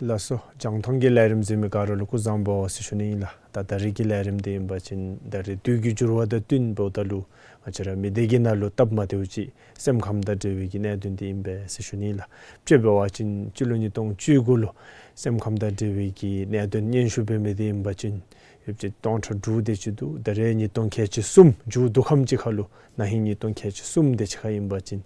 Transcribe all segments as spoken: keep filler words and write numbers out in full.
ལགས་སོ། རྒྱང་མཐོང་གི་ལས་རིམ་གཟིགས་མི་ག་ར་ལུ་སྐུ་གཟུགས་བཟང་པོ་ཟེར་ཞུ་ནི་ཨིན་ལགས། ད་ད་རིས་ཀྱི་ལས་རིམ་འདི་ཨིན་པ་ཅིན་ད་རིས་དུས་ཀྱི་འགྱུར་བ་དང་བསྟུན་འབདཝ་ད་ལུ་ང་བཅས་ར་མི་སྡེ་གི་ནང་ལུ་སྟབས་མ་བདེཝ་ཅིག་སེམས་ཁམས་དང་འབྲེལ་བའི་གི་གནད་དོན་འདི་ཨིན་པས་ཟེར་ཞུ་ནི་ཨིན་ལགས། དཔྱེ་འབད་བ་ཅིན་སྤྱི་ལོ་ཉིས་སྟོང་བཅུ་དགུ་ལུ་སེམས་ཁམས་དང་འབྲེལ་བའི་གི་གནད་དོན་སྙན་ཞུ་འབད་མི་འདི་ཨིན་པ་ཅིན་ཡོདཔ་ཅིག་སྟོང་ཕྲག་དྲུག་དེ་ཅིག་འདུག། ད་རིས་ཉིས་སྟོང་ཁལ་གཅིག་གསུམ་མཇུག་བསྡུ་ཁམས་ཅིག་ཁར་ལུ་ན་ཧིང་ཉིས་སྟོང་ཁལ་གཅིག་གསུམ་དེ་ཅིག་ཁར་ཨིན་པ་ཅིན་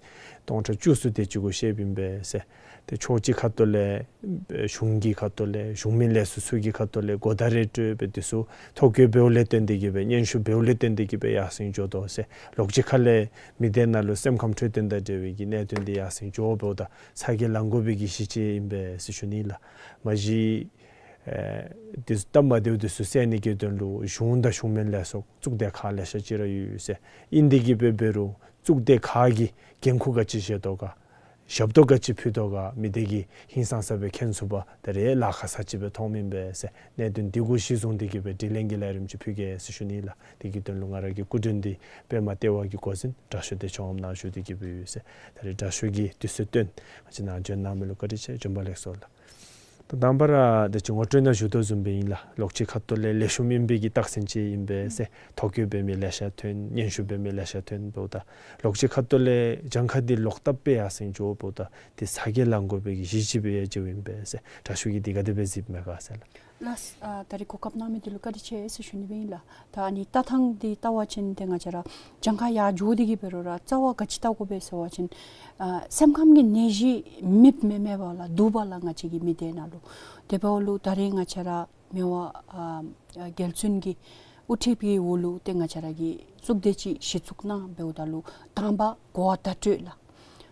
སྟོང་ཕྲག་བཅུ་གསུམ་དེ་ཅིག་གུ་བཤདཔ་ཨིན་པས་ཟེར། ཏེ་ཕྱོགས་གཅིག་ཁ་ཐུག་ལས་གཞུང་གི་ཁ་ཐུག་ལས་གཞུང་མིན་ལས་ཚོགས་ཚུ་གི་ཁ་ཐུག་ལས་གོ་བརྡ་རེ་སྤྲོད་སྦེ་འདི་ཚུ་ཐོ་བཀོད་འབདཝ་ལས་བརྟེན་ཏེ་གིས་སྦེ་སྙན་ཞུ་འབདཝ་ལས་བརྟེན་ཏེ་གིས་སྦེ་ཡར་སེང་འགྱོ་དོ་ཟེར། ལོགས་གཅིག་ཁ་ལས་མི་སྡེ་ནང་ལུ་སེམས་ཁམས་འཕྲོད་བསྟེན་དང་འབྲེལ་བའི་གི་གནད་དོན་འདི་ཡར་སེང་འགྱོ་འབདཝ་ད་ཚ་གྱང་ལང་དགོ་པའི་གི་གཞི་ཅིག་ཨིན་པས་ཟེར་ཞུ་ནི་ལགས། མ་གཞི་ཨེ་འདི་ཚུ་སྟབས་མ་བདེཝ་འདི་ཚུ་སེལ་ནི་གི་དོན་ལུ་གཞུང་དང་གཞུང་མིན་ལས་ཚོགས་གཙུག་སྡེ་ཁག་ལེ་ཤ་ཅིག་ར་ཡོད་ཟེར། ཨིན་ཏེ་གིས་སྦེ་འབད་རུང་གཙུག་སྡེ་ཁག་གིས་འགན་ཁུར་ག་ཅི་བཞེས་དོ་ག་ཞབས་ཏོག་ག་ཅི་ཕུལ་དོ་ག་མི་སྡེ་གིས་ཧིང་སངས་ས་སྦེ་མཁྱེན་ཚུགས་པར་ད་རིས་ལཱ་ཁག་ས་ཅིག་སྦེ་མཐོངམ་ཨིན་པས་ཟེར། གནད་དོན་འདི་གུ་གཞི་བཟུང་སྟེ་གིས་སྦེ་དྲི་ལན་གྱི་ལས་རིམ་ཅིག་ཕུལ་གེ་ཟེར་ཞུ་ནི་ལགས། དེ་གི་དོན་ལུ་ང་ར་གི་སྐུ་མགྲོན་འདི་པདྨ་ལྟེ་བ་གི་འགོ་འཛིན་དྲག་ཤོས་བདེ་མཆོག་ངམ་ནཱ་བཞུགས་ཏེ་གིས་སྦེ་ཡོད་ཟེར། ད་རིས་དྲག་ཤོས་ཀྱིས་དུས་ཚོད་བཏོན་ང་བཅས་ནང་འབྱོན་གནང་མི་ལུ་བཀའ་དྲིན་ཆེ། བྱོན་པ་ལེགས་སོ་ལགས། ད་དང་པ་ར་ད་ཅི་ངོ་སྤྲོད་ནང་ཞུ་དོ་བཟུམ་སྦེ་ཨིན་ལགས། ལོགས་གཅིག་ཁ་ཐུག་ལས་ལེགས་ཤོམ་ཨིན་པའི་གི་རྟགས་མཚན་ཅིག་ཨིན་པས་ཟེར། ཐོ་བཀོད་འབད་མི་ལེ་ཤ་ཐོན། སྙན་ཞུ་འབད་མི་ལེ་ཤ་ཐོན་འབདཝ་ད་ལོགས་གཅིག་ཁ་ཐུག་ལས་གྱངས་ཁ་འདི་ལོག་ལྟབ་སྦེ་ཡར་སེང་འགྱོ་འབདཝ་ད་འདི་ཚ་གྱང་ལང་དགོ་པའི་གི་གཞི་ཅིག་སྦེ་ཡང་མཇལཝ་ཨིན་པས་ཟེར། དྲག་ཤོས་ཀྱིས་འདི་ག་དེ་སྦེ་གཟིགསཔ་མས་ག་ཟེར་ལགས། ལགས། ཨ་ད་རིས་གོ་སྐབས་གནང་མི་འདི་ལུ་བཀའ་དྲིན་ཆེ་ཟེར་ཞུ་ནི་སྦེ་ཨིན་ལགས། ད་ཨ་ནི་ལྟ་སྟངས་འདི་བལྟ་བ་ཅིན་ཏེ་ང་བཅས་ར་གྱངས་ཁ་ཡར་འགྱོ་སྟེ་གིས་འབད་རུང་ར་རྩ་བ་ག་ཅི་བལྟ་དགོ་པས་ཟེར་བ་ཅིན་ཨ་སེམས་ཁམས་ཀྱི་ནད་གཞི་མེདཔ་མེན་མེན་པ་ལགས། འདུག་པ་ལགས། ང་བཅས་ཀྱི་མི་སྡེ་ནང་ལུ། དེ་འབདཝ་ལུ་ད་རིས་ང་བཅས་ར་མི་དབང་ཨ་ཨ་རྒྱལ་བཙུན་གྱི་དབུ་ཁྲིད་ཀྱི་འོག་ལུ་ཏེ་ང་བཅས་ར་གིས་གཙུག་སྡེ་ཅིག་གཞི་བཙུགས་གནང་འབདཝ་ད་ལུ་དང་པ་གོ་བ་བརྡ་སྤྲོད་ལགས།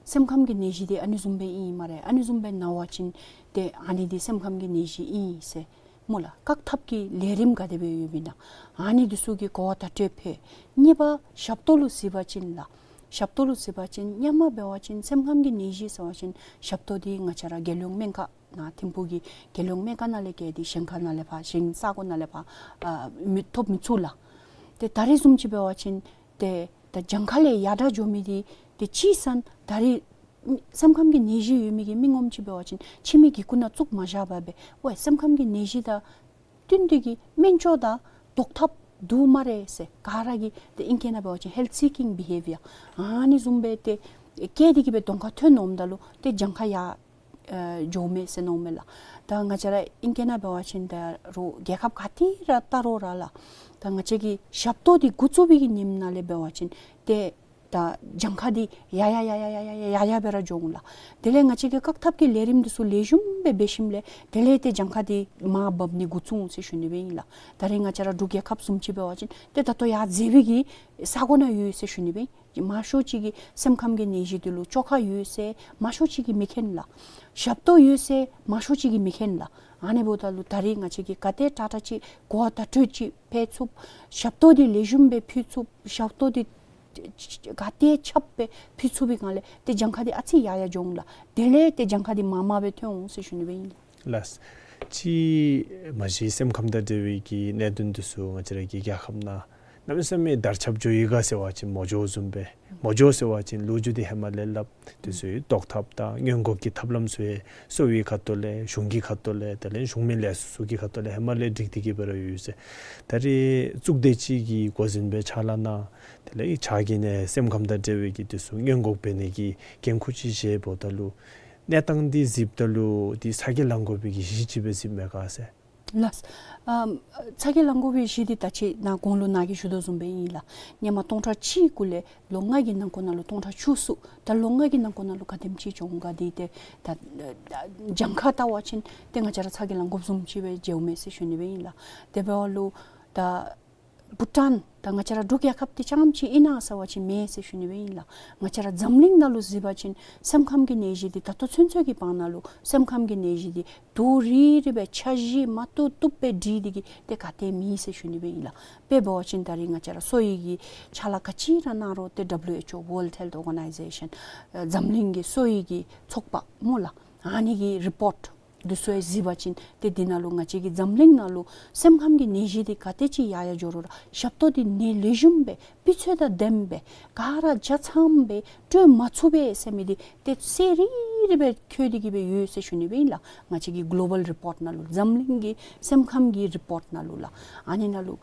སེམས་ཁམས་ཀྱི་ནད་གཞི་འདི་ཨ་ནི་བཟུམ་སྦེ་ཨིན་སྨ་རེ། ཨ་ནི་བཟུམ་སྦེ་ན་བ་ཅིན་ཏེ་ཨ་ནི་འདི་སེམས་ཁམས་ཀྱི་ནད་གཞི་ཨིན་ཟེར་སྨོ་ལགས། བཀག་ཐབས་ཀྱི་ལས་རིམ་ག་དེ་སྦེ་ཡོདཔ་ཨིན་ན་ཨ་ནི་འདི་ཚུ་གི་གོ་བ་བརྡ་སྤྲོད་ཕུལ། གཉིས་པ་ཞབས་ཏོག་ལུ་གཟིགས་པ་ཅིན་ལགས། ཞབས་ཏོག་ལུ་གཟིགས་པ་ཅིན་སྔོན་མ་འབད་བ་ཅིན་སེམས་ཁམས་ཀྱི་ནད་གཞི་ཟེར་བ་ཅིན་ཞབས་ཏོག་འདི་ང་བཅས་ར་རྒྱལ་ཡོངས་སྨན་ཁང་ནང་ཐིམ་ཕུག་གི་རྒྱལ་ཡོངས་སྨན་ཁང་ནང་ལས་བརྒལ་ཏེ་གཞན་ཁ་ནང་ལས་ཕར་གཞན་ས་གོ་ནང་ལས་ཕར་ཨ་མི་ཐོབ་མི་ཚུགས་ལགས། ཏེ་ད་རིས་བཟུམ་ཅིག་འབད་བ་ཅིན་ཏེ་ད་གྱངས་ཁ་ལས་ཡར་དྲག་འགྱོ་མི་འདི་ཏེ་ཅིག་ཟེར་ན་ད་རིས་སེམས་ཁམས་ཀྱི་ནད་གཞི་ཡོད་མི་གི་མི་ངོམ་ཅིག་འབད་བ་ཅིན་ཁྱིམ་གྱི་གི་གུ་ནང་བཙུགས་མ་བཞག་པར་སྦེ་ཝའི་སེམས་ཁམས་ཀྱི་ནད་གཞི་དང་བསྟུན་ཏེ་གིས་སྨན་བཅོས་དང་བཟློག་ཐབས་འདུག་སྨ་རེ་ཟེར་ག་ར་གིས་ཏེ་ཨིང་སྐད་ནང་འབད་བ་ཅིན་health seeking behaviour ཨ་ནི་བཟུམ་སྦེ་ཏེ་བསྐྱེད་དེ་གིས་སྦེ་གདོང་ཁར་ཐོན་འོངམ་ད་ལུ་ཏེ་གྱངས་ཁ་ཡར་ཨ་འགྱོཝ་མས་ཟེར་མནོཝ་མས་ལགས། ད་ང་བཅས་ར་ཨིང་སྐད་ནང་འབད་བ་ཅིན་ད་རུང་རྒྱལ་ཁབ་ག་ཏེ་ར་བལྟ་རུང་ར་ལགས། ད་ང་བཅས་ཀྱི་ཞབས་ཏོག་འདི་འགོ་བཙུགས་པའི་གི་ཉིནམ་ནང་ལས་འབད་བ་ཅིན་ཏེ་ད་གྱངས་ཁ་འདི་ཡར་ཡར་ཡར་ཡར་སྦེ་ར་འགྱོ་འོང་ལགས། དེ་ལས་ང་བཅས་ཀྱིས་བཀག་ཐབས་ཀྱི་ལས་རིམ་འདི་ཚུ་ལེགས་ཤོམ་སྦེ་འབད་ཞིནམ་ལས་དེ་ལས་ཏེ་གྱངས་ཁ་འདི་མར་འབབ་ནི་འགོ་བཙུགས་འོང་ཟེར་ཞུ་ནི་སྦེ་ཨིན་ལགས། ད་རིས་ང་བཅས་ར་འབྲུག་རྒྱལ་ཁབ་བཟུམ་ཅིག་འབད་བ་ཅིན་ཏེ་ད་ལྟོ་ཡར་འཛེགས་པའི་གི་ས་གོ་ནང་ཡོད་ཟེར་ཞུ་ནི་སྦེ་ཨིན། མང་ཤོས་ཅིག་གིས་སེམས་ཁམས་ཀྱི་ནད་གཞི་འདི་ལུ་བཅོས་ཁ་ཡོད་ཟེར་མང་ཤོས་ཅིག་གིས་མི་མཁྱེན་ལགས། ཞབས་ཏོག་ཡོད་ཟེར་མང་ཤོས་ཅིག་གིས་མི་མཁྱེན་ལགས། ཨ་ནི་འབདཝ་ད་ལུ་ད་རིས་ང་བཅས་ཀྱིས་ག་དེ་དྲག་དྲག་ཅིག་གོ་བ་བརྡ་སྤྲོད་ཅིག་ཕུལ་ཚུགསཔ་ཞབས་ཏོག་འདི་ལེགས་ཤོམ་སྦེ་ཕུལ་ཚུགསཔ་ཞབས་ཏོག་འདི་ག་དེ་ཁྱབ་སྦེ་ཕུལ་ཚུགས་པའི་སྒང་ལས་ཏེ་གྱངས་ཁ་འདི་ཨ་ཙི་ཡར་ཡར་འགྱོ་འོང་ལགས། དེ་ལས་ཏེ་གྱངས་ཁ་འདི་མར་མར་སྦེ་ཐོན་འོང་ཟེར་ཞུ་ནི་སྦེ་ཨིན་ལགས། ལགས། ཅིག་མ་གཞི་སེམས་ཁམས་དང་འབྲེལ་བའི་གི་གནད་དོན་འདི་ཚུ་ང་བཅས་ར་གི་རྒྱལ་ཁབ་ནང་གནམ་མེད་ས་མེད་དར་ཁྱབ་འགྱོ་ཡི་ག་ཟེར་བ་ཅིན་མ་འགྱོཝ་བཟུམ་སྦེ་མ་འགྱོ་ཟེར་བ་ཅིན་ལོ་རྒྱུས་འདི་ཧེ་མ་ལས་སླབ། འདི་ཚུ་བཟློག་ཐབས་དང་སྔོན་འགོག་གི་ཐབས་ལམ་ཚུ་ཡང་གསོ་བའི་ཁ་ཐུག་ལས་གཞུང་གི་ཁ་ཐུག་ལས་དེ་ལས་གཞུང་མིན་ལས་ཚོགས་ཚུ་གི་ཁ་ཐུག་ལས་ཧེ་མ་ལས་སྒྲིག་སྟེ་གིས་སྦེ་ར་ཡོད་ཟེར། ད་རིས་གཙུག་སྡེ་ཅིག་གི་འགོ་འཛིན་སྦེ་ཕྱག་ལཱ་གནང་། དེ་ལས་ཕྱག་གི་ནང་སེམས་ཁམས་དང་འབྲེལ་བའི་གི་འདི་ཚུ་སྔོན་འགོག་འབད་ནི་གི་འགན་ཁུར་ཅིག་བཞེསཔ་ད་ལུ་གནས་སྟངས་འདི་གཟིགསཔ་ད་ལུ་འདི་ཚ་གྱང་ལང་དགོ་པའི་གི་གཞི་ཅིག་སྦེ་གཟིགསཔ་མས་ག་ཟེར། ལགས། ཨམ་ཚ་གྱང་ལང་དགོ་པའི་གཞི་འདི་ད་ཅི་ནཱ་གོང་ལུ་ནཱ་གིས་ཞུ་དོ་བཟུམ་སྦེ་ཨིན་ལགས། སྔོན་མ་སྟོང་ཕྲག་གཅིག་གུ་ལས་ལོ་ལྔ་གི་ནང་འཁོད་ནང་ལུ་སྟོང་ཕྲག་བཅུ་གསུམ། ད་ལོ་ལྔ་གི་ནང་འཁོད་ནང་ལུ་ག་དེམ་ཅིག་བྱུང་ག་འདི་ཏེ་ད་ད་གྱངས་ཁ་བལྟ་བ་ཅིན་ཏེ་ང་བཅས་ར་ཚ་གྱང་ལང་དགོཔ་བཟུམ་ཅིག་སྦེ་མཇལཝ་མས་ཟེར་ཞུ་ནི་སྦེ་ཨིན་ལགས། དེ་འབདཝ་ལུ་ད་བྷུ་ཊཱན་ད་ང་བཅས་ར་འབྲུག་རྒྱལ་ཁབ་འདི་རྐྱངམ་ཅིག་ཨིན་ན་ཟེར་བ་ཅིན་མེན་ཟེར་ཞུ་ནི་སྦེ་ཨིན་ལགས། ང་བཅས་ར་འཛམ་གླིང་ནང་ལུ་གཟིགས་པ་ཅིན་སེམས་ཁམས་ཀྱི་ནད་གཞི་འདི་ད་ལྟོ་ཚུན་ཚོད་ཀྱི་བར་ན་ལུ་སེམས་ཁམས་ཀྱི་ནད་གཞི་འདི་རྡོག་རིལ་རི་སྦེ་འཆར་གཞི་མ་བཏུབ་བཏུབ་སྦེ་སྒྲིག་སྟེ་གིས་ཏེ་ག་ཏེ་མེད་ཟེར་ཞུ་ནི་སྦེ་ཨིན་ལགས། དཔེ་འབད་བ་ཅིན་ད་རིས་ང་བཅས་ར་གསོ་བའི་གི་ཕྱག་ལཱ་ག་ཅི་ར་གནང་རུང་ཏེ་ཌབ་ལུ་ཨེཆ་ཨོ་World Health Organization ཨ་འཛམ་གླིང་གི་གསོ་བའི་གི་ཚོགས་པ་སྨོ་ལགས། ཨ་ནི་གི་རི་པོརཊ་ འདི་ཚུ་ཡང་གཟིགས་པ་ཅིན་ཏེ་འདི་ནང་ལུ་ང་བཅས་ཀྱི་འཛམ་གླིང་ནང་ལུ་སེམས་ཁམས་ཀྱི་ནད་གཞི་འདི་ག་དེ་ཅིག་ཡར་ཡར་འགྱོ་རུང་ར་ཞབས་ཏོག་འདི་ནད་ལེགས་ཤོམ་སྦེ་སྤུས་ཚད་དང་ལྡནམ་སྦེ་ག་ར་ཆ་ཚང་སྦེ་སྤྲོད་མ་ཚུགས་པས་ཟེར་མི་འདི་ཏེ་གསལ་རི་རི་སྦེ་འཁོད་དེ་གི་སྦེ་ཡོད་ཟེར་ཞུ་ནི་སྦེ་ཨིན་ལགས། ང་བཅས་ཀྱི་གོ་ལོ་བཱལ་རི་པོརཊ་ནང་ལུ་འཛམ་གླིང་གི་སེམས་ཁམས་ཀྱི་རི་པོརཊ་ནང་ལུ་ལགས། ཨ་ནི་ནང་ལུ་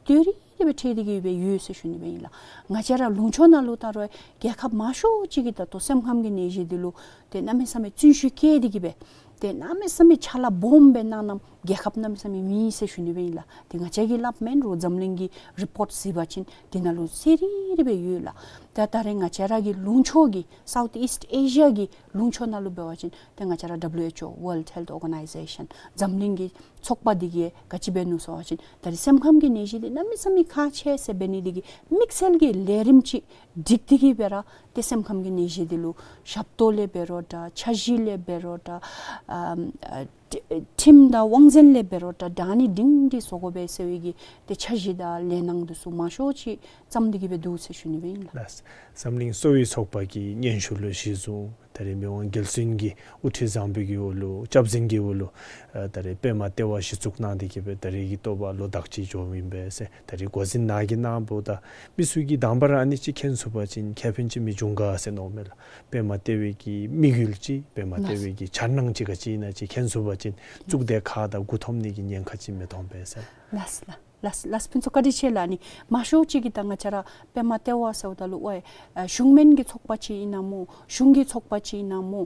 ཏེ་རི་རི་སྦེ་འཁོད་དེ་གི་སྦེ་ཡོད་ཟེར་ཞུ་ནི་སྦེ་ཨིན་ལགས། ང་བཅས་ར་ལུང་ཕྱོགས་ནང་ལུ་ད་རུང་རྒྱལ་ཁབ་མང་ཤོས་ཅིག་གིས་ད་ལྟོ་སེམས་ཁམས་ཀྱི་ནད་གཞི་འདི་ལུ་ཏེ་གནམ་མེད་ས་མེད་བརྩོན་ཤུགས་བསྐྱེད་དེ་གི་སྦེ་ཏེ་གནམ་མེད་ས་མེད་ཕྱག་ལཱ་སྦོམ་སྦེ་གནང་གནངམ་རྒྱལ་ཁབ་གནམ་མེད་ས་མེད་མེད་ཟེར་ཞུ་ནི་སྦེ་ཨིན་ལགས། ཏེ་ང་བཅས་ཀྱིས་སླབ་མེན་རུང་འཛམ་གླིང་གི་རི་པོརཊ་གཟིགས་པ་ཅིན་འདི་ནང་ལུ་གསལ་རི་རི་སྦེ་ཡོད་ལགས། ད་ད་རེས་ང་བཅས་ར་གི་ལུང་ཕྱོགས་ཀྱི་Southeast Asia གི་ལུང་ཕྱོགས་ནང་ལུ་འབད་བ་ཅིན་ཏེ་ང་བཅས་ར་W H O, World Health Organization འཛམ་གླིང་གི་ཚོགས་པ་འདི་གིས་ག་ཅི་འབད་ནུག་ཟེར་བ་ཅིན་ད་རེས་སེམས་ཁམས་ཀྱི་ནད་གཞི་འདི་གནམ་མེད་ས་མེད་ཁག་ཆེ་ཟེར་འབད་ནི་འདི་གིས་དམིགས་བསལ་གྱི་ལས་རིམ་ཅིག་སྒྲིག་སྟེ་གི་སྦེ་ར་ཏེ་སེམས་ཁམས་ཀྱི་ནད་གཞི་འདི་ལུ་ཞབས་ཏོག་ལས་འབད་རུང་འདྲ་འཆར་གཞི་ལས་འབད་རུང་འདྲ་ཨམ་ཨ་ཁྲིམས་དང་དབང་འཛིན་ལས་འབད་རུང་འདྲ་ད་ནི་སྒྲིང་སྒྲི་བཟོ་དགོ་པས་ཟེར་བའི་གི་ཏེ་འཆར་གཞི་དང་ལས་སྣང་འདི་ཚུ་མང་ཤོས་ཅིག་བརྩམས་ཏེ་གི་སྦེ་འདུག་ཟེར་ཞུ་ནི་སྦེ་ཨིན་ལགས། ལགས། འཛམ་གླིང་གསོ་བའི་ཚོགས་པ་གི་སྙན་ཞུ་ལུ་གཞི་བཟུང་ད་རེས་མི་དབང་རྒྱལ་བཙུན་གྱི་དབུ་ཁྲིད་བཟང་པོའི་གི་འོག་ལུ་སྐྱབས་འཛིན་གྱི་འོག་ལུ་ཨ་ད་རེས་པདྨ་ལྟེ་བ་གཞི་བཙུགས་གནང་སྟེ་གི་སྦེ་ད་རེས་ཀྱི་ཐོབ་པ་ལོ་དག་ཅིག་འགྱོཝ་ཨིན་པས་ཟེར། ད་རེས་འགོ་འཛིན་ནཱ་གིས་གནངམ་ད་མི་ཚུ་གིས་དང་པ་ར་ཨ་ནི་ཅིག་མཁྱེན་ཚུགས་པ་ཅིན་ཁེ་ཕན་ཅིག་མི་འབྱུང་ག་ཟེར་མནོཝ་མས་ལགས། པདྨ་ལྟེ་བའི་གི་དམིགས་ཡུལ་ཅིག་པདྨ་ལྟེ་བའི་གི་འཆར་སྣང་ཅིག་ག་ཅི་ཨིན་ན་ཅིག་མཁྱེན་ཚུགས་པ་ཅིན་གཙུག་སྡེ་ཁག་དང་མགུ་འཐོམ་ནི་གི་ཉེན་ཁ་ཅིག་མི་ཐོན་པས་ཟེར། ལགས་ལགས། ལགས་ལགས། ཕུན་ཚོགས་བཀའ་དྲིན་ཆེ་ལགས། ཨ་ནི་མང་ཤོས་ཅིག་གིས་ད་ང་བཅས་ར་པདྨ་ལྟེ་བ་ཟེརཝ་ད་ལུ་ཝའི་ཨ་གཞུང་མིན་གྱི་ཚོགས་པ་ཅིག་ཨིན་ན་སྨོ་གཞུང་གི་ཚོགས་པ་ཅིག་ཨིན་ན་སྨོ་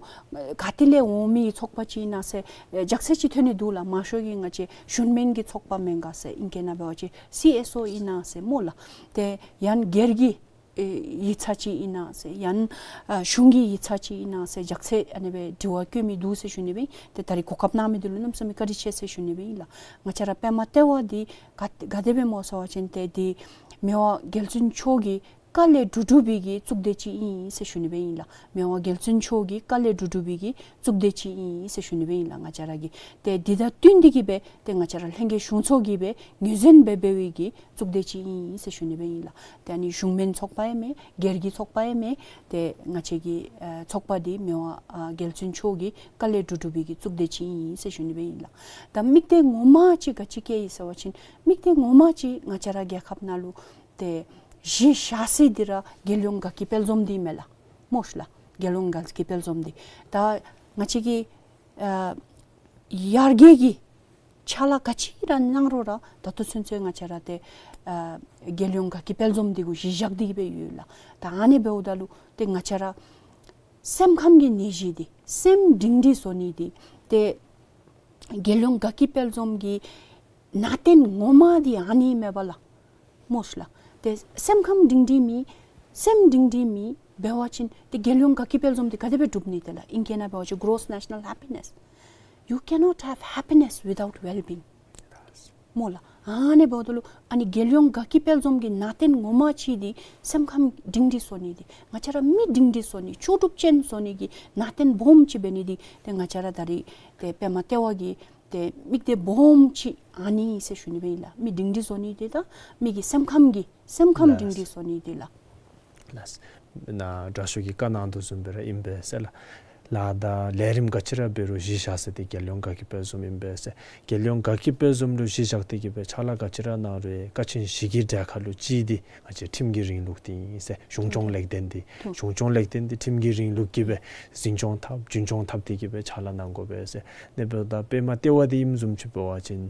ག་ཏེ་ལས་འོང་མི་ཚོགས་པ་ཅིག་ཨིན་ན་ཟེར་ཨ་རྒྱགས་ཚད་ཅིག་ཐོན་ནི་འདུག་ལགས། མང་ཤོས་ཀྱིས་ང་བཅས་གཞུང་མིན་གྱི་ཚོགས་པ་མེན་ག་ཟེར། ཨིང་སྐད་ནང་འབད་བ་ཅིན་སི་ཨེསི་ཨོ་ཨིན་ན་ཟེར་སྨོ་ལགས། ཏེ་ཡང་སྒེར་གྱི་ཨེ་ཡིག་ཚང་ཅིག་ཨིན་ན་ཟེར་ཡང་ཨ་གཞུང་གི་ཡིག་ཚང་ཅིག་ཨིན་ན་ཟེར་རྒྱགས་ཚད་ཨ་ནི་སྦེ་དྲི་བ་བཀོད་མི་འདུག་ཟེར་ཞུ་ནི་སྦེ། ཏེ་ད་རེས་གོ་སྐབས་གནང་མི་འདི་ལུ་གནམ་མེད་ས་མེད་བཀའ་དྲིན་ཆེ་ཟེར་ཞུ་ནི་སྦེ་ཨིན་ལགས། ང་བཅས་ར་པདྨ་ལྟེ་བ་འདི་ག་ག་དེ་སྦེ་སྨོ་ཟེར་བ་ཅིན་ཏེ་འདི་མི་དབང་རྒྱལ་བཙུན་མཆོག་གི་བཀའ་ལས་གྲུབ་གྲུབ་པའི་གི་གཙུག་སྡེ་ཅིག་ཨིན་ཟེར་ཞུ་ནི་སྦེ་ཨིན་ལགས། མི་དབང་རྒྱལ་བཙུན་མཆོག་གི་བཀའ་ལས་གྲུབ་གྲུབ་པའི་གི་གཙུག་སྡེ་ཅིག་ཨིན་ཟེར་ཞུ་ནི་སྦེ་ཨིན་ལགས། ང་བཅས་ར་གི་ཏེ་འདི་དང་བསྟུན་ཏེ་གི་སྦེ་ཏེ་ང་བཅས་ར་ལྷན་རྒྱས་གཞུང་ཚོགས་ཀྱིས་སྦེ་ངོས་འཛིན་འབད་འབད་བའི་གི་གཙུག་སྡེ་ཅིག་ཨིན་ཟེར་ཞུ་ནི་སྦེ་ཨིན་ལགས། ཏེ་ཨ་ནི་གཞུང་མིན་ཚོགས་པ་ཡང་མེན་སྒེར་གྱི་ཚོགས་པ་ཡང་མེན། ཏེ་ང་བཅས་ཀྱི་ཨ་ཚོགས་པ་འདི་མི་དབང་ཨ་རྒྱལ་བཙུན་མཆོག་གི་བཀའ་ལས་གྲུབ་གྲུབ་པའི་གི་གཙུག་སྡེ་ཅིག་ཨིན་ཟེར་ཞུ་ནི་སྦེ་ཨིན་ལགས། ད་དམིགས་གཏད་ངོ་མ་ཅིག་ག་ཅི་བསྐྱེད་ཡི་ཟེར་བ་ཅིན་དམིགས་གཏད་ངོ་མ་ཅིག་ང་བཅས་ར་རྒྱལ་ཁབ་ནང་ལུ་ཏེ་གཞི་བཞག་ས་འདི་ར་རྒྱལ་ཡོངས་དགའ་སྐྱིད་དཔལ་འཛོམས་འདི་མས་ལགས། སྨོ་ཤ་ལགས། རྒྱལ་ཡོངས་དགའ་སྐྱིད་དཔལ་འཛོམས་འདི་ད་ང་བཅས་ཀྱི་ཨ་ཡར་རྒྱས་ཀྱི་ཕྱག་ལཱ་ག་ཅི་ར་གནང་རུང་ར་ད་ལྟོ་ཚུན་ཚོད་ང་བཅས་ར་ཏེ་ཨ་རྒྱལ་ཡོངས་དགའ་སྐྱིད་དཔལ་འཛོམས་འདི་གུ་གཞི་བཞག་སྟེ་གི་སྦེ་ཡོད་ལགས། ད་ཨ་ནི་འབདཝ་ད་ལུ་ཏེ་ང་བཅས་ར་སེམས་ཁམས་ཀྱི་ནད་གཞི་འདི་སེམས་སྒྲིང་སྒྲི་བཟོ་ནི་འདི་ཏེ་རྒྱལ་ཡོངས་དགའ་སྐྱིད་དཔལ་འཛོམས་ཀྱི་ནང་རྟེན་ངོ་མ་འདི་ཨ་ནི་མས་པ་ལགས། སྨོ་ཤ་ལགས། ཏེ་སེམས་ཁམས་སྒྲིང་སྒྲི་མེད་སེམས་སྒྲིང་སྒྲི་མེད་འབད་བ་ཅིན་ཏེ་རྒྱལ་ཡོངས་དགའ་སྐྱིད་དཔལ་འཛོམས་འདི་ག་དེ་སྦེ་འགྲུབ་ནི། དེ་ལགས་ཨིང་སྐད་ནང་འབད་བ་ཅིན་gross national happiness. You cannot have happiness without well-being. སྨོ་ལགས། ཨ་ནི་འབདཝ་ད་ལུ་ཨ་ནི་རྒྱལ་ཡོངས་དགའ་སྐྱིད་དཔལ་འཛོམས་ཀྱི་ནང་རྟེན་ངོ་མ་ཅིག་འདི་སེམས་ཁམས་སྒྲིང་སྒྲི་བཟོ་ནི་འདི་ང་བཅས་ར་མི་སྒྲིང་སྒྲི་བཟོ་ནི་ལྕོགས་གྲུབ་ཅན་བཟོ་ནི་གི་ནང་རྟེན་སྦོམ་ཅིག་འབད་ནི་འདི་ཏེ་ང་བཅས་ར་ད་རེས་ཏེ་པདྨ་ལྟེ་བ་གི་ཏེ་དམིགས་གཏད་སྦོམ་ཅིག་ཨ་ནི་ཟེར་ཞུ་ནི་སྦེ་ཨིན་ལགས། མི་སྒྲིང་སྒྲི་བཟོ་ནི་འདི་དང་མི་གི་སེམས་ཁམས་ཀྱི་སེམས་ཁམས་སྒྲིང་སྒྲི་བཟོ་ནི་འདི་ལགས། ལགས། ནཱ་དྲག་ཤོས་ཀྱིས་བཀའ་གནང་དོ་བཟུམ་སྦེ་ར་ཨིན་པས་ཟེར་ལགས། ལཱ་དང་ལས་རིམ་ག་ཅི་ར་འབད་རུང་གཞི་བཞག་ས་འདི་རྒྱལ་ཡོངས་དགའ་སྐྱིད་དཔལ་འཛོམས་ཨིན་པས་ཟེར། རྒྱལ་ཡོངས་དགའ་སྐྱིད་དཔལ་འཛོམས་ལུ་གཞི་བཞག་སྟེ་གི་སྦེ་ཕྱག་ལཱ་ག་ཅི་ར་གནང་རུང་ཡང་ཁག་ཆེ་ཤོས་ཀྱི་གྲས་ཁར་ལུ་གཅིག་འདི་ང་བཅས་ཁྲིམས་ཀྱི་རིང་ལུགས་འདི་ཨིན་ཟེར། གཞུང་སྐྱོང་ལེགས་ལྡན་འདི་གཞུང་སྐྱོང་ལེགས་ལྡན་འདི་ཁྲིམས་ཀྱི་རིང་ལུགས་ཀྱི་སྦེ་འཛིན་སྐྱོང་འཐབ་རྒྱུན་སྐྱོང་འཐབ་སྟེ་གི་སྦེ་ཕྱག་ལཱ་གནང་དགོ་པས་ཟེར། ཨ་ནི་འབདཝ་ད་པདྨ་ལྟེ་བ་འདི་ཨིནམ་བཟུམ་ཅིག་འབད་བ་ཅིན་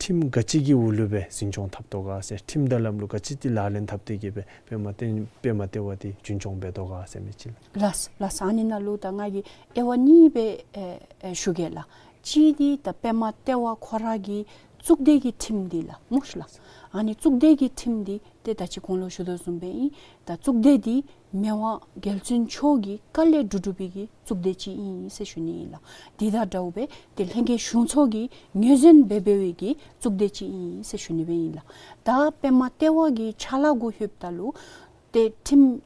ཁྲིམས་ག་ཅི་གི་འོག་ལུ་སྦེ་འཛིན་སྐྱོང་འཐབ་དོ་ག་ཟེར། ཁྲིམས་དང་ལམ་ལུགས་ག་ཅི་འདི་ལག་ལེན་འཐབ་སྟེ་གི་སྦེ་པདྨ་ལྟེ་པདྨ་ལྟེ་བ་འདི་རྒྱུན་སྐྱོང་འབད་དོ་ག་ཟེར་མི་ཅིག་ལགས། ལགས་ལགས། ཨ་ནི་ནང་ལུ་ད་ང་གིས་དབྱེ་བ་གཉིས་སྦེ་ཨེ་ཨེ་ཞུ་གེ་ལགས། གཅིག་འདི་ད་པདྨ་ལྟེ་བ་ཁོ་ར་གི་གཙུག་སྡེ་གི་ཁྲིམས་འདི་ལགས་སྨོ་ཤ་ལགས། ཨ་ནི་གཙུག་སྡེ་གི་ཁྲིམས་འདི་ཏེ་ད་ཅི་གོང་ལུ་ཞུ་དོ་བཟུམ་སྦེ་ཨིན། ད་གཙུག་སྡེ་འདི་མི་དབང་རྒྱལ་བཙུན་མཆོག་གི་བཀའ་ལས་གྲུབ་གྲུབ་པའི་གི་གཙུག་སྡེ་ཅིག་ཨིན་ཟེར་ཞུ་ནི་ཨིན་ལགས། འདི་དང་འདྲཝ་སྦེ་ཏེ་ལྷན་རྒྱས་གཞུང་ཚོགས་ཀྱིས་ངོས་འཛིན་འབད་འབད་བའི་གི་གཙུག་སྡེ་ཅིག་ཨིན་ཟེར་ཞུ་ནི་སྦེ་ཨིན་ལགས། ད་པདྨ་ལྟེ་བ་གི་ཕྱག་ལཱ་གུ་ལྷོདཔ་ད་ལུ་ཏེ་ཁྲིམས་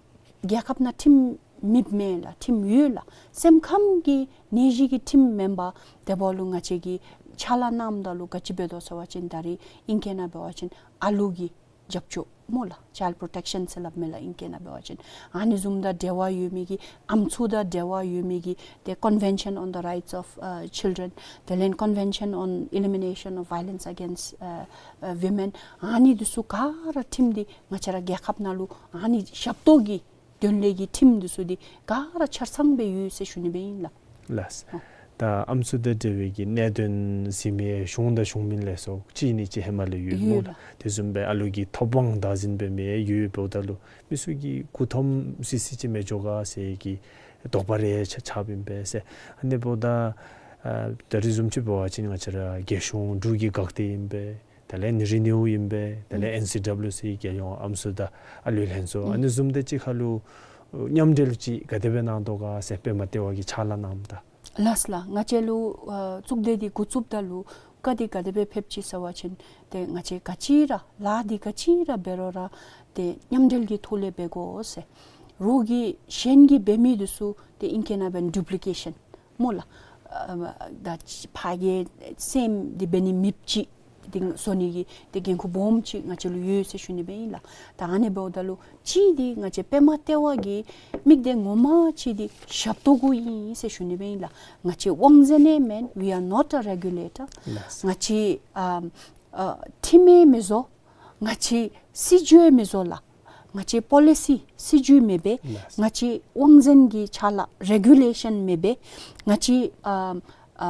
རྒྱལ་ཁབ་ནང་ཁྲིམས་མེདཔ་མེན་ལགས། ཁྲིམས་ཡོད་ལགས། སེམས་ཁམས་ཀྱི་ནད་གཞི་གི་ཁྲིམས་མེན་པར་དེ་འབདཝ་ལུ་ང་བཅས་ཀྱིས་ཕྱག་ལཱ་གནངམ་ད་ལུ་ག་ཅི་འབད་དོ་ཟེར་བ་ཅིན་ད་རེས་ཨིང་སྐད་ནང་འབད་བ་ཅིན་ཨ་ལུ་གི་རྒྱབ་སྐྱོར། སྨོ་ལགས། Child Protection ཟེར་སླབ་མས་ལགས་ཨིང་སྐད་ནང་འབད་བ་ཅིན། ཨ་ནི་བཟུམ་དང་འབྲེལ་བ་ཡོད་མི་གི་ཨམ་སྲུ་དང་འབྲེལ་བ་ཡོད་མི་གི་ཏེ་Convention on the Rights of, uh, Children དེ་ལས་Convention on Elimination of Violence Against, uh, uh, Women ཨ་ནི་འདི་ཚུ་ག་ར་ཁྲིམས་འདི་ང་བཅས་ར་རྒྱལ་ཁབ་ནང་ལུ་ཨ་ནི་ཞབས་ཏོག་གི་དོན་ལས་ཀྱི་ཁྲིམས་འདི་ཚུ་འདི་ག་ར་ཆ་ཚང་སྦེ་ཡོད་ཟེར་ཞུ་ནི་སྦེ་ཨིན་ལགས། ལགས། ཨོ། ད་ཨམ་སྲུ་དང་འབྲེལ་བའི་གི་གནད་དོན་གཟིགས་མི་གཞུང་དང་གཞུང་མིན་ལས་ཚོགས་གཅིག་ནི་གཅིག་ཧེ་མ་ལས་ཡོད་སྨོ་ཡོད་ལགས། ལགས། དེ་བཟུམ་སྦེ་ཨ་ལུ་གི་ཐོབ་དབང་བདག་འཛིན་འབད་མི་ཡོད། འབདཝ་ད་ལུ་མི་ཚུ་གིས་མགུ་འཐོམ་སི་སི་ཅིག་མི་འགྱོ་ག་ཟེར་གྱི་དོགས་པ་རེ་ཆ་ཆགསཔ་ཨིན་པས་ཟེར། ཨ་ནི་འབདཝ་ད་ཨ་ད་རིས་བཟུམ་ཅིག་འབད་བ་ཅིན་ང་བཅས་ར་རྒྱལ་གཞུང་འབྲུག་གི་འགག་སྡེ་ཨིན་པས། དེ་ལས་ནི་རི་ནིའུ་ཨིན་པས། དེ་ལས་ཨེན་སི་ཌབ་ལིའུ་སི་རྒྱལ་ཡོངས་ཨམ་སྲུ་དང་ཨ་ལུའི་ལྷན་ཚོགས། ཨ་ནི་བཟུམ་དེ་ཅིག་ཁར་ལུ་མཉམ་འབྲེལ་ཅིག་ག་དེ་སྦེ་གནང་དོ་ག་ཟེར་པདྨ་ལྟེ་བ་གིས་ཕྱག་ལཱ་གནངམ་ད། ལགས་ལགས། ང་བཅས་ལུ་ཨ་གཙུག་སྡེ་འདི་འགོ་བཙུགསཔ་ད་ལུ་བཀའ་འདི་ག་དེ་སྦེ་ཕེབས་ཅི་ཟེར་བ་ཅིན་ཏེ་ང་བཅས་ག་ཅི་ར་ལཱ་འདི་ག་ཅི་ར་འབད་རུང་ར་ཏེ་མཉམ་འབྲེལ་གྱི་ཐོག་ལས་འབད་དགོ་ཟེར། རོགས་ཀྱིས་གཞན་གྱིས་འབད་མི་འདི་ཚུ་ཏེ་ཨིང་སྐད་ནང་འབད་བ་ཅིན་ཌུབ་ལི་ཀེ་ཤཱན་སྨོ་ལགས། ཨ་ད་ཕར་གྱི་སེམས་འདི་འབད་ནི་མེདཔ་ཅིག་འདི་བཟོ་ནི་གི་ཏེ་འགན་ཁུར་སྦོམ་ཅིག་ང་བཅས་ལུ་ཡོད་ཟེར་ཞུ་ནི་སྦེ་ཨིན་ལགས། ད་ཨ་ནི་འབདཝ་ད་ལུ་གཅིག་འདི་ང་བཅས་པདྨ་ལྟེ་བ་གི་དམིགས་གཏད་ངོ་མ་གཅིག་འདི་ཞབས་ཏོག་གུ་ཨིན་ཟེར་ཞུ་ནི་སྦེ་ཨིན་ལགས། ང་བཅས་དབང་འཛིན་ཨིན་མེན། We are not a regulator. ལགས། ང་བཅས་ཨ་ཨ་ཁྲིམས་ཡང་མི་བཟོ། ང་བཅས་སྲིད་བྱུས་མི་བཟོ་ལགས། ང་བཅས་པོ་ལི་སི་སྲིད་བྱུས་མེད་པས། ལགས། ང་བཅས་དབང་འཛིན་གྱི་ཕྱག་ལཱ་རེ་གུ་ལེ་ཤཱན་མེད་པས། ང་བཅས་ཨ་ཨ་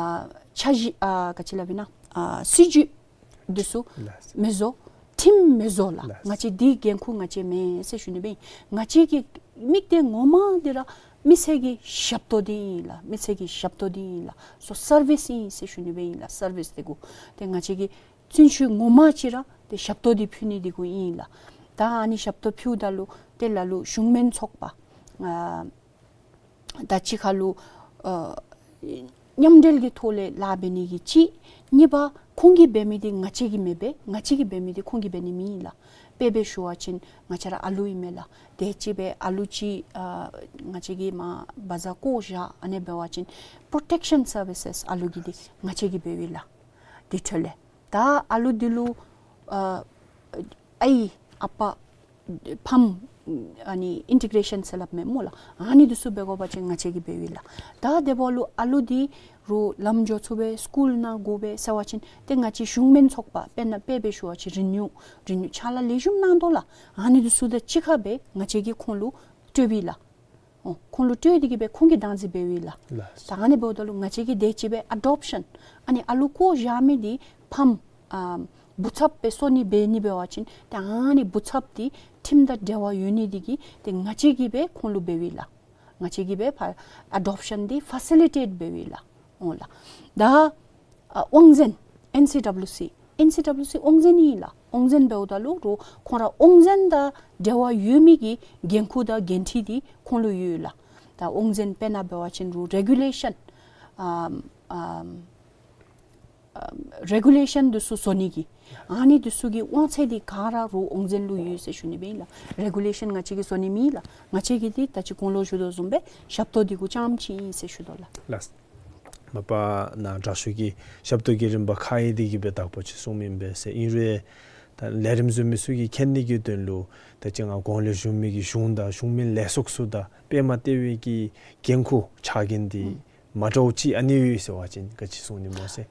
འཆར་གཞི་ཨ་ག་ཅི་སླབ་ཨིན་ན་ཨ་སྲིད་བྱུས་འདི་ཚུ་ལགས། མི་བཟོ། ཁྲིམས་མི་བཟོ་ལགས། ལགས། ང་བཅས་འདི་འགན་ཁུར་ང་བཅས་མེན་ཟེར་ཞུ་ནི་སྦེ་ཨིན། ང་བཅས་ཀྱི་དམིགས་གཏད་ངོ་མ་འདི་ར་མི་སེར་གྱི་ཞབས་ཏོག་འདི་ཨིན་ལགས། མི་སེར་གྱི་ཞབས་ཏོག་འདི་ཨིན་ལགས། སོ་སར་བིསི་ཨིན་ཟེར་ཞུ་ནི་སྦེ་ཨིན་ལགས། སར་བིསི་འདི་གུ་ཏེ་ང་བཅས་ཀྱི་བརྩོན་ཤུགས་ངོ་མ་ཅིག་ར་ཏེ་ཞབས་ཏོག་འདི་ཕུལ་ནི་འདི་གུ་ཨིན་ལགས། ད་ཨ་ནི་ཞབས་ཏོག་ཕུལཝ་ད་ལུ་ཏེ་ལ་ལུ་གཞུང་མིན་ཚོགས་པ་ཨ་ད་གཅིག་ཁར་ལུ་ཨ་མཉམ་འབྲེལ་གྱི་ཐོག་ལས་ལཱ་འབད་ནི་གི་གཅིག། གཉིས་པ་ཁོང་གིས་འབད་མི་འདི་ང་བཅས་ཀྱིས་མི་འབད། ང་བཅས་ཀྱིས་འབད་མི་འདི་ཁོང་གིས་འབད་ནི་མེན་ལགས། དཔེ་སྦེ་ཞུ་བ་ཅིན་ང་བཅས་ར་ཨ་ལུ་ཨིན་མས་ལགས། དེ་ཅིག་སྦེ་ཨ་ལུ་ཅིག་ཨ་ང་བཅས་ཀྱིས་མར་བ་ཛ་བཀོ་བཞག་ཨ་ནི་འབད་བ་ཅིན་པྲོ་ཊེཀ་ཤཱན་སར་བི་སེས་ཨ་ལུ་གི་འདི་ང་བཅས་ཀྱིས་འབད་བས་ལགས། དེ་འཕྲོ་ལས་ད་ཨ་ལུ་འདི་ལུ་ཨ་ཨའི་ཨ་པ་ཕམ་ཨ་ནི་ཨིན་ཊི་གྲེ་ཤཱན་ཟེར་སླབ་མས་སྨོ་ལགས། ཨ་ནི་འདི་ཚུ་འབད་དགོ་པ་ཅིན་ང་བཅས་ཀྱིས་འབད་བས་ལགས། ད་དེ་འབདཝ་ལུ་ཨ་ལུ་འདི་རུང་ལམ་འགྱོ་ཚུགས་པས། སི་ཀུལ་ནང་འགྱོ་བས་ཟེར་བ་ཅིན་ཏེ་ང་བཅས་གཞུང་མིན་ཚོགས་པ་དཔེར་ན་དཔེ་སྦེ་ཞུ་བ་ཅིན་རི་ནིའུ་རི་ནིའུ་ཕྱག་ལཱ་ལེགས་ཤོམ་གནང་དོ་ལགས། ཨ་ནི་འདི་ཚུ་དང་གཅིག་ཁར་སྦེ་ང་བཅས་ཀྱིས་ཁོང་ལུ་སྤྲོད་པས་ལགས། ཨོ་ཁོང་ལུ་སྤྲོད་དེ་གིས་སྦེ་ཁོང་གིས་བདག་འཛིན་འབད་བས་ལགས། ལགས། ད་ཨ་ནི་འབདཝ་ད་ལུ་ང་བཅས་ཀྱིས་དེ་ཅིག་སྦེ་ཨ་ཌོབ་ཤཱན་ཨ་ནི་ཨ་ལུ་བཀོ་བཞག་མི་འདི་ཕམ་ཨ་བུ་ཚབ་སྦེ་བཟོ་ནི་འབད་ནི་འབད་བ་ཅིན་ད་ཨ་ནི་བུ་ཚབ་འདི་ཁྲིམས་དང་འབྲེལ་བ་ཡོད་ནི་འདི་གིས་ཏེ་ང་བཅས་ཀྱིས་སྦེ་ཁོང་ལུ་འབད་བས་ལགས། ང་བཅས་ཀྱིས་སྦེ་ཕར་ཨ་ཌོབ་ཤཱན་འདི་ཕ་སི་ལི་ཊེཊ་འབད་བས་ལགས། ཨོ་ལགས། ད་ཨ་དབང་འཛིན་ཨེན་སི་ཌབ་ལིའུ་སི་ཨེན་སི་ཌབ་ལིའུ་སི་དབང་འཛིན་ཨིན་ལགས། དབང་འཛིན་འབདཝ་ད་ལུ་རུང་ཁོང་ར་དབང་འཛིན་དང་འབྲེལ་བ་ཡོད་མི་གི་འགན་ཁུར་དང་འགན་འཁྲི་འདི་ཁོང་ལུ་ཡོད་ལགས། ད་དབང་འཛིན་དཔེར་ན་འབད་བ་ཅིན་རུང་རེ་གུ་ལེ་ཤཱན་ཨམ་ཨམ་ཨམ་རེ་གུ་ལེ་ཤཱན་འདི་ཚུ་བཟོ་ནི་གི་ཨ་ནི་འདི་ཚུ་གི་དབང་ཚད་འདི་ག་ར་རུང་དབང་འཛིན་ལུ་ཡོད་ཟེར་ཞུ་ནི་སྦེ་ཨིན་ལགས། རེ་གུ་ལེ་ཤཱན་ང་བཅས་ཀྱིས་བཟོ་ནི་མེད་ལགས། ང་བཅས་ཀྱིས་འདི་ད་ཅི་གོང་ལུ་ཞུ་དོ་བཟུམ་སྦེ་ཞབས་ཏོག་འདི་གུ་རྐྱངམ་ཅིག་ཨིན་ཟེར་ཞུ་དོ་ལགས། ལགས། མ་པ་ནཱ་དྲག་ཤོས་ཀྱིས་ཞབས་ཏོག་གི་རིམ་པ་ཁག་ཡོད་དེ་གིས་སྦེ་དག་པ་ཅིག་གསུངམ་ཨིན་པས་ཟེར། ཨིན་རུང་ད་ལས་རིམ་བཟོ་མི་ཚུ་གིས་མཁྱེན་ནི་གི་དོན་ལུ་ད་ཅི་ང་གོང་ལས་ཞུ་མི་གི་གཞུང་དང་གཞུང་མིན་ལས་ཚོགས་ཚུ་དང་པདྨ་ལྟེ་བའི་གི་འགན་ཁུར་ཕྱག་འགན་འདི་ཨུམ་མ་འདྲཝ་ཅིག་ཨ་ནི་ཡོད་ཟེར་བ་ཅིན་ག་ཅི་གསུང་ནི་སྨོ་ཟེར།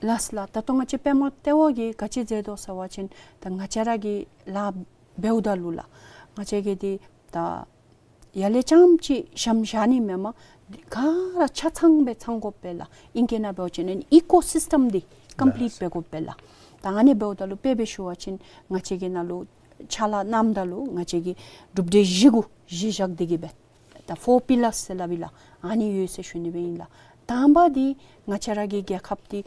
ལགས་ལགས། ད་ལྟོ་ང་བཅས་པདྨ་ལྟེ་བ་གིས་ག་ཅི་མཛད་དོ་ཟེར་བ་ཅིན་ད་ང་བཅས་ར་གི་ལཱ་འབདཝ་ད་ལུ་ལགས་ང་བཅས་ཀྱིས་འདི་ད་ཡར་ལས་རྐྱངམ་ཅིག་ཞམ་བཞག་ནི་མེན་པར་ག་ར་ཆ་ཚང་སྦེ་ཚང་དགོ་པས་ལགས། ཨིང་སྐད་ནང་འབད་བ་ཅིན་ཨི་ཀོ་སིསི་ཊམ་འདི་ཀམ་པི་ལིཊ་ལགས། འབད་དགོ་པས་ལགས། ད་ཨ་ནི་འབདཝ་ད་ལུ་དཔེ་སྦེ་ཞུ་བ་ཅིན་ང་བཅས་ཀྱིས་ནཱ་ལུ་ཕྱག་ལཱ་གནངམ་ད་ལུ་ང་བཅས་ཀྱིས་གྲུབ་འབྲས་བཞི་གུ་གཞི་བཞག་སྟེ་གིས་སྦེ་ད་ཕོར་པི་ལར་ཟེར་སླབ་ཨིན་ལགས། ཨ་ནི་ཡོད་ཟེར་ཞུ་ནི་སྦེ་ཨིན་ལགས། དང་པ་འདི་ང་བཅས་ར་གི་རྒྱལ་ཁབ་འདི་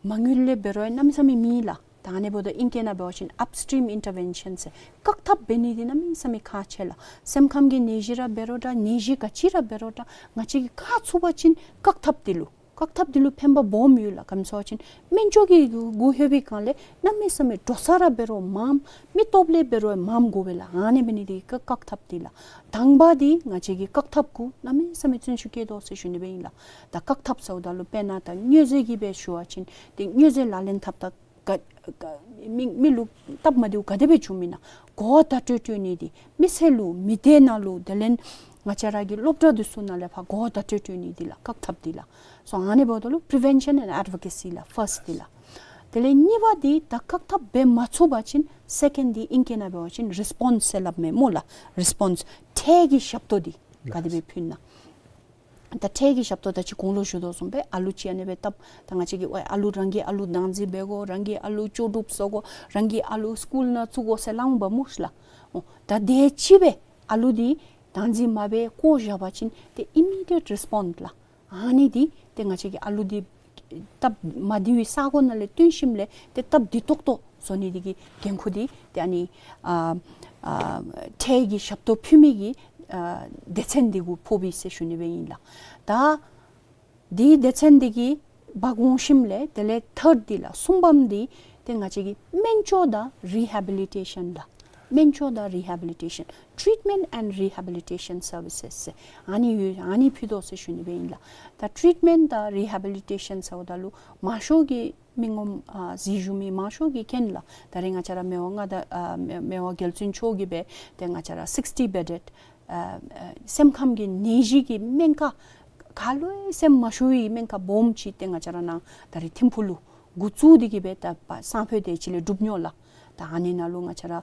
མ་དངུལ་ལས་འབད་རུང་གནམ་མེད་ས་མེད་མེད་ལགས། ད་ཨ་ནི་འབདཝ་ད་ཨིང་སྐད་ནང་འབད་བ་ཅིན་ཨཔ་སི་ཊིམ་ཨིན་ཊར་ཝེན་ཤཱན་ཟེར་བཀག་ཐབས་འབད་ནི་འདི་གནམ་མེད་ས་མེད་ཁག་ཆེ་ལགས། སེམས་ཁམས་ཀྱི་ནད་གཞི་ར་འབད་རུང་འདྲ་ནད་གཞི་ག་ཅི་ར་འབད་རུང་འདྲ་ང་བཅས་ཀྱིས་བཀག་ཚུགས་པ་ཅིན་བཀག་ཐབས་འདི་ལུ་བཀག་ཐབས་འདི་ལུ་ཕན་པ་སྦོམ་ཡོད་ལགས། ག་ཅི་ཟེར་བ་ཅིན་སྨན་བཅོས་ཀྱི་གུ་ལྷོད་པའི་སྒང་ལས་གནམ་མེད་ས་མེད་འགྲོ་ས་ར་འབད་རུང་མངམ་མི་སྟོབས་ལས་འབད་རུང་མངམ་དགོ་པས་ལགས། ཨ་ནི་འབད་ནི་འདི་བཀག་བཀག་ཐབས་འདི་ལགས། དང་པ་འདི་ང་བཅས་ཀྱིས་བཀག་ཐབས་གུ་གནམ་མེད་ས་མེད་བརྩོན་ཤུགས་བསྐྱེད་དོ་ཟེར་ཞུ་ནི་སྦེ་ཨིན་ལགས། ད་བཀག་ཐབས་ཟེརཝ་ད་ལུ་དཔེར་ན་ད་མྱོས་རྫས་ཀྱི་སྦེ་ཞུ་བ་ཅིན་ཏེ་མྱོས་རྫས་ལག་ལེན་འཐབ་ད་ ག་ག་མི་མི་ལུ་སྟབས་མ་བདེཝ་ག་དེ་སྦེ་བྱུངམ་ཨིན་ན་གོ་བརྡ་སྤྲོད་སྤྲོད་ནི་འདི་མི་སེར་ལུ་མི་སྡེ་ནང་ལུ་དེ་ལས་ང་བཅས་ར་གི་སློབ་གྲྭ་འདི་ཚུ་ནང་ལས་ཕར་གོ་བརྡ་སྤྲོད་སྤྲོད་ནི་འདི་ལགས་བཀག་ཐབས་འདི་ལགས། སོ་ཨ་ནི་འབདཝ་ད་ལུ་prevention and advocacy ལགས་first འདི་ལགས། དེ་ལས་གཉིས་པ་འདི་ད་བཀག་ཐབས་འབད་མ་ཚུགས་པ་ཅིན་second འདི་ཨིང་སྐད་ནང་འབད་བ་ཅིན་response ཟེར་སླབ་མས་སྨོ་ལགས། response འཕྲལ་གྱི་ཞབས་ཏོག་འདི་ག་དེ་སྦེ་ཕུལ་ན། ད་འཕྲལ་གྱི་ཞབས་ཏོག་ད་ཅི་གོང་ལུ་ཞུ་དོ་བཟུམ་སྦེ་ཨ་ལུ་ཅིག་ཨ་ནི་སྦེ་བཏབ། ད་ང་བཅས་ཀྱིས་ཨ་ལུ་རང་གི་ཨ་ལུ་བདག་འཛིན་འབད་དགོ། རང་གི་ཨ་ལུ་ལྕོགས་གྲུབ་བཟོ་དགོ། རང་གི་ཨ་ལུ་སི་ཀུལ་ནང་བཙུགས་དགོ་ཟེར་སླབ་འོང་པ་སྨོ་ལགས། འོ་ད་དེ་ཅིག་སྦེ་ཨ་ལུ་འདི་བདག་འཛིན་མ་འབད་བཀོ་བཞག་པ་ཅིན་ཏེ་immediate response ལགས། ཨ་ནི་འདི་ཏེ་ང་བཅས་ཀྱིས་ཨ་ལུ་འདི་སྟབས་མ་བདེ་བའི་ས་གོ་ནང་ལས་བཏོན་ཞིནམ་ལས་ཏེ་སྟབས་བདེ་ཏོག་ཏོ་བཟོ་ནི་འདི་གི་འགན་ཁུར་འདི་ཏེ་ཨ་ནི་ཨ་ཨ་འཕྲལ་གྱི་ཞབས་ཏོག་ཕུལ་མི་གི་ཨ་སྡེ་ཚན་འདི་གུ་ཕོག་པས་ཟེར་ཞུ་ནི་སྦེ་ཨིན་ལགས། ད་འདི་སྡེ་ཚན་འདི་གི་འབག་འོང་ཞིནམ་ལས་དེ་ལས་third འདི་ལགས་གསུམ་པམ་འདི་ཏེ་ང་བཅས་ཀྱིས་སྨན་བཅོས་དང་རི་ཧེ་བི་ལི་ཊེ་ཤཱན་ལགས། སྨན་བཅོས་དང་རི་ཧེ་བི་ལི་ཊེ་ཤཱན། treatment and rehabilitation services ཟེར་ཨ་ནི་ཡོད། ཨ་ནི་ཕུལ་དོ་ཟེར་ཞུ་ནི་སྦེ་ཨིན་ལགས། ད་treatment དང་རི་ཧེ་བི་ལི་ཊེ་ཤཱན་ཟེརཝ་ད་ལུ་མང་ཤོས་ཀྱི་མི་ངོམ་ཨ་གཟིགས་བཞུགས་མི་མང་ཤོས་ཀྱིས་མཁྱེན་ལགས། ད་རེས་ང་བཅས་ར་མི་དབང་མངའ་བདག་ཨ་མི་མི་དབང་རྒྱལ་བཙུན་མཆོག་གིས་སྦེ་ཏེ་ང་བཅས་ར་sixty bedded ཨ་ཨ་སེམས་ཁམས་ཀྱི་ནད་གཞི་གི་སྨན་ཁང་ག་ལུ་ཡང་སེམས་མ་ཤོར་བའི་སྨན་ཁང་སྦོམ་ཅིག་ཏེ་ང་བཅས་ར་ནཱ་ད་རེས་ཐིམ་ཕུག་ལུ་འགོ་བཙུགས་ཏེ་གི་སྦེ་ད་པ་སང་ཕོད་དེ་ཅིག་ལས་གྲུབ་ནུག་ལགས། ད་ཨ་ནི་ནང་ལུ་ང་བཅས་ར་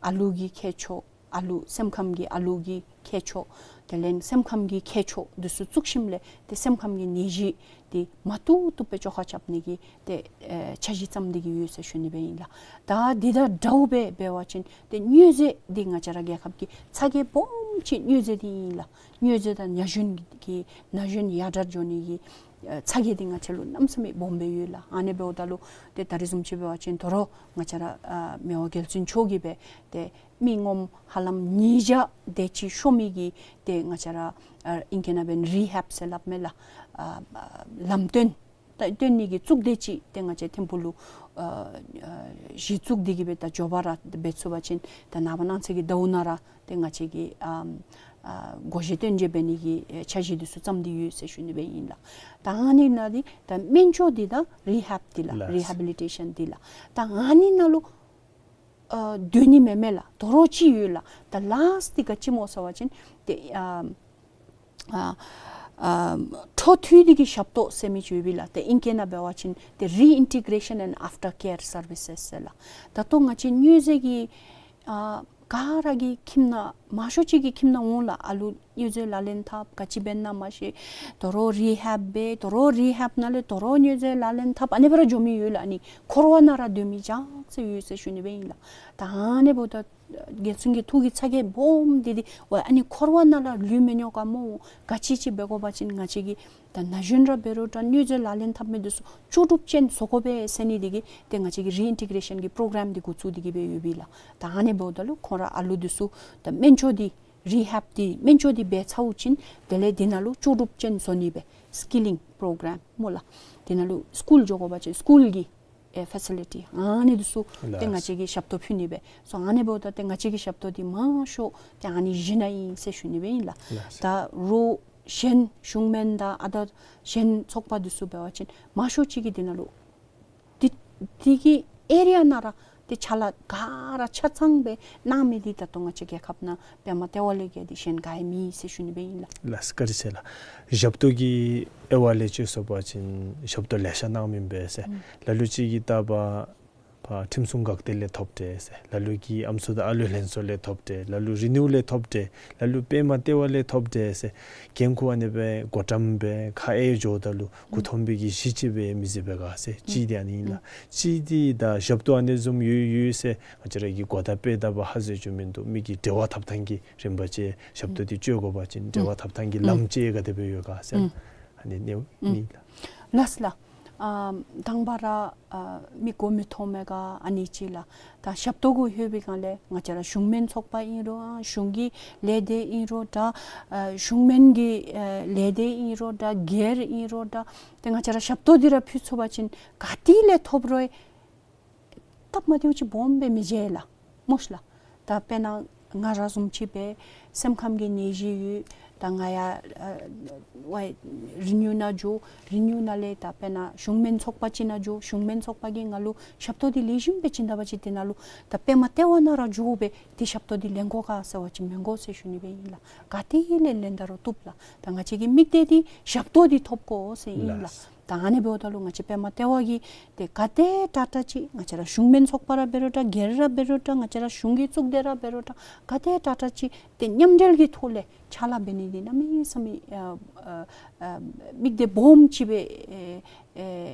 ཨ་ལུ་གི་མཁས་མཆོག་ཨ་ལུ་སེམས་ཁམས་ཀྱི་ཨ་ལུ་གི་མཁས་མཆོག་དེ་ལས་སེམས་ཁམས་ཀྱི་མཁས་མཆོག་འདི་ཚུ་བཙུགས་ཞིནམ་ལས་ཏེ་སེམས་ཁམས་ཀྱི་ནད་གཞི་འདི་མ་བཏུབ་བཏུབ་སྦེ་བཅོ་ཁ་རྐྱབ་ནི་གི་ཏེ་ཨེ་འཆར་གཞི་བརྩམས་ཏེ་གི་ཡོད་ཟེར་ཞུ་ནི་སྦེ་ཨིན་ལགས། ད་འདི་དང་འདྲཝ་སྦེ་འབད་བ་ཅིན་ཏེ་མྱོས་རྫས་འདི་ང་བཅས་ར་རྒྱལ་ཁབ་ཀྱི་ཚ་གྱང་སྦོམ་ཅིག་མྱོས་རྫས་འདི་ཨིན་ལགས། མྱོས་རྫས་དང་ན་གཞོན་གྱི་ན་གཞོན་ཡར་དྲག་འགྱོ་ནི་གི་ཨེ་ཚ་གྱང་འདི་ང་བཅས་ལུ་གནམ་མེད་ས་མེད་སྦོམ་སྦེ་ཡོད་ལགས། ཨ་ནི་འབདཝ་ད་ལུ་ཏེ་ད་རེས་བཟུམ་ཅིག་འབད་བ་ཅིན་དོ་རུང་ང་བཅས་ར་ཨ་མི་དབང་རྒྱལ་བཙུན་མཆོག་གིས་སྦེ་ཏེ་མི་ངོམ་ཧ་ལམ་ཉིས་བརྒྱ་དེ་ཅིག་ཤོར་མི་གི་ཏེ་ང་བཅས་ར་ཨ་ཨིང་སྐད་ནང་འབད་རི་ཧེབ་ཟེར་སླབ་མས་ལགས། ཨ་ཨ་ལམ་སྟོན་ད་སྟོན་ནི་གི་གཙུག་སྡེ་ཅིག་ཏེ་ང་བཅས་ཐིམ་ཕུག་ལུ་ཨ་ཨ་གཞི་བཙུགས་ཏེ་གི་སྦེ་ད་མགྱོགས་པ་ར་འབད་ཚུགས་པ་ཅིན་ད་ནངས་པ་གནངས་ཚེ་གི་ཟླཝ་ནང་ར་ཏེ་ང་བཅས་ཀྱིས་ཨམ་ཨ་སྒོ་འབྱེད་སྟོན་བྱེད་འབད་ནི་གི་ཨེ་འཆར་གཞི་འདི་ཚུ་བརྩམས་ཏེ་ཡོད་ཟེར་ཞུ་ནི་སྦེ་ཨིན་ལགས། ད་ཨ་ནི་ནང་འདི་ད་སྨན་བཅོས་འདི་དང་རི་ཧེབ་འདི་ལགས། ལགས། རི་ཧེ་བི་ལི་ཊེ་ཤཱན་འདི་ལགས། ད་ཨ་ནི་ནང་ལུ་ཨ་སྡོད་ནི་མེན་མས་ལགས། དོ་རུང་ཅིག་ཡོད་ལགས། ད་ལཱསཊ་འདི་ག་ཅི་སྨོ་ཟེར་བ་ཅིན་ཏེ་ཨ་ཨ་ཨ་འཕྲོ་མཐུད་དེ་གི་ཞབས་ཏོག་ཟེར་མི་ཅིག་ཡོད་པས་ལགས། ཏེ་ཨིང་སྐད་ནང་འབད་བ་ཅིན་ཏེ་རི་ཨིན་ཊི་གྲེ་ཤཱན་ཨེནཌ་ཨཕ་ཊར་ཀེར་སར་བི་སེས་ཟེར་ལགས། ད་ལྟོ་ང་བཅས་མྱོས་རྫས་ཀྱི་ཨ་ག་ར་གི་ཁྱིམ་ནང་མང་ཤོས་ཅིག་གི་ཁྱིམ་ནང་འོང་ལགས། ཨ་ལུ་མྱོས་རྫས་ལག་ལེན་འཐབ་ག་ཅི་འབད་ན་མ་ཤེས། དོ་རུང་རི་ཧེབ་འབད། དོ་རུང་རི་ཧེབ་ནང་ལས་དོ་རུང་མྱོས་རྫས་ལག་ལེན་འཐབ། ཨ་ནི་སྦེ་ར་འགྱོ་མི་ཡོད་ལགས། ཨ་ནི་འཁོར་བ་ནང་ར་སྡོད་མི་ཅོག་ཙེ་ཡོད་ཟེར་ཞུ་ནི་སྦེ་ཨིན་ལགས། ད་ཨ་ནི་འབདཝ་ད་རྒྱལ་བཙུན་གྱི་ཐུགས་ཀྱི་ཚ་གྱང་སྦོམ་འདི་འདི་ཝའི་ཨ་ནི་འཁོར་བ་ནང་ལུ་ལུས་མི་ཉོ་ག་སྨོ། ག་ཅི་ཅིག་འབད་དགོ་པ་ཅིན་ང་བཅས་ཀྱིས་ད་ན་གཞོན་ར་འབད་རུང་ད་མྱོས་རྫས་ལག་ལེན་འཐབ་མི་འདི་ཚུ་ལྕོགས་གྲུབ་ཅན་བཟོ་དགོ་པས་ཟེར་ནི་འདི་གིས་ཏེ་ང་བཅས་ཀྱིས་རི་ཨིན་ཊི་གྲེ་ཤཱན་གྱི་པྲོ་གྲམ་འདི་འགོ་བཙུགས་ཏེ་གི་སྦེ་ཡོད་པས་ལགས། ད་ཨ་ནི་འབདཝ་ད་ལུ་ཁོང་ར་ཨ་ལུ་འདི་ཚུ་ད་སྨན་བཅོས་འདི་རི་ཧེབ་འདི་སྨན་བཅོས་འདི་འབད་ཚརཝ་ཅིག་དེ་ལས་འདི་ནང་ལུ་ལྕོགས་གྲུབ་ཅན་བཟོ་ནི་སྦེ་སི་ཀི་ལིང་པྲོ་གྲམ་སྨོ་ལགས། འདི་ནང་ལུ་སི་ཀུལ་འགྱོ་དགོ་པ་ཅིན་སི་ཀུལ་གྱི་ཨེ་ཕེ་སི་ལི་ཊི་ཨ་ནི་འདི་ཚུ་ཏེ་ལགས། ང་བཅས་ཀྱིས་ཞབས་ཏོག་ཕུལ་ནི་སྦེ། སོ་ཨ་ནི་འབདཝ་ད་ཏེ་ང་བཅས་ཀྱི་ཞབས་ཏོག་འདི་མང་ཤོས་ཏེ་ཨ་ནི་བཞི་ནང་ཨིན་ཟེར་ཞུ་ནི་སྦེ་ཨིན་ལགས། ལགས། ད་རོགས་གཞན་གཞུང་སྨན་དང་ཨ་ད་གཞན་ཚོགས་པ་འདི་ཚུ་འབད་བ་ཅིན་མང་ཤོས་ཅིག་གིས་འདི་ནང་ལུ་འདི་འདི་གི་ཨེ་རི་ཡ་ནང་ར་ཏེ་ཅ་ལ་ག་ར་ཆ་ཚང་སྦེ་གནང་མི་འདི་ད་ལྟོ་ང་བཅས་རྒྱལ་ཁབ་ནང་པདྨ་ལྟེ་བ་ལས་བརྒལ་ཏེ་གཞན་ག་ཡང་མེད་ཟེར་ཞུ་ནི་སྦེ་ཨིན་ལགས། ལགས་བཀའ་དྲིན་ཆེ་ལགས། ཞབས་ཏོག་གི་དབྱེ་བ་ལས་ཅིག་ཟེར་བ་ཅིན་ཞབས་ཏོག་ལེ་ཤ་གནང་མི་ཨིན་པས་ཟེར། ཨུམ། ལ་ལུ་ཅིག་གིས་ད་ཕར་ཕར་ཁྲིམས་སྲུང་འགག་སྡེ་ལས་ཐོབ་སྟེ་ཟེར། ལ་ལུ་གིས་ཨམ་སྲུ་དང་ཨ་ལུ་ལྷན་ཚོགས་ལས་ཐོབ་སྟེ། ལ་ལུ་རི་ནིའུ་ལས་ཐོབ་སྟེ། ལ་ལུ་པདྨ་ལྟེ་བ་ལས་ཐོབ་སྟེ་ཟེར། འགན་ཁུར་ཨ་ནི་སྦེ་བགོ་བཀྲམ་སྦེ་ཁ་ཨེ་འགྱོཝ་ད་ལུ་མགུ་འཐོམ་པའི་གི་གཞི་ཅིག་སྦེ་མི་ཟེར་བས་ག་ཟེར། གཅིག་འདི་ཨ་ནི་ཨིན་ལགས། གཅིག་འདི་ད་ཞབས་ཏོག་ཨ་ནི་བཟུམ་ཡོད་ཡོད་ཟེར་ང་བཅས་ར་གིས་གོ་བརྡ་སྤེལ་ད་པ་ཧ་གོ་རྒྱུ་མིན་འདུག། མི་གི་འབྲེལ་བ་འཐབ་ཐངས་ཀྱི་རིམ་པ་བཅས་ཞབས་ཏོག་འདི་སྤྱོད་དགོ་པ་ཅིན་འབྲེལ་བ་འཐབ་ཐངས་ཀྱི་ལམ་བཅས་ག་དེ་སྦེ་ཡོད་ག་ཟེར། ཨ་ནི་ཨ་ནི་ཨིན་ལགས། ལགས་ལགས། ཨ་དང་པ་ར་ཨ་མི་མགོ་མི་འཐོམ་མི་ག་ཨ་ནི་ཅིག་ལགས། ད་ཞབས་ཏོག་གུ་ལྷོད་པའི་སྒང་ལས་ང་བཅས་ར་གཞུང་སྨན་ཚོགས་པ་ཨིན་རུང་ཨ་གཞུང་གི་ལས་སྡེ་ཨིན་རུང་ད་ཨ་གཞུང་སྨན་གྱི་ཨ་ལས་སྡེ་ཨིན་རུང་ད་སྒེར་ཨིན་རུང་ད་ཏེ་ང་བཅས་ར་ཞབས་ཏོག་འདི་ར་ཕུལ་ཚུགས་པ་ཅིན་ག་ཏེ་ལས་ཐོབ་རུང་སྟབས་མ་བདེཝ་ཅིག་སྦོམ་སྦེ་མི་འབྱུང་ལགས། སྨོ་ཤ་ལགས། ད་དཔེར་ན་ ང་ར་བཟུམ་ཅིག་སྦེ་སེམས་ཁམས་ཀྱི་ནད་གཞི་ཡོད། ད་ང་ཡང་ཨ་ཝའི་རི་ནིའུ་ནང་འགྱོ། རི་ནིའུ་ནང་ལས་ད་དཔེར་ན་གཞུང་མིན་ཚོགས་པ་ཅིག་ནང་འགྱོ། གཞུང་མིན་ཚོགས་པ་གིས་ང་ལུ་ཞབས་ཏོག་འདི་ལེགས་ཤོམ་སྦེ་བྱིན་ད་པ་ཅིན་དེ་ནང་ལུ་ད་པདྨ་ལྟེ་བ་ནང་ར་འགྱོ་སྦེ་ཏེ་ཞབས་ཏོག་འདི་ལེན་དགོ་ག་ཟེར་བ་ཅིན་མི་དགོ་ཟེར་ཞུ་ནི་སྦེ་ཨིན་ལགས། ག་ཏེ་ལས་ལེན་ད་རུང་བཏུབ་ལགས། ད་ང་བཅས་ཀྱི་དམིགས་གཏད་འདི་ཞབས་ཏོག་འདི་ཐོབ་དགོ་ཟེར་ཨིན་ལགས། ལགས། ད་ཨ་ནི་འབདཝ་ད་ལུ་ང་བཅས་པདྨ་ལྟེ་བ་གིས་ཏེ་ག་དེ་དྲག་དྲག་ཅིག་ང་བཅས་ར་གཞུང་མིན་ཚོགས་པ་ར་འབད་རུང་འདྲ། སྒེར་ར་འབད་རུང་འདྲ། ང་བཅས་ར་གཞུང་གི་གཙུག་སྡེ་ར་འབད་རུང་འདྲ། ག་དེ་དྲག་དྲག་ཅིག་ཏེ་མཉམ་འབྲེལ་གྱི་ཐོག་ལས་ཕྱག་ལཱ་འབད་ནི་འདི་གནམ་མེད་ས་མེད་ཨ་ཨ་ཨ་དམིགས་གཏད་སྦོམ་ཅིག་སྦེ་ཨེ་ཨེ་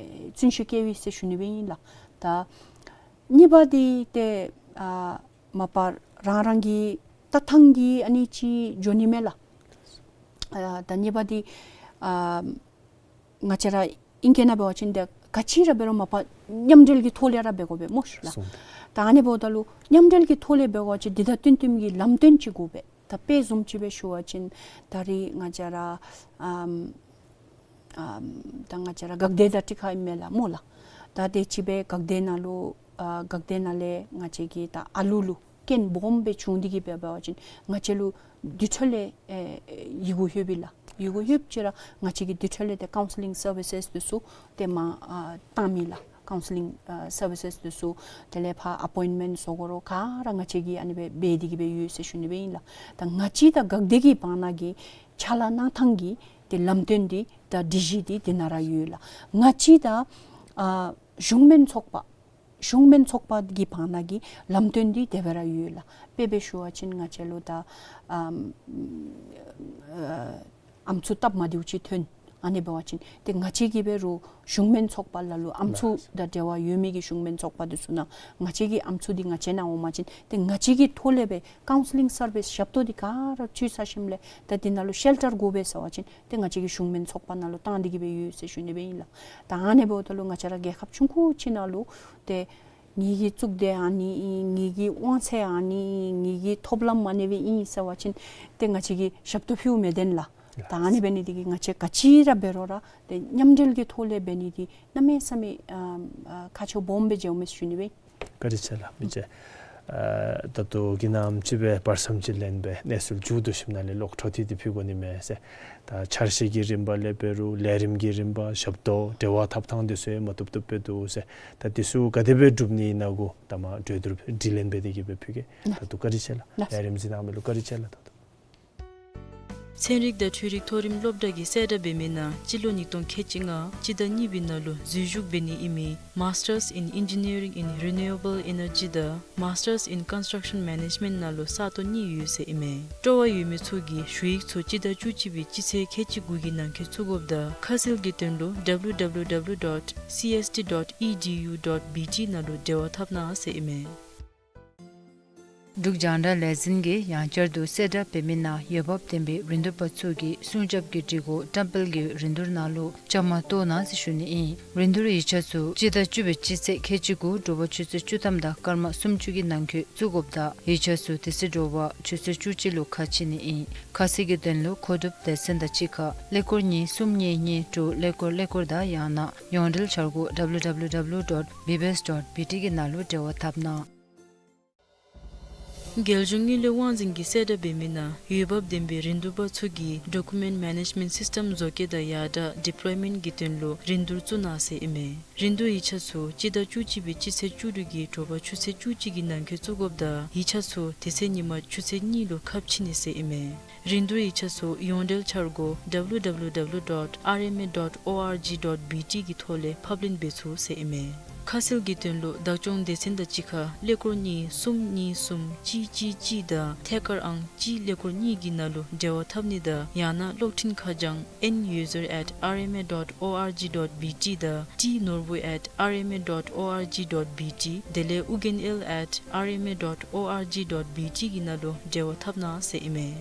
བརྩོན་ཤུགས་བསྐྱེདཔ་ཨིན་ཟེར་ཞུ་ནི་སྦེ་ཨིན་ལགས། ད་གཉིས་པ་འདི་ཏེ་ཨ་མ་པ་རང་རང་གི་ལྟ་ཐངས་ཀྱིས་ཨ་ནི་ཅིག་འགྱོ་ནི་མས་ལགས། ཨ་ད་གཉིས་པ་འདི་ཨ་ང་བཅས་ར་ཨིང་སྐད་ནང་འབད་བ་ཅིན་ཏེ་ག་ཅི་ར་འབད་རུང་མ་པ་མཉམ་འབྲེལ་གྱི་ཐོག་ལས་ར་འབད་དགོ་པས་སྨོ་ལགས། སོང་། ད་ཨ་ནི་འབདཝ་ད་ལུ་མཉམ་འབྲེལ་གྱི་ཐོག་ལས་འབད་བ་ཅིན་འདི་དང་བསྟུན་བསྟུནམ་གྱི་ལམ་སྟོན་ཅིག་དགོ་པས། ད་དཔེ་བཟུམ་ཅིག་སྦེ་ཞུ་བ་ཅིན་ད་རེས་ང་བཅས་ར་ཨམ་ཨམ་ད་ང་བཅས་ར་དགག་སྡེ་དང་ཅིག་ཁར་ཨིན་མས་ལགས་སྨོ་ལགས། ད་དེ་ཅིག་སྦེ་དགག་སྡེ་ནང་ལུ་ཨ་དགག་སྡེ་ནང་ལས་ང་བཅས་ཀྱི་ད་ཨ་ལུ་ལུ་རྐྱེན་སྦོམ་སྦེ་བྱུང་སྟེ་གིས་འབད་བ་ཅིན་ང་བཅས་ལུ་དེ་འཕྲོ་ལས་ཨེ་ཡི་གུ་ལྷོདཔ་ཨིན་ལགས། ཡི་གུ་ལྷོདཔ་ཅིག་ར་ང་བཅས་ཀྱིས་དེ་འཕྲོ་ལས་ཏེ་ཀའུན་སི་ལིང་སར་བི་སེས་འདི་ཚུ་ཏེ་མར་ཨ་བཏངམ་ཨིན་ལགས། ཀའུན་སི་ལིང་ཨ་སར་བི་སེས་འདི་ཚུ་དེ་ལས་ཕར་ཨ་པོའིནཊ་མེནཊ་བཟོ་དགོ་རུང་ག་ར་ང་བཅས་ཀྱིས་ཨ་ནི་སྦེ་འབད་དེ་གིས་སྦེ་ཡོད་ཟེར་ཞུ་ནི་སྦེ་ཨིན་ལགས། ད་ང་བཅས་དང་དགག་སྡེ་གི་བར་ན་གི་ཕྱག་ལཱ་གནང་ཐངས་ཀྱི་ཏེ་ལམ་སྟོན་འདི་ད་སྒྲིག་གཞི་འདི་དེ་ནང་ར་ཡོད་ལགས། ང་བཅས་དང་ཨ་གཞུང་མིན་ཚོགས་པ་གཞུང་མིན་ཚོགས་པ་གི་བར་ན་གི་ལམ་སྟོན་འདི་དེ་སྦེ་ར་ཡོད་ལགས། དཔེ་སྦེ་ཞུ་བ་ཅིན་ང་བཅས་ལུ་ད་ཨམ་ཨ་ཨམ་སྲུ་སྟབས་མ་བདེཝ་ཅིག་ཐོན། ཨ་ནི་འབད་བ་ཅིན་ཏེ་ང་བཅས་ཀྱིས་འབད་རུང་གཞུང་མིན་ཚོགས་པ་ལ་ལུ་ཨམ་སྲུ་དང་འབྲེལ་བ་ཡོད་མི་གི་གཞུང་མིན་ཚོགས་པ་འདི་ཚུ་ནང་ང་བཅས་ཀྱི་ཨམ་སྲུ་འདི་ང་བཅས་ནང་འོང་པ་ཅིན་ཏེ་ང་བཅས་ཀྱི་ཐོག་ལས་སྦེ་ཀའུན་སི་ལིང་སར་བི་སི་ཞབས་ཏོག་འདི་ག་ར་ཚུད་ཚར་ཞིནམ་ལས་ད་འདི་ནང་ལུ་ཤེལ་ཊར་དགོ་པས་ཟེར་བ་ཅིན་ཏེ་ང་བཅས་ཀྱིས་གཞུང་མིན་ཚོགས་པ་ནང་ལུ་བཏང་སྟེ་གིས་སྦེ་ཡོད་ཟེར་ཞུ་ནི་སྦེ་ཨིན་ལགས། ད་ཨ་ནི་འབདཝ་ད་ལུ་ང་བཅས་ར་རྒྱལ་ཁབ་ཆུང་ཀུ་ཅིག་ནང་ལུ་ཏེ་ངེ་གི་གཙུག་སྡེ་ཨ་ནི་ཨིན། ངེ་གི་དབང་ཚད་ཨ་ནི་ཨིན། ངེ་གི་ཐོབ་ལམ་ཨ་ནི་སྦེ་ཨིན་ཟེར་བ་ཅིན་ཏེ་ང་བཅས་ཀྱིས་ཞབས་ཏོག་ཕུལཝ་མི་བདེན་ལགས། ད་ཨ་ནི་འབད་ནི་འདི་གིས་ང་བཅས་ག་ཅི་ར་འབད་རུང་ར་ཏེ་མཉམ་འབྲེལ་གྱི་ཐོག་ལས་འབད་ནི་འདི་གནམ་མེད་ས་མེད་ཨ་ཨ་ཁག་ཆེཝ་སྦོམ་སྦེ་མཇལཝ་མས་ཟེར་ཞུ་ནི་སྦེ། བཀའ་དྲིན་ཆེ་ལགས། མི་རྗེ་ཨ་ད་ལྟོ་གི་ནམ་ཅིག་སྦེ་བར་མཚམས་ཅིག་ལེན་སྦེ་གནས་ཚུལ་མཇུག་བསྡུ་ཞིནམ་ལས་ལོག་འཕྲོ་མཐུད་དེ་ཕུལ་དགོ་ནི་མས་ཟེར། ད་འཆར་གཞི་གི་རིམ་པ་ལས་འབད་རུང་ལས་རིམ་གྱི་རིམ་པ་ཞབས་ཏོག་འབྲེལ་བ་འཐབ་ཐངས་འདི་ཚུ་ཡང་མ་བཏུབ་བཏུབ་སྦེ་འདུག་ཟེར། ད་འདི་ཚུ་ག་དེ་སྦེ་སྒྲུབ་ནི་ཨིན་ན་གུ་ད་མ་གྲོས་བསྡུར་དྲི་ལན་འབད་དེ་གིས་སྦེ་ཕུལ་གེ། ད་ལྟོ་བཀའ་དྲིན་ཆེ་ལགས། ལགས། ལས་རིམ་གཟིགས་གནང་མི་ལུ་བཀའ་དྲིན་ཆེ་ལགས། ད་ལྟོ་ཚན་རིག་དང་འཕྲུལ་རིག་མཐོ་རིམ་སློབ་གྲྭ་གིས་གསལ་བསྒྲགས་འབད་མི་ནང་སྤྱི་ལོ་ཉིས་སྟོང་ཁལ་གཅིག་ལྔ་སྤྱི་ཟླ་གཉིས་པའི་ནང་ལུ་འཛུལ་ཞུགས་འབད་ནི་ཨིན་མི་Masters in Engineering in Renewable Energy དང་Masters in Construction Management ནང་ལུ་ས་སྟོང་གཉིས་ཡོད་ཟེར་ཨིན་མས། སྤྲོ་བ་ཡོད་མི་ཚུ་གིས་ཞུ་ཡིག་ཚུ་སྤྱི་ཟླ་བཅུ་གཅིག་པའི་སྤྱི་ཚེས་ཁལ་གཅིག་དགུ་གི་ནང་འཁོད་བཙུགས་དགོཔ་དང་ཁ་གསལ་གྱི་དོན་ལུ W W W dot C S T dot E D U dot B T ནང་ལུ་འབྲེལ་བ་འཐབ་གནང་ཟེར་ཨིན་མས། འབྲུག་རྒྱང་བསྒྲགས་ལས་འཛིན་གྱིས་ཡང་བསྐྱར་དུ་གསལ་བསྒྲགས་འབད་མི་ནང་འོས་འབབ་ལྡན་པའི་རིན་བསྡུར་པ་ཚུ་གིས་སྲུང་སྐྱོབ་ཀྱི་སྒྲིག་གོ་བཀྲམ་སྤེལ་གྱི་རིན་བསྡུར་ནང་ལུ་བཅའ་མར་གཏོགས་གནང་ཟེར་ཞུ་ནི་ཨིན། རིན་བསྡུར་ཡིག་ཆ་ཚུ་སྤྱི་ཟླ་བཅུ་པའི་སྤྱི་ཚེས་ཁལ་གཅིག་དགུ་དྲོ་པ་ཆུ་ཚོད་བཅུ་ཐམ་དང་སྐར་མ་སུམ་ཅུ་གི་ནང་འཁོད་བཙུགས་དགོཔ་དང་ཡིག་ཆ་ཚུ་དེ་ཚེ་དྲོ་པ་ཆུ་ཚོད་བཅུ་གཅིག་ལུ་ཁ་ཕྱེ་ནི་ཨིན། ཁ་གསལ་གྱི་དོན་ལུ་མཁོ་སྒྲུབ་སྡེ་ཚན་དང་གཅིག་ཁར་ཀླད་ཀོར་གཉིས་གསུམ་གཉིས་གཉིས་དྲུག་ཀླད་ཀོར་ཀླད་ཀོར་དང་ཡང་ན་ཡོངས་འབྲེལ་འཆར་སྒོ W W W dot B B S dot B T གི་ནང་ལུ་འབྲེལ་བ་འཐབ་གནང་། རྒྱལ་གཞུང་དངུལ་ལས་དབང་འཛིན་གྱིས་གསལ་བསྒྲགས་འབད་མི་ནང་འོས་འབབ་ལྡན་པའི་རིན་བསྡུར་པ་ཚུ་གིས་Document Management System བཟོ་བཀོད་དང་ཡར་དྲག་deployment གྱི་དོན་ལུ་རིན་བསྡུར་བཙུགས་གནང་ཟེར་ཨིན་མས། རིན་བསྡུར་ཡིག་ཆ་ཚུ་སྤྱི་ཟླ་བཅུ་གཅིག་པའི་སྤྱི་ཚེས་བཅུ་དྲུག་གི་དྲོ་པ་ཆུ་ཚོད་བཅུ་གཅིག་གི་ནང་འཁོད་བཙུགས་དགོཔ་དང་ཡིག་ཆ་ཚུ་དེ་ཚེ་ཉིན་མ་ཆུ་ཚོད་གཉིས་ལུ་ཁ་ཕྱེ་ནི་ཟེར་ཨིན་མས། རིན་བསྡུར་ཡིག་ཆ་ཚུ་ཡོངས་འབྲེལ་འཆར་སྒོ་W W W dot R M A dot O R G dot B T གི་ཐོག་ལས་ཕབ་ལེན་འབད་ཚུགས་ཟེར་ཨིན་མས། ཁ་གསལ་གྱི་དོན་ལུ་བདག་སྐྱོང་སྡེ་ཚན་དང་གཅིག་ཁར་ཀླད་ཀོར་གཉིས་གསུམ་གཉིས་གསུམ་གཅིག་གཅིག་གཅིག་དང་ཐད་ཀར་ཨང་གཅིག་ཀླད་ཀོར་གཉིས་ཀྱི་ནང་ལུ་འབྲེལ་བ་འཐབ་ནི་དང་ཡང་ན་གློག་འཕྲིན་ཁ་བྱང་N User at R M A dot O R G dot B T དང་T Norbu at R M A dot O R G dot B T དེ་ལས་ཨུ་རྒྱན་ཨེལ་at R M A dot O R G dot B T གི་ནང་ལུ་འབྲེལ་བ་འཐབ་གནང་ཟེར་ཨིན་མས།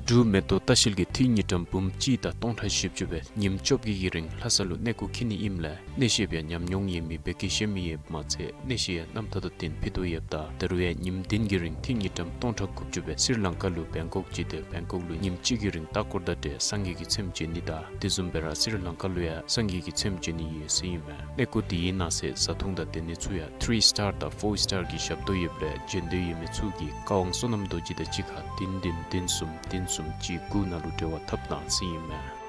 འབྲུག་མེ་ཏོག་ལྟ་བཤལ་གྱིས་ཏི་རུ་དངུལ་ཀྲམ་འབུམ་གཅིག་དང་སྟོང་ཕྲག་བཞི་བཅུ་སྦེ་ཉིནམ་བཅོ་བརྒྱད་ཀྱི་རིང་ལྷ་ས་ལུ་གནས་སྐོར་འཁྱིད་ནི་ཨིནམ་ལས་གནས་བཤད་པའི་ཉམས་མྱོང་ཡོད་མི་བོད་སྐད་ཤེས་མི་ཡོདཔ་མ་ཚད་གནས་བཤད་ཡང་རྣམ་ཐར་དང་བསྟུན་ཕུལ་དོ་ཡོདཔ་ད་ད་རུང་ཡང་ཉིནམ་བདུན་གྱི་རིང་ཏི་རུ་དངུལ་ཀྲམ་སྟོང་ཕྲག་དགུ་བཅུ་སྦེ་སི་རི་ལང་ཀ་ལུ་བེང་ཀོག་བྱོན་ཏེ་བེང་ཀོག་ལུ་ཉིནམ་གཅིག་གི་རིང་ལྟ་སྐོར་དང་འབྲེལ་སངས་རྒྱས་ཀྱི་ཚེམས་བྱོན་ནི་དང་དེ་བཟུམ་སྦེ་ར་སི་རི་ལང་ཀ་ལུ་ཡང་སངས་རྒྱས་ཀྱི་ཚེམས་བྱོན་ནི་ཡོད་ཟེར་ཨིན་མས། གནས་སྐོར་དེའི་ནང་གསེས་བཟའ་འཐུང་དང་སྡོད་གནས་ཚུ་ཡང་ཐི་རི་སི་ཊར་དང་ཕོར་སི་ཊར་གྱི་ཞབས་ཏོག་ཡོདཔ་ལས་བྱོན་འདོད་ཡོད་མི་ཚུ་གིས་བཀའ་དབང་བསོད་ནམས་རྡོ་རྗེ་དང་གཅིག་ཁར་བདུན་བདུན་བདུན་གསུམ་བདུན་གསུམ་གཅིག་དགུ་ནང་ལུ་འབྲེལ་བ་འཐབ་གནང་ཟེར་ཨིན་མས།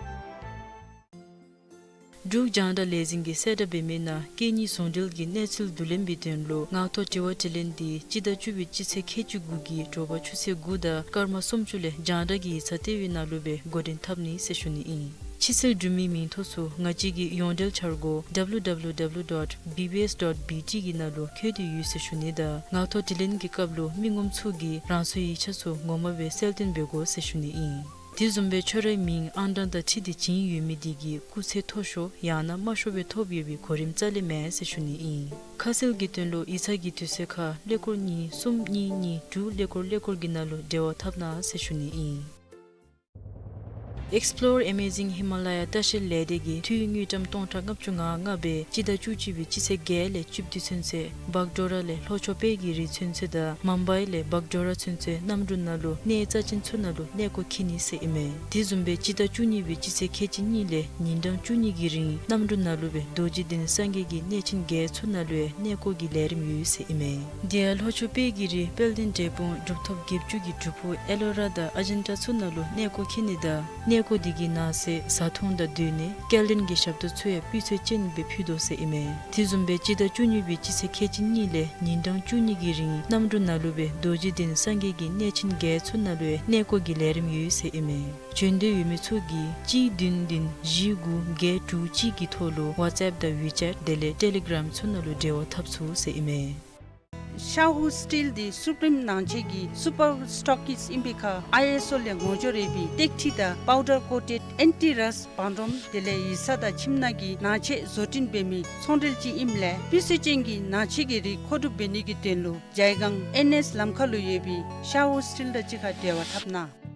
འབྲུག་རྒྱང་བསྒྲགས་ལས་འཛིན་གྱིས་གསལ་བསྒྲགས་འབད་མི་ནང་སྐད་གཉིས་ཟུང་འབྲེལ་གྱི་གནས་ཚུལ་བསྡུ་ལེན་པའི་དོན་ལུ་ངག་ཐོག་དྲི་བ་དྲིས་ལན་འདི་སྤྱི་ཟླ་བཅུ་པའི་སྤྱི་ཚེས་ཁལ་གཅིག་དགུ་གི་དྲོ་པ་ཆུ་ཚོད་དགུ་དང་སྐར་མ་སུམ་ཅུ་ལས་རྒྱང་བསྒྲགས་ཀྱི་ཡིག་ཚང་ལྟེ་བའི་ནང་ལུ་སྦེ་འགོ་འདྲེན་འཐབ་ནི་ཟེར་ཞུ་ནི་ཨིན། ཕྱི་གསལ་འབྲུག་མིའི་མིང་ཐོ་ཚུ་ང་བཅས་ཀྱི་ཡོངས་འབྲེལ་འཆར་སྒོ་W W W dot B B S dot B T གི་ནང་ལུ་བཀོད་དེ་ཡོད་ཟེར་ཞུ་ནི་དང་ངག་ཐོག་དྲི་ལན་གྱི་སྐབས་ལུ་མི་ངོམ་ཚུ་གིས་རང་སོའི་ཡིག་ཆ་ཚུ་ངོ་མ་སྦེ་གསལ་སྟོན་འབད་དགོ་ཟེར་ཞུ་ནི་ཨིན། དེ་བཟུམ་སྦེ་ཁྱོད་རའི་མིང་ཨང་གྲངས་དང་འཁྲིལ་ཏེ་བྱིན་ཡོད་མི་དེ་གིས་སྐུགས་ཚད་མཐོ་ཤོས་ཡང་ན་དམའ་ཤོས་སྦེ་ཐོབ་ཡོད་པའི་གོ་རིམ་རྩ་ལས་མེད་ཟེར་ཞུ་ནི་ཨིན། ཁ་གསལ་གྱི་དོན་ལུ་ཡིག་ཚང་གི་དུས་ཚོད་ཁར་ཀླད་ཀོར་གཉིས་གསུམ་གཉིས་གཉིས་དྲུག་ཀླད་ཀོར་ཀླད་ཀོར་གྱི་ནང་ལུ་འབྲེལ་བ་འཐབ་གནང་ཟེར་ཞུ་ནི་ཨིན། Explore Amazing Himalaya ལྟ་བཤལ་ལས་སྡེ་གིས་ཏི་རུ་དངུལ་ཀྲམ་སྟོང་ཕྲག་ལྔ་བཅུ་ང་ལྔ་སྦེ་སྤྱི་ཟླ་བཅུ་གཅིག་པའི་སྤྱི་ཚེས་བརྒྱད་ལས་བཅུ་བདུན་ཚུན་ཚོད་བག་ཌོ་ར་ལས་ལྷོ་ཕྱོགས་དཔལ་གྱི་རི་ཚུན་ཚོད་དང་མུམ་བའི་ལས་བག་ཌོ་ར་ཚུན་ཚོད་གནམ་གྲུ་ནང་ལུ་གནས་རྩ་ཅན་ཚུ་ནང་ལུ་གནས་སྐོར་འཁྱིད་ནི་ཟེར་ཨིན་མས། དེ་བཟུམ་སྦེ་སྤྱི་ཟླ་བཅུ་གཉིས་པའི་སྤྱི་ཚེས་ཁལ་གཅིག་གཉིས་ལས་ཉིན་གྲངས་བཅུ་གཉིས་ཀྱི་རིང་གནམ་གྲུ་ནང་ལུ་སྦེ་རྡོ་རྗེ་གདན་སངས་རྒྱས་ཀྱི་གནས་ཆེན་བརྒྱད་ཚུ་ནང་ལུ་ཡང་གནས་སྐོར་གྱི་ལས་རིམ་ཡོད་ཟེར་ཨིན་མས། དེ་ཡང་ལྷོ་ཕྱོགས་དཔལ་གྱི་རི་དཔལ་ལྡན་འབྲས་སྤུངས་གྲུབ་ཐོབ་བརྒྱད་ཅུ་གི་སྒྲུབ་ཕུག་ཨེ་ལོ་ར་དང་ཨ་ཇན་ཊ་ཚུ་ནང་ལུ་གནས་སྐོར་འཁྱིད་ནི་དང་གནས་སྐོར་དེ་གི་ནང་གསེས་བཟའ་འཐུང་དང་སྡོད་གནས་སྐྱེལ་འདྲེན་གྱི་ཞབས་ཏོག་ཚུ་ཡང་སྤུས་ཚད་ཅན་སྦེ་ཕུལ་དོ་ཟེར་ཨིན་མས། དེ་བཟུམ་སྦེ་སྤྱི་ཟླ་བཅུ་གཉིས་པའི་སྤྱི་ཚེས་ཁལ་གཅིག་གཉིས་ལས་ཉིན་གྲངས་བཅུ་གཉིས་ཀྱི་རིང་གནམ་གྲུ་ནང་ལུ་སྦེ་རྡོ་རྗེ་གདན་སངས་རྒྱས་ཀྱི་གནས་ཆེན་བརྒྱད་ཚུ་ནང་ལུ་ཡང་གནས་སྐོར་གྱི་ལས་རིམ་ཡོད་ཟེར་ཨིན་མས། བྱོན་འདོད་ཡོད་མི་ཚུ་གིས་གཅིག་བདུན་བདུན་བཞི་དགུ་བརྒྱད་དྲུག་གཅིག་གི་ཐོག་ལུ་ཝཊས་ཨེཔ་དང་ཝི་ཅེཊ་དེ་ལས་ཊེ་ལི་གརམ་ཚུ་ནང་ལུ་འབྲེལ་བ་འཐབ་ཚུགས་ཟེར་ཨིན་མས། ཤ་ཧུ་སི་ཊིལ་འདི་སུ་པི་རིམ་ནང་ཆེན་གྱི་སུ་པར་སི་ཊོག་ཀིསཊ་ཨིན་པའི་ཁར་ཨའི་ཨེསི་ཨོ་ལས་ངོ་སྦྱོར་ཡོད་པའི་སྟེགས་ཁྲི་དང་པའུ་ཌར་ཀོ་ཊེཌ་ཨེན་ཊི་རསཊ་བང་རིམ་དེ་ལས་ཡིག་ཚང་དང་ཁྱིམ་ནང་གི་ནང་ཆས་བཟོ་སྐྲུན་འབད་མི་ཚོང་འབྲེལ་ཅིག་ཨིནམ་ལས་སྤུས་ཚད་ཅན་གྱི་ནང་ཆས་ཀྱི་རིགས་མཁོ་སྒྲུབ་འབད་ནི་གི་དོན་ལུ་ཇའི་སྒང་ཨེན་ཨེསི་ལམ་ཁ་ལུ་ཡོད་པའི་ཤ་ཧུ་སི་ཊིལ་དང་གཅིག་ཁར་འབྲེལ་བ་འཐབ་གནང་།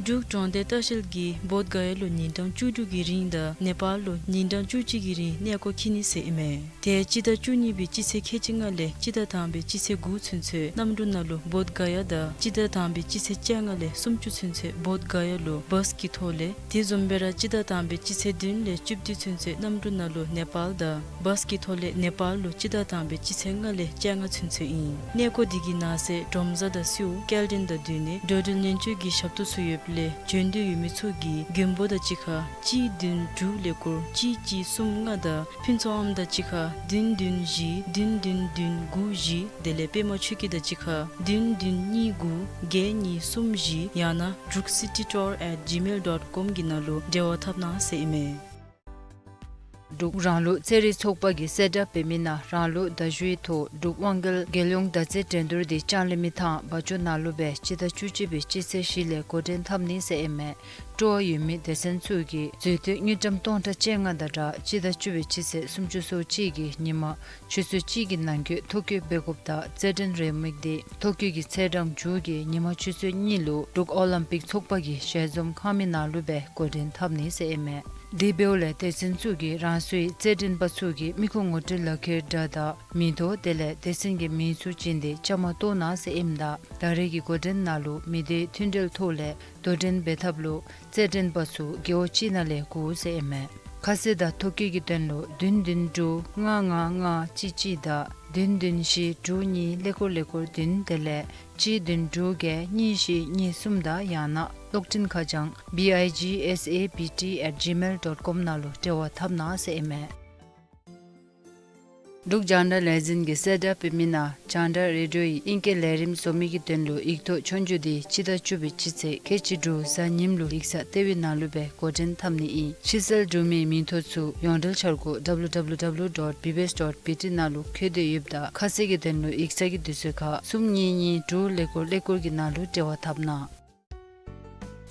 འབྲུག་གྲོང་སྡེ་ལྟ་བཤལ་གྱིས་བོདྷ་ག་ཡ་ལུ་ཉིན་གྲངས་བཅུ་དྲུག་གི་རིང་དང་ནེ་པཱལ་ལུ་ཉིན་གྲངས་བཅུ་གཅིག་གི་རིང་གནས་སྐོར་འཁྱིད་ནི་ཟེར་ཨིན་མས། དེ་སྤྱི་ཟླ་བཅུ་གཉིས་པའི་སྤྱི་ཚེས་ཁལ་གཅིག་ལྔ་ལས་སྤྱི་ཟླ་དང་པའི་སྤྱི་ཚེས་དགུ་ཚུན་ཚོད་གནམ་གྲུ་ནང་ལུ་བོདྷ་ག་ཡ་དང་སྤྱི་ཟླ་དང་པའི་སྤྱི་ཚེས་བཅོ་ལྔ་ལས་སུམ་ཅུ་ཚུན་ཚོད་བོདྷ་ག་ཡ་ལུ་བཱས་ཀྱི་ཐོག་ལས་དེ་བཟུམ་སྦེ་ར་སྤྱི་ཟླ་དང་པའི་སྤྱི་ཚེས་བདུན་ལས་བཅུ་བདུན་ཚུན་ཚོད་གནམ་གྲུ་ནང་ལུ་ནེ་པཱལ་དང་བཱས་ཀྱི་ཐོག་ལས་ནེ་པཱལ་ལུ་སྤྱི་ཟླ་དང་པའི་སྤྱི་ཚེས་ལྔ་ལས་བཅོ་ལྔ་ཚུན་ཚོད་ཨིན། གནས་སྐོར་དེ་གི་ནང་གསེས་དྲོ་བཟའ་དང་གསོལཝ་སྐྱེལ་འདྲེན་དང་སྡོད་གནས་འགྲོ་འགྲུལ་སྣོན་སྤྱོད་ཀྱི་ཞབས་ཏོག་ཚུ་ཡོདཔ་ལས་བྱོན་འདོད་ཡོད་མི་ཚུ་གིས་མགོན་པོ་དང་གཅིག་ཁར་གཅིག་བདུན་དྲུག་ཀླད་ཀོར་གཅིག་གཅིག་གསུམ་ལྔ་དང་ཕུན་ཚོགས་ཨམ་དང་གཅིག་ཁར་བདུན་བདུན་བཞི་བདུན་བདུན་བདུན་དགུ་བཞི་དེ་ལས་པདྨ་ཆོས་སྐྱིད་དང་གཅིག་ཁར་བདུན་བདུན་གཉིས་དགུ་བརྒྱད་གཉིས་གསུམ་བཞི་ཡང་ན་druk city tour at gmail dot com གི་ནང་ལུ་འབྲེལ་བ་འཐབ་གནང་ཟེར་ཨིན་མས། འབྲུག་རང་ལུགས་རྩེད་རིགས་ཚོགས་པ་གིས་གསལ་བསྒྲགས་འབད་མི་ནང་རང་ལུགས་མདའ་གཞུའི་ཐོག་འབྲུག་དབང་རྒྱལ་རྒྱལ་ཡོངས་མདའ་རྩེད་འགྲན་བསྡུར་དེ་ལྕང་གླིང་མི་ཐང་བ་ཅོ་ནང་ལུ་སྦེ་སྤྱི་ཟླ་བཅུ་གཅིག་པའི་སྤྱི་ཚེས་བཞི་ལས་འགོ་འདྲེན་འཐབ་ནི་ཟེར་ཨིན་མས། སྤྲོ་བ་ཡོད་མི་སྡེ་ཚན་ཚུ་གིས་འཛུལ་དོན་དངུལ་ཀྲམ་སྟོང་ཕྲག་བཅོ་ལྔ་དང་སྦྲགས་སྤྱི་ཟླ་བཅུ་པའི་སྤྱི་ཚེས་སུམ་ཅུ་སོ་གཅིག་གི་ཉིན་མ་ཆུ་ཚོད་གཅིག་གི་ནང་འཁོད་ཐོ་བཀོད་འབད་དགོཔ་དང་རྩེད་འགྲན་རེའུ་མིག་དེ་ཐོ་བཀོད་ཀྱི་ཚེས་གྲངས་མཇུག་གི་ཉིན་མ་ཆུ་ཚོད་གཉིས་ལུ་འབྲུག་ཨོ་ལིམ་པིག་ཚོགས་པ་གི་ཞལ་འཛོམས་ཁང་མིག་ནང་ལུ་སྦེ་འགོ་འདྲེན་འཐབ་ནི་ཟེར་ཨིན་མས། དེ་འབདཝ་ལས་སྡེ་ཚན་ཚུ་གིས་རང་སོའི་རྩེད་འགྲན་པ་ཚུ་གི་མི་ཁུངས་ངོ་སྤྲོད་ལག་ཁྱེར་འདྲ་དང་མིང་ཐོ་དེ་ལས་སྡེ་ཚན་གྱི་མིང་ཚུ་བྱིན་ཏེ་བཅའ་མར་གཏོགས་གནང་ཟེར་ཨིནམ་ད་ད་རེས་ཀྱི་འགོ་འདྲེན་ནང་ལུ་མི་སྡེའི་མཐུན་འབྲེལ་ཐོག་ལས་དོ་འགྲན་འབད་ཐབས་ལུ་རྩེད་འགྲན་པ་ཚུ་རྒེད་འོག་གཅིག་ནང་ལས་དགོ་ཟེར་ཨིན་མས། ཁ་གསལ་དང་ཐོ་བཀོད་ཀྱི་དོན་ལུ་བདུན་བདུན་དྲུག་ལྔ་ལྔ་ལྔ་གཅིག་གཅིག་དང་བདུན་བདུན་བཞི་དྲུག་གཉིས་ཀླད་ཀོར་ཀླད་ཀོར་བདུན་དེ་ལས་གཅིག་བདུན་དྲུག་བརྒྱད་གཉིས་བཞི་གཉིས་གསུམ་དང་ཡང་ན་གློག་འཕྲིན་ཁ་བྱང་B I G S A B T at gmail dot com ནང་ལུ་འབྲེལ་བ་འཐབ་གནང་ཟེར་ཨིན་མས། འབྲུག་རྒྱང་བསྒྲགས་ལས་འཛིན་གྱིས་གསལ་བསྒྲགས་འབད་མི་ནང་རྒྱང་བསྒྲགས་རེ་ཌིའོ་ཡི་ཨིང་སྐད་ལས་རིམ་བཟོ་མི་གི་དོན་ལུ་ཡིག་ཐོག་ཆོས་རྒྱུགས་དེ་སྤྱི་ཟླ་བཅུ་པའི་སྤྱི་ཚེས་ཁལ་གཅིག་དྲུག་གཟའ་ཉིམ་ལུ་ཡིག་ཚང་ལྟེ་བའི་ནང་ལུ་སྦེ་འགོ་འདྲེན་འཐབ་ནི་ཨིན། ཕྱི་སེལ་འབྲུག་མིའི་མིང་ཐོ་ཚུ་ཡོངས་འབྲེལ་འཆར་སྒོ་W W W dot B B S dot B T ནང་ལུ་བཀོད་དེ་ཡོདཔ་ད་ཁ་གསལ་གྱི་དོན་ལུ་ཡིག་ཚང་གི་དུས་ཚོད་ཁར་གསུམ་གཉིས་གཉིས་དྲུག་ཀླད་ཀོར་ཀླད་ཀོར་གྱི་ནང་ལུ་འབྲེལ་བ་འཐབ་གནང་།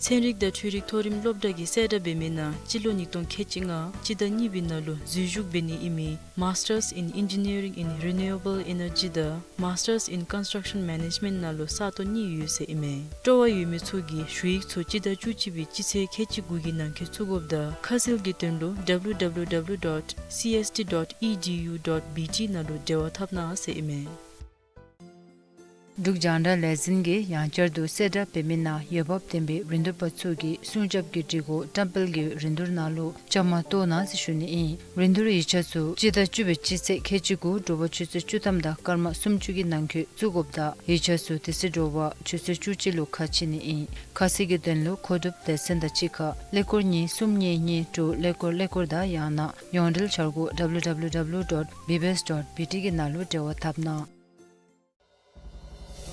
ཚན་རིག་དང་འཕྲུལ་རིག་མཐོ་རིམ་སློབ་གྲྭ་གིས་གསལ་བསྒྲགས་འབད་མི་ནང་སྤྱི་ལོ་ཉིས་སྟོང་ཁལ་གཅིག་ལྔ་སྤྱི་ཟླ་གཉིས་པའི་ནང་ལུ་འཛུལ་ཞུགས་འབད་ནི་ཨིན་མི་Masters in Engineering in Renewable Energy དང་Masters in Construction Management ནང་ལུ་ས་སྟོང་གཉིས་ཡོད་ཟེར་ཨིན་མས། སྤྲོ་བ་ཡོད་མི་ཚུ་གིས་ཞུ་ཡིག་ཚུ་སྤྱི་ཟླ་བཅུ་གཅིག་པའི་སྤྱི་ཚེས་ཁལ་གཅིག་དགུ་གི་ནང་འཁོད་བཙུགས་དགོཔ་དང་ཁ་གསལ་གྱི་དོན་ལུ་www dot cst dot edu dot bt ནང་ལུ་འབྲེལ་བ་འཐབ་གནང་ཟེར་ཨིན་མས། འབྲུག་རྒྱང་བསྒྲགས་ལས་འཛིན་གྱིས་ཡང་བསྐྱར་དུ་གསལ་བསྒྲགས་འབད་མི་ནང་འོས་འབབ་ལྡན་པའི་རིན་བསྡུར་པ་ཚུ་གིས་སྲུང་སྐྱོབ་ཀྱི་སྒྲིག་གོ་བཀྲམ་སྤེལ་གྱི་རིན་བསྡུར་ནང་ལུ་བཅའ་མར་གཏོགས་གནང་ཟེར་ཞུ་ནི་ཨིན། རིན་བསྡུར་ཡིག་ཆ་ཚུ་སྤྱི་ཟླ་བཅུ་པའི་སྤྱི་ཚེས་ཁལ་གཅིག་དགུ་དྲོ་པ་ཆུ་ཚོད་བཅུ་ཐམ་དང་སྐར་མ་སུམ་ཅུ་གི་ནང་འཁོད་བཙུགས་དགོཔ་དང་ཡིག་ཆ་ཚུ་དེ་ཚེ་དྲོ་པ་ཆུ་ཚོད་བཅུ་གཅིག་ལུ་ཁ་ཕྱེ་ནི་ཨིན། ཁ་གསལ་གྱི་དོན་ལུ་མཁོ་སྒྲུབ་སྡེ་ཚན་དང་གཅིག་ཁར་ཀླད་ཀོར་གཉིས་གསུམ་གཉིས་གཉིས་དྲུག་ཀླད་ཀོར་ཀླད་ཀོར་དང་ཡང་ན་ཡོངས་འབྲེལ་འཆར་སྒོ་www dot bbs dot bt གི་ནང་ལུ་འབྲེལ་བ་འཐབ་གནང་།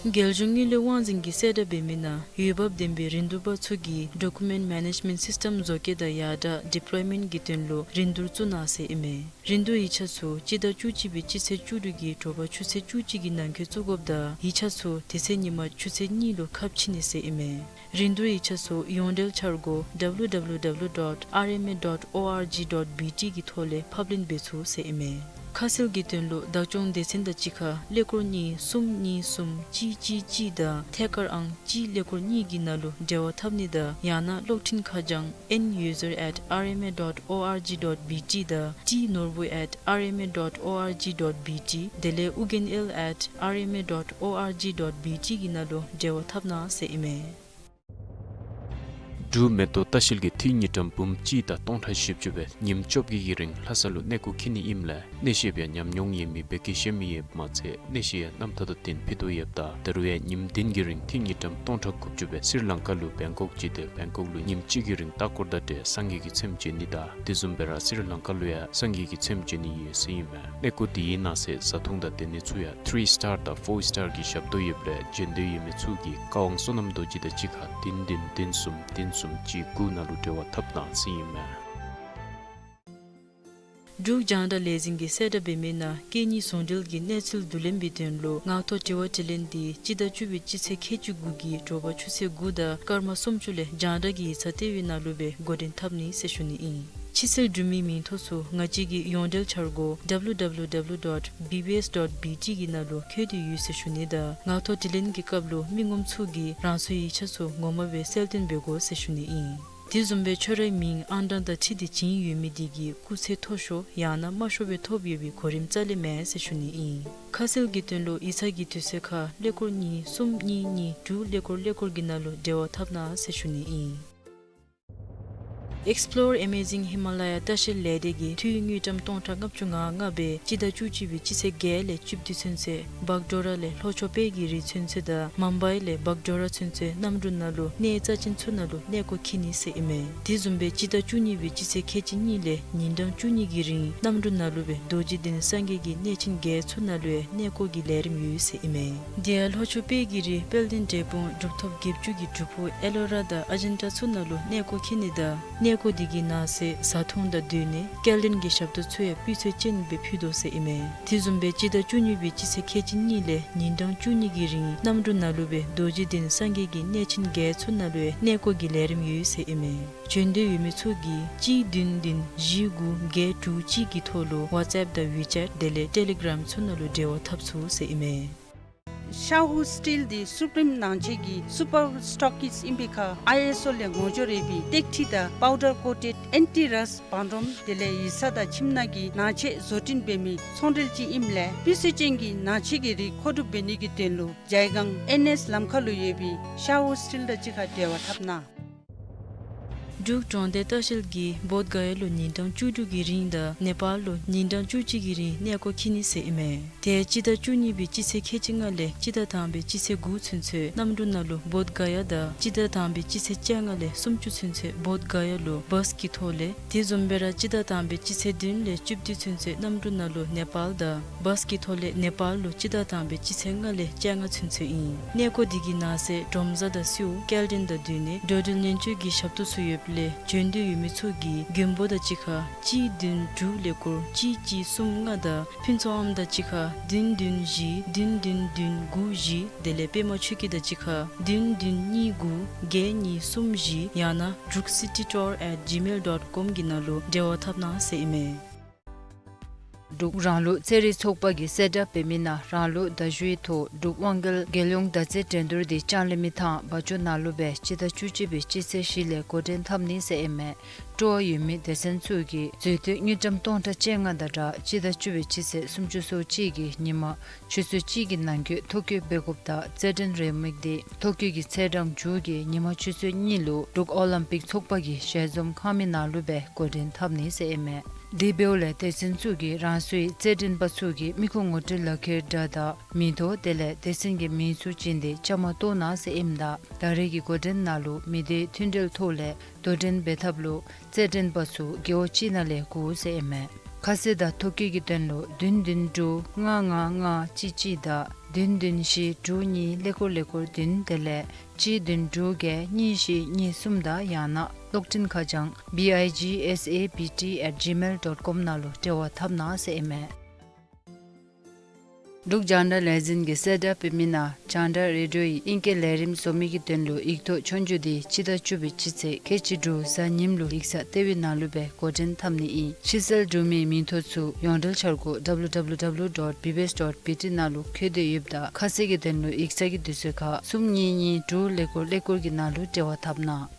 རྒྱལ་གཞུང་དངུལ་ལས་དབང་འཛིན་གྱིས་གསལ་བསྒྲགས་འབད་མི་ནང་འོས་འབབ་ལྡན་པའི་རིན་བསྡུར་པ་ཚུ་གིས་Document Management System བཟོ་བཀོད་དང་ཡར་དྲག་Deployment གྱི་དོན་ལུ་རིན་བསྡུར་བཙུགས་གནང་ཟེར་ཨིན་མས། རིན་བསྡུར་ཡིག་ཆ་ཚུ་སྤྱི་ཟླ་བཅུ་གཅིག་པའི་སྤྱི་ཚེས་བཅུ་དྲུག་གི་དྲོ་པ་ཆུ་ཚོད་བཅུ་གཅིག་གི་ནང་འཁོད་བཙུགས་དགོཔ་དང་ཡིག་ཆ་ཚུ་དེ་ཚེ་ཉིན་མ་ཆུ་ཚོད་གཉིས་ལུ་ཁ་ཕྱེ་ནི་ཟེར་ཨིན་མས། རིན་བསྡུར་ཡིག་ཆ་ཚུ་ཡོངས་འབྲེལ་འཆར་སྒོ་www dot rma dot org dot bt གི་ཐོག་ལས་ཕབ་ལེན་འབད་ཚུགས་ཟེར་ཨིན་མས། ཁ་གསལ་གྱི་དོན་ལུ་བདག་སྐྱོང་སྡེ་ཚན་དང་གཅིག་ཁར་ཀླད་ཀོར་གཉིས་གསུམ་གཉིས་གསུམ་གཅིག་གཅིག་གཅིག་དང་ཐད་ཀར་ཨང་གཅིག་ཀླད་ཀོར་གཉིས་ཀྱི་ནང་ལུ་འབྲེལ་བ་འཐབ་ནི་དང་ཡང་ན་གློག་འཕྲིན་ཁ་བྱང་n user at rma dot org dot bt དང་t norbu at rma dot org dot bt དེ་ལས་ཨུ་རྒྱན་ཨེལ་at rma dot org dot bt གི་ནང་ལུ་འབྲེལ་བ་འཐབ་གནང་ཟེར་ཨིན་མས། འབྲུག་མེ་ཏོག་ལྟ་བཤལ་གྱིས་ཐིག་ཉིས་ཀྲམ་འབུམ་གཅིག་དང་སྟོང་ཕྲག་བཞི་བཅུ་སྦེ་ཉིནམ་བཅོ་བརྒྱད་ཀྱི་རིང་ལྷ་ས་ལུ་གནས་སྐོར་འཁྱིད་ནི་ཨིནམ་ལས་གནས་བཤད་པའི་ཉམས་མྱོང་ཡོད་མི་བོད་སྐད་ཤེས་མི་ཡོདཔ་མ་ཚད་གནས་བཤད་ཡང་རྣམ་ཐར་དང་བསྟུན་ཕུལ་དོ་ཡོདཔ་ད་ད་རུང་ཡང་ཉིནམ་བདུན་གྱི་རིང་ཐིག་ཉིས་ཀྲམ་སྟོང་ཕྲག་དགུ་བཅུ་སྦེ་སི་རི་ལང་ཀ་ལུ་བེང་ཀོག་བརྗེ་སྟེ་བེང་ཀོག་ལུ་ཉིནམ་གཅིག་གི་རིང་ལྟ་སྐོར་དང་འབྲེལ་སངས་རྒྱས་ཀྱི་ཚེམས་མཇལ་ནི་དང་དེ་བཟུམ་སྦེ་ར་སི་རི་ལང་ཀ་ལུ་ཡང་སངས་རྒྱས་ཀྱི་ཚེམས་མཇལ་ནི་ཡོད་ཟེར་ཨིན་མས། གནས་སྐོར་དེའི་ནང་གསེས་བཟའ་འཐུང་དང་སྡོད་གནས་ཚུ་ཡང་ཐི་རི་སི་ཊར་དང་ཕོར་སི་ཊར་གྱི་ཞབས་ཏོག་ཡོདཔ་ལས་འབྱོན་འདོད་ཡོད་མི་ཚུ་གིས་བཀའ་དབང་བསོད་ནམས་རྡོ་རྗེ་དང་གཅིག་ཁར་བདུན་བདུན་བདུན་གསུམ་བདུན་གསུམ་གཅིག་དགུ་ནང་ལུ་འབྲེལ་བ་འཐབ་གནང་ཟེར་ཨིན་མས། འབྲུག་རྒྱང་བསྒྲགས་ལས་འཛིན་གྱིས་གསལ་བསྒྲགས་འབད་མི་ནང་སྐད་གཉིས་ཟུང་འབྲེལ་གྱི་གནས་ཚུལ་བསྡུ་ལེན་པའི་དོན་ལུ་ངག་ཐོག་དྲི་བ་དྲིས་ལན་འདི་སྤྱི་ཟླ་བཅུ་པའི་སྤྱི་ཚེས་ཁལ་གཅིག་དགུ་གི་དྲོ་པ་ཆུ་ཚོད་དགུ་དང་སྐར་མ་སུམ་ཅུ་ལས་རྒྱང་བསྒྲགས་ཀྱི་ཡིག་ཚང་ལྟེ་བའི་ནང་ལུ་སྦེ་འགོ་འདྲེན་འཐབ་ནི་ཟེར་ཞུ་ནི་ཨིན། ཕྱི་སེལ་འབྲུ་མེད་མིང་ཐོ་ཚུ་ང་བཅས་ཀྱི་ཡོངས་འབྲེལ་འཆར་སྒོ་www dot bbs dot bt གི་ནང་ལུ་འཁོད་དེ་ཡོད་ཟེར་ཞུ་ནི་དང་ངག་ཐོག་དྲིས་ལན་གྱི་སྐབས་ལུ་མི་ངོམ་ཚུ་གིས་རང་སོའི་ཡིག་ཆ་ཚུ་ངོ་མ་སྦེ་གསལ་སྟོན་འབད་དགོ་ཟེར་ཞུ་ནི་ཨིན། དེ་བཟུམ་སྦེ་ཁྱོད་རའི་མིང་ཨང་གྲངས་དང་འཁྲིལ་ཏེ་བྱིན་ཡོད་མི་དེ་གི་སྐུགས་ཚད་མཐོ་ཤོས་ཡང་ན་དམའ་ཤོས་སྦེ་ཐོབ་ཡོད་པའི་གོ་རིམ་རྩ་ལས་མེད་ཟེར་ཞུ་ནི་ཨིན། ཁ་གསལ་གྱི་དོན་ལུ་ཡིག་ཚང་གི་དུས་ཚོད་ཁར་ཀླད་ཀོར་གཉིས་གསུམ་གཉིས་གཉིས་དྲུག་ཀླད་ཀོར་ཀླད་ཀོར་གྱི་ནང་ལུ་འབྲེལ་བ་འཐབ་གནང་ཟེར་ཞུ་ནི་ཨིན། Explore Amazing Himalaya ལྟ་བཤལ་ལས་སྡེ་གིས་འཐུས་དངུལ་ཀྲམ་སྟོང་ཕྲག་ལྔ་བཅུ་ང་ལྔ་སྦེ་སྤྱི་ཟླ་བཅུ་གཅིག་པའི་སྤྱི་ཚེས་བརྒྱད་ལས་བཅུ་བདུན་ཚུན་ཚོད་བག་ཌོ་ར་ལས་ལྷོ་ཕྱོགས་དཔལ་གྱི་རི་ཚུན་ཚོད་དང་མུམ་བའི་ལས་བག་ཌོ་ར་ཚུན་ཚོད་གནམ་གྲུ་ནང་ལུ་གནས་རྩ་ཅན་ཚུ་ནང་ལུ་གནས་སྐོར་འཁྱིད་ནི་ཟེར་ཨིན་མས། དེ་བཟུམ་སྦེ་སྤྱི་ཟླ་བཅུ་གཉིས་པའི་སྤྱི་ཚེས་ཁལ་གཅིག་གཉིས་ལས་ཉིན་གྲངས་བཅུ་གཉིས་ཀྱི་རིང་གནམ་གྲུ་ནང་ལུ་སྦེ་རྡོ་རྗེ་གདན་སངས་རྒྱས་ཀྱི་གནས་ཆེན་བརྒྱད་ཚུ་ནང་ལུ་ཡང་གནས་སྐོར་གྱི་ལས་རིམ་ཡོད་ཟེར་ཨིན་མས། དེ་ཡང་ལྷོ་ཕྱོགས་དཔལ་གྱི་རི་དཔལ་ལྡན་འབྲས་སྤུངས་གྲུབ་ཐོབ་བརྒྱད་ཅུ་གི་སྒྲུབ་ཕུག་ཨེ་ལོ་ར་དང་ཨ་ཇན་ཊ་ཚུ་ནང་ལུ་གནས་སྐོར་འཁྱིད་ནི་དང་གནས་སྐོར་དེ་གི་ནང་གསེས་བཟའ་འཐུང་དང་སྡོད་གནས་སྐྱེལ་འདྲེན་གྱི་ཞབས་ཏོག་ཚུ་ཡང་སྤུས་ཚད་ཅན་སྦེ་ཕུལ་དོ་ཟེར་ཨིན་མས། དེ་བཟུམ་སྦེ་སྤྱི་ཟླ་བཅུ་གཉིས་པའི་སྤྱི་ཚེས་ཁལ་གཅིག་གཉིས་ལས་ཉིན་གྲངས་བཅུ་གཉིས་ཀྱི་རིང་གནམ་གྲུ་ནང་ལུ་སྦེ་རྡོ་རྗེ་གདན་སངས་རྒྱས་ཀྱི་གནས་ཆེན་བརྒྱད་ཚུ་ནང་ལུ་ཡང་གནས་སྐོར་གྱི་ལས་རིམ་ཡོད་ཟེར་ཨིན་མས། འབྱོན་འདོད་ཡོད་མི་ཚུ་གིས་གཅིག་བདུན་བདུན་བཞི་དགུ་བརྒྱད་དྲུག་གཅིག་གི་ཐོག་ལུ་ཝཊས་ཨེཔ་དང་ཝི་ཅེཊ་དེ་ལས་ཊེ་ལི་གྲམ་ཚུ་ནང་ལུ་འབྲེལ་བ་འཐབ་ཚུགས་ཟེར་ཨིན་མས། ཤ་ཧུ་སི་ཊིལ་འདི་སུ་པིརིམ་ནང་ཆེན་གྱི་སུ་པར་སི་ཊོག་ཀིསཊ་ཨིན་པའི་ཁར་ཨའི་ཨེསི་ཨོ་ལས་ངོ་སྦྱོར་ཡོད་པའི་ཏེག་ཁྲི་དང་པའུ་ཌར་ཀོ་ཊེཌ་ཨེན་ཊི་རསཊ་བང་རིམ་དེ་ལས་ཡིག་ཚང་དང་ཁྱིམ་ནང་གི་ནང་ཆས་བཟོ་སྐྲུན་འབད་མི་ཚོང་འབྲེལ་ཅིག་ཨིནམ་ལས་སྤུས་ཚད་ཅན་གྱི་ནང་ཆས་ཀྱི་རིགས་མཁོ་སྒྲུབ་འབད་ནི་གི་དོན་ལུ་ཇའི་སྒང་ཨེན་ཨེསི་ལམ་ཁ་ལུ་ཡོད་པའི་ཤ་ཧུ་སི་ཊིལ་དང་གཅིག་ཁར་འབྲེལ་བ་འཐབ་གནང་། འབྲུག་གྲོང་སྡེ་ལྟ་བཤལ་གྱིས་བོདྷ་ག་ཡ་ལུ་ཉིན་གྲངས་བཅུ་དྲུག་གི་རིང་དང་ནེ་པཱལ་ལུ་ཉིན་གྲངས་བཅུ་གཅིག་གི་རིང་གནས་སྐོར་འཁྱིད་ནི་ཟེར་ཨིན་མས། དེ་སྤྱི་ཟླ་བཅུ་གཉིས་པའི་སྤྱི་ཚེས་ཁལ་གཅིག་ལྔ་ལས་སྤྱི་ཟླ་དང་པའི་སྤྱི་ཚེས་དགུ་ཚུན་ཚོད་གནམ་གྲུ་ནང་ལུ་བོདྷ་ག་ཡ་དང་སྤྱི་ཟླ་དང་པའི་སྤྱི་ཚེས་བཅོ་ལྔ་ལས་སུམ་ཅུ་ཚུན་ཚོད་བོདྷ་ག་ཡ་ལུ་བཱས་ཀྱི་ཐོག་ལས་དེ་བཟུམ་སྦེ་ར་སྤྱི་ཟླ་དང་པའི་སྤྱི་ཚེས་བདུན་ལས་བཅུ་བདུན་ཚུན་ཚོད་གནམ་གྲུ་ནང་ལུ་ནེ་པཱལ་དང་བཱས་ཀྱི་ཐོག་ལས་ནེ་པཱལ་ལུ་སྤྱི་ཟླ་དང་པའི་སྤྱི་ཚེས་ལྔ་ལས་བཅོ་ལྔ་ཚུན་ཚོད་ཨིན། གནས་སྐོར་དེ་གི་ནང་གསེས་གྲོམ་བཟའ་དང་སེའུ་སྐྱེལ་འདྲེན་དང་སྡོད་གནས་འགྲོ་འགྲུལ་ཉེན་བཅོལ་གྱི་ཞབས་ཏོག་ཚུ་ཡོདཔ་ ལས་བྱོན་འདོད་ཡོད་མི་ཚུ་གིས་མགོན་པོ་དང་གཅིག་ཁར་གཅིག་བདུན་དྲུག་ཀླད་ཀོར་གཅིག་གཅིག་གསུམ་ལྔ་དང་ཕུན་ཚོགས་ཨམ་དང་གཅིག་ཁར་བདུན་བདུན་བཞི་བདུན་བདུན་བདུན་དགུ་བཞི། དེ་ལས་པདྨ་ཆོས་སྐྱིད་དང་གཅིག་ཁར་བདུན་བདུན་གཉིས་དགུ་བརྒྱད་གཉིས་གསུམ་བཞི། ཡང་ན་འབྲུག་སི་ཊི་ཊུར་ཨེཊ་ཇི་མེལ་ཌོཊ་ཀོམ་གི་ནང་ལུ་འབྲེལ་བ་འཐབ་གནང་ཟེར་ཨིན་མས། འབྲུག་རང་ལུགས་རྩེད་རིགས་ཚོགས་པ་གིས་གསལ་བསྒྲགས་འབད་མི་ནང་རང་ལུགས་མདའ་གཞུའི་ཐོག་འབྲུག་དབང་རྒྱལ་རྒྱལ་ཡོངས་མདའ་རྩེད་འགྲན་བསྡུར་དེ་ལྕང་གླིང་མི་ཐང་བ་ཅུ་ནང་ལུ་སྦེ་སྤྱི་ཟླ་བཅུ་གཅིག་པའི་སྤྱི་ཚེས་བཞི་ལས་འགོ་འདྲེན་འཐབ་ནི་ཟེར་ཨིན་མས། སྤྲོ་བ་ཡོད་མི་སྡེ་ཚན་ཚུ་གིས་འཛུལ་སྡོད་དངུལ་ཀྲམ་སྟོང་ཕྲག་བཅོ་ལྔ་དང་སྦྲགས་སྤྱི་ཟླ་བཅུ་པའི་སྤྱི་ཚེས་སུམ་ཅུ་སོ་གཅིག་གི་ཉིན་མ་ཆུ་ཚོད་གཅིག་གི་ནང་འཁོད་ཐོ་བཀོད་འབད་དགོཔ་དང་རྩེད་འགྲན་རེའུ་མིག་དེ་ཐོ་བཀོད་ཀྱི་ཚེས་གྲངས་མཇུག་གི་ཉིན་མ་ཆུ་ཚོད་གཉིས་ལུ་འབྲུག་ཨོ་ལིམ་པིག་ཚོགས་པ་གི་ཞལ་འཛོམས་ཁང་མིག་ནང་ལུ་སྦེ་འགོ་འདྲེན་འཐབ་ནི་ཟེར་ཨིན་མས། དེ་འབདཝ་ལས་སྡེ་ཚན་ཚུ་གིས་རང་སོའི་རྩེད་འགྲན་པ་ཚུ་གི་མི་ཁུངས་ངོ་སྤྲོད་ལག་ཁྱེར་འདྲ་དང་མིང་ཐོ་དེ་ལས་སྡེ་ཚན་གྱི་མིང་ཚུ་བྱིན་ཏེ་བཅའ་མར་གཏོགས་གནང་ཟེར་ཨིནམ་ད་ད་རེས་ཀྱི་འགོ་འདྲེན་ནང་ལུ་མི་སྡེའི་མཐུན་འབྲེལ་ཐོག་ལས་དོ་འགྲན་འབད་ཐབས་ལུ་རྩེད་འགྲན་པ་ཚུ་རྒེད་འོག་གཅིག་ནང་ལས་དགོ་ཟེར་ཨིན་མས། ཁ་གསལ་དང་ཐོ་བཀོད་ཀྱི་དོན་ལུ་བདུན་བདུན་དྲུག་ལྔ་ལྔ་ལྔ་གཅིག་གཅིག་དང་བདུན་བདུན་བཞི་དྲུག་གཉིས་ཀླད་ཀོར་ཀླད་ཀོར་བདུན་དེ་ལས་གཅིག་བདུན་དྲུག་བརྒྱད་གཉིས་བཞི་གཉིས་གསུམ་དང་ཡང་ན་གློག་འཕྲིན་ཁ་བྱང་བི་ཨའི་ཇི་ཨེསི་ཨེ་བི་ཊི་ཨེཊ་ཇི་མེལ་ཌོཊ་ཀོམ་ནང་ལུ་འབྲེལ་བ་འཐབ་གནང་ཟེར་ཨིན་མས། འབྲུག་རྒྱང་བསྒྲགས་ལས་འཛིན་གྱིས་གསལ་བསྒྲགས་འབད་མི་ནང་རྒྱང་བསྒྲགས་རེ་ཌིའོ་ཡི་ཨིང་སྐད་ལས་རིམ་བཟོ་མི་གི་དོན་ལུ་ཡིག་ཐོག་ཆོས་རྒྱུགས་དེ་སྤྱི་ཟླ་བཅུ་པའི་སྤྱི་ཚེས་ཁལ་གཅིག་དྲུག་གཟའ་ཉིམ་ལུ་ཡིག་ཚང་ལྟེ་བའི་ནང་ལུ་སྦེ་འགོ་འདྲེན་འཐབ་ནི་ཨིན། ཕྱིར་བསལ་གྲུབ་མིའི་མིང་ཐོ་ཚུ་ཡོངས་འབྲེལ་འཆར་སྒོ་ཌབ་ལུ་ཌབ་ལུ་ཌབ་ལུ་ཌོཊ་བི་བི་ཨེསི་ཌོཊ་བི་ཊི་ནང་ལུ་འཁོད་དེ་ཡོདཔ་ད་ཁ་གསལ་གྱི་དོན་ལུ་ཡིག་ཚང་གི་དུས་ཚོད་ཁར་གསུམ་གཉིས་གཉིས་དྲུག་ཀླད་ཀོར་ཀླད་ཀོར་གྱི་ནང་ལུ་འབྲེལ་བ་འཐབ་གནང་།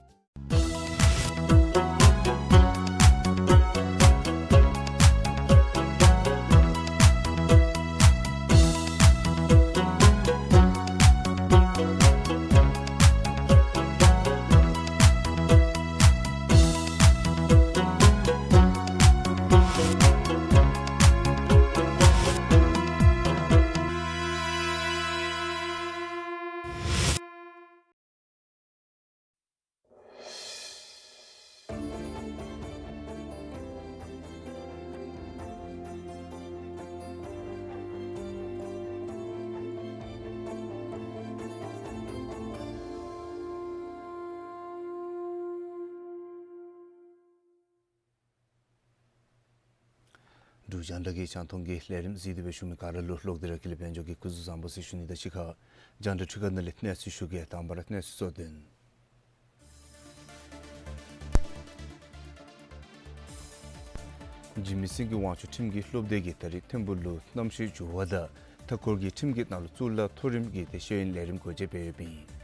འབྲུག་རྒྱང་བསྒྲགས་ཀྱི་རྒྱང་མཐོང་གི་ལས་རིམ་གཟིགས་ཏེ་སྦེ་བཞུགས་མི་ག་ར་ལུ་ལོག་སྟེ་ར་ཀུན་ལེགས་དཔལ་འབྱོར་གྱི་སྐུ་གཟུགས་བཟང་པོ་ཟེར་ཞུ་ནི་དང་གཅིག་ཁར་རྒྱང་བསྒྲགས་འཕྲུལ་ཁང་ནང་ལས་གནས་ཚུལ་ཞུ་གེ། དང་པ་ར་གནས་ཚུལ་གཙོ་དོན། འཇིགས་མེད་སེང་གེ་དབང་ཕྱུག་ཁྲིམས་ཀྱི་སློབ་སྡེ་གིས་ད་རིས་ཐིམ་ཕུག་ལུ་གནམ་གཤིས་འགྱུར་བ་དང་མཐའ་འཁོར་གྱི་ཁྲིམས་ཀྱི་ནང་ལུ་གཙུག་ལག་མཐོ་རིམ་གྱི་ཏེ་ཤེས་ཡོན་ལས་རིམ་སྒོ་འབྱེད་འབད་ཡོདཔ་ཨིན།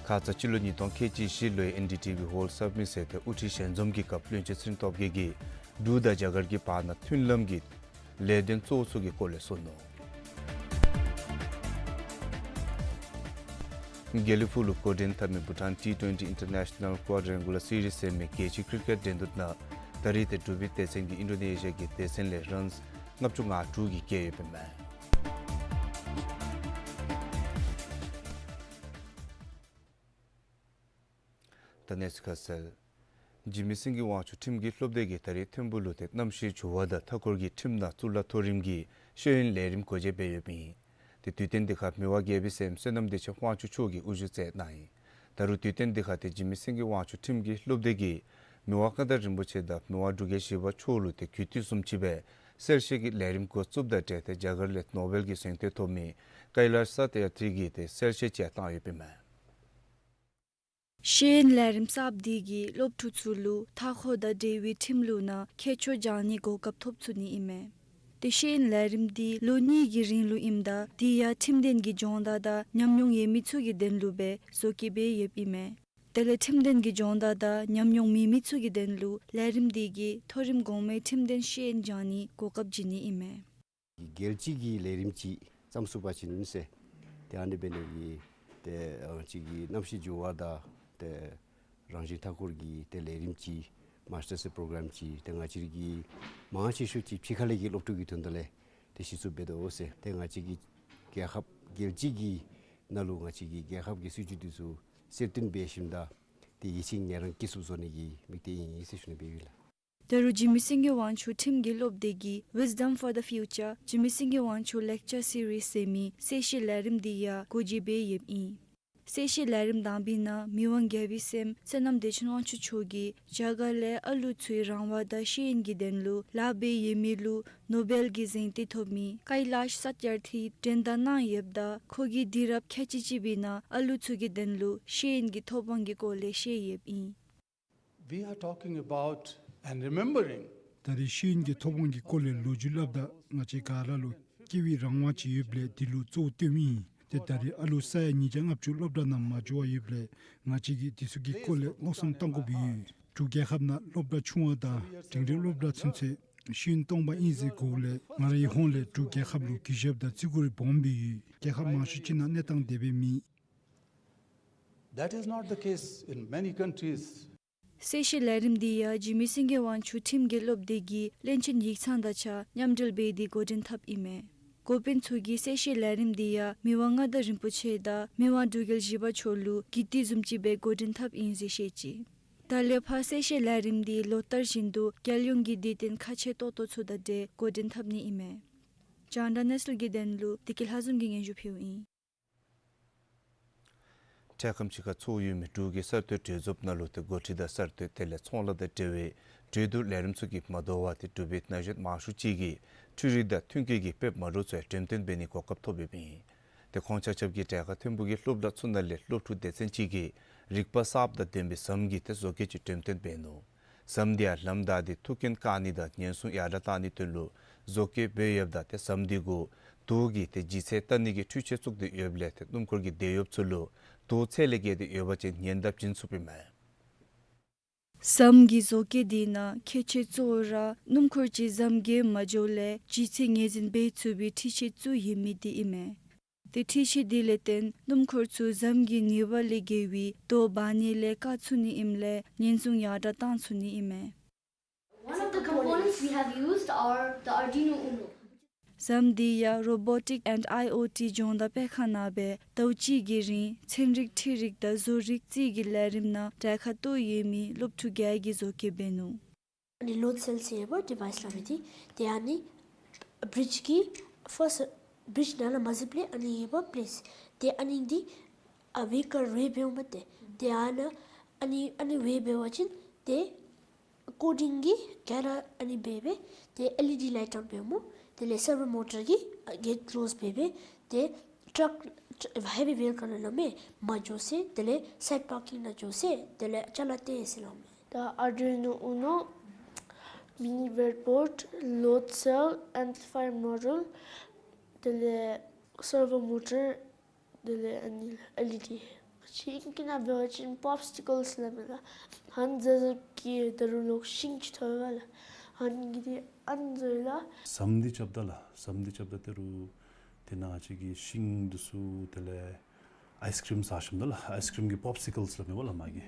ཁ་ཙ་སྤྱི་ལོ་ཉིས་སྟོང་ཁལ་གཅིག་བཞི་ལོའི་ཨེན་ཌི་ཊི་ཝི་ཝརལཌ་སམ་མིཊ་ཟེར་ཏེ་དབུ་ཁྲིད་ཞལ་འཛོམས་ཀྱི་སྐབས་བློན་ཆེན་ཚེ་རིང་སྟོབས་རྒྱས་ཀྱིས་འབྲུག་དང་རྒྱ་གར་གྱི་བར་ན་མཐུན་ལམ་གྱི་ལས་དོན་གཙོ་བོ་ཚུ་གི་སྐོར་ལས་གསུངས་ནུག། དགེ་ལེགས་ཕུག་ལུ་འགོ་འདྲེན་འཐབ་མི་བྷུ་ཊཱན་ཊི་ཊུ་ཝེན་ཊི་ཨིན་ཊར་ནེ་ཤ་ནཱལ་ཀུའ་ཌྲེན་གུ་ལར་སི་རིསི་ཟེར་མི་རྒྱལ་སྤྱིའི་ཀི་རི་ཀེཊ་འགྲན་བསྡུར་ནང་ད་རིས་ཏེ་འབྲུག་པའི་སྡེ་ཚན་གྱིས་ཨིན་ཌོ་ནེ་ཤི་ཡ་གི་སྡེ་ཚན་ལས་རཱནསི་ལྔ་བཅུ་ང་དྲུག་གིས་རྒྱལ་ཡོདཔ་ཨིན་མས། ད་གནས་ཚུལ་ཁ་གསལ། འཇིགས་མེད་སེང་གེ་དབང་ཕྱུག་ཁྲིམས་ཀྱི་སློབ་སྡེ་གིས་ད་རེས་ཐིམ་ཕུག་ལུ་ཏེ་གནམ་གཤིས་འགྱུར་བ་དང་མཐའ་འཁོར་གྱི་ཁྲིམས་ནང་གཙུག་ལག་མཐོ་རིམ་གྱི་ཤེས་ཡོན་ལས་རིམ་སྒོ་འབྱེད་འབད་ཡོདཔ་ཨིན། ཏེ་དུས་སྟོན་འདི་ཁར་མི་དབང་རྒྱལ་པོའི་སྲསམོ་བསོད་ནམས་བདེ་ཆེན་དབང་ཕྱུག་མཆོག་གིས་དབུ་བཞུགས་མཛད་གནང་ཡི། ད་རུང་དུས་སྟོན་འདི་ཁར་ཏེ་འཇིགས་མེད་སེང་གེ་དབང་ཕྱུག་ཁྲིམས་ཀྱི་སློབ་སྡེ་གིས་མི་དབང་མངའ་བདག་རིན་པོ་ཆེ་དང་མི་དབང་འབྲུག་རྒྱལ་བཞི་པ་མཆོག་ལུ་ཏེ་གུས་བཏུད་བཟུམ་ཅིག་སྦེ་གསལ་བཤད་ཀྱི་ལས་རིམ་འགོ་བཙུགསཔ་དང་འབྲེལ་ཏེ་རྒྱ་གར་ལས་ནོ་བེལ་གྱི་གཟེངས་བསྟོད་ཐོབ་མི་ཀའི་ལཱཤ་སཏ་ཡ་ཐི་རི་གིས་ཏེ་གསལ་བཤད་ཅིག་བཏང་ཡོདཔ་ཨིན་མས། ཤེས་ཡོན་ལས་རིམ་གསརཔ་འདི་གིས་སློབ་ཕྲུག་ཚུ་ལུ་མཐའ་འཁོར་དང་འབྲེལ་བའི་ཁྲིམས་ལུགས་ནང་ཁྱད་ཆོས་སྦྱང་ནིའི་གོ་སྐབས་ཐོབ་ཚུགས་ནི་ཨིན་མས། ཏེ་ཤེས་ཡོན་ལས་རིམ་འདི་ལོ་གཉིས་ཀྱི་རིང་ལུ་ཨིནམ་ད་དེ་ཡང་ཁྲིམས་དོན་གྱི་སྦྱོང་བརྡར་དང་ཉམས་མྱོང་ཡོད་མི་ཚུ་གི་དོན་ལུ་སྦེ་བཟོ་བཀོད་འབད་ཡོདཔ་ཨིན་མས། དེ་ལས་ཁྲིམས་དོན་གྱི་སྦྱོང་བརྡར་དང་ཉམས་མྱོང་མེད་མི་ཚུ་གི་དོན་ལུ་ལས་རིམ་འདི་གིས་མཐོ་རིམ་གོང་མའི་ཁྲིམས་དོན་ཤེས་ཡོན་སྦྱང་ནིའི་གོ་སྐབས་བྱིན་ནི་ཨིན་མས། རྒྱལ་སྤྱི་གི་ལས་རིམ་ཅིག་བརྩམས་ཚུགས་པ་ཅིན་ཟེར། ཏེ་ཨ་ནི་འབད་ནི་གི་ཏེ་ཨ་ཅིག་གི་གནམ་གཤིས་འགྱུར་བ་དང་ཏེ་རང་བཞིན་མཐའ་འཁོར་གྱི་ཏེ་ལས་རིམ་ཅིག་མཱས་ཊརསི་པོ་རོ་གརམ་ཅིག་ཏེ་ང་བཅས་ར་གི་མང་ཆེ་ཤོས་ཅིག་ཕྱི་ཁ་ལས་ཀྱི་སློབ་ཕྲུག་གི་དོན་དག་ལས་ཏེ་གཞི་བཙུགས་འབད་དོ་ཟེར། ཏེ་ང་བཅས་ཀྱི་རྒྱལ་ཁབ་རྒྱལ་སྤྱི་གི་ནང་ལུ་ང་བཅས་ཀྱི་རྒྱལ་ཁབ་ཀྱི་སྲིད་བྱུས་འདི་ཚུ་གསལ་སྟོན་འབད་ཞིནམ་ད་ཏེ་ཡིད་ཆེས་ཉན་རང་སྐྱེ་ཚུགསཔ་བཟོ་ནི་གི་དམིགས་གཏད་ཨིན་ཟེར་ཞུ་ནི་སྦེ་ཡོད་ལགས། ད་རུང་འཇིགས་མེད་སེང་གེ་དབང་ཕྱུག་ཁྲིམས་ཀྱི་སློབ་སྡེ་གིས་Wisdom for the Future འཇིགས་མེད་སེང་གེ་དབང་ཕྱུག་ལེག་ཅར་སི་རིསི་ཟེར་མི་གསལ་བཤད་ལས་རིམ་འདི་ཡང་སྒོ་འབྱེད་འབད་ཡོདཔ་ཨིན། གསལ་བཤད་ལས་རིམ་དང་པའི་ནང་མི་དབང་རྒྱལ་པོའི་སྲསམོ་བསོད་ནམས་བདེ་ཆེན་དབང་ཕྱུག་མཆོག་གིས་རྒྱ་གར་ལས་ཨ་ལུ་ཚུའི་རང་དབང་དང་ཤེས་ཡོན་གྱི་དོན་ལུ་ལཱ་འབད་ཡོད་མི་ལུ་ནོ་བེལ་གྱི་གཟེངས་རྟགས་ཐོབ་མི་ཀའི་ལཱཤ་སཏྱར་ཐིས་མགྲོན་བརྡ་གནང་ཡོདཔ་ད་ཁོ་གིས་དུས་རབས་ཁལ་གཅིག་གཅིག་པའི་ནང་ཨ་ལུ་ཚུ་གི་དོན་ལུ་ཤེས་ཡོན་གྱི་ཐོབ་དབང་གི་སྐོར་ལས་བཤད་ཡོདཔ་ཨིན། We are talking about and remembering. ད་རེས་ཤེས་ཡོན་གྱི་ཐོབ་དབང་གི་སྐོར་ལས་ལོ་རྒྱུས་སླབ་ད་ང་བཅས་ག་ར་ལུ་སྐྱེ་བའི་རང་དབང་ཅིག་ཡོདཔ་ལས་དེ་ལུ་གཙོ་བོ་སྟོནམ་ཨིན། ཏེ་ད་རེས་ཨ་ལུ་ས་ཡ་ཉིས་བརྒྱ་ལྔ་བཅུ་སློབ་གྲྭ་ནང་མ་འགྱོ་བར་ཡོདཔ་ལས་ང་བཅས་ཀྱིས་དེ་ཚུ་གི་སྐོར་ལས་མནོ་བསམ་བཏང་དགོཔ་ཡོད། འབྲུག་རྒྱལ་ཁབ་ནང་སློབ་གྲྭ་ཆུང་བ་དང་འབྲིང་རིམ་སློབ་གྲྭ་ཚུན་ཚོད་ཤེས་ཡོན་སྟོང་པ་ཨིན་ཟེར་གོཝ་ལས་ང་རའི་ཧོངས་ལས་འབྲུག་རྒྱལ་ཁབ་ལུ་གུས་ཞབས་དང་བརྩི་བཀུར་སྦོམ་སྦེ་ཡོད། རྒྱལ་ཁབ་མང་ཤོས་ཅིག་ནང་གནས་སྟངས་དེ་སྦེ་མེད། That is not the case in many countries. གསལ་བཤད་ལས་རིམ་འདི་ཡང་འཇིགས་མེད་སེང་གེ་དབང་ཕྱུག་ཁྲིམས་ཀྱི་སློབ་སྡེ་གི་བློན་ཆེན་ཡིག་ཚང་དང་གཅིག་ཁར་མཉམ་འབྲེལ་འབད་དེ་འགོ་འདྲེན་འཐབ་ཨིན་མས། འགོ་དཔོན་ཚུ་གིས་གསལ་བཤད་ལས་རིམ་འདི་ཡང་མི་དབང་མངའ་བདག་རིན་པོ་ཆེ་དང་མི་དབང་འབྲུག་རྒྱལ་བཞི་པ་མཆོག་ལུ་གུས་བཏུད་བཟུམ་ཅིག་སྦེ་འགོ་འདྲེན་འཐབ་ཨིན་ཟེར་བཤད་ཅི། ད་ལས་ཕར་གསལ་བཤད་ལས་རིམ་འདི་ལོ་ལྟར་བཞིན་དུ་རྒྱལ་ཡོངས་ཀྱི་དུས་སྟོན་ཁག་ཆེ་ཏོག་ཏོ་ཚུ་དང་འབྲེལ་འགོ་འདྲེན་འཐབ་ནི་ཨིན་མས། རྒྱང་བསྒྲགས་གནས་ཚུལ་གྱི་དོན་ལུ་བདེ་སྐྱིད་ལྷ་འཛོམས་ཀྱིས་སྙན་ཞུ་ཕུལཝ་ཨིན། འཕྲལ་ཁམས་ཅིག་ཁར་ཚོགས་ཡོད་མི་འབྲུག་གི་གསར་གཏོད་གྲོས་ཚོགས་ནང་ལུ་ཏེ་འགོ་ཁྲིད་དང་གསར་གཏོད་དེ་ལས་ཚོང་ལཱ་དང་འབྲེལ་བའི་གྲོས་བསྡུར་ལས་རིམ་ཚུ་གིས་མ་དོ་བར་ཏེ་འབྲུག་པའི་ན་གཞོན་མང་ཤོས་ཅིག་གིས་འཕྲུལ་རིག་དང་མཐུན་རྐྱེན་གྱི་དཔེ་མ་འདྲཝ་ཚུ་འགྲེམས་སྟོན་འབད་ནིའི་གོ་སྐབས་ཐོབ་ཡོདཔ་ཨིན། ཏེ་ཁོང་ཆ་ཁྱབ་ཀྱིས་གྲལ་ཁར་ཐོན་པོ་གི་སློབ་གྲྭ་ཚུ་ནང་ལས་སློབ་ཕྲུག་སྡེ་ཚན་ཅིག་གིས་རིག་པ་གསརཔ་དང་ལྡན་པའི་ཟམ་གྱི་ཏེ་བཟོ་བཀོད་ཅིག་འགྲེམས་སྟོན་འབད་ནུག། ཟམ་འདི་ཡང་ལམ་བདའ་སྟེ་ཐུག་རྐྱེན་བཀག་ནི་དང་ཉེན་སྲུང་ཡར་དྲག་བཏང་ནིའི་དོན་ལུ་བཟོ་བཀོད་འབད་ཡོདཔ་ད་ཏེ་ཟམ་འདི་གུ་དུག་གི་ཏེ་ལྗིད་ཚད་བལྟ་ནི་གི་འཕྲུལ་ཆས་བཙུགས་ཏེ་ཡོདཔ་ལས་ཏེ་སྣུམ་འཁོར་གྱི་དེད་གཡོགཔ་ཚུ་ལུ་དུག་ཚད་ལས་བརྒལ་ཏེ་ཡོད་པ་ཅིན་ཉེན་བརྡ་བྱིན་ཚུགསཔ་ཨིན་མས། ཟམ་གྱི་བཟོ་བཀོད་འདི་ནང་ཁྱད་ཆོས་གཙོ་བོ་ར་སྣུམ་འཁོར་ཅིག་ཟམ་གྱི་མ་འགྱོཝ་ལས་ལྗིད་ཚད་ངོས་འཛིན་འབད་ཚུགས་པའི་འཕྲུལ་ཆས་བཙུགས་ཡོད་མི་འདི་ཨིན་མས། ཏེ་འཕྲུལ་ཆས་འདི་ལས་བརྟེན་སྣུམ་འཁོར་ཚུ་ཟམ་གྱི་ནུས་པ་ལས་བརྒལ་བའི་དུག་འབག་ནི་ལས་བཀག་ཚུགས་ནི་ཨིནམ་ལས་ཉེན་སྲུང་ཡར་དྲག་བཏང་ཚུགས་ནི་ཨིན་མས། One of the components we have used are the Arduino Uno. ཟམ་འདི་ཡང་Robotic and IoT སྦྱོང་བརྡར་སྤེལ་ཁང་ནང་སྦེ་ཟླཝ་གཅིག་གི་རིང་ཚན་རིག་འཕྲུལ་རིག་དང་བཟོ་རིག་རྩིས་ཀྱི་ལས་རིམ་ནང་གྲལ་ཁར་གཏོགས་ཡོད་མི་སློབ་ཕྲུག་བརྒྱད་ཀྱིས་བཟོ་བཀོད་འབད་ནུག། ཨ་ནི་load cell ཟེར་བའི་ཌི་ཝའི་སི་སླབ་མི་འདི་ཏེ་ཨ་ནི་བྲིཇ་གི་ཕརསཊ་བྲིཇ་ནང་ལས་མ་འཛུལ་ལས་ཨ་ནི་ཡོདཔ་པླེསི། ཏེ་ཨ་ནི་འདི་ཨ་བྷི་ཀལ་རེ་འབདཝ་མས་ཏེ། ཏེ་ཨ་ནཱ་ཨ་ནི་ཨ་ནི་རེ་འབད་བ་ཅིན་ཏེ་ཀོ་ཌིང་གི་ག་ར་ཨ་ནི་འབད་སྦེ་ཏེ་ཨེལ་ཨི་ཌི་ལའིཊ་བཏང་འབདཝ་སྨོ། དེ་ལས་སར་ཝོ་མོ་ཊར་གྱིས་ཨ་གེཊ་ཀློསི་འབད་སྦེ་ཏེ་ཊཱག་ཊཱག་ཧེ་བི་ཝེ་ཧི་ཀལ་ནང་ལས་མར་མ་འགྱོ་ཚུགས། དེ་ལས་སའིཌ་པར་ཀིང་ནང་འགྱོ་ཚུགས། དེ་ལས་ཅ་ལ་བཏོན་ཚུགས་སླབ་མས། The Arduino Uno, mini breadboard, load cell, amplifier module, དེ་ལས་སར་ཝོ་མོ་ཊར། དེ་ལས་ཨ་ནི་ཨེལ་ཨི་ཌི། ཤིང་གི་ནང་འབད་བ་ཅིན་པོབ་སི་ཊི་ཀལ་ཟེར་སླབ་མས་ལགས། ཧན་ཛ་ཟབ་ཀྱི་ད་རུང་ལོག་ཤིང་ཅིག་ཐོབ་པས་ལགས། ཧན་གྱི་འདི་ཨ་ནི་བཟོ་ཡི་ལགས། ཟམ་འདི་རྐྱབ་ད་ལགས། ཟམ་འདི་རྐྱབ་ད་ད་རུང་དེ་ནང་ང་བཅས་ཀྱིས་ཤིང་འདི་ཚུ་དེ་ལས་ཨའིསི་ཀྲིམ་ཟ་ཞིནམ་ད་ལགས། ཨའིསི་ཀྲིམ་གྱི་པོབ་སི་ཊི་ཀལ་ཟེར་སླབ་མས་པ་ལགས་མ་གི།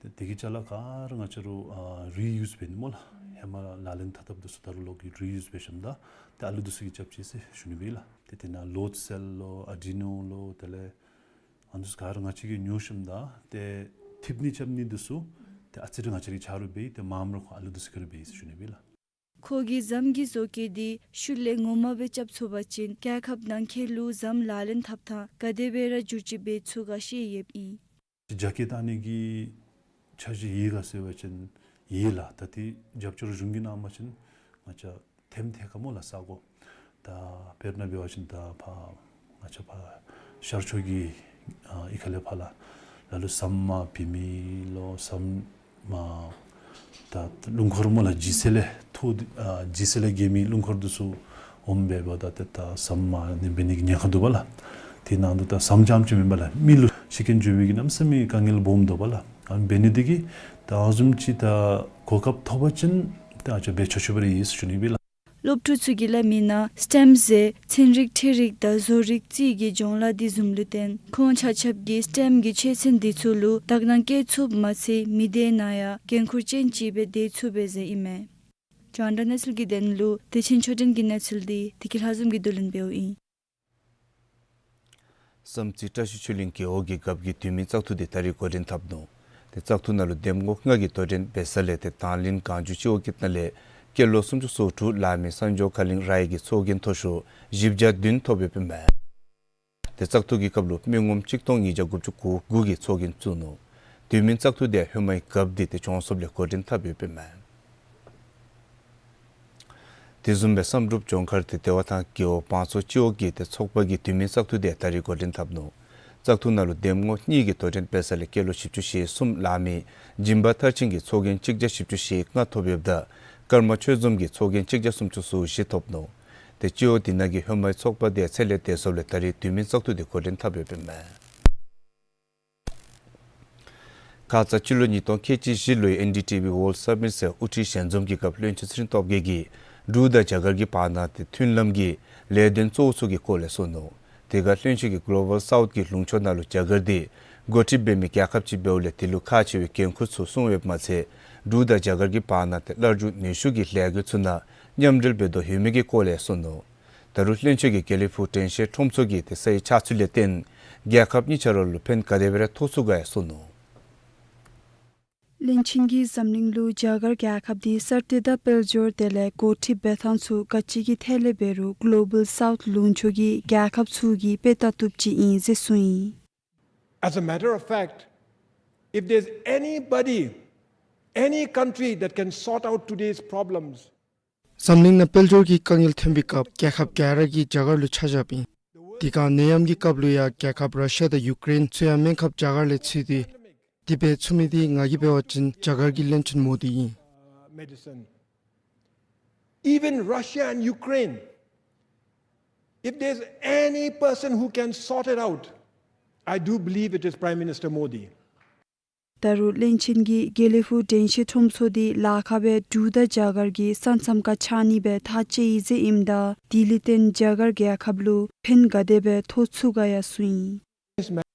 ཏེ་དེ་གི་ཅ་ལ་ག་ར་ང་བཅས་ར་ཨ་རི་ཡུསི་འབད་ནི་སྨོ་ལགས། ཧེ་མ་ལག་ལེན་འཐབ་འཐབ་འདི་ཚུ་ད་རུང་ལོག་གི་རི་ཡུསི་འབད་ཞིནམ་ད་ཏེ་ཨ་ལུ་འདི་ཚུ་གིས་རྐྱབ་ཅི་ཟེར་ཞུ་ནི་སྦེ་ལགས། ཏེ་དེ་ནང་ལོཌ་སེལ་ལོ་ཨར་ཌུ་ནོ་ལོ་དེ་ལས་ཨ་ནི་ཚུ་ག་ར་ང་བཅས་ཀྱིས་ཉོ་ཞིནམ་ད་ཏེ་འཐིབ་ནི་རྐྱབ་ནི་འདི་ཚུ་ཏེ་ཨ་ཙི་རེ་ང་བཅས་ར་གིས་ཆ་རོགས་འབད་ཡི། ཏེ་མངམ་ར་ཁོང་ཨ་ལུ་འདི་ཚུ་གིས་ར་འབད་ཡི་ཟེར་ཞུ་ནི་སྦེ་ལགས། ཁོ་གིས་ཟམ་གྱི་བཟོ་བཀོད་འདི་ཤུལ་ལས་ངོ་མ་སྦེ་རྐྱབ་ཚུགས་པ་ཅིན་རྒྱལ་ཁབ་ནང་འཁོད་ལུ་ཟམ་ལག་ལེན་འཐབ་ཐངས་ག་དེ་སྦེ་ར་བསྒྱུར་བཅོས་འབད་ཚུགས་ག་བཤད་ཡོདཔ་ཨིན། རྒྱ་སྐྱེད་བཏང་ནི་གི་འཆར་གཞི་ཡོད་ག་ཟེར་བ་ཅིན་ཡོད་ལགས། ད་འདི་རྒྱབ་སྐྱོར་གཞུང་གིས་གནང་པ་ཅིན་ང་བཅས་ཐེམ་ཐེ་ཁ་སྨོ་ལགས་ས་གོ། ད་དཔེར་ན་འབད་བ་ཅིན་ད་ཕར་ང་བཅས་ཕར་ཤར་ཕྱོགས་ཀྱི་ཨ་ཨི་ཁ་ལས་ཕར་ལགས་ལ་ལུ་ཟམ་མར་བུད་མི་ལོ་ཟམ་མར་ད་རླུང་འཁོར་སྨོ་ལགས་ལྗིད་ཚད་ལས་མཐོ་ཨ་ལྗིད་ཚད་ལས་བརྒལ་མི་རླུང་འཁོར་འདི་ཚུ་འོངམ་འབདཝ་ད་ཏེ་ད་ཟམ་མར་ནི་འབད་ནི་གི་ཉེན་ཁ་འདུག་པ་ལགས། དེ་ནང་དུ་ད་ཟམ་རྐྱངམ་ཅིག་མེན་པ་ལགས། མི་ལུ་ཤི་རྐྱེན་འགྱོ་བའི་གི་གནམ་མེད་ས་མེད་དཀའ་ངལ་སྦོམ་འདུག་པ་ལགས། ཨ་ནི་འབད་ནི་འདི་གིས་ད་ཨ་ནི་བཟུམ་ཅིག་ད་གོ་སྐབས་ཐོབ་པ་ཅིན་ད་ཨ་ཙི་འབད་ཆོག་ཆོག་པ་རེ་ཡོད་ཟེར་ཞུ་ནི་སྦེ་ལགས། སློབ་ཕྲུག་ཚུ་གིས་སླབ་མིའི་ནང་སི་ཊེམ་ཟེར་ཚན་རིག་འཕྲུལ་རིག་དང་བཟོ་རིག་རྩིས་ཀྱི་སྦྱོང་ལཱ་འདི་བཟུམ་ལུ་བརྟེན་ཁོང་ཆ་ཁྱབ་ཀྱིས་སི་ཊེམ་གྱི་ཆོས་ཚན་འདི་ཚུ་ལུ་དག་སྣང་བསྐྱེད་ཚུགསཔ་མ་ཚད་མི་སྡེ་ནང་ཡང་འགན་ཁུར་ཅན་ཅིག་སྦེ་སྡོད་ཚུགས་པས་ཟེར་ཨིན་མས། རྒྱང་བསྒྲགས་གནས་ཚུལ་གྱི་དོན་ལུ་བདེ་ཆེན་ཆོས་སྒྲོན་གྱི་གནས་ཚུལ་འདི་བདེ་སྐྱིད་ལྷ་འཛོམས་ཀྱིས་བསྡུ་ལེན་འབདཝ་ཨིན། བསམ་རྩེ་བཀྲ་ཤིས་ཆོས་གླིང་རྒེད་འོག་གི་རྒཔོ་གི་འཐུས་མི་བཙག་འཐུ་དེ་ད་རིས་འགོ་འདྲེན་འཐབ་ནུག། ཏེ་བཙག་འཐུ་ནང་ལུ་འདེམས་ངོ་ལྔ་གིས་དོ་འགྲན་འབད་ས་ལས་ཏེ་དང་ལེན་གང་བྱུང་སྤྱི་འོག་གི་ནང་ལས་སྐྱེས་ལོ་སུམ་ཅུ་སོ་དྲུག་བླ་མའི་གསང་མཆོག་ཁ་གླིང་ར་ཡི་གི་ཚོགས་རྒྱན་མཐོ་ཤོས་བཞི་བརྒྱ་བདུན་ཐོབ་ཡོདཔ་ཨིན་མས། ཏེ་བཙག་འཐུ་གི་སྐབས་ལུ་མི་ངོམ་གཅིག་སྟོང་ཉིས་བརྒྱ་དགུ་བཅུ་གོ་དགུ་གིས་ཚོགས་རྒྱན་བཙུགས་ནུག། དུས་མིན་བཙག་འཐུ་དེ་ཧེ་མའི་རྒཔོ་འདི་ཏེ་གྱོང་གསབ་ལས་འགོ་འདྲེན་འཐབ་ཡོདཔ་ཨིན་མས། དེ་བཟུམ་སྦེ་བསམ་གྲུབ་ལྗོངས་མཁར་ཏེ་བདེ་བ་ཐང་རྒེད་འོག་བང་མཚོ་སྤྱི་འོག་གི་ཏེ་ཚོགས་པ་གིས་དུས་མིན་བཙག་འཐུ་དེ་ད་རིས་འགོ་འདྲེན་འཐབ་ནུག། བཙག་འཐུ་ནང་ལུ་འདེམས་ངོ་གཉིས་ཀྱིས་དོ་འགྲན་འབད་ས་ལས་སྐྱེས་ལོ་བཞི་བཅུ་ཞེ་གསུམ་ལང་མི་སྦྱིན་པ་མཐར་ཕྱིན་གྱིས་ཚོགས་རྒྱན་གཅིག་བརྒྱ་བཞི་བཅུ་ཞེ་ལྔ་ཐོབ་ཡོདཔ་ད་ཀརྨ་ཆོས་འཛོམས་ཀྱིས་ཚོགས་རྒྱན་གཅིག་བརྒྱ་སུམ་ཅུ་སོ་བཞི་ཐོབ་ནུག། ཏེ་སྤྱི་འོག་འདི་ནང་གི་ཧེ་མའི་ཚོགས་པ་དེ་ཚེ་ལས་འདས་སོངམ་ལས་ད་རིས་དུས་མིན་བཙག་འཐུ་དེ་འགོ་འདྲེན་འཐབ་ཡོདཔ་ཨིན་མས། ཁ་ཙ་སྤྱི་ལོ་ཉིས་སྟོང་ཁལ་གཅིག་བཞི་ལོའི་ཨེན་ཌི་ཊི་ཝི་ཝཱལཌ་སམ་མིཊ་ཟེར་དབུ་ཁྲིད་ཞལ་འཛོམས་ཀྱི་སྐབས་བློན་ཆེན་ཚེ་རིང་སྟོབས་རྒྱས་ཀྱིས་འབྲུག་དང་རྒྱ་གར་གྱི་བར་ན་ཏེ་མཐུན་ལམ་གྱི་ལས་དོན་གཙོ་བོ་ཚུ་གི་སྐོར་ལས་གསུངས་ནུག། དེ་ཁར་བློན་ཆེན་གྱིས་གོ་ལོ་བཱལ་སའུཐ་ཀྱི་ལུང་ཕྱོགས་ནང་ལུ་རྒྱ་གར་དེ་འགོ་ཁྲིདཔ་འབད་མི་རྒྱལ་ཁབ་ཅིག་འབདཝ་ལས་དེ་ལུ་ཁག་ཆེ་བའི་འགན་ཁུར་ཚུ་བསྲུང་ཡོདཔ་མ་ཚད་འབྲུག་དང་རྒྱ་གར་གྱི་བར་ན་ཏེ་སླར་འབྱུང་ནུས་ཤུགས་ཀྱི་ལས་འགུལ་ཚུ་ནང་མཉམ་འབྲེལ་འབད་དོ་ཡོད་མི་གི་སྐོར་ལས་གསུངས་ནུག། ད་རུང་བློན་ཆེན་གྱིས་དགེ་ལེགས་ཕུག་དྲན་ཤེས་ཁྲོམ་ཚོགས་ཀྱི་ཏེ་སའི་ཆགས་ཚུལ་ལས་བརྟེན་རྒྱལ་ཁབ་གཉིས་ཆ་ར་ལུ་ཕན་ག་དེ་སྦེ་ར་ཐོགས་ཚུགས་ག་ཡང་གསུངས་ནུག། བློན་ཆེན་གྱིས་འཛམ་གླིང་ལུ་རྒྱ་གར་རྒྱལ་ཁབ་དེ་གསར་གཏོད་དང་དཔལ་འབྱོར་དེ་ལས་འགོ་ཁྲིདཔ་འབད་ཐངས་ཚུ་ག་ཅི་གི་ཐད་ལས་འབད་རུང་གོ་ལོ་བཱལ་སའུཐ་ལུང་ཕྱོགས་ཀྱི་རྒྱལ་ཁབ་ཚུ་གིས་དཔེ་བལྟ་བཏུབ་ཅིག་ཨིན་ཟེར་གསུངས་ཡི། As a matter of fact, if there's anybody, any country that can sort out today's problems, འཛམ་གླིང་ནང་དཔལ་འབྱོར་གྱི་དཀའ་ངལ་ཐོན་པའི་སྐབས་རྒྱལ་ཁབ་ག་ར་གིས་རྒྱ་གར་ལུ་ཆ་བཞགཔ་ཨིན། དེ་སྒང་ནད་ཡམས་ཀྱི་སྐབས་ལུ་ཡང་རྒྱལ་ཁབ་ར་ཤི་ཡ་དང་ཡུ་ཀེ་རེན་ཚུ་ཡང་སྨན་ཁབ་རྒྱ་གར་ལས་འཚོལ་ཏེ་དེ་སྦེ་ཚུགས་མི་དེ་ང་གིས་འབད་བ་ཅིན་རྒྱ་གར་གྱི་བློན་ཆེན་མོ་དི་ཨིན། Medicine. Even Russia and Ukraine, if there's any person who can sort it out, I do believe it is Prime Minister Modi. ད་རུང་བློན་ཆེན་གྱིས་དགེ་ལེགས་ཕུག་དྲན་ཤེས་ཁྲོམ་ཚོགས་དེ་ལཱ་ཁག་སྦེ་འབྲུག་དང་རྒྱ་གར་གྱི་ས་མཚམས་ཁར་ཆགས་ནི་སྦེ་ཐག་བཅད་ཡི་ཟེར་ཨིནམ་ད་དེ་ལས་བརྟེན་རྒྱ་གར་རྒྱལ་ཁབ་ལུ་ཕན་ག་དེ་སྦེ་ཐོགས་ཚུགས་ག་ཡང་གསུངས་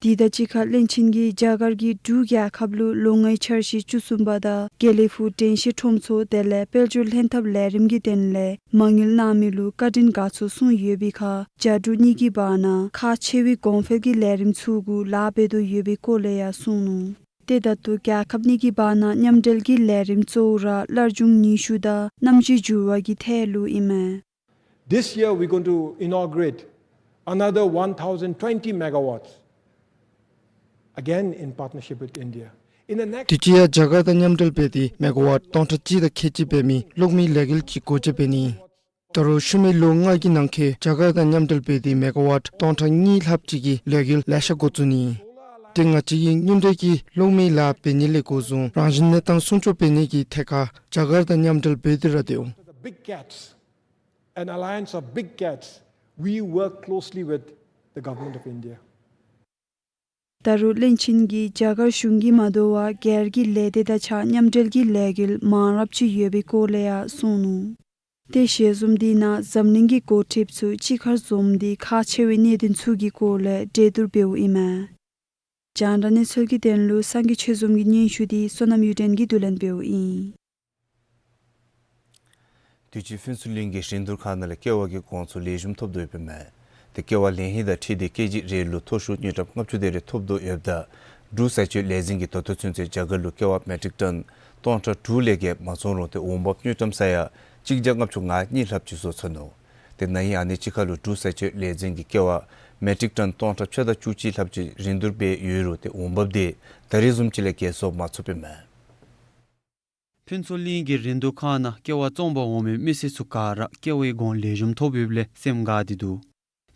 ཡི། དེ་དང་གཅིག་ཁར་བློན་ཆེན་གྱིས་རྒྱ་གར་གྱིས་འབྲུག་རྒྱལ་ཁབ་ལུ་ལོ་ལྔའི་འཆར་གཞི་བཅུ་གསུམ་པ་དང་དགེ་ལེགས་ཕུག་དྲན་ཤེས་ཁྲོམ་ཚོགས་དེ་ལས་དཔལ་འབྱོར་ལྷན་ཐབས་ལས་རིམ་གྱི་དོན་ལས་མ་དངུལ་གནང་མི་ལུ་བཀའ་དྲིན་དགའ་ཚོར་གསུངས་ཡོད་པའི་ཁར་རྒྱ་འབྲུག་གཉིས་ཀྱི་བར་ན་ཁག་ཆེ་བའི་གོང་འཕེལ་གྱི་ལས་རིམ་ཚུ་གུ་ལཱ་འབད་དོ་ཡོད་པའི་སྐོར་ལས་ཡང་གསུངས་ནུག། ཏེ་ད་ལྟོ་རྒྱལ་ཁབ་གཉིས་ཀྱི་བར་ན་མཉམ་འབྲེལ་གྱི་ལས་རིམ་གཙོ་བོ་ར་སླར་འབྱུང་ནུས་ཤུགས་དང་གནམ་གཤིས་འགྱུར་བ་གི་ཐད་ལུ་ཨིན་མས། This year we're going to inaugurate another one thousand twenty megawatts, again in partnership with India. In the next དུས་ཅི་ཡང་རྒྱ་གར་དང་མཉམ་འབྲེལ་འབད་དེ་མེ་ག་ཝཊ་སྟོང་ཕྲག་གཅིག་དང་ཁལ་གཅིག་འབད་མི་གློག་མེའི་ལས་འགུལ་ཅིག་སྒོ་འབྱེད་འབད་ནི། ད་རུང་ཤུལ་མའི་ལོ་ལྔ་གི་ནང་འཁོད་རྒྱ་གར་དང་མཉམ་འབྲེལ་འབད་དེ་མེ་ག་ཝཊ་སྟོང་ཕྲག་གཉིས་ལྷགཔ་ཅིག་གི་ལས་འགུལ་ལེ་ཤ་འགོ་བཙུགས་ནི། ཏེ་ང་བཅས་ཀྱིས་མཉམ་འབྲེལ་གྱི་གློག་མེའི་ལཱ་འབད་ནི་ལས་འགོ་བཟུང་རང་བཞིན་གནས་སྟངས་སྲུང་སྐྱོབ་འབད་ནི་གི་ཐད་ཁར་རྒྱ་གར་དང་མཉམ་འབྲེལ་འབད་དེ་ར་སྡོད་འོང་། The big cats, an alliance of big cats, we work closely with the government of India. ད་རུང་བློན་ཆེན་གྱིས་རྒྱ་གར་གཞུང་གིས་མ་དོ་བར་སྒེར་གྱི་ལས་སྡེ་དང་གཅིག་ཁར་མཉམ་འབྲེལ་གྱི་ལས་འགུལ་མང་རབས་ཅིག་ཡོད་པའི་སྐོར་ལས་ཡང་གསུངས་ནུག། ཏེ་ཞལ་འཛོམས་དེ་ནང་འཛམ་གླིང་གི་འགོ་ཁྲིདཔ་ཚུ་གཅིག་ཁར་འཛོམས་ཏེ་ཁག་ཆེ་བའི་གནད་དོན་ཚུ་གི་སྐོར་ལས་གྲོས་བསྡུར་འབདཝ་ཨིན་མས། རྒྱང་བསྒྲགས་གནས་ཚུལ་གྱི་དོན་ལུ་སངས་རྒྱས་ཆོས་འཛོམས་ཀྱི་སྙན་ཞུ་དེ་བསོད་ནམས་གཡུ་སྒྲོན་གྱིས་བསྡུ་ལེན་འབདཝ་ཨིན། དུས་ཅི་ཕུན་ཚོགས་གླིང་གི་རིན་བསྡུར་ཁང་ནང་ལས་ཀེ་བ་གི་གོང་ཚད་ལེགས་ཤོམ་ཐོབ་དོ་ཡོདཔ་ཨིན་མས། ཏེ་ཀེ་བ་ལེན་ཧིང་དང་འཁྲིལ་ཏེ་ཀེ་ཇི་རེ་ལུ་མཐོ་ཤོས་དངུལ་ཀྲམ་ལྔ་བཅུ་དེ་རེ་ཐོབ་དོ་ཡོདཔ་ད་འབྲུག་བཟའ་སྤྱོད་ལས་འཛིན་གྱིས་ད་ལྟོ་ཚུན་ཚོད་རྒྱ་གར་ལུ་ཀེ་བ་མེ་ཊིག་ཊོན་སྟོང་ཕྲག་དྲུག་ལས་བརྒལ་མ་བཙོང་རུང་ཏེ་འོང་འབབ་དངུལ་ཀྲམ་ས་ཡ་གཅིག་བརྒྱ་ལྔ་བཅུ་ང་གཉིས་ལྷགཔ་ཅིག་བཟོ་ཚར་ནུག། ཏེ་ན་ཧིང་ཨ་ནི་ཅིག་ཁར་ལུ་འབྲུག་བཟའ་སྤྱོད་ལས་འཛིན་གྱིས་ཀེ་བ་མེ་ཊིག་ཊོན་སྟོང་ཕྲག་ཕྱེད་དང་བཅུ་གཅིག་ལྷགཔ་ཅིག་རིན་བསྡུར་འབད་ཡོད་རུང་ཏེ་འོང་འབབ་དེ་ད་རེས་བཟུམ་ཅིག་ལས་བརྒལ་བཟོ་མ་ཚུགསཔ་ཨིན་མས། ཕུན་ཚོགས་གླིང་གི་རིན་བསྡུར་ཁང་ནང་ཀེ་བ་བཙོང་པར་འོང་མི་མི་སེར་ཚུ་ག་ར་ཀེ་བའི་གོང་ལེགས་ཤོམ་ཐོབ་ཡོདཔ་ལས་སེམས་དགའ་སྟེ་འདུག།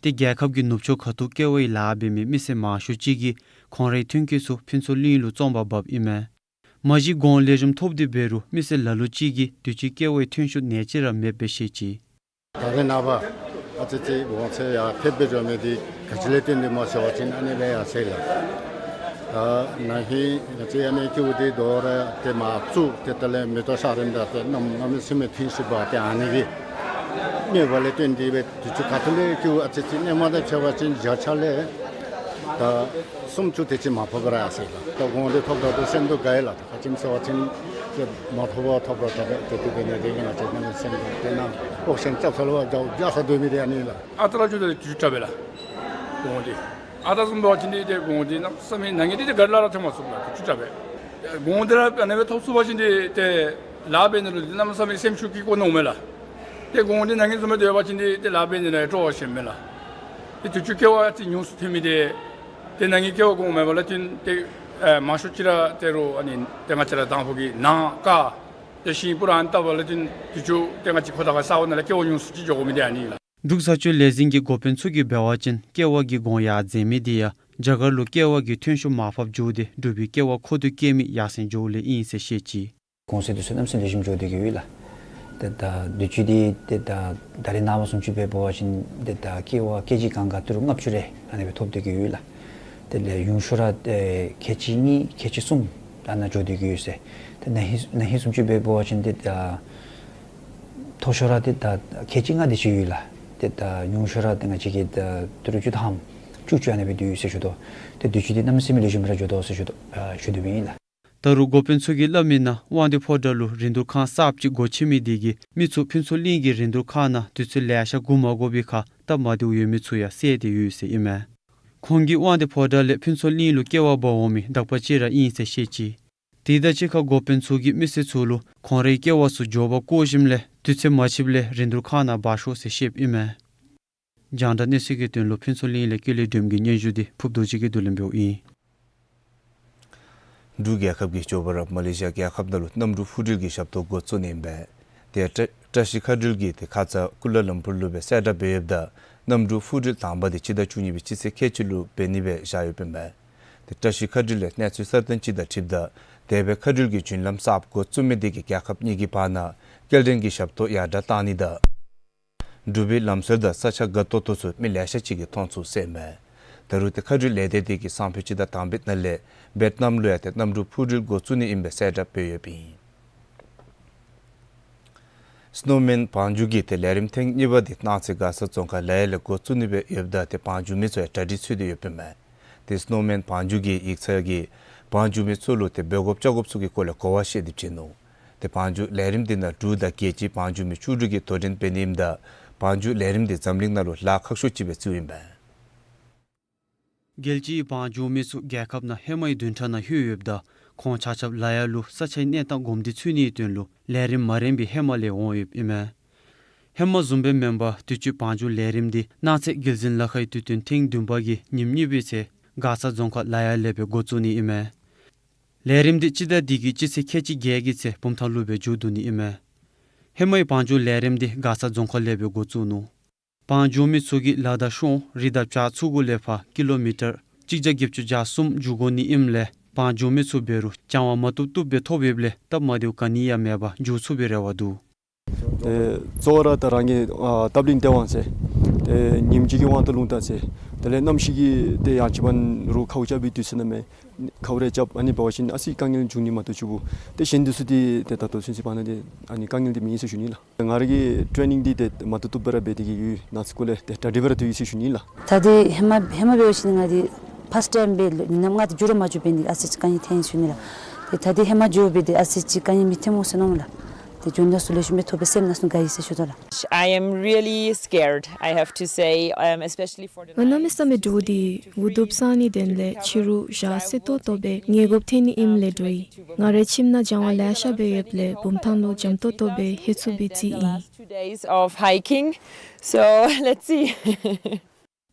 ཏེ་རྒྱལ་ཁབ་ཀྱི་ནུབ་ཕྱོགས་ཁ་ཐུག་ཀེ་བའི་ལཱ་འབད་མི་མི་སེར་མང་ཤོས་ཅིག་གིས་ཁོང་རའི་ཐོན་སྐྱེད་ཚུ་ཕུན་ཚོགས་གླིང་ལུ་བཙོང་པར་འབགཔ་ཨིན་མས། མ་གཞི་གོང་ལེགས་ཤོམ་ཐོབ་སྟེ་འབད་རུང་མི་སེར་ལ་ལུ་ཅིག་གིས་དུས་ཅི་ཀེ་བའི་ཐོན་ཤུགས་ནེ་ཅིག་ར་མེདཔ་སྦེ་བཤད་ཅི། ད་རེས་ནངས་པ་ཨ་ཙི་ཅིག་གོང་ཚད་ཡར་ཕེབས་སྦེ་འགྱོ་མི་དེ་ག་ཅི་ལས་བརྟེན་ཏེ་སྨོ་ཟེར་བ་ཅིན་ཨ་ནི་ལས་ཡར་སེང་ལགས། ད་ན་ཧིང་ང་བཅས་ཨ་ནི་ཀེའུ་དེ་དོ་རུང་ཏེ་མར་བཙུགས་ཏེ་ད་ལས་མེ་ཏོག་ཤ་རིམ་དང་ཏེ་གནམ་མེད་ས་མེད་ཐོན་ཤུགས་འབར་ཏེ་ཨ་ནི་གིས་མེདཔ་ལས་བརྟེན་ཏེ་སྦེ་དུས་ཅི་ཁ་ཐུག་ལས་ཀེའུ་ཨ་ཙི་ཅིག་སྔོན་མ་དང་ཕྱད་པ་ཅིན་བརྒྱ་ཆ་ལས་ད་སུམ་ཅུ་དེ་ཅིག་མ་ཕོགཔ་ར་ཡར་སེང་ལགས། ད་གོང་དེ་ཐོབ་ད་ལྟོ་སེམས་སྡུག་དགའ་ཡི་ལགས། ད་ག་ཅི་སྨོ་ཟེར་བ་ཅིན་ཏེ་མ་ཐོབ་པར་ཐོབ་ར་ད་ཏེ་དེ་སྦེ་ནི་དེ་གིས་ང་བཅས་ནང་སེམས་སྡུག། ཏེ་ནཱ་ཨོག་སི་ཇན་རྐྱབ་ས་ལུ་བ་རྒྱ་རྒྱ་ས་སྡོད་མི་དེ་ཨ་ནི་ལགས། ཨ་རྟག་ར་བཅུ་དྲུག་དེ་བཅུ་དྲུག་དྲག་པས་ལགས། གོང་དེ་ཨ་རྟག་བཟུམ་འབད་བ་ཅིན་ཏེ་གོང་དེ་གནམ་མེད་ས་མེད་ན་ཧིང་དེ་ཏེ་ག་ར་ལཱ་ར་ཐོན་མ་ཚུགས་ལགས། བཅུ་དྲུག་དྲག་པས། གོང་དེ་ར་ཨ་ནི་སྦེ་ཐོབ་ཚུགས་པ་ཅིན་ཏེ་ཏེ་ལཱ་འབད་ནི་ལུ་ཏེ་གནམ་མེད་ས་མེད་སེམས་ཤུགས་ཀྱིས་སྐྱོ་ནི་འོང་མས་ལགས། ཏེ་གོང་དེ་ན་ཧིང་བཟུམ་སྦེ་སྡོད་པ་ཅིན་ཏེ་ཏེ་ལཱ་འབད་ནི་ལུ་སྤྲོ་བ་ཞན་མས་ལགས། ཏེ་དུས་ཅི་ཀེ་བ་ཅིག་ཉུང་སུ་ཐོན་མི་འདི་ཏེ་ནང་གི་ཀེ་བ་གོང་མ་འབདཝ་ལས་བརྟེན་ཏེ་ཨེ་མང་ཤོས་ཅིག་ར་ཏེ་རུང་ཨ་ནི་ཏེ་ང་བཅས་ར་དང་ཕུ་གི་ནང་ཀ་ཏེ་ཤིང་སྤུར་ར་ཨ་ནི་བཏབ་པ་ལས་བརྟེན་དུས་ཅི་ཏེ་ང་བཅས་ཁོ་ཐང་ས་གོ་ནང་ལས་ཀེ་བ་ཉུང་སུ་ཅིག་འགྱོ་དགོ་མི་འདི་ཨ་ནི་ལགས། འབྲུག་བཟའ་སྤྱོད་ལས་འཛིན་གྱི་འགོ་དཔོན་ཚུ་གིས་འབད་བ་ཅིན་ཀེ་བ་གི་གོང་ཡར་འཛེགས་མི་འདི་ཡང་རྒྱ་གར་ལུ་ཀེ་བ་གི་ཐོན་ཤུགས་མར་ཕབ་འགྱོ་སྟེ་འབྲུག་པའི་ཀེ་བ་མཁོ་འདོད་བསྐྱེད་མི་ཡར་སེང་འགྱོཝ་ལས་ཨིན་ཟེར་བཤད་ཅི། གོང་ཚད་དེ་ཚུ་གནམ་མེད་ས་མེད་ལེགས་ཤོམ་འགྱོ་སྡོད་ཀྱི་ཡོད་ལགས། ཏེ་ད་དུས་ཅི་འདི་ཏེ་ད་ད་རེས་ནངས་པ་བཟུམ་ཅིག་འབད་བ་ཅིན་ཏེ་ད་ཀེ་བ་ཀེ་ཇི་གང་ག་ཏི་རུ་ལྔ་བཅུ་རེ་ཨ་ནི་སྦེ་ཐོབ་སྡོད་ཀྱི་ཡོད་ལགས། དེ་ལས་ཉུང་ཤོས་ར་ཏེ་ཀེ་ཇི་གཉིས་ཀེ་ཇི་གསུམ་ཨ་ནཱ་འགྱོ་སྡོད་ཀྱི་ཡོད་ཟེར། ཏེ་ན་ཧིང་ན་ཧིང་བཟུམ་ཅིག་འབད་བ་ཅིན་ཏེ་ད་མཐོ་ཤོས་ར་ཏེ་ད་ཀེ་ཇི་ལྔ་དེ་ཅིག་ཡོད་ལགས། ཏེ་ད་ཉུང་ཤོས་ར་ཏེ་ང་བཅས་ཀྱི་ད་ཏི་རུ་བཅུ་ཐམ་བཅུ་བཅུ་ཨ་ནི་སྦེ་སྡོད་ཡོད་ཟེར་ཞུ་དོ། ཏེ་དུས་ཅི་འདི་གནམ་མེད་ས་མེད་ལེགས་ཤོམ་ར་འགྱོ་དོ་ཟེར་ཞུ་དོ་ཨ་ཞུ་དོ་སྦེ་ཨིན་ལགས། ད་རུང་འགོ་དཔོན་ཚུ་གིས་སླབ་མིའི་ནང་དབང་འདུས་ཕོ་བྲང་ལུ་རིན་བསྡུར་ཁང་གསརཔ་ཅིག་སྒོ་ཕྱེ་མི་དེ་གིས་མི་ཚུ་ཕུན་ཚོགས་གླིང་གི་རིན་བསྡུར་ཁང་ནང་དུས་ཚོད་ལེ་ཤ་སྒུག་མ་དགོ་པའི་ཁར་སྟབས་མ་བདེཝ་ཡོད་མི་ཚུ་ཡང་བསལ་ཏེ་ཡོད་ཟེར་ཨིན་མས། ཁོང་གིས་དབང་འདུས་ཕོ་བྲང་ལས་ཕུན་ཚོགས་གླིང་ལུ་ཀེ་བ་འབག་འོང་མི་དག་པ་ཅིག་ར་ཨིན་ཟེར་བཤད་ཅི། དེ་དང་གཅིག་ཁར་འགོ་དཔོན་ཚུ་གིས་མི་སེར་ཚུ་ལུ་ཁོང་རའི་ཀེ་བ་ཚུ་མགྱོགས་པར་བཀོ་ཞིནམ་ལས་དུས་ཚོད་མ་ཆིབ་ལས་རིན་བསྡུར་ཁང་ནང་འབག་ཤོག་ཟེར་བཤདཔ་ཨིན་མས། རྒྱང་བསྒྲགས་གནས་ཚུལ་གྱི་དོན་ལུ་ཕུན་ཚོགས་གླིང་ལས་ཀུན་ལེགས་སྒྲོལམ་གྱི་སྙན་ཞུ་འདི་ཕུརཔ་རྡོ་རྗེ་གིས་བསྡུ་ལེན་འབདཝ་ཨིན། འབྲུག་རྒྱལ་ཁབ་ཀྱིས་མགྱོགས་པ་ར་མ་ལེ་ཤི་ཡ་རྒྱལ་ཁབ་ནང་ལུ་གནམ་གྲུ་འཕུར་འགྲུལ་གྱི་ཞབས་ཏོག་འགོ་བཙུགས་ནི་ཨིན་པས། དེ་ཡང་བཀྲ་བཀྲ་ཤིས་མཁའ་འགྲུལ་གྱིས་ཏེ་ཁ་ཙ་ཀུ་ལ་ལམ་པུར་ལུ་སྦེ་གསལ་བསྒྲགས་འབད་ཡོདཔ་ད་གནམ་གྲུ་འཕུར་འགྲུལ་དང་པ་འདི་སྤྱི་ཟླ་བཅུ་གཉིས་པའི་སྤྱི་ཚེས་ཁལ་གཅིག་ལུ་འབད་ནི་སྦེ་བཞག་ཡོདཔ་ཨིན་པས། ཏེ་བཀྲ་ཤིས་མཁའ་འགྲུལ་ལས་གནས་ཚུལ་གསར་བཏོན་ཅིག་དང་འཁྲིལཝ་ད་དེ་སྦེ་མཁའ་འགྲུལ་གྱི་བརྒྱུད་ལམ་གསརཔ་འགོ་བཙུགས་མི་དེ་གིས་རྒྱལ་ཁབ་གཉིས་ཀྱི་བར་ན་སྐྱེལ་འདྲེན་གྱི་ཞབས་ཏོག་ཡར་དྲག་གཏང་ནི་དང་འབྲུག་པའི་ལམ་སྲོལ་དང་ས་ཆ་དགའ་ཏོག་ཏོ་ཚུ་མི་ལེ་ཤ་ཅིག་གིས་མཐོང་ཚུགས་ཟེར་ཨིན་མས། ད་རུང་ཏེ་མཁའ་འགྲུལ་ལས་སྡེ་དེ་གིས་སང་ཕོད་སྤྱི་ཟླ་དང་པའི་ནང་ལས་བེཊ་ནམ་ལུ་ཡང་ཏེ་གནམ་གྲུ་འཕུར་འགྲུལ་འགོ་བཙུགས་ནི་ཨིན་པའི་གསལ་བསྒྲགས་འབད་ཡོདཔ་ཨིན། སྣོ་མེན་བང་རྒྱུག་གི་ཏེ་ལས་རིམ་ཐེངས་གཉིས་པ་འདི་གནངས་ཚེ་མགར་ས་རྫོང་ཁག་ལ་ཡ་ལས་འགོ་བཙུགས་ནི་སྦེ་ཡོདཔ་ད་ཏེ་བང་རྒྱུག་མི་ཚུ་ཡང་གྲ་སྒྲིག་ཚུད་དེ་ཡོདཔ་ཨིན་མས། ཏེ་སྣོ་མེན་བང་རྒྱུག་གི་ཡིག་ཚང་གིས་བང་རྒྱུག་མི་ཚུ་ལུ་ཏེ་འབད་དགོཔ་བཅའ་དགོཔ་ཚུ་གི་སྐོར་ལས་གོ་བ་བཤད་དེ་བྱིན་ནུག། ཏེ་བང་རྒྱུག་ལས་རིམ་འདི་ནང་འབྲུག་དང་རྒྱལ་སྤྱིའི་བང་རྒྱུག་མི་བཅུ་དྲུག་གིས་དོ་འགྲན་འབད་ནི་ཨིནམ་ད་བང་རྒྱུག་ལས་རིམ་འདི་འཛམ་གླིང་ནང་ལུ་ལཱ་ཁག་ཤོས་ཅིག་སྦེ་བརྩིཝ་ཨིན་པས། རྒྱལ་སྤྱིའི་བང་རྒྱུག་མི་ཚུ་རྒྱལ་ཁབ་ནང་ཧེ་མའི་བདུན་ཕྲག་ནང་ལྷོད་ཡོདཔ་ད་ཁོང་ཆ་ཁྱབ་ལ་ཡ་ལུ་ས་ཆའི་གནས་སྟངས་གོམས་འདྲིས་ཚུད་ནིའི་དོན་ལུ་ལས་རིམ་མ་རན་པའི་ཧེ་མ་ལས་འོང་ཡོདཔ་ཨིན་མས། ཧེ་མ་བཟུམ་སྦེ་མེན་པར་དུས་ཅི་བང་རྒྱུག་ལས་རིམ་འདི་གནངས་ཚེ་རྒྱལ་འཛིན་ལ་ཁའི་དུས་སྟོན་ཐེངས་བདུན་པ་གི་ཉིནམ་གཉིས་པའི་ཚེ་མགར་ས་རྫོང་ཁག་ལ་ཡ་ལས་སྦེ་འགོ་བཙུགས་ནི་ཨིན་མས། ལས་རིམ་འདི་སྤྱི་ཟླ་འདི་གི་སྤྱི་ཚེས་ཁལ་གཅིག་བརྒྱད་ཀྱི་ཚེ་བུམ་ཐང་ལུ་སྦེ་མཇུག་བསྡུ་ནི་ཨིན་མས། ཧེ་མའི་བང་རྒྱུག་ལས་རིམ་འདི་མགར་ས་རྫོང་ཁག་ལས་སྦེ་འགོ་བཙུགས་ནུག། བང་རྒྱུག་མི་ཚུ་གིས་ལ་དང་ཤོང་རི་དང་བྱག་ཚུ་གུ་ལས་ཕར་ཀི་ལོ་མི་ཊར་གཅིག་བརྒྱ་བརྒྱད་ཅུ་གྱ་གསུམ་རྒྱུག་དགོ་ནི་ཨིནམ་ལས་བང་རྒྱུག་མི་ཚུ་འབད་རུང་སྦྱང་བ་མ་བཏུབ་བཏུབ་སྦེ་ཐོབ་ཡོདཔ་ལས་སྟབས་མ་བདེཝ་ག་ནི་ཡང་མེད་པར་མཇུག་ཚུགས་པའི་རེ་བ་འདུག། ཏེ་གཙོ་བོ་ར་ད་རང་གི་ཨ་སྟབས་ལེགས་སྟེས་དབང་ཟེར། ཏེ་ཉིནམ་གཅིག་གི་དབང་དུ་ལོང་ད་ཟེར། དེ་ལས་གནམ་གཤིས་ཀྱི་ཏེ་ཡང་ཅིན་རུང་ཁཝ་རྐྱབ་པའི་དུས་ཚོད་ནང་མས། ཁཝ་རེ་རྐྱབ་ཨ་ནི་འབད་བ་ཅིན་ཨ་ཙི་དཀའ་ངལ་འབྱུང་ནི་མ་གཏོགས་ཆུ་བུ་ཏེ་གཞན་དེ་ཚུ་འདི་ཏེ་ད་ལྟོ་ཚུན་ཚོད་བར་ན་འདི་ཨ་ནི་དཀའ་ངལ་འདི་མེད་ཡི་ཟེར་ཞུ་ནི་ལགས། ང་ར་གི་ཊེ་ནིང་འདི་ཏེ་མ་བཏུབ་བཏུབ་སྦེ་ར་འབད་དེ་གི་ཡོད། ནང་སྐོར་ལས་ཏེ་གྲ་སྒྲིག་སྦེ་ར་སྡོད་ཡི་ཟེར་ཞུ་ནི་ལགས། ད་འདི་ཧེ་མ་ཧེ་མ་འབད་བ་ཅིན་ང་འདི་ཕཱསཊ་ཊའིམ་འབད་ལོ་ཉིནམ་ལྔ་དེ་མཇུག་ར་མ་མཇུག་འབད་ནི་ཨ་ཙི་ཅིག་དཀའ་ངལ་ཐོན་ཡི་ཟེར་ཞུ་ནི་ལགས། ཏེ་ད་འདི་ཧེ་མ་མཇུག་འབད་དེ་ཨ་ཙི་ཅིག་དཀའ་ངལ་མི་ཐོན་འོང་ཟེར་མནོཝ་མས་ལགས། ཏེ་འབྱོན་ད་ཚུ་ལེགས་ཤོམ་སྦེ་ཐོབ་པའི་སེམས་ནང་ཚུ་དགའ་ཡི་ཟེར་ཞུ་དོ་ལགས། I am really scared, I have to say, um, especially for the གནམ་མེད་ས་མེད་འདྲོག་སྟེ་འུ་སྡུག་སངས་ནི་དོན་ལས་ཕྱི་རུ་ཞག་སད་ཏོག་ཏོ་སྦེ་ཉལ་དགོཔ་ཐོན་ནི་ཨིནམ་ལས་འདྲོག་ཡི། ང་རའི་ཁྱིམ་ནང་སྦྱང་བ་ལེ་ཤ་འབད་ཡོདཔ་ལས་བུམ་ཐང་ལུ་འཇམ་ཏོག་ཏོ་སྦེ་ལྷོད་ཚུགས་པའི་རྩིས་ཨིན། Two days of hiking, so let's see.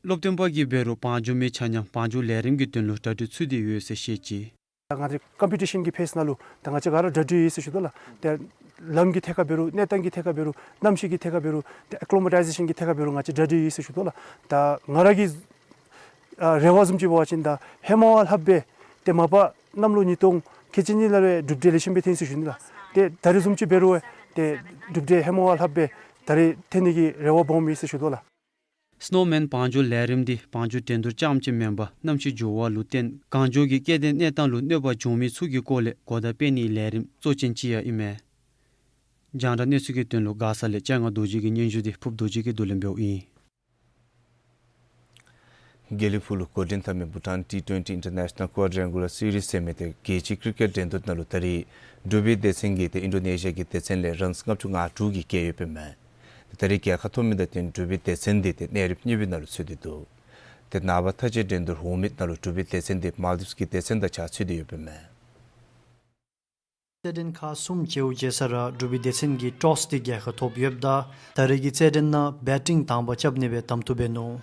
སློབ་སྟོན་པ་གིས་འབད་རུང་བང་རྒྱུག་མི་ཆ་མཉམ་བང་རྒྱུག་ལས་རིམ་གྱི་དོན་ལུ་གྲ་སྒྲིག་ཚུད་དེ་ཡོད་ཟེར་བཤད་ཅི། ད་ང་བཅས་ཀམ་པི་ཊི་ཤཱན་གྱི་ཕེསི་ནང་ལུ་ད་ང་བཅས་ག་ར་གྲ་སྒྲིག་ཡོད་ཟེར་ཞུ་དོ་ལགས། ཏེ་ལམ་གྱི་ཐད་ཁར་འབད་རུང་གནས་སྟངས་ཀྱི་ཐད་ཁར་འབད་རུང་གནམ་གཤིས་ཀྱི་ཐད་ཁར་འབད་རུང་ཏེ་ཨེ་ཀི་ལོ་མ་ཊའི་ཛེ་ཤཱན་གྱི་ཐད་ཁར་འབད་རུང་ང་བཅས་གྲ་སྒྲིག་ཡོད་ཟེར་ཞུ་དོ་ལགས། ད་ང་ར་གི་ཨ་རེ་བ་བཟུམ་ཅིག་འབད་བ་ཅིན་ད་ཧེ་མ་བ་ལྷགཔ་སྦེ་ཏེ་མ་པ་གནམ་ལོ་ཉིས་སྟོང་ཁལ་གཅིག་གཉིས་ལས་ར་གྲུབ་འབྲས་ལེགས་ཤོམ་སྦེ་ཐོན་ཡི་ཟེར་ཞུ་ནི་ལགས། ཏེ་ད་རེས་བཟུམ་ཅིག་འབད་རུང་ཏེ་གྲུབ་འབྲས་ཧེ་མ་བ་ལྷགཔ་སྦེ་ད་རེས་ཐོན་ནི་གི་རེ་བ་སྦོམ་ཡོད་ཟེར་ཞུ་དོ་ལགས། སྣོ་མེན་བང་རྒྱུག་ལས་རིམ་འདི་བང་རྒྱུག་འགྲན་བསྡུར་རྐྱངམ་ཅིག་མེན་པར་གནམ་གཤིས་འགྱུར་བ་ལུ་བརྟེན་གངས་ལྗོངས་ཀྱི་སྐྱེ་ལྡན་གནས་སྟངས་ལུ་གནོད་པ་འབྱུང་མི་ཚུ་གི་སྐོར་ལས་གོ་བརྡ་སྤེལ་ནིའི་ལས་རིམ་གཙོ་ཅན་ཅིག་ཡང་ཨིན་མས། རྒྱང་བསྒྲགས་གནས་ཚུལ་གྱི་དོན་ལུ་མགར་ས་ལས་སྤྱན་སྔ་རྡོ་རྗེ་གི་སྙན་ཞུ་འདི་ཕུརཔ་རྡོ་རྗེ་གིས་བསྡུ་ལེན་འབདཝ་ཨིན། དགེ་ལེགས་ཕུག་ལུ་འགོ་འདྲེན་འཐབ་མི་བྷུ་ཊཱན་ཊི་ཊུ་ཝེན་ཊི་ཨིན་ཊར་ནེ་ཤ་ནཱལ་ཀུའ་ཌི་ལེན་གུ་ལར་སི་རིསི་ཟེར་མི་ཏེ་རྒྱལ་སྤྱིའི་ཀི་རི་ཀེཊ་འགྲན་བསྡུར་ནང་ལུ་ད་རེས་འབྲུག་པའི་སྡེ་ཚན་གྱིས་ཏེ་ཨིན་ཌོ་ནེ་ཤི་ཡ་གི་སྡེ་ཚན་ལས་རཱནསི་ལྔ་བཅུ་ང་དྲུག་གིས་རྒྱལ་ཡོདཔ་ཨིན་མས། ཏེ་ད་རེས་རྒྱལ་ཁ་ཐོབ་མི་དང་བསྟུན་འབྲུག་པའི་སྡེ་ཚན་འདི་ཏེ་གནས་རིམ་གཉིས་པའི་ནང་ལུ་ཚུད་དེ་འདུག། ཏེ་ནངས་པ་མཐའ་དཔྱད་འགྲན་བསྡུར་འོང་མི་ནང་ལུ་འབྲུག་པའི་སྡེ་ཚན་འདི་མཱལ་ཌིབས་ཀྱི་སྡེ་ཚན་དང་གཅིག་ཁར་ཚུད་དེ་ཡོདཔ་ཨིན་མས། རྩེད་འགྲན་ཁག་གསུམ་བྱེལཝ་བྱེལ་ས་ར་འབྲུག་པའི་སྡེ་ཚན་གྱིས་ཊོསི་འདི་རྒྱལ་ཁ་ཐོབ་ཡོདཔ་ད་ད་རེས་ཀྱི་རྩེད་འགྲན་ནང་བེ་ཊིང་དང་པ་རྐྱབ་ནི་སྦེ་གདམ་འཐུ་འབད་ནུག།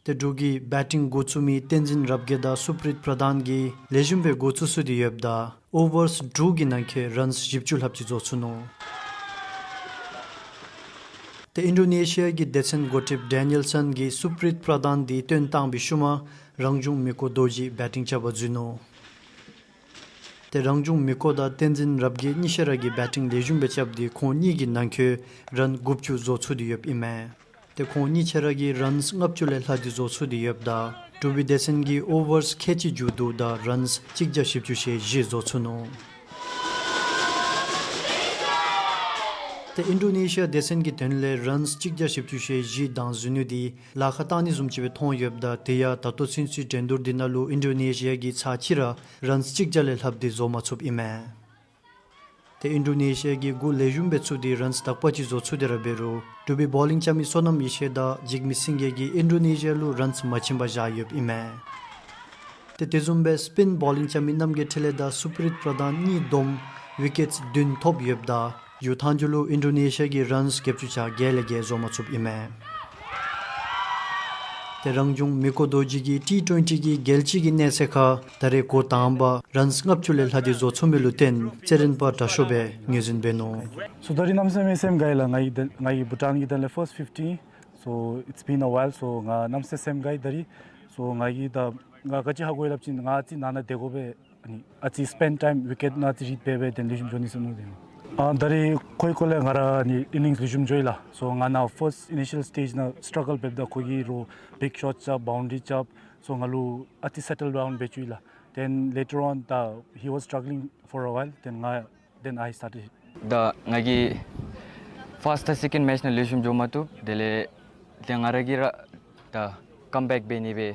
ཏེ་འབྲུག་གི་བེ་ཊིང་འགོ་བཙུགས་མི་བསྟན་འཛིན་རབ་རྒྱས་དང་སུ་པྲིཏ་པྲ་དཱན་གྱིས་ལེགས་ཤོམ་སྦེ་འགོ་བཙུགས་ཚུགས་ཏེ་ཡོདཔ་ད་ཨོ་ཝརསི་དྲུག་གི་ནང་འཁོད་རཱནསི་བཞི་བཅུ་ལྷགཔ་ཅིག་བཟོ་ཚུགས་ནུག། ཏེ་ཨིན་ཌོ་ནེ་ཤི་ཡ་གི་སྡེ་ཚན་འགོ་ཁྲིདཔ་ཌེ་ནི་ཨེལ་སན་གྱིས་སུ་པྲིཏ་པྲ་དཱན་འདི་བཏོན་བཏང་བའི་ཤུལ་མ་རང་བྱུང་མི་བཀོད་རྡོ་རྗེ་བེ་ཊིང་རྐྱབ་པར་འཛུལ་ནུག། ཏེ་རང་བྱུང་མི་བཀོད་དང་བསྟན་འཛིན་རབ་རྒྱས་གཉིས་ཆ་ར་གིས་བེ་ཊིང་ལེགས་ཤོམ་སྦེ་རྐྱབ་སྟེ་ཁོང་གཉིས་ཀྱི་ནང་འཁོད་རཱན་དགུ་བཅུ་བཟོ་ཚུགས་ཏེ་ཡོདཔ་ཨིན་མས། ཏེ་ཁོང་གཉིས་ཆ་ར་གིས་རཱནསི་ལྔ་བཅུ་ལས་ལྷག་སྟེ་བཟོ་ཚུགས་ཏེ་ཡོདཔ་ད་འབྲུག་པའི་སྡེ་ཚན་གྱིས་ཨོ་ཝརསི་ཁལ་གཅིག་མཇུག་བསྡུཝ་ད་རཱནསི་གཅིག་བརྒྱ་བཞི་བཅུ་ཞེ་བཞི་བཟོ་ཚུགས་ནུག། ཏེ་ཨིན་ཌོ་ནེ་ཤི་ཡ་སྡེ་ཚན་གྱི་དོན་ལས་རཱནསི་གཅིག་བརྒྱ་བཞི་བཅུ་ཞེ་བཞི་བདག་འཛིན་ནུས་འདི་ལཱ་ཁག་གཏང་ནི་བཟུམ་ཅིག་སྦེ་མཐོང་ཡོདཔ་ད་དེ་ཡང་ད་ལྟོ་ཚུན་ཚོད་འགྲན་བསྡུར་འདི་ནང་ལུ་ཨིན་ཌོ་ནེ་ཤི་ཡ་གིས་ཚར་གཅིག་ར་རཱནསི་གཅིག་བརྒྱ་ལས་ལྷགཔ་འདི་བཟོ་མ་ཚུགསཔ་ཨིན་མས། ཏེ་ཨིན་ཌོ་ནེ་ཤི་ཡ་གིས་འགོ་ལེགས་ཤོམ་སྦེ་བཙུགས་ཏེ་རཱནསི་དག་པ་ཅིག་བཟོ་ཚུགས་ཏེ་ར་འབད་རུང་འབྲུག་པའི་བོ་ལིང་རྐྱབ་མི་བསོད་ནམས་ཡེ་ཤེས་དང་འཇིགས་མེད་སེང་གེ་གིས་ཨིན་ཌོ་ནེ་ཤི་ཡ་ལུ་རཱནསི་མ་བྱིན་པར་བཞག་ཡོདཔ་ཨིན་མས། ཏེ་དེ་བཟུམ་སྦེ་སི་པིན་བོ་ལིང་རྐྱབ་མི་རྣམ་རྒྱལ་འཕྲིན་ལས་དང་སུ་པྲིཏ་པྲ་དཱན་གཉིས་བསྡོམས་ཝི་ཀེཊསི་བདུན་ཐོབ་ཡོདཔ་ད་མཇུག་མཐའ་མཇུག་ལུ་ཨིན་ཌོ་ནེ་ཤི་ཡ་གིས་རཱནསི་བརྒྱད་ཅུ་གྱ་བརྒྱད་ལས་བརྒལ་བཟོ་མ་ཚུགསཔ་ཨིན་མས། ཏེ་རང་བྱུང་མི་བཀོད་རྡོ་རྗེ་གིས་ཊི་ཊུ་ཝེན་ཊི་གི་རྒྱལ་སྤྱི་གི་གནས་ཚད་ཁར་ད་རེས་འགོ་དང་པ་རཱནསི་ལྔ་བཅུ་ལས་ལྷག་སྟེ་བཟོ་ཚུགས་མི་ལུ་བརྟེན་རྩེད་འགྲན་པ་དྲག་ཤོས་སྦེ་ངོས་འཛིན་འབད་ནུག། So ད་རེས་གནམ་མེད་ས་མེད་སེམས་དགའ་ཡི་ལགས། ང་གིས་ད་ང་གིས་བྷུ་ཊཱན་གྱི་དོན་ལས་ཕརསཊ་ཕིཕ་ཊིན། So it's been a while. So ང་གནམ་མེད་ས་མེད་སེམས་དགའ་ཡི། ད་རེས་so ང་གིས་ད་ང་ག་ཅི་ཧ་གོ་ཡི་སླབ་ཅིན་ང་ཨ་ཙི་ནང་ན་སྡོད་དགོ་པས། ཨ་ནི་ཨ་ཙི་སི་པེན་ཌི་ཊའིམ་ཝི་ཀེཊ་ནང་ཨ་ཙི་རིད་འབད་འབད་དེ་ལེགས་ཤོམ་འགྱོ་ནི་ཟེར་མནོ་སྟེ། ཨ་ད་རེས་ཁོའི་སྐོར་ལས་ང་ར་ཨ་ནི་ཨིན་ནིངསི་ལེགས་ཤོམ་འགྱོ་ཡི་ལགས། So ང་ནཱ་ཕརསཊ་ཨི་ནི་ཤལ་སི་ཊེཇ་ནང་སི་ཊྲག་གལ་འབདཝ་ད་ཁོ་གིས་རོགས་བིག་ཤོཊ་རྐྱབ་བའུན་ཌ་རི་རྐྱབ། So ང་ལུ་ཨ་ཙི་སེ་ཊལ་ཌའུན་འབད་བཅུག་ཡི་ལགས། Then later on the he was struggling for a while. Then ང་then I started. ད་ང་གིས་ཕརསཊ་དང་སེ་ཀེནཌ་མེཆ་ནང་ལེགས་ཤོམ་འགྱོ་མ་བཏུབ། དེ་ལས་དེ་ང་ར་གིས་ར་ད་ཀམ་བེཀ་འབད་ནི་སྦེ་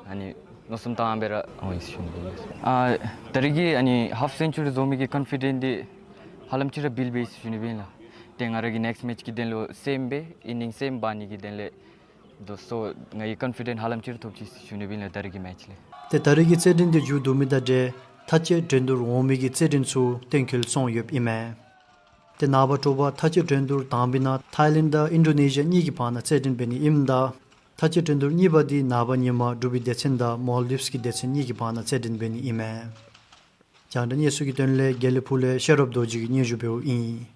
ཨ་ནི་མནོ་བསམ་བཏང་སྦེ་ར་འོང་ཡི་ཟེར་ཞུ་ནི་ཨིན། ཨ་ད་རེས་ཀྱི་ཨ་ནི་ཧཱཕ་སེན་ཅུ་རི་བཟོ་མི་གི་ཀོན་ཕི་ཌེནཊ་འདི་ཧ་ལམ་ཅིག་ར་བིལཌ་འབད་ཡི་ཟེར་ཞུ་ནི་ཨིན་ལགས། དེ་ང་ར་གིས་ནེགསཊ་མེཆ་གི་དོན་ལུ་སེམས་སྦེ་ཨིན་ནིངསི་སེམས་འབག་ནི་གི་དོན་ལས་དོ་སོ་ང་གིས་ཀོན་ཕི་ཌེནཊ་ཧ་ལམ་ཅིག་ར་ཐོབ་ཅི་ཟེར་ཞུ་ནི་ཨིན་ལགས། ད་རེས་ཀྱི་མེཆ་ལས། ཏེ་ད་རེས་ཀྱི་རྩེད་འགྲན་འདི་མཇུག་བསྡུ་མི་དང་འབྲེལ་མཐའ་དཔྱད་འགྲན་བསྡུར་འོང་མི་གི་རྩེད་འགྲན་ཚུ་གཏན་འཁེལ་སོང་ཡོདཔ་ཨིན་མས། ཏེ་ནངས་པ་དྲོ་པ་མཐའ་དཔྱད་འགྲན་བསྡུར་དང་པའི་ནང་ཐའི་ལེནཌ་དང་ཨིན་ཌོ་ནེ་ཤི་ཡ་གཉིས་ཀྱི་བར་ན་རྩེད་འགྲན་འབད་ནི་ཨིནམ་ད་མཐའ་དཔྱད་འགྲན་བསྡུར་གཉིས་པ་འདི་ནངས་པ་ཉིནམ་འབྲུག་པའི་སྡེ་ཚན་དང་མཱལ་ཌིབས་ཀྱི་སྡེ་ཚན་གཉིས་ཀྱི་བར་ན་རྩེད་འགྲན་འབད་ནི་ཨིན་མས། རྒྱང་བསྒྲགས་གནས་ཚུལ་གྱི་དོན་ལས་དགེ་ལེགས་ཕུག་ལས་ཤེས་རབ་རྡོ་རྗེ་གིས་སྙན་ཞུ་འབདཝ་ཨིན།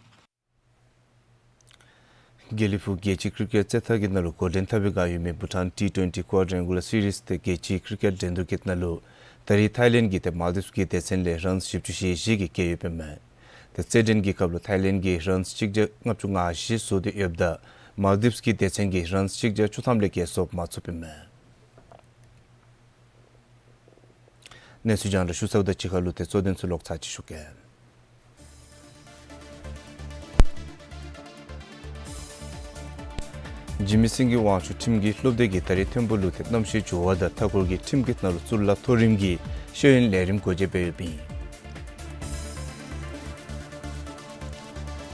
དགེ་ལེགས་ཕུག་རྒྱལ་སྤྱིའི་ཀིར་ཀེཊ་རྩེད་ཐང་གི་ནང་ལུ་འགོ་འདྲེན་འཐབ་པར་བཀག་ཡོད་མི་བྷུ་ཊཱན་ཊི་ཊུ་ཝེན་ཊི་ཀོ་ཌྲེན་གུ་ལར་སི་རིསི་ཏེ་རྒྱལ་སྤྱིའི་ཀིར་ཀེཊ་འགྲན་བསྡུར་གྱི་ནང་ལུ་ད་རེས་ཐའི་ལེནཌ་གི་ཏེ་མཱལ་ཌིབས་ཀྱི་སྡེ་ཚན་ལས་རཱནསི་བཞི་བཅུ་ཞེ་བཞི་གིས་བཀལ་ཡོདཔ་ཨིན་མས། ཏེ་རྩེད་འགྲན་གྱི་སྐབས་ལུ་ཐའི་ལེནཌ་ཀྱིས་རཱནསི་གཅིག་བརྒྱ་ལྔ་བཅུ་ང་བཞི་བཟོ་སྟེ་ཡོདཔ་ད་མཱལ་ཌིབས་ཀྱི་སྡེ་ཚན་གྱིས་རཱནསི་གཅིག་བརྒྱ་བཅུ་ཐམ་ལས་བརྒལ་བཟོ་མ་ཚུགསཔ་ཨིན་མས། གནས་ཚུལ་རྒྱང་བསྒྲགས་ཞུ་ཚརཝ་དང་གཅིག་ཁར་ལུ་ཏེ་གཙོ་དོན་ཚུ་ལོག་ཚར་ཅིག་ཞུ་གེ། འཇིགས་མེད་སེང་གེ་དབང་ཕྱུག་ཁྲིམས་ཀྱི་སློབ་སྡེ་གིས་ད་རེས་ཐིམ་ཕུག་ལུ་ཏེ་གནམ་གཤིས་འགྱུར་བ་དང་མཐའ་འཁོར་གྱི་ཁྲིམས་ཀྱི་ནང་ལུ་གཙུག་ལག་མཐོ་རིམ་གྱི་ཤེས་ཡོན་ལས་རིམ་སྒོ་འབྱེད་འབད་ཡོདཔ་ཨིན།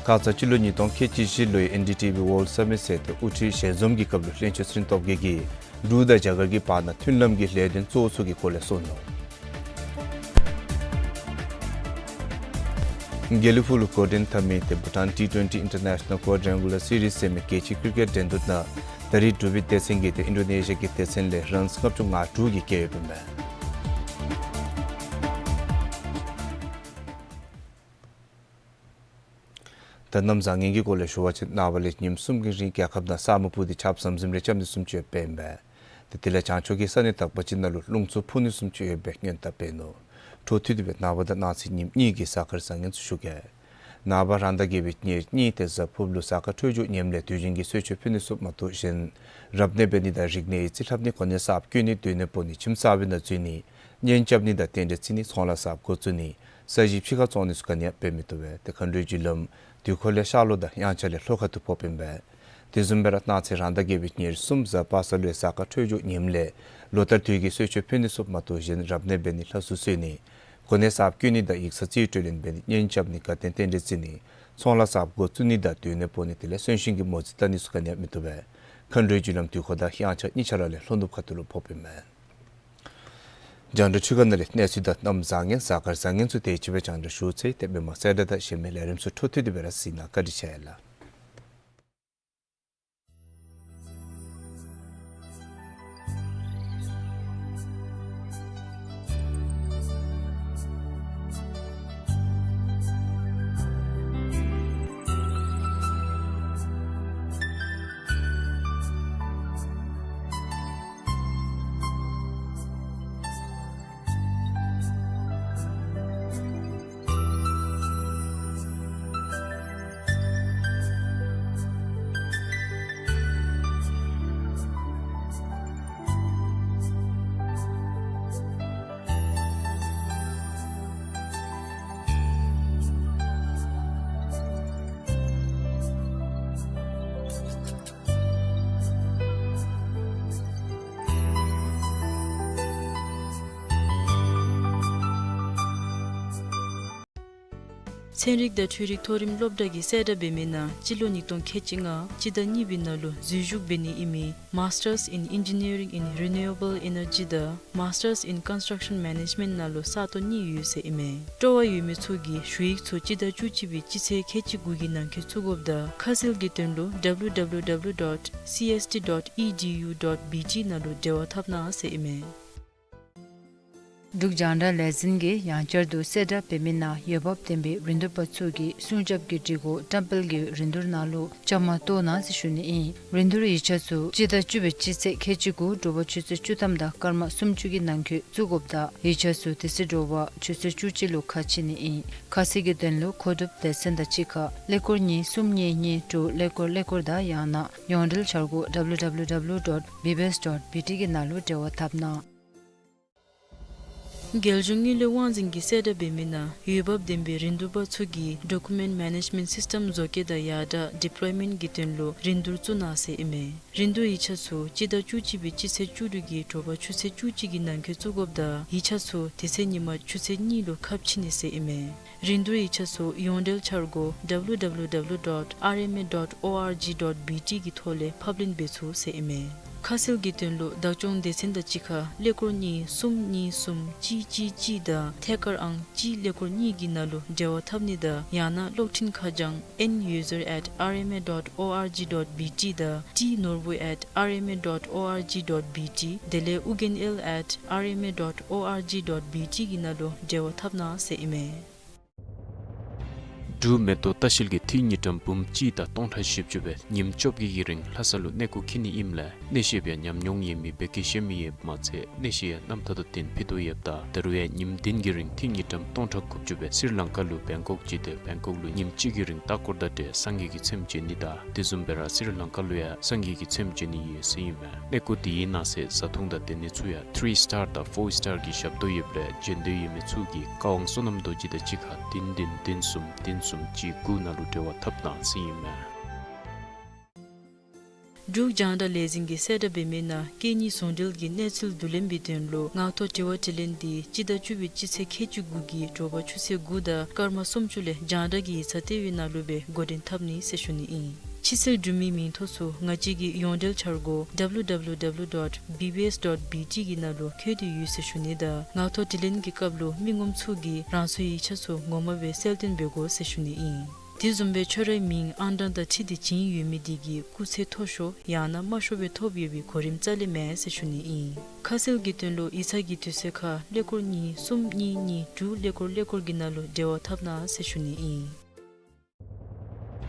ཁ་ཙ་སྤྱི་ལོ་ཉིས་སྟོང་ཁལ་གཅིག་བཞི་ལོའི་ཨེན་ཌི་ཊི་ཝི་ཝཱལཌ་སམ་མིཊ་ཟེར་ཏེ་དབུ་ཁྲིད་ཞལ་འཛོམས་ཀྱི་སྐབས་ལུ་བློན་ཆེན་ཚེ་རིང་སྟོབས་རྒྱས་ཀྱིས་འབྲུག་དང་རྒྱ་གར་གྱི་བར་ན་མཐུན་ལམ་གྱི་ལས་དོན་གཙོ་བོ་ཚུ་གི་སྐོར་ལས་གསུངས་ནུག། དགེ་ལེགས་ཕུག་ལུ་འགོ་འདྲེན་འཐབ་མི་ཏེ་བྷུ་ཊཱན་ཊི་ཊུ་ཝེན་ཊི་ཨིན་ཊར་ནེ་ཤ་ནལ་ཀོ་ཌྲེན་གུ་ལར་སི་རིསི་ཟེར་མི་རྒྱལ་སྤྱིའི་ཀིར་ཀེཊ་འགྲན་བསྡུར་ནང་ད་རེས་འབྲུག་པའི་སྡེ་ཚན་གྱིས་ཏེ་ཨིན་ཌོ་ནེ་ཤི་ཡ་གི་སྡེ་ཚན་ལས་རཱནསི་ལྔ་བཅུ་ང་དྲུག་གིས་བཀལ་ཡོདཔ་ཨིན་མས། ད་གནམ་བཟང་ངན་གྱི་སྐོར་ལས་ཞུ་བ་ཅིན་ནངས་པ་ལས་ཉིནམ་གསུམ་གྱི་རིང་རྒྱལ་ཁབ་ནང་ས་སྨུག་སྤུབས་ཏེ་ཆརཔ་ཟམ་ཟིམ་རེ་རྐྱབ་ནི་བཟུམ་ཅིག་ཡོདཔ་ཨིན་པས། ཏེ་དེ་ལས་བྱང་ཕྱོགས་ཀྱི་ས་གནས་དག་པ་ཅིག་ནང་ལུ་རླུང་འཚུབ་འཕུ་ནི་བཟུམ་ཅིག་ཡོད་པའི་སྔོན་བརྡ་སྤེལ་ནུག། འཕྲོ་མཐུད་དེ་སྦེ་ནངས་པ་དང་གནངས་ཚེ་ཉིནམ་གཉིས་ཀྱི་གཟའ་སྐར་བཟང་ངན་ཚུ་ཞུ་གེ། ནངས་པ་རང་ཟླ་བརྒྱད་པའི་ཉེར་གཉིས་ཏེ་གཟའ་ཕུརཔ་ལུ་གཟའ་སྐར་འཕྲོད་སྦྱོར་ངནམ་ལས་དུས་རྒྱུན་གྱི་གསོལ་མཆོད་ཕུལ་ནི་ཚུ་མ་གཏོགས་གཞན་རབ་གནས་འབད་ནི་དང་རིག་གནས་ཡིག་རྩིས་ལྷབ་ནི་གོ་གནས་གསརཔ་བསྐོ་ནི་སྡོད་གནས་སྤོ་ནི་ཁྱིམ་གསར་པའི་ནང་འཛུལ་ནི་གཉེན་རྐྱབ་ནི་དང་རྟེན་འབྲེལ་བརྩི་ནི་ཚོང་ལཱ་གསརཔ་འགོ་བཙུགས་ནི་ས་གཞི་ཕྱི་ཁར་བཙོང་ནི་ཚུ་ག་ནི་ཡང་འབད་མི་བཏུབ་པས། ཏེ་མཁའ་འགྲོའི་རྒྱུ་ལམ་དུས་འཁོར་ལས་ཤར་ལྷོ་དང་དབྱངས་འཆར་ལས་ལྷོ་ཁ་ཐུག་ཕོགཔ་ཨིན་པས། དེ་བཟུམ་སྦེ་ར་གནངས་ཚེ་རང་ཟླ་བརྒྱད་པའི་ཉེར་གསུམ་གཟའ་པ་སངས་ལུ་གཟའ་སྐར་འཕྲོད་སྦྱོར་ངནམ་ལས་ལོ་ལྟར་དུས་ཀྱི་གསོལ་མཆོད་ཕུལ་ནི་ཚུ་མ་གཏོགས་གཞན་རབ་གནས་འབད་ནི་ལྷ་གསོལ་གསོལ་ནི་གོ་གནས་གསརཔ་བསྐོ་ནི་དང་ཡིག་ཚང་རྩིས་སྤྲོད་ལེན་འབད་ནི་གཉེན་རྐྱབ་ནི་དགའ་སྟོན་རྟེན་འབྲེལ་བརྩི་ནི་ཚོང་ལཱ་གསརཔ་འགོ་བཙུགས་ནི་དང་སྡོད་གནས་སྤོ་ནི་དེ་ལས་གསོན་གཤིན་གྱི་མོ་རྩིས་བལྟ་ནི་ཚུ་ག་ནི་ཡང་མི་བཏུབ་པས། མཁའ་འགྲོའི་རྒྱུ་ལམ་དུས་འཁོར་དང་དབྱངས་འཆར་གཉིས་ཆ་ར་ལས་ལྷོ་ནུབ་ཁ་ཐུག་ལུ་ཕོགཔ་ཨིན་མས། རྒྱང་བསྒྲགས་འཕྲུལ་ཁང་ནང་ལས་གནས་ཚུལ་དང་གནམ་བཟང་ངན་གཟའ་སྐར་བཟང་ངན་ཚུ་དེ་ཅིག་སྦེ་རྒྱང་བསྒྲགས་ཞུ་ཚར་ཡི། ཏེ་མི་མང་གསལ་བསྒྲགས་དང་གཞན་མི་ལས་རིམ་ཚུ་འཕྲོ་མཐུད་དེ་སྦེ་ར་གཟིགས་གནང་། བཀའ་དྲིན་ཆེ་ལགས། ཚན་རིག་དང་འཕྲུལ་རིག་མཐོ་རིམ་སློབ་གྲྭ་གིས་གསལ་བསྒྲགས་འབད་མི་ནང་སྤྱི་ལོ་ཉིས་སྟོང་ཁལ་གཅིག་ལྔ་སྤྱི་ཟླ་གཉིས་པའི་ནང་ལུ་འཛུལ་ཞུགས་འབད་ནི་ཨིན་མི་Masters in Engineering in Renewable Energy དང་Masters in Construction Management ནང་ལུ་ས་སྟོང་གཉིས་ཡོད་ཟེར་ཨིན་མས། སྤྲོ་བ་ཡོད་མི་ཚུ་གིས་ཞུ་ཡིག་ཚུ་སྤྱི་ཟླ་བཅུ་གཅིག་པའི་སྤྱི་ཚེས་ཁལ་གཅིག་དགུ་གི་ནང་འཁོད་བཙུགས་དགོཔ་དང་ཁ་གསལ་གྱི་དོན་ལུ་www dot cst dot edu dot bt ནང་ལུ་འབྲེལ་བ་འཐབ་གནང་ཟེར་ཨིན་མས། འབྲུག་རྒྱང་བསྒྲགས་ལས་འཛིན་གྱིས་ཡང་བསྐྱར་དུ་གསལ་བསྒྲགས་འབད་མི་ནང་འོས་འབབ་ལྡན་པའི་རིན་བསྡུར་པ་ཚུ་གིས་སྲུང་སྐྱོབ་ཀྱི་སྒྲིག་གོ་བཀྲམ་སྤེལ་གྱི་རིན་བསྡུར་ནང་ལུ་བཅའ་མར་གཏོགས་གནང་ཟེར་ཞུ་ནི་ཨིན། རིན་བསྡུར་ཡིག་ཆ་ཚུ་སྤྱི་ཟླ་བཅུ་པའི་སྤྱི་ཚེས་ཁལ་གཅིག་དགུ་དྲོ་པ་ཆུ་ཚོད་བཅུ་ཐམ་དང་སྐར་མ་སུམ་ཅུ་གི་ནང་འཁོད་བཙུགས་དགོཔ་དང་ཡིག་ཆ་ཚུ་དེ་ཚེ་དྲོ་པ་ཆུ་ཚོད་བཅུ་གཅིག་ལུ་ཁ་ཕྱེ་ནི་ཨིན། ཁ་གསལ་གྱི་དོན་ལུ་མཁོ་སྒྲུབ་སྡེ་ཚན་དང་གཅིག་ཁར་ཀླད་ཀོར་གཉིས་གསུམ་གཉིས་གཉིས་དྲུག་ཀླད་ཀོར་ཀླད་ཀོར་དང་ཡང་ན་ཡོངས་འབྲེལ་འཆར་སྒོ་www dot bbs dot bt གི་ནང་ལུ་འབྲེལ་བ་འཐབ་གནང་། རྒྱལ་གཞུང་དངུལ་ལས་དབང་འཛིན་གྱིས་གསལ་བསྒྲགས་འབད་མི་ནང་འོས་འབབ་ལྡན་པའི་རིན་བསྡུར་པ་ཚུ་གིས་Document Management System བཟོ་བཀོད་དང་ཡར་དྲག་Deployment གྱི་དོན་ལུ་རིན་བསྡུར་བཙུགས་གནང་ཟེར་ཨིན་མས། རིན་བསྡུར་ཡིག་ཆ་ཚུ་སྤྱི་ཟླ་བཅུ་གཅིག་པའི་སྤྱི་ཚེས་བཅུ་དྲུག་གི་དྲོ་པ་ཆུ་ཚོད་བཅུ་གཅིག་གི་ནང་འཁོད་བཙུགས་དགོཔ་དང་ཡིག་ཆ་ཚུ་དེ་ཚེ་ཉིན་མ་ཆུ་ཚོད་གཉིས་ལུ་ཁ་ཕྱེ་ནི་ཟེར་ཨིན་མས། རིན་བསྡུར་ཡིག་ཆ་ཚུ་ཡོངས་འབྲེལ་འཆར་སྒོ་www dot rma dot org dot bt གི་ཐོག་ལས་ཕབ་ལེན་འབད་ཚུགས་ཟེར་ཨིན་མས། ཁ་གསལ་གྱི་དོན་ལུ་བདག་སྐྱོང་སྡེ་ཚན་དང་གཅིག་ཁར་ཀླད་ཀོར་གཉིས་གསུམ་གཉིས་གསུམ་གཅིག་གཅིག་གཅིག་དང་ཐད་ཀར་ཨང་གཅིག་ཀླད་ཀོར་གཉིས་ཀྱི་ནང་ལུ་འབྲེལ་བ་འཐབ་ནི་དང་ཡང་ན་གློག་འཕྲིན་ཁ་བྱང་nuser at rma dot org dot bt དང་ཏི་ནོར་བུ་at rma dot org dot bt དེ་ལས་ཨུ་རྒྱན་ཨེལ་at rma dot org dot bt གི་ནང་ལུ་འབྲེལ་བ་འཐབ་གནང་ཟེར་ཨིན་མས། འབྲུག་མེ་ཏོག་ལྟ་བཤལ་གྱིས་ཏི་རིགས་དངུལ་ཀྲམ་འབུམ་གཅིག་དང་སྟོང་ཕྲག་བཞི་བཅུ་སྦེ་ཉིནམ་བཅོ་བརྒྱད་ཀྱི་རིང་ལྷ་ས་ལུ་གནས་སྐོར་འཁྱིད་ནི་ཨིནམ་ལས་གནས་བཤད་པའི་ཉམས་མྱོང་ཡོད་མི་བོད་སྐད་ཤེས་མི་ཡོདཔ་མ་ཚད་གནས་བཤད་ཡང་རྣམ་ཐར་དང་བསྟུན་ཕུལ་དོ་ཡོདཔ་ད་ད་རུང་ཡང་ཉིནམ་བདུན་གྱི་རིང་ཏི་རིགས་དངུལ་ཀྲམ་སྟོང་ཕྲག་དགུ་བཅུ་སྦེ་སི་རི་ལང་ཀ་ལུ་བེང་ཀོག་བྱོན་ཏེ་བེང་ཀོག་ལུ་ཉིནམ་གཅིག་གི་རིང་ལྟ་སྐོར་དང་འབྲེལ་སངས་རྒྱས་ཀྱི་ཚེམས་མཇལ་ནི་དང་དེ་བཟུམ་སྦེ་ར་སི་རི་ལང་ཀ་ལུ་ཡང་སངས་རྒྱས་ཀྱི་ཚེམས་མཇལ་ནི་ཡོད་ཟེར་ཨིན་མས། གནས་སྐོར་དེའི་ནང་གསེས་བཟའ་འཐུང་དང་སྡོད་གནས་ཚུ་ཡང་ཐི་རི་སི་ཊར་དང་ཕོར་སི་ཊར་གྱི་ཞབས་ཏོག་ཡོདཔ་ལས་འབྱོན་འདོད་ཡོད་མི་ཚུ་གིས་བཀའ་དབང་བསོད་ནམས་རྡོ་རྗེ་དང་གཅིག་ཁར་བདུན་བདུན་བདུན་གསུམ་བདུན་གསུམ་གཅིག་དགུ་ནང་ལུ་འབྲེལ་བ་འཐབ་གནང་ཟེར་ཨིན་མས། འབྲུག་རྒྱང་བསྒྲགས་ལས་འཛིན་གྱིས་གསལ་བསྒྲགས་འབད་མི་ནང་སྐད་གཉིས་ཟུང་འབྲེལ་གྱི་གནས་ཚུལ་བསྡུ་ལེན་པའི་དོན་ལུ་ངག་ཐོག་དྲི་བ་དྲིས་ལན་འདི་སྤྱི་ཟླ་བཅུ་པའི་སྤྱི་ཚེས་ཁལ་གཅིག་དགུ་གི་དྲོ་པ་ཆུ་ཚོད་དགུ་དང་སྐར་མ་སུམ་ཅུ་ལས་རྒྱང་བསྒྲགས་ཀྱི་ཡིག་ཚང་ལྟེ་བའི་ནང་ལུ་སྦེ་འགོ་འདྲེན་འཐབ་ནི་ཟེར་ཞུ་ནི་ཨིན། ཕྱི་སེལ་གྲུབ་མིའི་མིང་ཐོ་ཚུ་ང་བཅས་ཀྱི་ཡོངས་འབྲེལ་འཆར་སྒོ་www dot bbs dot bt གི་ནང་ལུ་འཁོད་དེ་ཡོད་ཟེར་ཞུ་ནི་དང་ངག་ཐོག་དྲིས་ལན་གྱི་སྐབས་ལུ་མི་ངོམ་ཚུ་གིས་རང་སོའི་ཡིག་ཆ་ཚུ་ངོ་མ་སྦེ་གསལ་སྟོན་འབད་དགོ་ཟེར་ཞུ་ནི་ཨིན། དེ་བཟུམ་སྦེ་ཁྱོད་རའི་མིང་ཨང་གྲངས་དང་འཁྲིལ་ཏེ་བྱིན་ཡོད་མི་དེ་གི་སྐུགས་ཚད་མཐོ་ཤོས་ཡང་ན་དམའ་ཤོས་སྦེ་ཐོབ་ཡོད་པའི་གོ་རིམ་རྩ་ལས་མེད་ཟེར་ཞུ་ནི་ཨིན། ཁ་གསལ་གྱི་དོན་ལུ་ཡིག་ཚང་གི་དུས་ཚོད་ཁར་ཀླད་ཀོར་གཉིས་གསུམ་གཉིས་གཉིས་དྲུག་ཀླད་ཀོར་ཀླད་ཀོར་གྱི་ནང་ལུ་འབྲེལ་བ་འཐབ་གནང་ཟེར་ཞུ་ནི་ཨིན།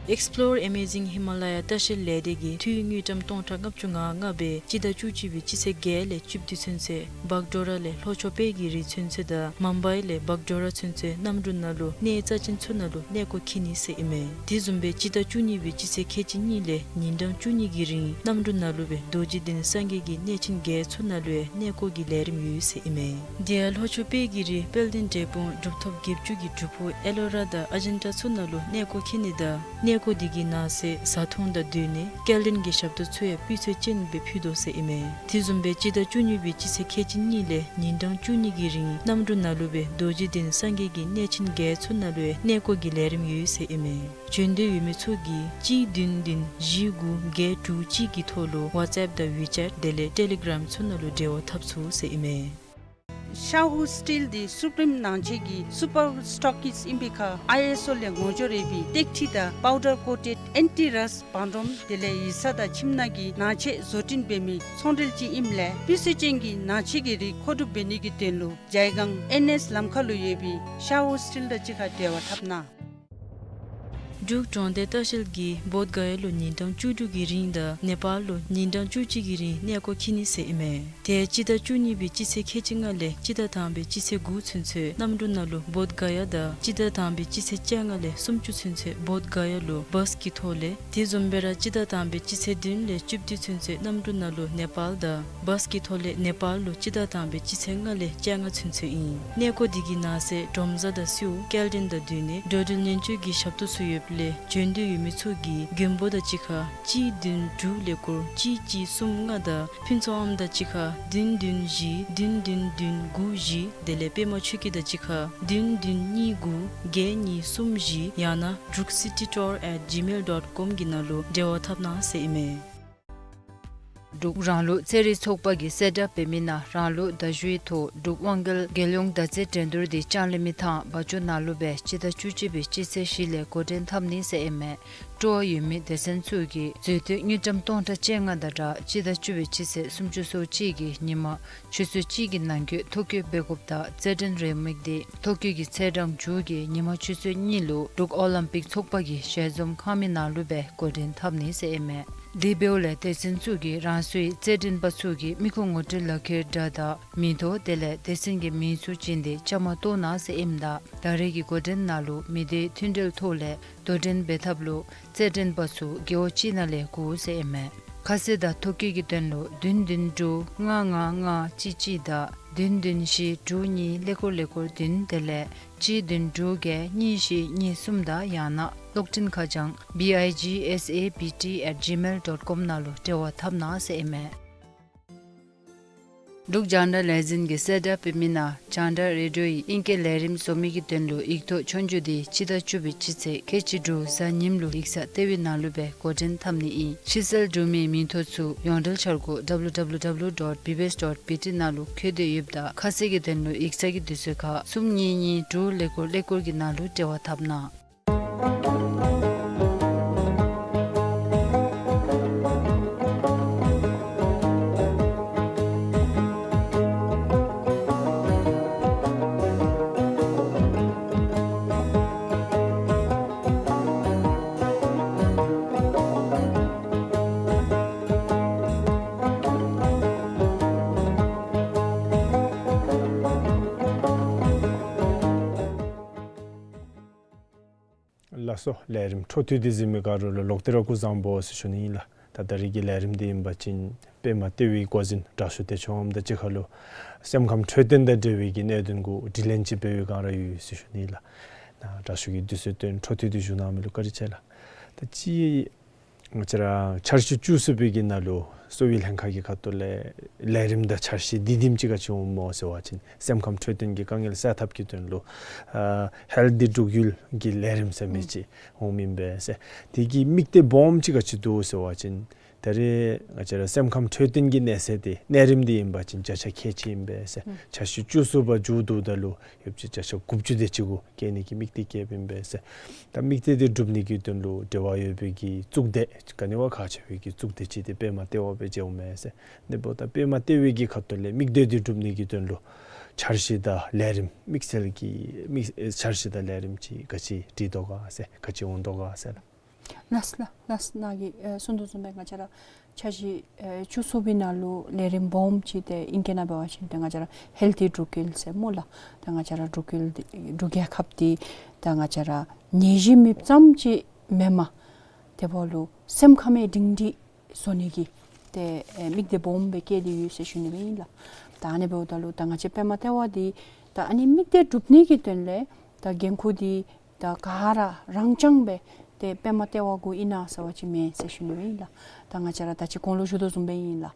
Explore Amazing Himalaya ལྟ་བཤལ་ལས་སྡེ་གིས་འཐུས་དངུལ་ཀྲམ་སྟོང་ཕྲག་ལྔ་བཅུ་ང་ལྔ་སྦེ་སྤྱི་ཟླ་བཅུ་གཅིག་པའི་སྤྱི་ཚེས་བརྒྱད་ལས་བཅུ་བདུན་ཚུན་ཚོད་བག་ཌོ་ར་ལས་ལྷོ་ཕྱོགས་དཔལ་གྱི་རི་ཚུན་ཚོད་དང་མུམ་བའི་ལས་བག་ཌོ་ར་ཚུན་ཚོད་གནམ་གྲུ་ནང་ལུ་གནས་རྩ་ཅན་ཚུ་ནང་ལུ་གནས་སྐོར་འཁྱིད་ནི་ཟེར་ཨིན་མས། དེ་བཟུམ་སྦེ་སྤྱི་ཟླ་བཅུ་གཉིས་པའི་སྤྱི་ཚེས་ཁལ་གཅིག་གཉིས་ལས་ཉིན་གྲངས་བཅུ་གཉིས་ཀྱི་རིང་གནམ་གྲུ་ནང་ལུ་སྦེ་རྡོ་རྗེ་གདན་སངས་རྒྱས་ཀྱི་གནས་ཆེན་བརྒྱད་ཚུ་ནང་ལུ་ཡང་གནས་སྐོར་གྱི་ལས་རིམ་ཡོད་ཟེར་ཨིན་མས། དེ་ཡང་ལྷོ་ཕྱོགས་དཔལ་གྱི་རི་དཔལ་ལྡན་འབྲས་སྤུངས་གྲུབ་ཐོབ་བརྒྱད་ཅུ་གི་སྒྲུབ་ཕུག་ཨེ་ལོ་ར་དང་ཨ་ཇན་ཊ་ཚུ་ནང་ལུ་གནས་སྐོར་འཁྱིད་ནི་དང་གནས་སྐོར་དེ་གི་ནང་གསེས་བཟའ་འཐུང་དང་སྡོད་གནས་སྐྱེལ་འདྲེན་གྱི་ཞབས་ཏོག་ཚུ་ཡང་སྤུས་ཚད་ཅན་སྦེ་ཕུལ་དོ་ཟེར་ཨིན་མས། དེ་བཟུམ་སྦེ་སྤྱི་ཟླ་བཅུ་གཉིས་པའི་སྤྱི་ཚེས་ཁལ་གཅིག་གཉིས་ལས་ཉིན་གྲངས་བཅུ་གཉིས་ཀྱི་རིང་གནམ་གྲུ་ནང་ལུ་སྦེ་རྡོ་རྗེ་གདན་སངས་རྒྱས་ཀྱི་གནས་ཆེན་བརྒྱད་ཚུ་ནང་ལུ་ཡང་གནས་སྐོར་གྱི་ལས་རིམ་ཡོད་ཟེར་ཨིན་མས། འབྱོན་འདོད་ཡོད་མི་ཚུ་གིས་གཅིག་བདུན་བདུན་བཞི་དགུ་བརྒྱད་དྲུག་གཅིག་གི་ཐོག་ལུ་ཝཊས་ཨེཔ་དང་ཝི་ཅེཊ་དེ་ལས་ཊེ་ལི་གརམ་ཚུ་ནང་ལུ་འབྲེལ་བ་འཐབ་ཚུགས་ཟེར་ཨིན་མས། ཤ་ཧུ་སི་ཊིལ་འདི་སུ་པིརིམ་ནང་ཆས་ཀྱི་སུ་པར་སི་ཊོག་ཀིསཊ་ཨིན་པའི་ཁར་ཨའི་ཨེསི་ཨོ་ལས་ངོ་སྦྱོར་ཡོད་པའི་ཏེག་ཁྲི་དང་པའུ་ཌར་ཀོ་ཊེཌ་ཨེན་ཊི་རསཊ་བང་རིམ་དེ་ལས་ཡིག་ཚང་དང་ཁྱིམ་ནང་གི་ནང་ཆས་བཟོ་སྐྲུན་འབད་མི་ཚོང་འབྲེལ་ཅིག་ཨིནམ་ལས་སྤུས་ཚད་ཅན་གྱི་ནང་ཆས་ཀྱི་རིགས་མཁོ་སྒྲུབ་འབད་ནི་གི་དོན་ལུ་ཇའི་སྒང་ཨེན་ཨེསི་ལམ་ཁ་ལུ་ཡོད་པའི་ཤ་ཧུ་སི་ཊིལ་དང་གཅིག་ཁར་འབྲེལ་བ་འཐབ་གནང་། འབྲུག་གྲོང་སྡེ་ལྟ་བཤལ་གྱིས་བོདྷ་ག་ཡ་ལུ་ཉིན་གྲངས་བཅུ་དྲུག་གི་རིང་དང་ནེ་པཱལ་ལུ་ཉིན་གྲངས་བཅུ་གཅིག་གི་རིང་གནས་སྐོར་འཁྱིད་ནི་ཟེར་ཨིན་མས། དེ་སྤྱི་ཟླ་བཅུ་གཉིས་པའི་སྤྱི་ཚེས་ཁལ་གཅིག་ལྔ་ལས་སྤྱི་ཟླ་དང་པའི་སྤྱི་ཚེས་དགུ་ཚུན་ཚོད་གནམ་གྲུ་ནང་ལུ་བོདྷ་ག་ཡ་དང་སྤྱི་ཟླ་དང་པའི་སྤྱི་ཚེས་བཅོ་ལྔ་ལས་སུམ་ཅུ་ཚུན་ཚོད་བོདྷ་ག་ཡ་ལུ་བཱས་ཀྱི་ཐོག་ལས་དེ་བཟུམ་སྦེ་ར་སྤྱི་ཟླ་དང་པའི་སྤྱི་ཚེས་བདུན་ལས་བཅུ་བདུན་ཚུན་ཚོད་གནམ་གྲུ་ནང་ལུ་ནེ་པཱལ་དང་བཱས་ཀྱི་ཐོག་ལས་ནེ་པཱལ་ལུ་སྤྱི་ཟླ་དང་པའི་སྤྱི་ཚེས་ལྔ་ལས་བཅོ་ལྔ་ཚུན་ཚོད་ཨིན། གནས་སྐོར་དེ་གི་ནང་གསེས་དྲོ་བཟའ་དང་གསོལཝ་སྐྱེལ་འདྲེན་དང་སྡོད་གནས་འགྲོ་འགྲུལ་ཉེན་བཅོལ་གྱི་ཞབས་ཏོག་ཚུ་ཡོདཔ་ ལས་བྱོན་འདོད་ཡོད་མི་ཚུ་གིས་མགོན་པོ་དང་གཅིག་ཁར་གཅིག་བདུན་དྲུག་ཀླད་ཀོར་གཅིག་གཅིག་གསུམ་ལྔ་དང་ཕུན་ཚོགས་ཨམ་དང་གཅིག་ཁར་བདུན་བདུན་བཞི་བདུན་བདུན་བདུན་དགུ་བཞི། དེ་ལས་པདྨ་ཆོས་སྐྱིད་དང་གཅིག་ཁར་བདུན་བདུན་གཉིས་དགུ་བརྒྱད་གཉིས་གསུམ་བཞི། ཡང་ན་འབྲུག་སི་ཊི་ཊུར་ཨེཊ་ཇི་མེལ་ཌོཊ་ཀོམ་གྱི་ནང་ལུ་འབྲེལ་བ་འཐབ་གནང་ཟེར་ཨིན་མས། འབྲུག་རང་ལུགས་རྩེད་རིགས་ཚོགས་པ་གིས་གསལ་བསྒྲགས་འབད་མི་ནང་རང་ལུགས་མདའ་གཞུའི་ཐོག་འབྲུག་དབང་རྒྱལ་རྒྱལ་ཡོངས་མདའ་རྩེད་འགྲན་བསྡུར་འདི་ལྕང་གླིང་མི་ཐང་བ་ཅུ་ནང་ལུ་སྦེ་སྤྱི་ཟླ་བཅུ་གཅིག་པའི་སྤྱི་ཚེས་བཞི་ལས་འགོ་འདྲེན་འཐབ་ནི་ཟེར་ཨིན་མས། སྤྲོ་བ་ཡོད་མི་སྡེ་ཚན་ཚུ་གིས་མཛོད་བསྟོད་དངུལ་ཀྲམ་སྟོང་ཕྲག་བཅོ་ལྔ་དང་སྦྲགས་སྤྱི་ཟླ་བཅུ་པའི་སྤྱི་ཚེས་སུམ་ཅུ་སོ་གཅིག་གི་ཉིན་མ་ཆུ་ཚོད་གཅིག་གི་ནང་འཁོད་ཐོ་བཀོད་འབད་དགོཔ་དང་རྩེད་འགྲན་རེའུ་མིག་འདི་ཐོ་བཀོད་ཀྱི་ཚེས་གྲངས་མཇུག་གི་ཉིན་མ་ཆུ་ཚོད་གཉིས་ལུ་འབྲུག་ཨོ་ལིམ་པིག་ཚོགས་པ་གི་ཞལ་འཛོམས་ཁང་མིག་ནང་ལུ་སྦེ་འགོ་འདྲེན་འཐབ་ནི་ཟེར་ཨིན་མས། དེ་འབདཝ་ལས་སྡེ་ཚན་ཚུ་གིས་རང་སོའི་རྩེད་འགྲན་པ་ཚུ་གི་མི་ཁུངས་ངོ་སྤྲོད་ལག་ཁྱེར་འདྲ་དང་མིང་ཐོ་དེ་ལས་སྡེ་ཚན་གྱི་མིང་ཚུ་བྱིན་ཏེ་བཅའ་མར་གཏོགས་གནང་ཟེར་ཨིནམ་ད་ད་རེས་ཀྱི་འགོ་འདྲེན་ནང་ལུ་མི་སྡེའི་མཐུན་འབྲེལ་ཐོག་ལས་དོ་འགྲན་འབད་ཐབས་ལུ་རྩེད་འགྲན་པ་ཚུ་རྒེད་འོག་གཅིག་ནང་ལས་དགོ་ཟེར་ཨིན་མས། ཁ་གསལ་དང་ཐོ་བཀོད་ཀྱི་དོན་ལུ་བདུན་བདུན་དྲུག་ལྔ་ལྔ་ལྔ་གཅིག་གཅིག་དང་བདུན་བདུན་བཞི་དྲུག་གཉིས་ཀླད་ཀོར་ཀླད་ཀོར་བདུན་དེ་ལས་གཅིག་བདུན་དྲུག་བརྒྱད་གཉིས་བཞི་གཉིས་གསུམ་དང་ཡང་ན་གློག་འཕྲིན་ཁ་བྱང་བི་ཨའི་ཇི་ཨེསི་ཨེ་བི་ཊི་ཨེཊ་ཇི་མེལ་ཌོཊ་ཀོམ་ནང་ལུ་འབྲེལ་བ་འཐབ་གནང་ཟེར་ཨིན་མས། འབྲུག་རྒྱང་བསྒྲགས་ལས་འཛིན་གྱིས་གསལ་བསྒྲགས་འབད་མི་ནང་རྒྱང་བསྒྲགས་རེ་ཌིའོ་ཡི་ཨིང་སྐད་ལས་རིམ་བཟོ་མི་གི་དོན་ལུ་ཡིག་ཐོག་ཆོས་རྒྱུགས་འདི་སྤྱི་ཟླ་བཅུ་པའི་སྤྱི་ཚེས་ཁལ་གཅིག་དྲུག་གཟའ་ཉིམ་ལུ་ཡིག་ཚང་ལྟེ་བའི་ནང་ལུ་སྦེ་འགོ་འདྲེན་འཐབ་ནི་ཨིན། ཕྱིར་བསལ་གྲུབ་མིའི་མིང་ཐོ་ཚུ་ཡོངས་འབྲེལ་འཆར་སྒོ་ཌབ་ལུ་ཌབ་ལུ་ཌབ་ལུ་ཌོཊ་བི་བི་ཨེསི་ཌོཊ་བི་ཊི་ནང་ལུ་འཁོད་དེ་ཡོདཔ་ད་ཁ་གསལ་གྱི་དོན་ལུ་ཡིག་ཚང་གི་དུས་ཚོད་ཁར་གསུམ་གཉིས་གཉིས་དྲུག་ཀླད་ཀོར་ཀླད་ཀོར་གྱི་ནང་ལུ་འབྲེལ་བ་འཐབ་གནང་། ལགས་སོ། ལས་རིམ་འཕྲོ་མཐུད་དེ་གཟིགས་མི་ག་ར་ལུ་ལོག་སྟེ་ར་སྐུ་གཟུགས་བཟང་པོ་ཟེར་ཞུ་ནི་ཨིན་ལགས། ད་ད་རེས་ཀྱི་ལས་རིམ་འདི་ཨིན་པ་ཅིན་པདྨ་ལྟེ་བའི་འགོ་འཛིན་དྲག་ཤོས་བདེ་མཆོག་ཨམ་དང་གཅིག་ཁར་ལུ་སེམས་ཁམས་འཕྲོད་བསྟེན་དང་འབྲེལ་བའི་གི་གནད་དོན་གུ་དྲི་ལན་ཅིག་འབད་བའི་བསྒང་ར་ཡོད་ཟེར་ཞུ་ནི་ཨིན་ལགས། ད་དྲག་ཤོས་ཀྱིས་དུས་ཚོད་བཏོན་འཕྲོ་མཐུད་དེ་བཞུགས་གནང་མི་ལུ་བཀའ་དྲིན་ཆེ་ལགས། ད་ཅི་ང་བཅས་ར་འཆར་གཞི་བཅུ་གསུམ་པའི་གི་ནང་ལུ་གསོ་བའི་ལྷན་ཁག་གི་ཁ་ཐུག་ལས་ལས་རིམ་དང་འཆར་གཞི་འདི་དེམ་ཅིག་ག་ཅི་འོང་སྨོ་ཟེར་བ་ཅིན་སེམས་ཁམས་འཕྲོད་བསྟེན་གྱི་དཀའ་ངལ་སེལ་ཐབས་ཀྱི་དོན་ལུ་ཨ་ཧེལ་ཐི་འབྲུག་ཡུལ་གྱི་ལས་རིམ་ཟེར་མི་ཅིག་འོང་མི་ཨིན་པས་ཟེར། དེ་གི་དམིགས་གཏད་སྦོམ་ཅིག་ག་ཅི་འདུག་ཟེར་བ་ཅིན་ད་རེས་ང་བཅས་ར་སེམས་ཁམས་འཕྲོད་བསྟེན་གྱི་གནས་ཚད་འདི་གནས་རིམ་འདི་ཨིན་པ་ཅིན་བརྒྱ་ཆ་ཁལ་གཅིག་ཨིན་པས་ཟེར། འཆར་གཞི་བཅུ་གསུམ་པ་མཇུག་བསྡུཝ་ད་ལུ་ཡོད་ཚད་བརྒྱ་ཆ་དགུ་བཅུ་དེ་ཅིག་གུ་བསྐྱལ་ནི་གི་དམིགས་གཏད་བསྐྱེདཔ་ཨིན་པས་ཟེར། ད་དམིགས་གཏད་འདི་སྒྲུབ་ནི་གི་དོན་ལུ་འབྲེལ་བ་ཡོད་པའི་གི་གཙུག་སྡེ་ག་ནི་བ་ཁག་ཆེ་བའི་གི་གཙུག་སྡེ་ཅིག་འདི་པདྨ་ལྟེ་བ་སྦེ་མཇལཝ་མས་ཟེར། དེ་འབདཝ་ད་པདྨ་ལྟེ་བའི་གི་ཁ་ཐུག་ལས་དམིགས་གཏད་འདི་སྒྲུབ་ནི་གི་དོན་ལུ་འཆར་གཞི་དང་ལས་རིམ་དམིགས་བསལ་གྱི་དམིགས་འཆར་གཞི་དང་ལས་རིམ་ཅིག་ག་ཅི་སྒྲིག་དོ་ག་ཟེར་ག་ཅི་འོང་དོ་ག་ཟེར་ལགས། ལགས་ལགས་ལགས། ནཱ་གིས་ཨེ་གསུང་དོ་བཟུམ་སྦེ་ང་བཅས་ར་འཆར་གཞི་ཨེ་བཅུ་གསུམ་པའི་ནང་ལུ་ལས་རིམ་སྦོམ་ཅིག་ཏེ་ཨིང་སྐད་ནང་འབད་བ་ཅིན་ཏེ་ང་བཅས་ར་ཧེལ་ཐི་འབྲུག་ཡུལ་ཟེར་སྨོ་ལགས། ཏེ་ང་བཅས་ར་འབྲུག་ཡུལ་འདི་འབྲུག་རྒྱལ་ཁབ་འདི་ཏེ་ང་བཅས་ར་ནད་གཞི་མེདཔ་ཙམ་ཅིག་མེན་པར་དེ་འབདཝ་ལུ་སེམས་ཁམས་སྒྲིང་སྒྲི་བཟོ་ནི་གི་ཏེ་ཨེ་དམིགས་གཏད་སྦོམ་སྦེ་བསྐྱེད་དེ་ཡོད་ཟེར་ཞུ་ནི་སྦེ་ཨིན་ལགས། ད་ཨ་ནི་འབདཝ་ད་ལུ་ད་ང་བཅས་པདྨ་ལྟེ་བ་འདི་ད་ཨ་ནི་དམིགས་གཏད་སྒྲུབ་ནི་གི་དོན་ལས་ད་འགན་ཁུར་འདི་ད་ག་ར་རང་རྐྱང་སྦེ་ཏེ་པདྨ་ལྟེ་བ་གུ་ཨིན་ན་ཟེར་བ་ཅིན་མེན་ཟེར་ཞུ་ནི་སྦེ་ཨིན་ལགས། ད་ང་བཅས་ར་ད་ཅི་གོང་ལུ་ཞུ་དོ་བཟུམ་སྦེ་ཨིན་ལགས།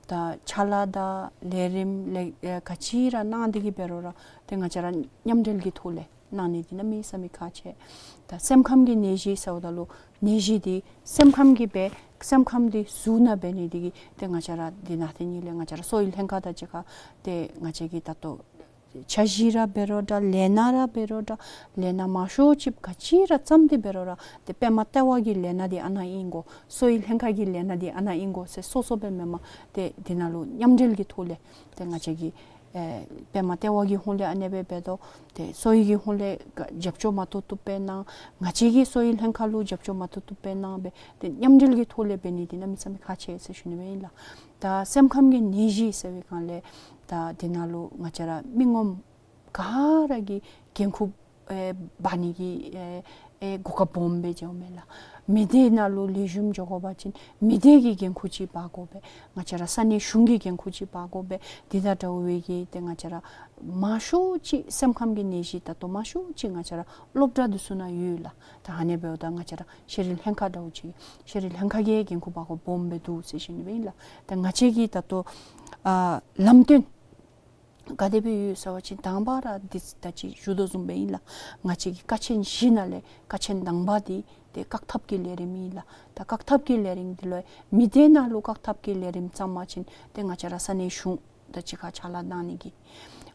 ད་ཕྱག་ལཱ་དང་ལས་རིམ་ལས་ཨེ་ག་ཅི་ར་གནང་སྟེ་གི་འབད་རུང་ར་ཏེ་ང་བཅས་ར་མཉམ་འབྲེལ་གྱི་ཐོག་ལས་གནང་ནི་འདི་གནམ་མེད་ས་མེད་ཁག་ཆེ། ད་སེམས་ཁམས་ཀྱི་ནད་གཞི་ཟེརཝ་ད་ལུ་ནད་གཞི་འདི་སེམས་ཁམས་ཀྱི་སྦེ་སེམས་ཁམས་འདི་གཟུགས་ནང་འབད་ནི་འདི་གིས་ཏེ་ང་བཅས་ར་འདི་ནང་ཏེ་ནི་ལས་ང་བཅས་ར་གསོ་བའི་ལྷན་ཁག་དང་གཅིག་ཁར་ཏེ་ང་བཅས་ཀྱིས་ད་ལྟོ་འཆར་གཞི་ར་འབད་རུང་འདྲ་ལས་སྣ་ར་འབད་རུང་འདྲ་ལས་སྣ་མང་ཤོས་ཅིག་ག་ཅི་ར་བརྩམས་ཏེ་འབད་རུང་ར་ཏེ་པདྨ་ལྟེ་བ་གི་ལས་སྣ་འདི་ཨ་ནཱ་ཨིན་དགོ། གསོ་བའི་ལྷན་ཁག་གི་ལས་སྣ་འདི་ཨ་ནཱ་ཨིན་དགོ་ཟེར་སོ་སོ་སྦེ་མེན་པར་ཏེ་འདི་ནང་ལུ་མཉམ་འབྲེལ་གྱི་ཐོག་ལས་ཏེ་ང་བཅས་ཀྱིས་ཨེ་པདྨ་ལྟེ་བ་གི་ཧོངས་ལས་ཨ་ནེ་སྦེ་འབད་དོ། ཏེ་གསོ་བའི་གི་ཧོངས་ལས་རྒྱབ་སྐྱོར་མ་ཐུབ་ཐུབ་སྦེ་གནང་། ང་བཅས་ཀྱི་གསོ་བའི་ལྷན་ཁག་ལུ་རྒྱབ་སྐྱོར་མ་ཐུབ་ཐུབ་སྦེ་གནང་སྦེ་ཏེ་མཉམ་འབྲེལ་གྱི་ཐོག་ལས་འབད་ནི་འདི་གནམ་མེད་ས་མེད་ཁག་ཆེ་ཟེར་ཞུ་ནི་སྦེ་ཨིན་ལགས། ད་སེམས་ཁམས་ཀྱི་ནད་གཞི་ཟེར་བའི་སྒང་ལས་ད་འདི་ནང་ལུ་ང་བཅས་ར་མི་ངོམ་ག་ར་གིས་འགན་ཁུར་ཨེ་འབག་ནི་གི་ཨེ་ ཨེ་གོ་སྐབས་སྦོམ་སྦེ་འཇལཝ་མས་ལགས། མི་སྡེ་ནང་ལུ་ལེགས་ཤོམ་འགྱོ་དགོ་པ་ཅིན་མི་སྡེ་གི་འགན་ཁུར་ཅིག་འབག་དགོ་པས། ང་བཅས་ར་ས་གནས་གཞུང་གི་འགན་ཁུར་ཅིག་འབག་དགོ་པས། དེ་དང་འདྲཝ་སྦེ་གི་ཏེ་ང་བཅས་ར་མང་ཤོས་ཅིག་སེམས་ཁམས་ཀྱི་ནད་གཞི་ད་ལྟོ་མང་ཤོས་ཅིག་ང་བཅས་ར་སློབ་གྲྭ་འདི་ཚུ་ནང་ཡོད་ལགས། ད་ཨ་ནི་འབདཝ་ད་ང་བཅས་ར་ཤེས་རིག་ལྷན་ཁག་འདྲཝ་ཅིག་ཤེས་རིག་ལྷན་ཁག་གིས་འགན་ཁུར་འབག་དགོཔ་སྦོམ་སྦེ་འདུག་ཟེར་ཞུ་ནི་སྦེ་ཨིན་ལགས། ད་ང་བཅས་ཀྱི་ད་ལྟོ་ཨ་ལམ་སྟོན་ག་དེ་སྦེ་ཡོད་ཟེར་བ་ཅིན་དང་པ་ར་འདི་ད་ཅི་ཞུ་དོ་བཟུམ་སྦེ་ཨིན་ལགས། ང་བཅས་ཀྱི་ཀ་ཆེན་བཞི་ནང་ལས་ཀ་ཆེན་དང་པ་འདི་ཏེ་བཀག་ཐབས་ཀྱི་ལས་རིམ་ཨིན་ལགས། ད་བཀག་ཐབས་ཀྱི་ལས་རིམ་འདི་ལུ་མི་སྡེ་ནང་ལུ་བཀག་ཐབས་ཀྱི་ལས་རིམ་བརྩམ་པ་ཅིན་ཏེ་ང་བཅས་ར་ས་གནས་གཞུང་དང་གཅིག་ཁར་ཕྱག་ལཱ་གནང་ནི་གི།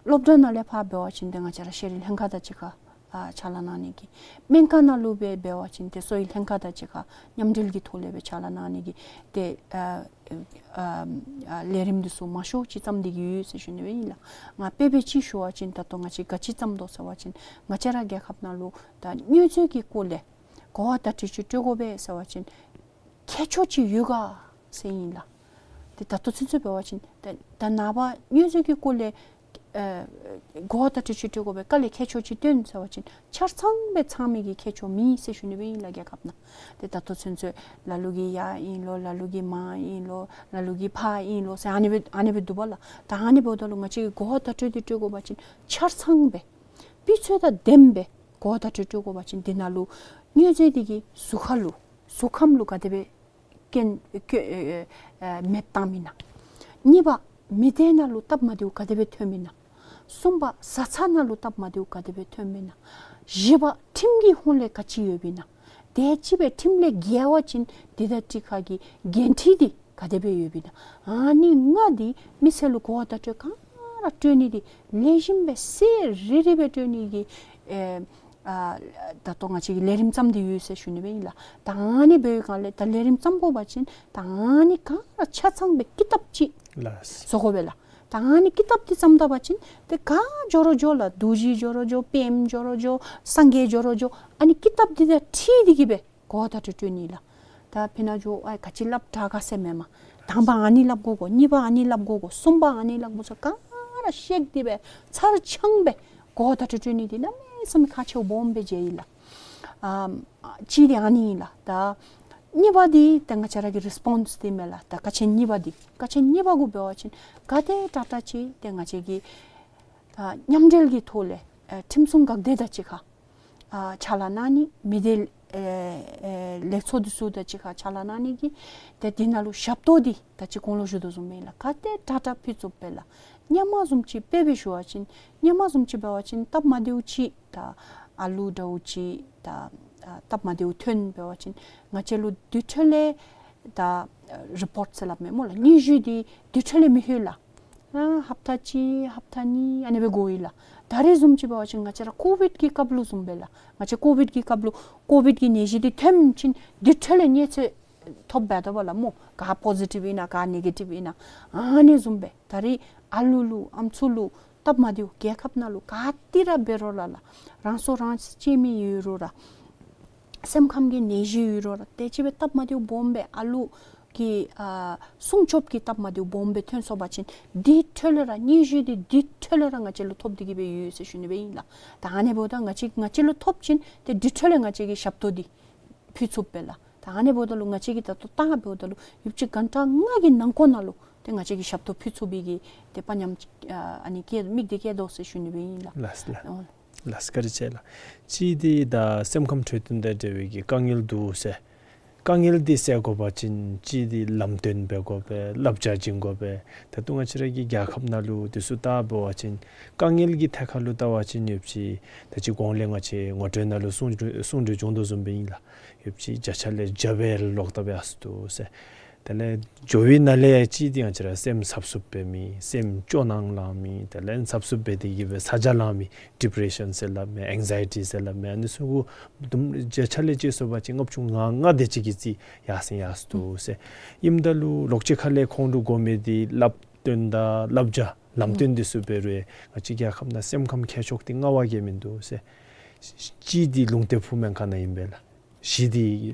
སློབ་གྲྭ་ནང་ལས་ཕར་འབད་བ་ཅིན་ཏེ་ང་བཅས་ར་ཤེས་རིག་ལྷན་ཁག་དང་གཅིག་ཁར་ཨ་ཕྱག་ལཱ་གནང་ནི་གི། སྨན་ཁང་ནང་ལུ་སྦེ་འབད་བ་ཅིན་ཏེ་གསོ་བའི་ལྷན་ཁག་དང་གཅིག་ཁར་མཉམ་འབྲེལ་གྱི་ཐོག་ལས་སྦེ་ཕྱག་ལཱ་གནང་ནི་གི་ཏེ་ཨ་ཨ་ཨ་ལས་རིམ་འདི་ཚུ་མང་ཤོས་ཅིག་བརྩམས་ཏེ་གི་ཡོད་ཟེར་ཞུ་ནི་སྦེ་ཨིན་ལགས། ང་དཔེ་འབད་ཅིག་ཞུ་བ་ཅིན་ད་ལྟོ་ང་བཅས་ག་ཅི་བརྩམས་དོ་ཟེར་བ་ཅིན་ང་བཅས་ར་རྒྱལ་ཁབ་ནང་ལུ་ད་མྱོས་རྫས་ཀྱི་སྐོར་ལས་གོ་བ་བརྡ་སྤྲོད་ཅིག་སྤྲོད་དགོ་པས་ཟེར་བ་ཅིན་ཁྱད་ཆོས་ཅིག་ཡོད་ག་ཟེར་ཨིན་ལགས། ཏེ་ད་ལྟོ་ཚུན་ཚོད་འབད་བ་ཅིན་ད་ད་ནངས་པ་མྱོས་རྫས་ཀྱི་སྐོར་ལས་ཨེ་གོ་བ་བརྡ་སྤྲོད་ཅིག་སྤྲོད་དགོ་པས། ག་ལས་ཁྱད་ཆོས་ཅིག་སྟོན་ཟེར་བ་ཅིན་ཆ་ཚང་སྦེ་ཚང་མི་གི་ཁྱད་ཆོས་མེད་ཟེར་ཞུ་ནི་སྦེ་ཨིན་ལགས་རྒྱལ་ཁབ་ནང་། ཏེ་ད་ལྟོ་ཚུན་ཚོད་ལ་ལུ་གིས་ཡར་ཨིན་ལོ་ལ་ལུ་གིས་མར་ཨིན་ལོ་ལ་ལུ་གིས་ཕར་ཨིན་ལོ་ཟེར་ཨ་ནི་སྦེ་ཨ་ནི་སྦེ་འདུག་པ་ལགས། ད་ཨ་ནི་འབདཝ་ད་ལུ་ང་བཅས་ཀྱིས་གོ་བ་བརྡ་སྤྲོད་འདི་སྤྲོད་དགོ་པ་ཅིན་ཆ་ཚང་སྦེ་སྤུས་ཚད་དང་ལྡནམ་སྦེ་གོ་བ་བརྡ་སྤྲོད་སྤྲོད་དགོ་པ་ཅིན་འདི་ནང་ལུ་མྱོས་རྫས་འདི་གིས་གཟུགས་ཁ་ལུ་གཟུགས་ཁམས་ལུ་ག་དེ་སྦེ་སྐྱོན་སྐྱོན་ཨེ་ཨེ་མེདཔ་བཏངམ་ཨིན་ན། གཉིས་པ་མི་སྡེ་ནང་ལུ་སྟབས་མ་བདེཝ་ག་དེ་སྦེ་ཐོནམ་ཨིན་ན། གསུམ་པ་བཟའ་ཚང་ནང་ལུ་སྟབས་མ་བདེཝ་ག་དེ་སྦེ་ཐོནམ་ཨིན་ན། བཞི་པ་ཁྲིམས་ཀྱི་ཧོང་ལས་ག་ཅི་ཡོདཔ་ཨིན་ན། དེ་ཅིག་སྦེ་ཁྲིམས་ལས་འགལ་བ་ཅིན་འདི་དང་གཅིག་ཁར་གྱི་འགན་འཁྲི་འདི་ག་དེ་སྦེ་ཡོདཔ་ཨིན་ན། ཨ་ནི་ལྔ་འདི་མི་སེར་ལུ་གོ་བ་བརྡ་སྤྲོད་ག་ར་སྤྲོད་ནི་འདི་ལེགས་ཤོམ་སྦེ་གསལ་རི་རི་སྦེ་སྤྲོད་ནི་གི་ཨེ་ཨ་ད་ལྟོ་ང་བཅས་ཀྱིས་ལས་རིམ་བརྩམས་ཏེ་ཡོད་ཟེར་ཞུ་ནི་སྦེ་ཨིན་ལགས། ད་ཨ་ནི་འབད་བའི་སྒང་ལས་ད་ལས་རིམ་བརྩམ་དགོ་པ་ཅིན་ད་ཨ་ནི་ག་ར་ཆ་ཚང་སྦེ་ཀི་དེབ་ཅིག་ལགས། བཟོ་དགོ་པས་ལགས། ད་ཨ་ནི་ཀི་དེབ་འདི་བརྩམས་ད་པ་ཅིན་ཏེ་ག་འགྱོ་རུང་འགྱོ་ལགས། རྡོ་རྗེ་འགྱོ་རུང་འགྱོ་པདྨ་འགྱོ་རུང་འགྱོ་སངས་རྒྱས་འགྱོ་རུང་འགྱོ་ཨ་ནི་ཀི་དེབ་འདི་དང་འཁྲིལ་ཏེ་གི་སྦེ་གོ་བ་བརྡ་སྤྲོད་སྤྲོད་ནི་ལགས། ད་ཕི་ནཱ་འགྱོ་ཨ་ག་ཅི་སླབ་དྲག་ག་ཟེར་མེན་མས། དང་པ་ཨ་ནི་སླབ་དགོ་གོ། གཉིས་པ་ཨ་ནི་སླབ་དགོ་གོ། གསུམ་པ་ཨ་ནི་སླབ་དགོ་ཟེར་ག་ར་བཤད་དེ་སྦེ་ཚར་ཚང་སྦེ་གོ་བ་བརྡ་སྤྲོད་སྤྲོད་ནི་འདི་གནམ་མེད་ས་མེད་ཁག་ཆེཝ་སྦོམ་སྦེ་མཇལ་ཡི་ལགས། ཨམ་གཅིག་འདི་ཨ་ནི་ཨིན་ལགས། ད་གཉིས་པ་འདི་ད་ང་བཅས་ར་གི་རི་སི་པོན་སི་འདི་མས་ལགས། ད་ཀ་ཆེན་གཉིས་པ་འདི་ཀ་ཆེན་གཉིས་པ་གུ་འབད་བ་ཅིན་ག་དེ་དྲག་དྲག་ཅིག་ཏེ་ང་བཅས་ཀྱི་ཨ་མཉམ་འབྲེལ་གྱི་ཐོག་ལས་ཨེ་ཁྲིམས་སྲུང་འགག་སྡེ་དང་གཅིག་ཁར་ཨ་ཕྱག་ལཱ་གནང་ནི། མི་སྡེ་ཨེ་ཨེ་ལས་ཚོགས་འདི་ཚུ་དང་གཅིག་ཁར་ཕྱག་ལཱ་གནང་ནི་གི་ཏེ་འདི་ནང་ལུ་ཞབས་ཏོག་འདི་ད་ཅི་གོང་ལུ་ཞུ་དོ་བཟུམ་སྦེ་ལགས། ག་དེ་དྲག་དྲག་ཕུལ་ཚུགས་པས་ལགས། སྔོན་མ་བཟུམ་ཅིག་དཔེ་སྦེ་ཞུ་བ་ཅིན་སྔོན་མ་བཟུམ་ཅིག་འབད་བ་ཅིན་སྟབས་མ་བདེཝ་ཅིག་ད་ཨ་ལུ་འདྲཝ་ཅིག་ད་ཨ་སྟབས་མ་བདེཝ་ཐོན་འབད་བ་ཅིན་ང་བཅས་ལུ་དེ་འཕྲོ་ལས་ད་རི་པོརཊ་ཟེར་སླབ་མས་སྨོ་ལགས། སྙན་ཞུ་འདི་དེ་འཕྲོ་ལས་མི་ལྷོད་ལགས། ཨ་ཧབ་ཏ་གཅིག་ཧབ་ཏ་གཉིས་ཨ་ནི་སྦེ་འགོར་ཡི་ལགས། ད་རེས་བཟུམ་ཅིག་འབད་བ་ཅིན་ང་བཅས་ར་ཀོ་བིཌ་ཀྱི་སྐབས་ལུ་བཟུམ་སྦེ་ལགས། ང་བཅས་ཀོ་བིཌ་ཀྱི་སྐབས་ལུ་ཀོ་བིཌ་ཀྱི་ནད་གཞི་འདི་ཐོན་ཞིནམ་དེ་འཕྲོ་ལས་གནས་ཚུལ་ཐོབ་འབད་དོ་བ་ལགས་སྨོ། ག་པོ་ཟི་ཊིབ་ཨིན་ན་ག་ནེ་གེ་ཊིབ་ཨིན་ན་ཨ་ནི་བཟུམ་སྦེ། ད་རེས་ཨ་ལུ་ལུ་ཨམ་སྲུ་ལུ་སྟབས་མ་བདེཝ་རྒྱལ་ཁབ་ནང་ལུ་ག་ཏེ་ར་འབད་རུང་ར་ལགས། རང་སྲོག་རང་གཅོད་མི་ཡོད་རུང་ར་སེམས་ཁམས་ཀྱི་ནད་གཞི་ཡོད་རུང་ར་དེ་ཅིག་སྦེ་སྟབས་མ་བདེཝ་སྦོམ་སྦེ་ཨ་ལུ་གི་ཨ་སྲུང་སྐྱོབ་ཀྱི་སྟབས་མ་བདེཝ་སྦོམ་སྦེ་ཐོན་སོང་པ་ཅིན་དེ་འཕྲོ་ལས་ར་སྙན་ཞུ་འདི་དེ་འཕྲོ་ལས་ར་ང་བཅས་ལུ་ཐོབ་སྟེ་གི་སྦེ་ཡོད་ཟེར་ཞུ་ནི་སྦེ་ཨིན་ལགས། ད་ཨ་ནི་འབདཝ་ད་ང་བཅས་ང་བཅས་ལུ་ཐོབ་ཞིནམ་ཏེ་དེ་འཕྲོ་ལས་ང་བཅས་ཀྱིས་ཞབས་ཏོག་འདི་ཕུལ་ཚུགས་པས་ལགས། ད་ཨ་ནི་འབདཝ་ད་ལུ་ང་བཅས་ཀྱིས་ད་ལྟོ་བལྟ་འབདཝ་ད་ལུ་ཡུདཔ་ཅིག་གྷན་ཊ་ལྔ་གི་ནང་འཁོད་ནང་ལུ་ཏེ་ང་བཅས་ཀྱིས་ཞབས་ཏོག་ཕུལ་ཚུགས་པའི་གི་ཏེ་དཔའ་ཉམས་ཨ་ཨ་ནི་བསྐྱེད་དམིགས་འདི་བསྐྱེད་དོ་ཟེར་ཞུ་ནི་སྦེ་ཨིན་ལགས། ལགས་ལགས། ཨོ། ལགས་བཀའ་དྲིན་ཆེ་ལགས། གཅིག་འདི་ད་སེམས་ཁམས་འཕྲོད་བསྟེན་དང་འབྲེལ་བའི་གི་དཀའ་ངལ་འདུག་ཟེར། དཀའ་ངལ་འདི་སེལ་དགོ་པ་ཅིན་གཅིག་འདི་ལམ་སྟོན་འབད་དགོ་པས། བསླབ་བྱ་བྱིན་དགོ་པས། ད་ལྟོ་ང་བཅས་ར་གི་རྒྱལ་ཁབ་ནང་ལུ་འདི་ཚུ་བལྟ་འབད་བ་ཅིན་དཀའ་ངལ་གྱི་ཐད་ཁར་ལུ་བལྟ་བ་ཅིན་ཡོདཔ་ཅིག་ད་ཅི་གོང་ལས་ང་བཅས་ངོ་སྤྲོད་ནང་ལུ་གསུང་གྲོས་གསུང་གྲོས་བྱུང་དོ་བཟུམ་སྦེ་ཨིན་ལགས། ཡོདཔ་ཅིག་བརྒྱ་ཆ་ལས་བརྒྱ་སྦེ་ལོག་ལྟ་སྦེ་ཡར་སོ་འདུག་ཟེར། དེ་ལས་འགྱོ་བའི་ནང་ལས་གཅིག་འདི་ང་བཅས་ར་སེམས་འཚབ་འཚུབ་འབད་མི་སེམས་སྐྱོ་སྣང་ལང་མི་དེ་ལས་འཚབ་འཚུབ་འབད་དེ་གི་སྦེ་ཚ་གྱང་ལང་མི་ཌི་པི་རེ་ཤཱན་ཟེར་སླབ་མི་ཨེང་ཛའི་ཊི་ཟེར་སླབ་མི་ཨ་ནི་ཚུ་གུ་དུམ་བརྒྱ་ཆ་ལས་བཅད་སོང་པ་ཅིན་ལྔ་བཅུ་ང་ལྔ་དེ་ཅིག་གི་རྩིས་ཡར་སེང་ཡར་སོ་འདུག་ཟེར། ཨིནམ་ད་ལུ་ལོག་སྤྱོད་ཁ་ལས་ཁོང་ལུ་དགོ་མི་འདི་བསླབ་སྟོན་དང་བསླབ་བྱ་ལམ་སྟོན་འདི་ཚུ་འབད་རུང་ང་བཅས་རྒྱལ་ཁབ་ནང་སེམས་ཁམས་ཁྱད་ཆོས་འདི་མངའ་བ་གིས་མིན་འདུག་ཟེར། གཅིག་འདི་ལུང་བསྟན་ཕུག་སྨན་ཁང་ནང་ཨིན་པས་ལགས། བཞི་འདི་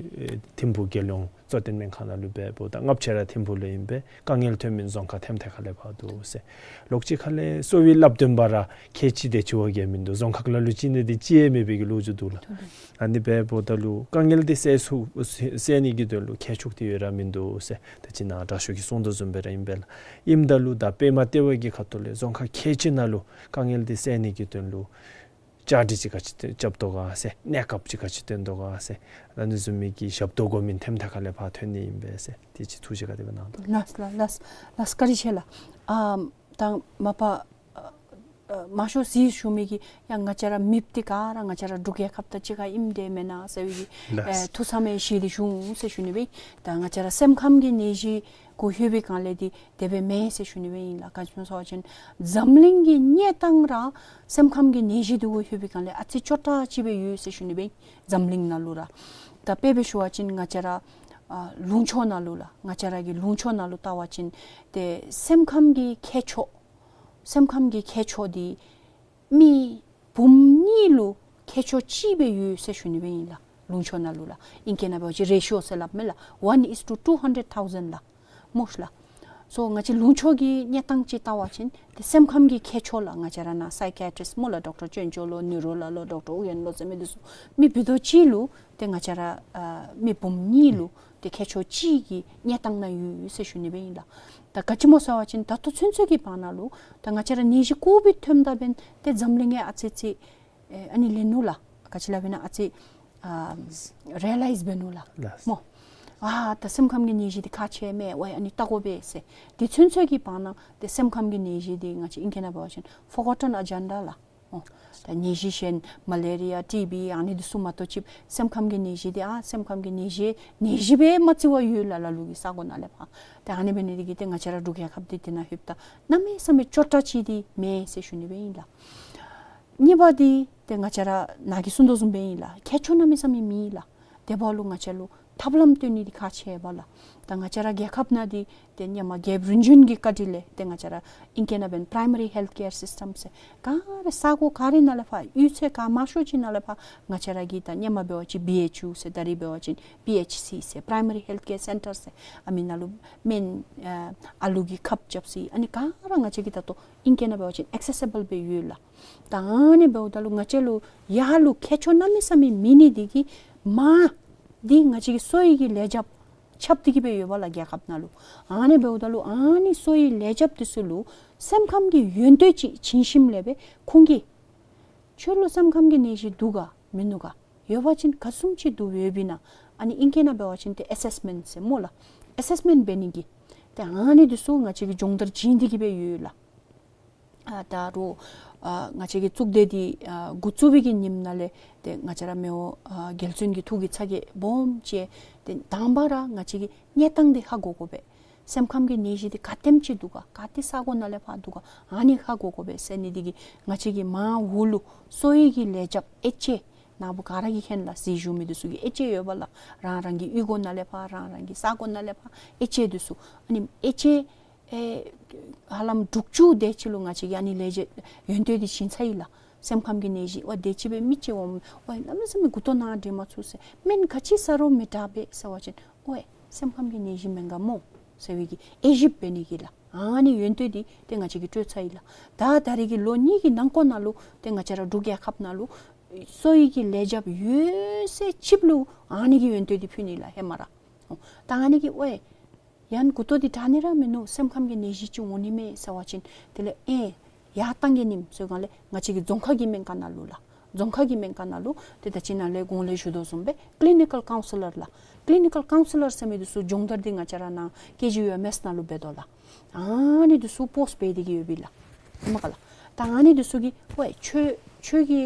ཨེ་ཐིམ་ཕུག་རྒྱལ་ཡོངས་གཙོ་བསྟེན་སྨན་ཁང་ནང་ལུ་འབད་འབདཝ་ད་ལྔ་བཅུ་ར་ཐིམ་ཕུག་ལུ་ཨིན་པས། དཀའ་ངལ་ཐོན་མི་རྫོང་ཁག་ཐེམ་ཐེ་ཁ་ལས་ཕར་འདུག་ཟེར། ལོགས་ཅིག་ཁ་ལས་གསོ་བའི་བསླབ་སྟོན་པ་ར་ཁལ་གཅིག་དེ་ཅིག་བ་གིས་མིན་འདུག། རྫོང་ཁག་ལ་ལུ་ཅིག་ནང་འདི་ཅིག་ཡང་མེད་པའི་གི་ལོ་རྒྱུས་འདུག་ལགས། ཨ་ནི་འབད་འབདཝ་ད་ལུ་དཀའ་ངལ་འདི་སེལ་ཚུགས་སེལ་ནི་གི་དོན་ལུ་ཁྱད་ཆོས་འདི་ཡོད་ར་མིན་འདུག་ཟེར། ད་ཅི་ནཱ་དྲག་ཤོས་ཀྱིས་གསུངས་དོ་བཟུམ་སྦེ་ར་ཨིན་པས་ལགས། ཨིནམ་ད་ལུ་ད་པདྨ་ལྟེ་བ་གི་ཁ་ཐུག་ལས་རྫོང་ཁག་ཁལ་གཅིག་ནང་ལུ་དཀའ་ངལ་འདི་སེལ་ནི་གི་དོན་ལུ་བཅའ་སྒྲིག་ཅིག་ག་ཅི་རྐྱབ་དོ་ག་ཟེར། གནས་སྐབས་ཅིག་ག་ཅི་སྟོན་དོ་ག་ཟེར། ཨ་ནི་བཟུམ་མའི་གི་ཞབས་ཏོག་དགོ་མི་ཐེམ་ཐེ་ཁ་ལས་ཕར་ཐོན་ནི་ཨིན་པས་ཟེར། དེ་ཅིག་ཐུགས་བཞེད་ག་དེ་སྦེ་གནང་དོ། ལགས་ལགས་ལགས་ལགས། བཀའ་དྲིན་ཆེ་ལགས། ཨ་ད་མ་པ་ཨ་ཨ་མང་ཤོས་ཅིག་ཞུ་མི་གིས་ཡ་ང་བཅས་ར་མེདཔ་འདི་ག་ར་ང་བཅས་ར་འབྲུག་རྒྱལ་ཁབ་དང་གཅིག་ཁར་ཨིནམ་འདི་མེན་ན་ཟེར་བའི་གི་ལགས། ཨེ་ཐུགས་བསམ་ཡང་བཞེས་ཏེ་བཞུགས་ཟེར་ཞུ་ནི་སྦེ། ད་ང་བཅས་ར་སེམས་ཁམས་ཀྱི་ནད་གཞི་གུ་ལྷོད་པའི་སྒང་ལས་འདི་དེ་སྦེ་མེན་ཟེར་ཞུ་ནི་སྦེ་ཨིན་ལགས། ག་ཅི་སྨོ་ཟེར་བ་ཅིན་འཛམ་གླིང་གི་གནས་སྟངས་ར་སེམས་ཁམས་ཀྱི་ནད་གཞི་འདི་གུ་ལྷོད་པའི་སྒང་ལས་ཨ་ཙི་སྐྱོ་དྲགས་ཅིག་སྦེ་ཡོད་ཟེར་ཞུ་ནི་སྦེ་ཨིན། འཛམ་གླིང་ནང་ལུ་ར། ད་དཔེ་སྦེ་ཞུ་བ་ཅིན་ང་བཅས་ར་ཨ་ལུང་ཕྱོགས་ནང་ལུ་ལགས། ང་བཅས་ར་གི་ལུང་ཕྱོགས་ནང་ལུ་བལྟ་བ་ཅིན་ཏེ་སེམས་ཁམས་ཀྱི་ཁྱད་ཆོས་སེམས་ཁམས་ཀྱི་ཁྱད་ཆོས་འདི་མི་འབུམ་གཉིས་ལུ་ཁྱད་ཆོས་གཅིག་སྦེ་ཡོད་ཟེར་ཞུ་ནི་སྦེ་ཨིན་ལགས། ལུང་ཕྱོགས་ནང་ལུ་ལགས། ཨིང་སྐད་ནང་འབད་བ་ཅིན་རེ་ཤི་ཡོ་ཟེར་སླབ་མས་ལགས། One is to two hundred thousand ལགས། སྨོ་ལགས། སོ་ང་བཅས་ལུང་ཕྱོགས་ཀྱི་གནས་སྟངས་ཅིག་བལྟ་བ་ཅིན་ཏེ་སེམས་ཁམས་ཀྱི་ཁྱད་ཆོས་ལགས། ང་བཅས་ར་ནཱ་སའི་ཀི་ཡ་ཊིསཊ་སྨོ་ལགས། ཌོག་ཊར་ཅོན་ཅོ་ལོ་ནིའུ་རོ་ལགས་ལོ་ཌོག་ཊར་ཨུ་ཡན་ལོ་ཟེར་མི་འདི་ཚུ་མི་བི་དོ་ཅིག་ལུ་ཏེ་ང་བཅས་ར་ཨ་མི་འབུམ་གཉིས་ལུ་ཏེ་ཁྱད་ཆོས་གཅིག་གི་གནས་སྟངས་ནང་ཡོད་ཟེར་ཞུ་ནི་སྦེ་ཨིན་ལགས། ད་ག་ཅི་སྨོ་ཟེར་བ་ཅིན་ད་ལྟོ་ཚུན་ཚོད་ཀྱི་བར་ན་ལུ་ད་ང་བཅས་ར་ནད་གཞི་ཀོ་བིཌ་ཐོནམ་ད་འབདན་ཏེ་འཛམ་གླིང་ཡང་ཨ་ཙི་ཙི་ཨེ་ཨ་ནི་ལེན་ནུག་ལགས། ག་ཅི་སླབ་ཨིན་ན་ཨ་ཙི་ཨ་རི་ཡ་ལའིཛ་འབད་ནུག་ལགས། ལགས། སྨོ། ཨ་ད་སེམས་ཁམས་ཀྱི་ནད་གཞི་འདི་ཁག་ཆེ་མས། ཝའི་ཨ་ནི་བལྟ་དགོ་པས་ཟེར། དེ་ཚུན་ཚོད་ཀྱི་བར་ན་ཏེ་སེམས་ཁམས་ཀྱི་ནད་གཞི་འདི་ང་བཅས་ཨིང་སྐད་ནང་འབད་བ་ཅིན་ཕོར་གོ་ཊོན་ཨེ་ཇེན་ཌ་ལགས། ཨོ། ད་ནད་གཞི་གཞན་མ་ལེ་རི་ཡ་ཊི་བི་ཨ་ནི་འདི་ཚུ་མ་གཏོགས་ཅིག་སེམས་ཁམས་ཀྱི་ནད་གཞི་འདི་ཨ་སེམས་ཁམས་ཀྱི་ནད་གཞི་ནད་གཞི་སྦེ་མ་བརྩི་བར་ཡོད་ལགས། ལ་ལུ་གི་ས་གོ་ནང་ལས་ཕར། ཏེ་ཨ་ནི་འབད་ནི་འདི་གིས་ཏེ་ང་བཅས་ར་འབྲུག་རྒྱལ་ཁབ་འདི་འདི་ནང་ལྷོདཔ་ད་གནམ་མེད་ས་མེད་སྐྱོ་དྲགས་ཅིག་འདི་མེན་ཟེར་ཞུ་ནི་སྦེ་ཨིན་ལགས། གཉིས་པ་འདི་ཏེ་ང་བཅས་ར་ནཱ་གིས་གསུངས་དོ་བཟུམ་སྦེ་ཨིན་ལགས། ཁྱད་ཆོས་གནམ་མེད་ས་མེད་མེད་ལགས། དེ་འབདཝ་ལུ་ང་བཅས་ལུ་ཐབས་ལམ་སྟོན་ནི་འདི་ཁག་ཆེ་བས་ལགས། ད་ང་བཅས་ར་རྒྱལ་ཁབ་ནང་འདི་ཏེ་ཧེ་མ་རྒྱལཔོ་རིམ་བྱོན་གྱི་བཀའ་དྲིན་ལས་ཏེ་ང་བཅས་ར་ཨིང་སྐད་ནང་འབདན་པ་རའི་མ་རི་ཧེལཐ་ཀེར་སིསི་ཊམ་ཟེར་ག་ར་ས་གོ་ག་ར་ནང་ལས་ཕར་གཡུས་ཚན་ག་མང་ཤོས་ཅིག་ནང་ལས་ཕར་ང་བཅས་ར་གི་ད་ཧེ་མ་འབད་བ་ཅིན་བི་ཨེཆ་ཡུ་ཟེར་ད་རིས་འབད་བ་ཅིན་པི་ཨེཆ་སི་ཟེར་པ་རའི་མ་རི་ཧེལཐ་ཀེར་སེན་ཊར་ཟེར་ཨ་མི་ནང་ལུ་སྨན་ཨ་ཨ་ལུ་གི་ཁབ་རྐྱབ་ས་ཨ་ནི་ག་ར་ང་བཅས་ཀྱི་ད་ལྟོ་ཨིང་སྐད་ནང་འབད་བ་ཅིན་ཨེག་སེ་སི་བཱལ་སྦེ་ཡོད་ལགས། ད་ཨ་ནི་འབདཝ་ད་ལུ་ང་བཅས་ལུ་ཡར་ལུ་ཁྱད་ཆོས་གནམ་མེད་ས་མེད་མེད་ནི་འདི་གིས་མར་འདི་ང་བཅས་ཀྱི་གསོ་བའི་གི་ལས་བྱེདཔ་ཁྱབ་སྟེ་གི་སྦེ་ཡོད་པས་ལགས་རྒྱལ་ཁབ་ནང་ལུ། ཨ་ནི་འབདཝ་ད་ལུ་ཨ་ནི་གསོ་བའི་ལས་བྱེདཔ་འདི་ཚུ་ལུ་སེམས་ཁམས་ཀྱི་ཡོན་ཏན་ཅིག་བྱིན་ཞིནམ་ལས་སྦེ་ཁོང་གིས་ཁྱོད་ལུ་སེམས་ཁམས་ཀྱི་ནད་གཞི་འདུག་ག་མིན་ནུག་ག། ཡོད་པ་ཅིན་ག་བཟུམ་ཅིག་འདུག་ཡོད་པས་ན། ཨ་ནི་ཨིང་སྐད་ནང་འབད་བ་ཅིན་ཏེ་ཨེ་སེསི་མེནཊ་ཟེར་སྨོ་ལགས། ཨེ་སེསི་མེནཊ་འབད་ནི་གི་ཏེ་ཨ་ནི་འདི་ཚུ་ང་བཅས་ཀྱིས་སྦྱོང་བརྡར་བྱིན་ཏེ་གི་སྦེ་ཡོད་ལགས། ཨ་ད་རུང་ཨ་ང་བཅས་ཀྱི་གཙུག་སྡེ་འདི་ཨ་འགོ་བཙུགས་པའི་གི་ཉིནམ་ནང་ལས་ཏེ་ང་བཅས་ར་མི་དབང་ཨ་རྒྱལ་བཙུན་གྱི་ཐུགས་ཀྱི་ཚ་གྱང་སྦོམ་ཅིག་ཏེ་དང་པ་ར་ང་བཅས་ཀྱི་གནས་སྟངས་འདི་ཧ་གོ་དགོ་པས། སེམས་ཁམས་ཀྱི་ནད་གཞི་འདི་ག་དེམ་ཅིག་འདུག་ག། ག་ཏེ་ས་གོ་ནང་ལས་ཕར་འདུག་ག། ཨ་ནི་ཧ་གོ་དགོ་པས་ཟེར་ནི་འདི་གིས་ང་བཅས་ཀྱི་མར་འོག་ལུ་གསོ་བའི་གི་ལས་བྱེདཔ་ཨེ་ཅེ་ནཱ་བུ་ག་ར་གིས་མཁྱེན་ལགས། གཟིགས་བཞུགས་མི་འདི་ཚུ་གིས་ཨེ་ཅེ་ཡོད་པས་ལགས། རང་རང་གི་གཡུས་སྒོ་ནང་ལས་ཕར་རང་རང་གི་ས་གོ་ནང་ལས་ཕར་ཨེ་ཅེ་འདི་ཚུ་ཨ་ནི་ཨེ་ཅེ་ཨེ་ཧ་ལམ་དྲུག་ཅུ་དེ་ཅིག་ལུ་ང་བཅས་ཀྱིས་ཨ་ནི་ལས་བྱེད་ཡོན་ཏན་འདི་བྱིན་ཚར་ཡི་ལགས། སེམས་ཁམས་ཀྱི་ནད་གཞི་ཝའི་དེ་ཅིག་སྦེ་མི་ཅིག་འོང་ཝའི་གནམ་མེད་ས་མེད་མགུ་ཏོ་ནཱ་འདྲེས་མ་ཚུགས་ཟེར། སྨན་ག་ཅི་ཟ་རུང་མི་དྲག་པས་ཟེར་བ་ཅིན་ཝའི་སེམས་ཁམས་ཀྱི་ནད་གཞི་མེན་ག་སྨོ་ཟེར་བའི་གི་དབྱེ་ཞིབ་འབད་ནི་གི་ལགས། ཨ་ནི་ཡོན་ཏན་འདི་ཏེ་ང་བཅས་ཀྱིས་སྤྲོད་ཚར་ཡི་ལགས། ད་ད་རིས་ཀྱི་ལོ་གཉིས་ཀྱི་ནང་འཁོད་ནང་ལུ་ཏེ་ང་བཅས་ར་འབྲུག་རྒྱལ་ཁབ་ནང་ལུ་གསོ་བའི་གི་ལས་བྱེདཔ་ཡོད་ཚད་ཅིག་ལུ་ཨ་ནི་གི་ཡོན་ཏན་འདི་ཕུལ་ནི་ལགས་ཧེ་མ་ར། ད་ཨ་ནི་གིས་ཝའི་ཡང་མགུ་ཏོ་འདི་དྲག་ནི་ར་མིན་ནུག། སེམས་ཁམས་ཀྱི་ནད་གཞི་ཅིག་འོང་ནི་མས་ཟེར་བ་ཅིན་དེ་ལས་ཨེ་ཡར་བཏང་གེ་ནིམ་ཟེར་སྒང་ལས་ང་བཅས་ཀྱི་རྫོང་ཁག་གི་སྨན་ཁང་ནང་ལུ་ལགས། རྫོང་ཁག་གི་སྨན་ཁང་ནང་ལུ་ཏེ་ད་ཅི་ནཱ་ལས་གོང་ལས་ཞུ་དོ་བཟུམ་སྦེ་ཀི་ལི་ནི་ཀཱལ་ཀའུན་སི་ལར་ལགས། ཀི་ལི་ནི་ཀཱལ་ཀའུན་སི་ལར་ཟེར་མི་འདི་ཚུ་སྦྱོང་བརྡར་འདི་ང་བཅས་ར་ནཱ་ཀེ་ཇི་ཡུ་ཨེམ་ཨེསི་ནང་ལུ་འབད་དོ་ལགས། ཨ་ནི་འདི་ཚུ་པོསཊ་འབད་དེ་གི་ཡོད་པས་ལགས། ཧེ་མ་ཁ་ལགས། ད་ཨ་ནི་འདི་ཚུ་གིས་ཝའི་ཁྱོད་ཁྱོད་ཀྱི་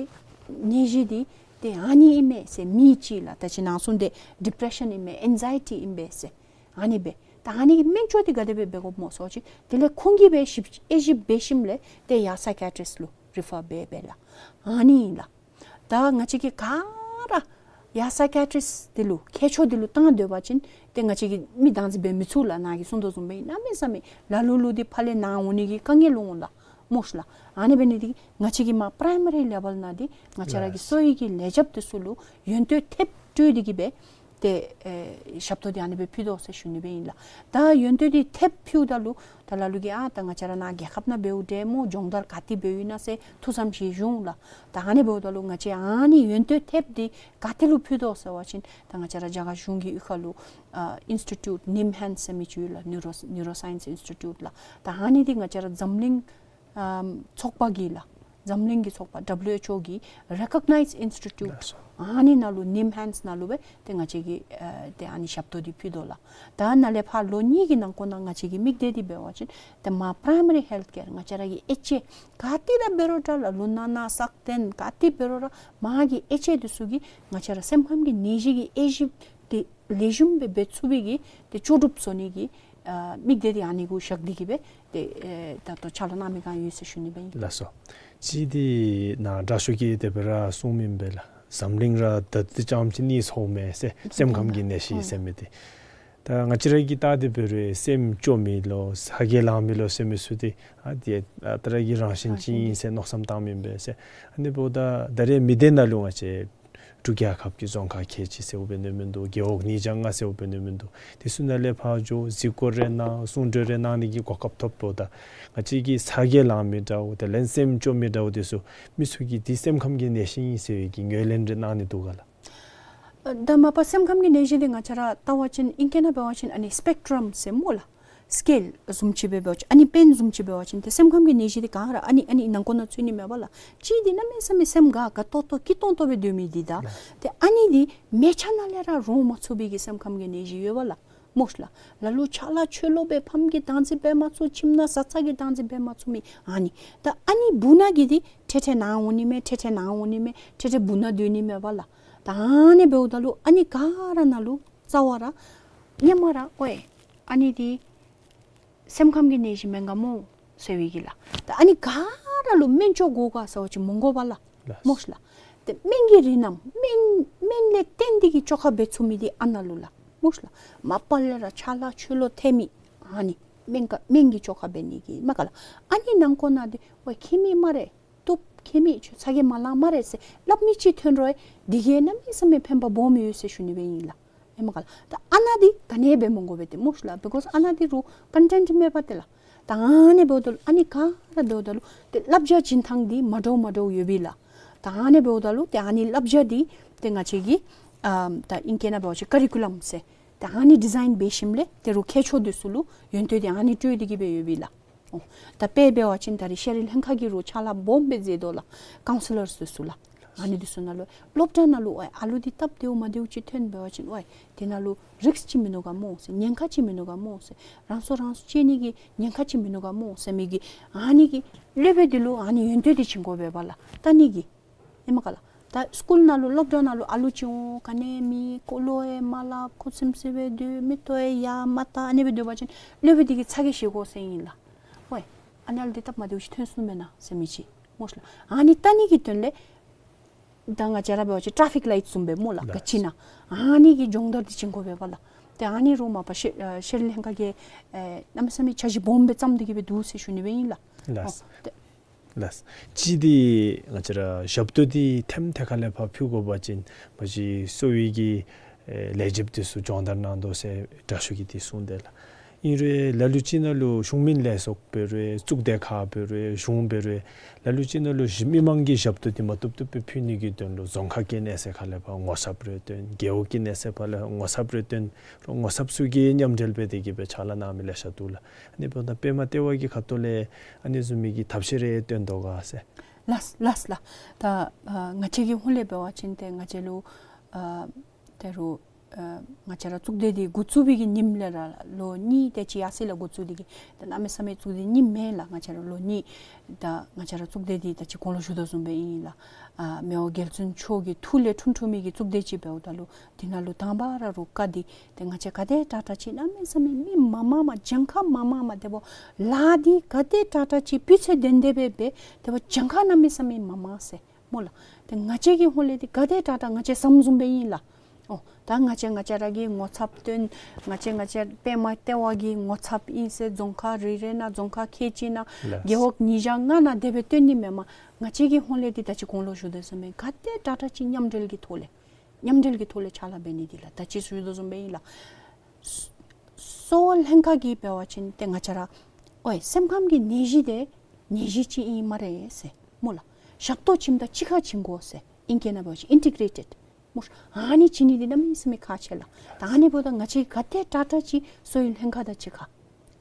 ནད་གཞི་འདི་ཏེ་ཨ་ནི་ཨིན་མས་ཟེར་མི་ཅིག་ལགས། ད་ཅི་ནཱ་གསུངས་ཏེ་ཌི་པི་རེ་ཤཱན་ཨིན་མས་ཨེང་ཛའི་ཊི་ཨིན་པས་ཟེར། ཨ་ནི་སྦེ། ད་ཨ་ནི་གི་སྨན་བཅོས་འདི་ག་དེ་སྦེ་འབད་དགོཔ་སྨོ་ཟེར་བ་ཅིན་དེ་ལས་ཁོང་གིས་སྦེ་ཞིབ་དབྱེ་ཞིབ་འབད་ཞིནམ་ལས་ཏེ་ཡར་སའི་ཀི་ཡ་ཊིསཊ་ལུ་རི་ཕར་འབད་འབད་ལགས། ཨ་ནི་ཨིན་ལགས། ད་ང་བཅས་ཀྱིས་ག་ར་ཡར་སའི་ཀི་ཡ་ཊིསཊ་འདི་ལུ་ཁྱད་ཆོས་འདི་ལུ་བཏང་སྡོད་པ་ཅིན་ཏེ་ང་བཅས་ཀྱིས་མི་བདག་འཛིན་འབད་མི་ཚུགས་ལགས། ནཱ་གིས་གསུངས་དོ་བཟུམ་སྦེ་གནམ་མེད་ས་མེད་ལ་ལུ་ལུ་འདི་ཕར་ལས་ནཱ་འོང་ནི་གི་དཀའ་ངལ་འོང་ལགས། སྨོ་ཤི་ལགས། ཨ་ནི་འབད་ནི་འདི་གིས་ང་བཅས་ཀྱིས་མར་པ་རའི་མ་རི་ལེ་བཱལ་ནང་འདི་ང་བཅས་ར་གི་ལགས། གསོ་བའི་གི་ལས་བྱེདཔ་འདི་ཚུ་ལུ་ཡོན་ཏན་ཐེབས་ སྤྲོད་དེ་གི་སྦེ་ཏེ་ཨེ་ཞབས་ཏོག་འདི་ཨ་ནི་སྦེ་ཕུལ་དོ་ཟེར་ཞུ་ནི་སྦེ་ཨིན་ལགས། ད་ཡོན་ཏན་འདི་ཐེབས་ཕུལཝ་ད་ལུ་ད་ལ་ལུ་གིས་ཨ་ད་ང་བཅས་ར་ནཱ་རྒྱལ་ཁབ་ནང་འབདཝ་འདྲས་སྨོ། སྦྱོང་བརྡར་ག་ཏེ་འབདཝ་ཨིན་ན་ཟེར་ཐུགས་བསམ་བཞེས་ཞུ་ལགས། ད་ཨ་ནི་འབདཝ་ད་ལུ་ང་བཅས་ཨ་ནི་ཡོན་ཏན་ཐེབས་འདི་ག་ཏེ་ལུ་ཕུལ་དོ་ཟེར་བ་ཅིན་ད་ང་བཅས་ར་རྒྱ་གར་གཞུང་གི་གཡུས་ཁ་ལུ་ཨ་ཨིནསི་ཊི་ཊིའུཊ་ནིམ་ཧེནཌསི་ཟེར་མི་ཅིག་ཡོད་ལགས། ནིའུ་རོ་ནིའུ་རོ་སའིནསི་ཨིནསི་ཊི་ཊིའུཊ་ལགས། ད་ཨ་ནི་འདི་ང་བཅས་ར་འཛམ་གླིང་ཨམ་ཚོགས་པ་གིས་ལགས། འཛམ་གླིང་གི་ཚོགས་པ་ཌབ་ལུ་ཨེཆ་ཨོ་གིས་རེ་ཀོག་ནའིཛ་ཨིནསི་ཊི་ཊིའུཊ། ལགས་སོ། ཨ་ནི་ནང་ལུ་ནིམ་ཧེནཌསི་ནང་ལུ་སྦེ་ཏེ་ང་བཅས་ཀྱིས་ཨ་ཏེ་ཨ་ནི་ཞབས་ཏོག་འདི་ཕུལ་དོ་ལགས། ད་ནཱ་ལས་ཕར་ལོ་གཉིས་ཀྱི་ནང་འཁོད་ནང་ང་བཅས་ཀྱི་དམིགས་གཏད་འདི་འབད་བ་ཅིན་ཏེ་མར་པྲའི་མ་རི་ཧེལཐ་ཀེར་ང་བཅས་ར་གི་ཨེཆ་ཨེ་ག་ཏེ་ར་འབད་རུང་འདྲ་ལགས། ལུས་ནག་ན་སག་སྟེང་ག་ཏེ་འབད་རུང་ར་མར་གྱི་ཨེཆ་ཨེ་འདི་ཚུ་གིས་ང་བཅས་ར་སེམས་ཁམས་ཀྱི་ནད་གཞི་གི་དབྱེ་ཞིབ་འདི་ལེགས་ཤོམ་སྦེ་འབད་ཚུགས་པའི་གི་ཏེ་ལྕོགས་གྲུབ་བཟོ་ནི་གི་ཨ་དམིགས་གཏད་འདི་ཨ་ནི་གུ་བཞག་སྟེ་གི་སྦེ་ཏེ་ཨེ་ད་ལྟོ་ཕྱག་ལཱ་གནང་མི་གང་ཡོད་ཟེར་ཞུ་ནི་སྦེ་ཨིན། ལགས་སོ། གཅིག་འདི་ནཱ་དྲག་ཤོས་ཀྱིས་དེ་སྦེ་ར་གསུངམ་ཨིན་པས་ལགས། འཛམ་གླིང་ར་ད་ལྟོ་རྐྱངམ་ཅིག་གནས་སོངམ་མས་ཟེར། སེམས་ཁམས་ཀྱི་ནད་གཞི་ཟེར་མི་འདི། ད་ང་བཅས་ར་གིས་བལྟ་སྟེ་འབད་རུང་སེམས་སྐྱོ་མི་ལོ་ཚ་གྱང་ལང་མི་ལོ་ཟེར་མི་ཚུ་འདི་ཨ་འདི་ཨ་རྟག་ར་གི་རང་བཞིན་ཅིག་ཨིན་ཟེར་མནོ་བསམ་བཏངམ་ཨིན་པས་ཟེར། ཨ་ནི་འབདཝ་ད་ད་རེས་མི་སྡེ་ནང་ལུ་ང་བཅས་འབྲུག་རྒྱལ་ཁབ་ཀྱི་རྫོང་ཁག་ཁལ་གཅིག་ཟེརཝ་འབད་ནི་མིན་འདུག། རྒེད་འོག་ཉིས་བརྒྱ་ལྔ་ཟེརཝ་འབད་ནི་མིན་འདུག། དེ་ཚུ་ནང་ལས་ཕར་འགྱོ་གཟིགས་སྐོར་རེ་གནང་གསུང་གྲོས་རེ་གནང་ནི་གི་གོ་སྐབས་ཐོབ་འབདཝ་ད་ང་བཅས་ཀྱི་ཚ་གྱང་ལང་མི་འདྲཝ་དེ་ལས་སེམས་སྐྱོ་མི་འདྲཝ་དེ་ཚུ་མི་ཚུ་གིས་འདི་སེམས་ཁམས་ཀྱི་ནད་གཞི་ཨིན་ཟེར་བའི་གི་ངོས་ལེན་རེ་གནང་ནི་འདུག་ག་ལགས། ཨ་ད་མ་པ་སེམས་ཁམས་ཀྱི་ནད་གཞི་འདི་ང་བཅས་ར་བལྟ་བ་ཅིན་ཨིང་སྐད་ནང་འབད་བ་ཅིན་ཨ་ནི་སི་པེག་ཊྲམ་ཟེར་སྨོ་ལགས། སི་ཀེལ་བཟུམ་ཅིག་སྦེ་འབད་བ་ཅིན་ཨ་ནི་པེན་བཟུམ་ཅིག་འབད་བ་ཅིན་ཏེ་སེམས་ཁམས་ཀྱི་ནད་གཞི་འདི་ག་ར་ཨ་ནི་ཨ་ནི་ནང་འཁོད་ནང་ཚུད་ནི་མས་པ་ལགས། གཅིག་འདི་གནམ་མེད་ས་མེད་སེམས་དགའ་དགའ་ཏོག་ཏོ་སྐྱིད་ཏོང་ཏོ་སྦེ་སྡོད་མི་འདི་དང་ཏེ་ཨ་ནི་འདི་མལ་ཆ་ནང་ལས་ར་རོ་མ་ཚུགས་པའི་གི་སེམས་ཁམས་ཀྱི་ནད་གཞི་ཡོད་པ་ལགས། སྨོ་ལགས། ལ་ལུ་ཅ་ལ་ཆོས་ལུ་སྦེ་ཕམ་གྱི་བདག་འཛིན་འབད་མ་ཚུགས། ཁྱིམ་ནང་བཟའ་ཚང་གི་བདག་འཛིན་འབད་མ་ཚུགས་མི་ཨ་ནི། ད་ཨ་ནི་སྦུག་ན་གི་འདི་ཐེ་ཐེ་ནཱ་འོང་ནི་མས། ཐེ་ཐེ་ནཱ་འོང་ནི་མས། ཐེ་ཐེ་སྦུག་ན་སྡོད་ནི་མས་པ་ལགས། ད་ཨ་ནི་འབདཝ་ད་ལུ་ཨ་ནི་ག་ར་ནང་ལུ་རྩ་བ་ར་སྔོན་མ་ར་ཨོའི་ཨ་ནི་འདི་སེམས་ཁམས་ཀྱི་ནད་གཞི་མེན་ག་སྨོ་ཟེར་བའི་གི་ལགས། ད་ཨ་ནི་ག་ར་ལུ་སྨན་བཅོས་དགོ་ག་ཟེར་བ་ཅིན་མི་དགོ་པ་ལགས། ལགས། སྨོ་ལགས། ཏེ་སྨན་གྱི་རིགས་རྣམས་སྨན་སྨན་ལས་བརྟེན་ཏེ་གི་བཅོས་ཁ་འབད་ཚུགས་མི་འདི་ཨ་ནཱ་ལུ་ལགས། སྨོ་ལགས། མ་པ་ལས་ར་ཅ་ལ་ཆོས་ལུ་ཐལ་མི་ཨ་ནི་སྨན་ག་སྨན་གྱི་བཅོས་ཁ་འབད་ནི་གི་མས་ག་ལགས། ཨ་ནི་ནང་འཁོད་ནང་འདི་ཨོའི་མཁྱེན་མི་སྨ་རེ། བཏུབ། མཁྱེན་མི་ཚུ་ཚ་གྱང་མ་ལང་སྨ་རེ་ཟེར་སླབ་མི་ཅིག་ཐོན་རུང་འདི་གིས་གནམ་མེད་ས་མེད་ཕན་པ་སྦོམ་ཡོད་ཟེར་ཞུ་ནི་སྦེ་ཨིན་ལགས། ཨིན་མས་ག་ལགས། ད་ཨ་ནཱ་འདི་ག་ནི་འབད་མི་དགོ་པས་ཏེ་སྨོ་ལགས། because ཨ་ནཱ་འདི་རུང་ཀོན་ཊེནཊ་མེད་པ་ཏེ་ལགས། ད་ཨ་ནི་འབདཝ་ད་ལུ་ཨ་ནི་ག་ར་འབདཝ་ད་ལུ་ཏེ་བསླབ་བྱ་བྱིན་ཐངས་འདི་མ་འདྲཝ་མ་འདྲཝ་ཡོད་པས་ལགས། ད་ཨ་ནི་འབདཝ་ད་ལུ་ཏེ་ཨ་ནི་བསླབ་བྱ་འདི་ཏེ་ང་བཅས་ཀྱིས་ཨམ་ད་ཨིང་སྐད་ནང་འབད་བ་ཅིན་ཀ་རི་ཀུ་ལམ་ཟེར་ཏེ་ཨ་ནི་ཌི་ཛའིན་འབད་ཞིནམ་ལས་ཏེ་རུང་མཁས་མཆོག་འདི་ཚུ་ལུ་ཡོན་ཏན་འདི་ཨ་ནི་སྤྲོད་དེ་གི་སྦེ་ཡོད་པས་ལགས། ཨོ། ད་དཔེ་འབད་བ་ཅིན་ད་རེས་ཤེས་རིག་ལྷན་ཁག་གིས་རུང་ཕྱག་ལཱ་སྦོམ་སྦེ་མཛད་དོ་ལགས། ཀའུན་སི་ལར་འདི་ཚུ་ལགས། ཨ་ནི་འདི་ཚུ་ནང་ལུ་སློབ་གྲྭ་ནང་ལུ་ཨ་ཨ་ལུ་འདི་སྟབས་བདེཝ་མ་བདེཝ་ཅིག་ཐོན་འབད་བ་ཅིན་ཨོའི་དེ་ནང་ལུ་རིསཀ་ཅིག་མིན་ནུག་ག་སྨོ་ཟེར། ཉེན་ཁ་ཅིག་མིན་ནུག་ག་སྨོ་ཟེར། རང་སྲོག་རང་སྲོག་གཅོད་ནི་གི་ཉེན་ཁ་ཅིག་མིན་ནུག་ག་སྨོ་ཟེར་མི་གི་ཨ་ནི་གི་སློབ་དཔོན་འདི་ལུ་ཨ་ནི་ཡོན་ཏན་འདི་བྱིན་དགོ་པས་པ་ལགས། ད་ཨ་ནི་གི་ཨིན་མས་ག་ལགས། ད་སི་ཀུལ་ནང་ལུ་སློབ་གྲྭ་ནང་ལུ་ཨ་ལུ་ཅིག་འོང་ག་ནི་མེད། ཁོ་ལུ་ཡང་མ་སླབ། ཁུ་སིམ་སི་སྦེ་སྡོད། མིག་ཏོ་ཡང་ཡར་མ་བལྟ། ཨ་ནི་སྦེ་སྡོད་པ་ཅིན་སློབ་དཔོན་འདི་གིས་ཚ་གྱང་བཞེས་དགོ་ཟེར་ཨིན་ལགས། ཝའི་ཨ་ནཱ་ལུ་འདི་སྟབས་མ་བདེཝ་ཅིག་ཐོན་སོང་མེན་ན་ཟེར་མི་ཅིག་སྨོ་ལགས། ཨ་ནི་ད་ཨ་ནི་གི་དོན་ལས་ད་ང་བཅས་ར་འབད་བ་ཅིན་ཊ་ར་ཕིག་ལའིཊ་བཟུམ་སྦེ་སྨོ་ལགས། ལགས། ག་ཅི་ཨིན་ན་ཨ་ནི་གི་སྦྱོང་བརྡར་འདི་བྱིན་དགོ་པས་པ་ལགས། ཏེ་ཨ་ནི་རུང་མ་པ་ཤེ་ཨ་ཤེས་རིག་ལྷན་ཁག་གིས་ཨེ་གནམ་མེད་ས་མེད་འཆར་གཞི་སྦོམ་སྦེ་བརྩམས་ཏེ་གི་སྦེ་འདུག་ཟེར་ཞུ་ནི་སྦེ་ཨིན་ལགས། ལགས། ཨོ་ཏེ་ལགས། གཅིག་འདི་ང་བཅས་ར་ཞབས་ཏོག་འདི་ཐེམ་ཐེ་ཁ་ལས་ཕར་ཕུལ་དགོ་པ་ཅིན་མ་གཞི་གསོ་བའི་གི་ཨེ་ལས་བྱེདཔ་འདི་ཚུ་སྦྱོང་བརྡར་གནང་དོ་ཟེར་དྲག་ཤོས་ཀྱིས་འདི་གསུངས་དེས་ལགས། ཨིན་རུང་ལ་ལུ་ཅིག་ནང་ལུ་གཞུང་མིན་ལས་ཚོགས་འབད་རུང་གཙུག་སྡེ་ཁག་འབད་རུང་གཞུང་འབད་རུང་ལ་ལུ་ཅིག་ནང་ལུ་མི་མང་གི་ཞབས་ཏོག་འདི་མ་བཏུབ་བཏུབ་སྦེ་ཕུལ་ནི་གི་དོན་ལུ་རྫོང་ཁག་གི་གནས་ཚད་ཁ་ལས་ཕར་ངོ་ཚབ་རེ་བཏོན། རྒེད་འོག་གི་གནས་ཚད་ཁ་ལས་ངོ་ཚབ་རེ་བཏོན། ངོ་ཚབ་ཚུ་གིས་མཉམ་འབྲེལ་འབད་དེ་གི་སྦེ་ཕྱག་ལཱ་གནང་མི་ལེ་ཤ་འདུག་ལགས། ཨ་ནི་འབདཝ་ད་པདྨ་ལྟེ་བ་གི་ཁ་ཐུག་ལས་ཨ་ནི་བཟུམ་མའི་གི་ཐབས་ཤེས་རེ་བཏོན་དོ་ག་ཟེར། ལགས་ལགས་ལགས། ད་ཨ་ང་བཅས་ཀྱི་ཧོངས་ལས་འབད་བ་ཅིན་ཏེ་ང་བཅས་ལུ་ཨ་ད་རུང་ཨ་ང་བཅས་ར་གཙུག་སྡེ་འདི་འགོ་བཙུགས་པའི་གི་ཉིནམ་ལས་ར་ལོ་གཉིས་དེ་ཅིག་ཡར་སི་ལས་འགོ་བཙུགས་ཏེ་གི་ད་གནམ་མེད་ས་མེད་གཙུག་སྡེ་རྙིངམ་མེན་ལགས། ང་བཅས་ར་ལོ་གཉིས་ད་ང་བཅས་ར་གཙུག་སྡེ་འདི་ད་ཅི་གོང་ལུ་ཞུ་དོ་བཟུམ་སྦེ་ཨིན་ལགས། ཨ་མི་དབང་རྒྱལ་བཙུན་མཆོག་གི་ཐུགས་ལས་འཁྲུངས་འཁྲུངས་མི་གི་གཙུག་སྡེ་ཅིག་འབདཝ་ད་ལུ་འདི་ནང་ལུ་དང་པ་ར་རུང་བཀའ་འདི་ཏེ་ང་བཅས་ག་དེ་དྲག་དྲག་ཅིག་གནམ་མེད་ས་མེད་མི་མང་མང་མ་གྱངས་ཁ་མང་མང་མ་དེ་འབདཝ་ལཱ་འདི་ག་དེ་དྲག་དྲག་ཅིག་སྤུས་ཚད་ལྡན་ཏེ་སྦེ་འབད་དེ་འབདཝ་གྱངས་ཁ་གནམ་མེད་ས་མེད་མང་མང་ཟེར་སྨོ་ལགས། ཏེ་ང་བཅས་ཀྱི་ཧོངས་ལས་འདི་ག་དེ་དྲག་དྲག་ང་བཅས་བསམ་བཟུམ་སྦེ་ཨིན་ལགས། ཨོ་ད་ང་བཅས་ང་བཅས་ར་གིས་ངོ་ཚབ་བཏོན། ང་བཅས་ང་བཅས་པདྨ་ལྟེ་བ་གི་ངོ་ཚབ་ཨིན་ཟེར་རྫོང་ཁག་རེ་རེ་ནང་རྫོང་ཁག་ཁལ་གཅིག་ནང་ལགས། རྒེད་འོག་ཉིས་བརྒྱ་ལྔ་ནང་དེ་སྦེ་བཏོན་ནི་མེན་མས། ང་བཅས་ཀྱི་ཧོངས་ལས་འདི་ད་ཅི་གོང་ལུ་ཞུ་དོ་བཟུམ་སྦེ་ག་དེ་དྲག་དྲག་ཅིག་མཉམ་འབྲེལ་གྱི་ཐོག་ལས་ མཉམ་འབྲེལ་གྱི་ཐོག་ལས་ཕྱག་ལཱ་འབད་ནི་འདི་ལགས། ད་ཅི་ཞུ་དོ་བཟུམ་སྦེ་ཨིན་ལགས། གསོ་བ་ལྷན་ཁག་གིས་འབད་བ་ཅིན་ཏེ་ང་བཅས་ར་ཨོའི་སེམས་ཁམས་ཀྱི་ནད་གཞི་དེ་ནད་གཞི་ཅིག་ཨིན་སྨ་རེ་ཟེར་སྨོ་ལགས། ཞབས་ཏོག་བྱིནམ་ད་གཅིག་ཁར་བྱིན་དགོ་ཟེར། ཨིང་སྐད་ནང་འབད་བ་ཅིན་ཨིན་ཊི་གྲེ་ཊེཌ་སྨོ། ཨ་ནི་བྱིན་ནི་འདི་གནམ་མེད་ས་མེད་ཁག་ཆེ་ལགས། ད་ཨ་ནི་འབདཝ་ད་ང་བཅས་ག་དེ་དྲག་དྲག་ཅིག་གསོ་བའི་ལྷན་ཁག་དང་གཅིག་ཁར་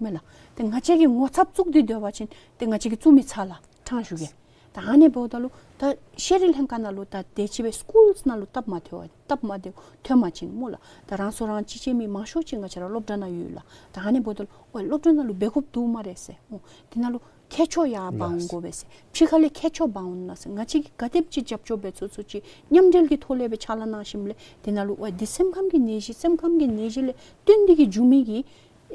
མས་ལགས། ཏེ་ང་བཅས་ཀྱིས་ངོ་ཚབ་བཙུགས་ཏེ་སྡོད་པ་ཅིན་ཏེ་ང་བཅས་ཀྱིས་བཙུགས་མི་ཚར་ལགས། ཕྲང་ཞུ་གེ། ད་ཨ་ནི་འབདཝ་ད་ལུ་ད་ཤེས་རིག་ལྷན་ཁག་ནང་ལུ་ད་དེ་ཅིག་སྦེ་སི་ཀུལསི་ནང་ལུ་སྟབས་མ་བདེཝ་སྟབས་མ་བདེཝ་ཐོན་པ་ཅིན་སྨོ་ལགས། ད་རང་སོ་རང་ཅིག་ཅིག་མི་མང་ཤོས་ཅིག་ང་བཅས་ར་སློབ་གྲྭ་ནང་ཡོད་ལགས། ད་ཨ་ནི་འབདཝ་ད་ལུ་ཨོའི་སློབ་གྲྭ་ནང་ལུ་འབད་དགོཔ་འདུག་སྨ་རེ་ཟེར། ཨོ་དེ་ནང་ལུ་མཁས་མཆོག་ཡར་འབག་འོང་དགོ་པས་ཟེར། ཕྱི་ཁ་ལས་མཁས་མཆོག་འབག་འོང་ན་ཟེར། ང་བཅས་ཀྱིས་ག་དེམ་ཅིག་རྒྱབ་སྐྱོར་འབད་ཚུགས་ཚུགས་ཅིག་མཉམ་འབྲེལ་གྱི་ཐོག་ལས་སྦེ་ཕྱག་ལཱ་གནང་ཞིནམ་ལས་དེ་ནང་ལུ་ཨོའི་འདི་སེམས་ཁམས་ཀྱི་ནད་གཞི་སེམས་ཁམས་ཀྱི་ནད་གཞི་ལས་བརྟེན་ཏེ་གིས་འབྱུང་མི་གི་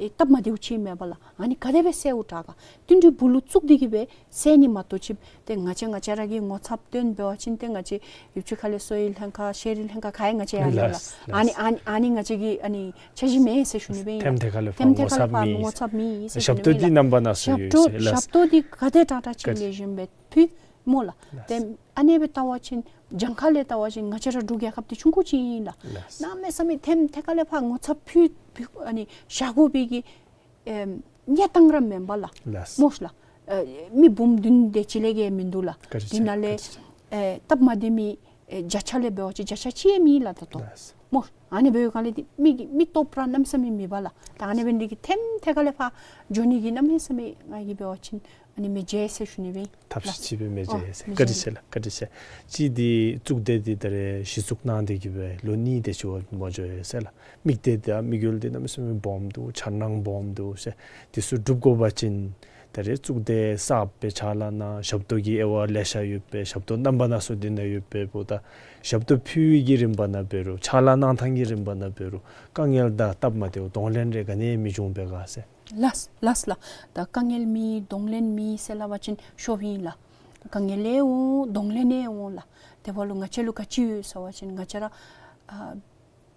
ཨེ་སྟབས་མ་བདེཝ་ཅིག་མེན་པ་ལགས། ཨ་ནི་ག་དེ་སྦེ་སེལཝ་དྲག་ག་བསྟུན་གྲོས་སྦུག་ལུ་བཙུགས་ཏེ་གིས་སྦེ་སེལ་ནི་མ་གཏོགས་ཅིག་ཏེ་ང་བཅས་ང་བཅས་ར་གིས་ངོ་ཚབ་བཏོན་འབད་བ་ཅིན་ཏེ་ང་བཅས་ཡུལ་གྱི་ཁ་ལས་གསོ་བའི་ལྷན་ཁག་ཤེས་རིག་ལྷན་ཁག་ག་ཡང་ང་བཅས་ཡང་ལགས། ཨ་ནི་ཨ་ནི་ཨ་ནི་ང་བཅས་ཀྱི་ཨ་ནི་འཆར་གཞི་མེད་ཟེར་ཞུ་ནི་སྦེ་ཨིན་ལགས། ཐེམ་ཐེ་ཁ་ལས་ཐེམ་ཐེ་ཁ་ལས་ཕར་ངོ་ཚབ་མེད་ཟེར་ཞུ་ནི་སྦེ་ཨིན་ལགས། ཞབས་ཏོག་འདི་རྣམ་པ་སྣ་ཚོགས་ཡོད་ཟེར་ལགས། ཞབས་ཏོག་འདི་ག་དེ་དྲག་དྲག་ཅིག་ལེགས་ཤོམ་སྦེ་ཕུལ་སྨོ་ལགས། ཏེ་ཨ་ནི་སྦེ་བལྟ་བ་ཅིན་གྱངས་ཁ་ལས་བལྟ་བ་ཅིན་ང་བཅས་ར་འབྲུག་རྒྱལ་ཁབ་འདི་ཆུང་ཀུ་ཅིག་ཨིན་ལགས། གནམ་མེད་ས་མེད་ཐེམ་ཐེ་ཁ་ལས་ཕར་ངོ་ཚབ་ཕུལ་ཕུལ་ཨ་ནི་བཞག་དགོ་པའི་གི་ཨེམ་གནས་སྟངས་ར་མེན་པ་ལགས། སྨོ་ལགས། ཨེ་མི་འབུམ་བདུན་དེ་ཅིག་ལས་བརྒལ་མིན་འདུག་ལགས། དེ་ནང་ལས་ཨེ་སྟབས་མ་བདེ་མི་ཨེ་བརྒྱ་ཆ་ལས་འབད་བ་ཅིན་བརྒྱ་ཆ་གཅིག་ཡང་མེད་ལགས་ད་ལྟོ། སྨོ། ཨ་ནི་འབདཝ་ལས་འདི་མི་གི་མི་སྟོབས་ར་གནམ་མེད་ས་མེད་མེད་པ་ལགས། ད་ཨ་ནི་འབད་ནི་འདི་གིས་ཐེམ་ཐེ་ཁ་ལས་ཕར་འགྱོ་ནི་གི་གནམ་མེད་ས་མེད་ང་གིས་འབད་བ་ཅིན་ཨ་ནི་མི་མཇལ་ཟེར་ཞུ་ནི་སྦེ་ཨིན། ཐབས་ཤེས་ཅིག་སྦེ་མི་མཇལ་ཟེར། བཀའ་དྲིན་ཆེ་ལགས། བཀའ་དྲིན་ཆེ། ཅིག་འདི་གཙུག་སྡེ་འདི་ད་རེས་གཞི་བཙུགས་གནང་སྟེ་གིས་སྦེ་ལོ་གཉིས་དེ་ཅིག་འོང་འགྱོ་ཡི་ཟེར་ལགས། དམིགས་གཏད་དང་དམིགས་ཡུལ་འདི་གནམ་མེད་ས་མེད་སྦོམ་འདུག། འཆར་སྣང་སྦོམ་འདུག་ཟེར། འདི་ཚུ་འགྲུབ་དགོ་པ་ཅིན་ད་རེས་གཙུག་སྡེ་གསརཔ་སྦེ་ཕྱག་ལཱ་གནང་ཞབས་ཏོག་གི་དབྱེ་བ་ལེ་ཤ་ཡོད་པས། ཞབས་ཏོག་རྣམ་པ་སྣ་ཚོགས་འདི་ནང་ཡོད་པས། འབདཝ་ད་ཞབས་ཏོག་ཕུལ་བའི་གི་རིམ་པ་ནང་འབད་རུང་ཕྱག་ལཱ་གནང་ཐངས་ཀྱི་རིམ་པ་ནང་འབད་རུང་དཀའ་ངལ་དང་སྟབས་མ་བདེཝ་གདོང་ལེན་རེ་ག་ནི་མི་འབྱུང་པས་ག་ཟེར། ལགས་ལགས་ལགས། ད་དཀའ་ངལ་མེད་གདོང་ལེན་མེད་ཟེར་སླབ་པ་ཅིན་ཤོབ་ཨིན་ལགས། དཀའ་ངལ་ཡང་འོང་གདོང་ལེན་ཡང་འོང་ལགས། དེ་འབདཝ་ལུ་ང་བཅས་ལུ་ག་ཅི་ཡོད་ཟེར་བ་ཅིན་ང་བཅས་ར་ཨ་